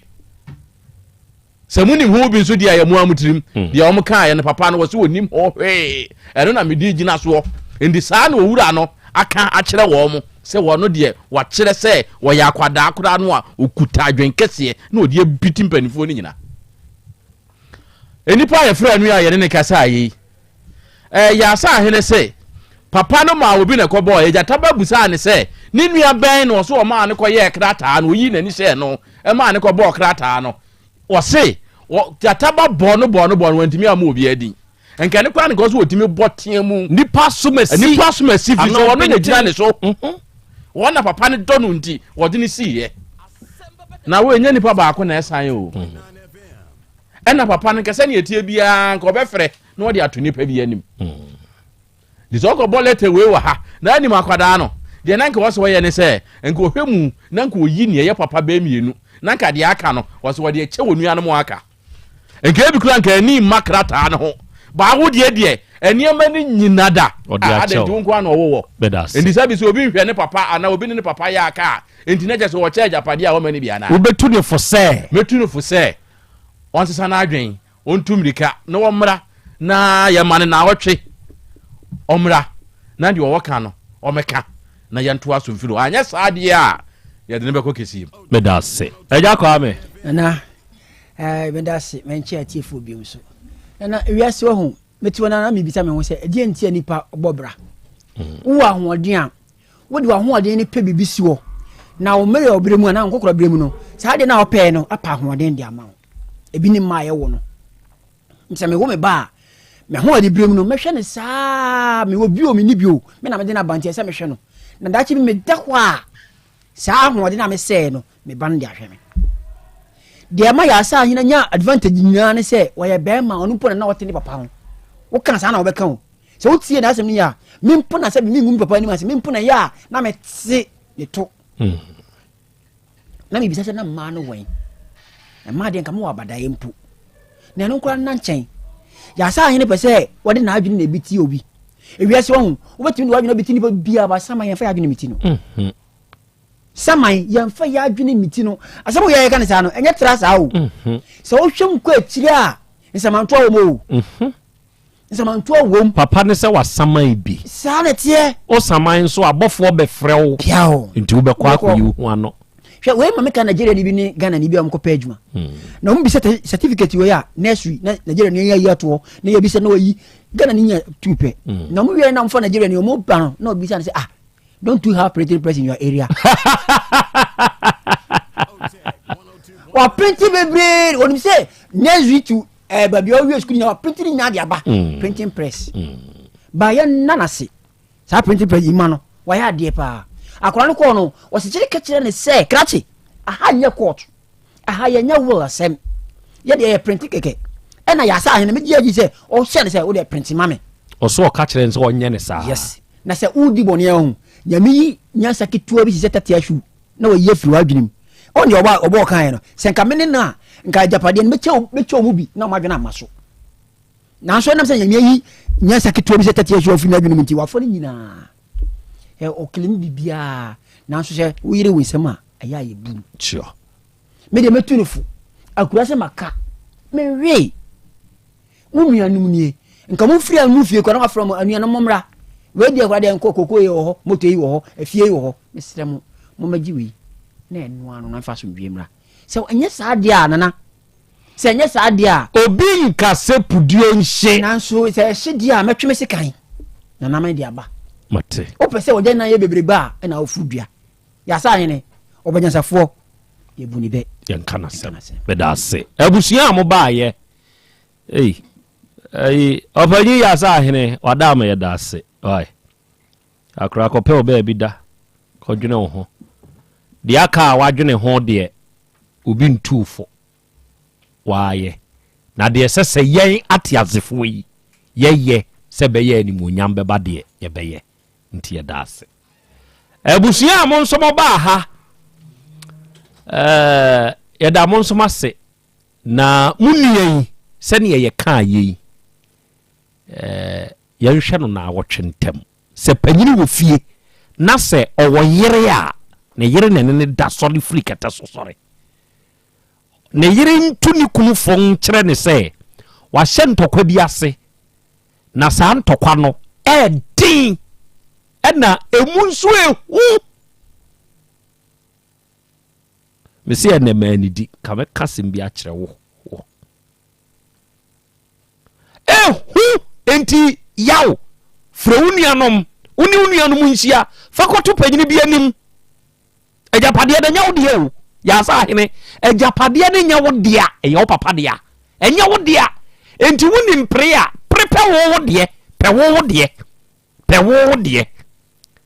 Sɛ monim ho bi nso deɛ ɛyɛ mo ara mo tirim. Hmm. Deɛ wɔn kaeɛ no papa no wɔ sɛ wɔnim ho hwee. Ɛno na mede gyina soɔ. Nti saa na owura no aka akyerɛ wɔn mo sɛ wɔn deɛ wɔakyerɛ sɛ wɔyɛ akwadaa koraa no a ɔkuta adwen kɛseɛ na ɔde abiti mpanimfoɔ no nyina. Nnipa a yɛfrɛ no a yɛne ne kasa yi ɛyɛ asahene se papa no maa obi na ɛkɔbɔɔ agyata ba busaa ne sɛ ne nua bɛn na ɔso ɔmaa no kɔyɛɛ krataa no ɔyii n'ani hyɛɛ no ɛmaa no kɔbɔɔ krataa no Ɔse gyata ba bɔɔ no bɔɔ no bɔɔ no wantumi amma obiara din. Nka ne koraa ne nka ɔse ɔtumi bɔ teɛ mu. Nipa asomasi. Nipa asomasi firi sɛ ɔno na gyina ne so. Mhm. Wɔn na papa no dɔ no nti wɔde no siiɛ. Na wo ɛnyɛ nipa baako na ɛsan o. Mhm. Ɛna papa no nka sɛnea ɛteɛ biara nka ɔbɛfrɛ na ɔde ato nipa bi anim. Mhm. Nti sɛ ɔkɔbɔ lɛtɛ wei wɔ ha na anim akwadaa no, deɛ na nka ɔsɛ ɔyɛ ne sɛ, nka ɔhwɛ mu na nka ɔyi nea ɛyɛ papa bɛyɛ mmienu na nka deɛ aka no wɔsɛ wɔde akyɛ wɔ nuanom aka. Nka ebi kura nka ani mma krataa no ho. Baako deɛ deɛ nneɛma no nyina da. Ɔde Ah, akyɛ adɛn nti wo. wo nko ara na ɔwɔ wɔ? Meda ase. Nti sɛ bi sɛ obi nhwɛ ne papa anaa obi ne ne papa yɛ aka a, nti na kyerɛ sɛ ɔkyɛ agyapadeɛ a wɔma no bi anaa? Wobɛtu ne fo sɛ. Mɛtu no fo sɛ ɔnsesa n'adwen, ɔntu mmirika na ɔmmra na yɛma no naawɔtwe. Ɔmmra na deɛ ɔwɔ ka no ɔmmɛka na yɛntoa so mfiri hɔ. Anyɛ saa deɛ a, yɛde no bɛkɔ kɛseɛ mu. Meda ase. Agya Kwame. Nana, eh, meda ase, menkyɛ atiefoɔ biom nso. Nana, ewiase wɔ ho, mete hɔ na na mebisa me ho sɛ, ɛdeɛ nti a nipa bɔ bra? Wowɔ ahoɔden a, wode w'ahoɔden no pɛ biribi si hɔ, na wo mmerɛ ɔberɛ mu anaa nkɔkora berɛ mu no, saa adeɛ no a wopɛɛ no apa ahoɔden de ama wo. Ebi ne mmaa yɛwo no. Nti sɛ mewo me ba a, m'ahoɔden berɛ mu no, mɛhwɛ no saa, mewɔ bio, menni bio, me na mede no aba nti ɛsɛ mehwɛ no. Na daakye bi meda hɔ a, Saa ahoɔden a mesɛe no, me ba no de ahwɛ me. Deɛ ɛma Yasa Ahene nya advantage nyinaa ne sɛ ɔyɛ bɛrima, ɔno mpo na na ɔte ne papa ho. Woka saa na wɔbɛka o. Sɛ wotie n'asɛm no yie a, me mpo na sɛ mengu me papa anim ase, me mpo na ɛyɛ a na mete ne to. Hmm. Na mebisa sɛ na mmaa no wɛn. Mmaa deɛ nka mowɔ abadaeɛ mpo. Na ɛno koraa nna nkyɛn. Yasa Ahene pɛ sɛ wɔde n'adwene na ebi tie obi. Ewiase wahu, wobɛtumi de w'adwene abɛti nipa biara ba saman yɛmfa yɛ adwene meti no. Mhm. Saman yɛmfa yɛ adwene meti no. Asɛm yɛ yɛka ne saa no, ɛnyɛ tra saa o. Mhm. Sɛ wohwɛ mu kɔ akyiri a, nsamantoa wɔ mu o. Mhm. Nsamantoa wɔ mu. Papa ne sɛ wasaman bi. Saa na ɛteɛ. Wo saman nso abɔfoɔ bɛfrɛ wo. Piao. Nti wobɛkɔ akɔyi wo ho ano. Hwɛ wei ma meka Nigeria ni bi ne Ghana ni bi a wɔkɔpɛ adwuma. Hmm. Na wɔn bisa certificate wei a nursery na Nigeria ni ayi atoɔ na yɛbisa na wɔyi Ghana ni nya tu pɛ. Hmm. Na wɔn wie na wɔfa Nigeria ni wɔn ba no na wɔbisa no sɛ ah don't you have printing press in your area? Wɔaprinti bebree wɔnim sɛ nursery to ɛɛ eh, baabi a wɔwie sukuu nyinaa wɔaprinti ne nyinaa de aba hmm. printing press. Baayɛ nna n'ase. Saa printing press yi ma no wayɛ adeɛ paa. Akwadaa no kɔɔ no, ɔsekyere ka kyerɛ no sɛ, krakye, aha nyɛ court, aha yɛnyɛ will asɛm, yɛ deɛ yɛ print kɛkɛ. Ɛna yɛ asa ahene, megye agyi sɛ ɔhyɛ no sɛ wode print ma me. Ɔso ɔka kyerɛ no sɛ ɔnyɛ ne saa. Yes. Na sɛ wodi bɔne a ɔho, Nyame yi nyansa ketewa bi te sɛ tɛtea hwiw na wayi afiri w'adwene mu. Ɔno deɛ ɔbɔ ɔbɔ ɔkaeɛ no, sɛ nka me ne no a, nka agyapadeɛ no mɛkyɛ mɛkyɛ wɔn bi na wɔn adwene amma so. Nanso ɛnam sɛ Nyame ayi nyansa ketewa bi sɛ tɛteɛ so afiri n'adwene mu nti, wafa no nyinaa. Ɛ ɔkelem biribiara. Nanso sɛ woyere wo nsɛm a, ɛyɛ a yɛbu no. Sure. Me deɛ mɛtu no fo. Akura sɛ maka. Menwee. Mo nuanom nie. Nka momfiri ano fie kora na wafrɛ mo anuanom mommra. Wei deɛ kora deɛ nkɔ koko yi wɔ hɔ, moto yi wɔ hɔ, afie yi wɔ hɔ. Mesrɛ mo, mommɛgye wei na ɛnoa no na mfa asomdwoeɛ mmra. Sɛ ɛnyɛ saa deɛ a, nana, Sɛ ɛnyɛ saa deɛ a. Obi nka sɛ puduo nhye. Nanso sɛ ɛhye deɛ a, mɛtwe me sekan na na mede aba. Mate. Wopɛ sɛ wɔgya nan yɛ bebrebe a, ɛna woforo dua. Yɛasa ahene, ɔbɛnyansafoɔ, yɛbu ne bɛ. Yɛnka n'asɛm. Meda ase. Abusua a mobaayɛ. Ei, ei, ɔpanyin Yɛasa ahene, wada ama yɛda ase. Wai. Akora kɔpɛ wo baabi da, kɔdwene wo ho. Deɛ aka a woadwene ho deɛ, obi ntu wo fo. Woayɛ. Na deɛ ɛsɛ sɛ yɛn ateasefoɔ yi yɛyɛ sɛ ɛbɛyɛ a animuonyam bɛba deɛ, yɛbɛyɛ. Nti yɛda ase. Abusua a mo nso mobaa ha, ɛɛ, yɛda mo nso mo ase. Na mo nua yi, sɛdeɛ yɛkaa yei, ɛɛ, yɛnhwɛ no naawɔtwe ntam. Sɛ panyini wɔ fie na sɛ ɔwɔ yere a, ne yere na ɛne no da sɔre firi kɛtɛ so sɔre. Ne yere ntu ne kunu fo nkyerɛ ne sɛ wahyɛ ntɔkwa bi ase na saa ntɔkwa no ɛɛden ɛna emu nso ehu. Mese ɛnɛ mannidi, ka mɛka asɛm bi akyerɛ wo. Ehu enti yaw, frɛ wo nuanom, wo ne wo nuanom nhyia, fa kɔto panyini bi anim. Agyapadeɛ no ɛnyɛ wo deɛ o, yɛasa ahene, agyapadeɛ no nyɛ wo dea, ɛyɛ wo papa dea, ɛnyɛ wo dea. Enti wonim pere a, pere pɛ wo wo deɛ, pɛ wo wo deɛ. Pɛ wo wo deɛ.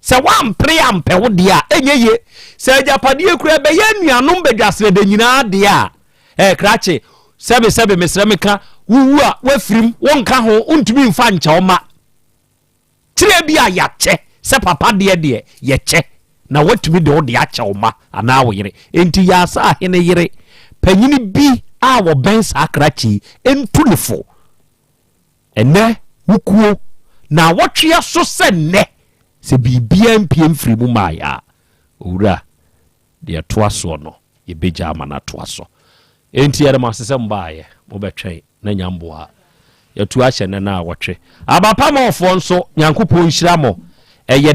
Sɛ woampere ampɛ wo deɛ a, ɛnyɛ yie. Sɛ agyapadeɛ kura ɛbɛyɛ anuanom badwasrɛdɛ nyinaa deɛ a, ɛɛ krakye, sɛbe sɛbe mesrɛ meka, wowu a woafirim, wonka ho, wontumi mfa nkyɛ wo mma. Kyerɛ bi a yɛakyɛ sɛ papa deɛ deɛ yɛkyɛ. na woatumi de wo de akyɛ wo mma anaa wo yere. Enti yɛ asahene yere panyini bi a wɔbɛn saa krakye yi ntu no fo. Ɛnnɛ wo kuo naawɔtwe aso sɛ nnɛ sɛ biribiara mpue mfiri mu mmaeɛ a, owura, deɛ ɛtoa soɔ no yɛbɛgya ama no atoa so. Enti yɛda mo ase sɛ mobaeɛ, mobɛtwɛn na nya mboa. Yɛatu ahyɛ nnɛ naawɔtwe. Aba pa mɔɔfoɔ nso, Nyankopɔn nhyira mo. Ɛyɛ.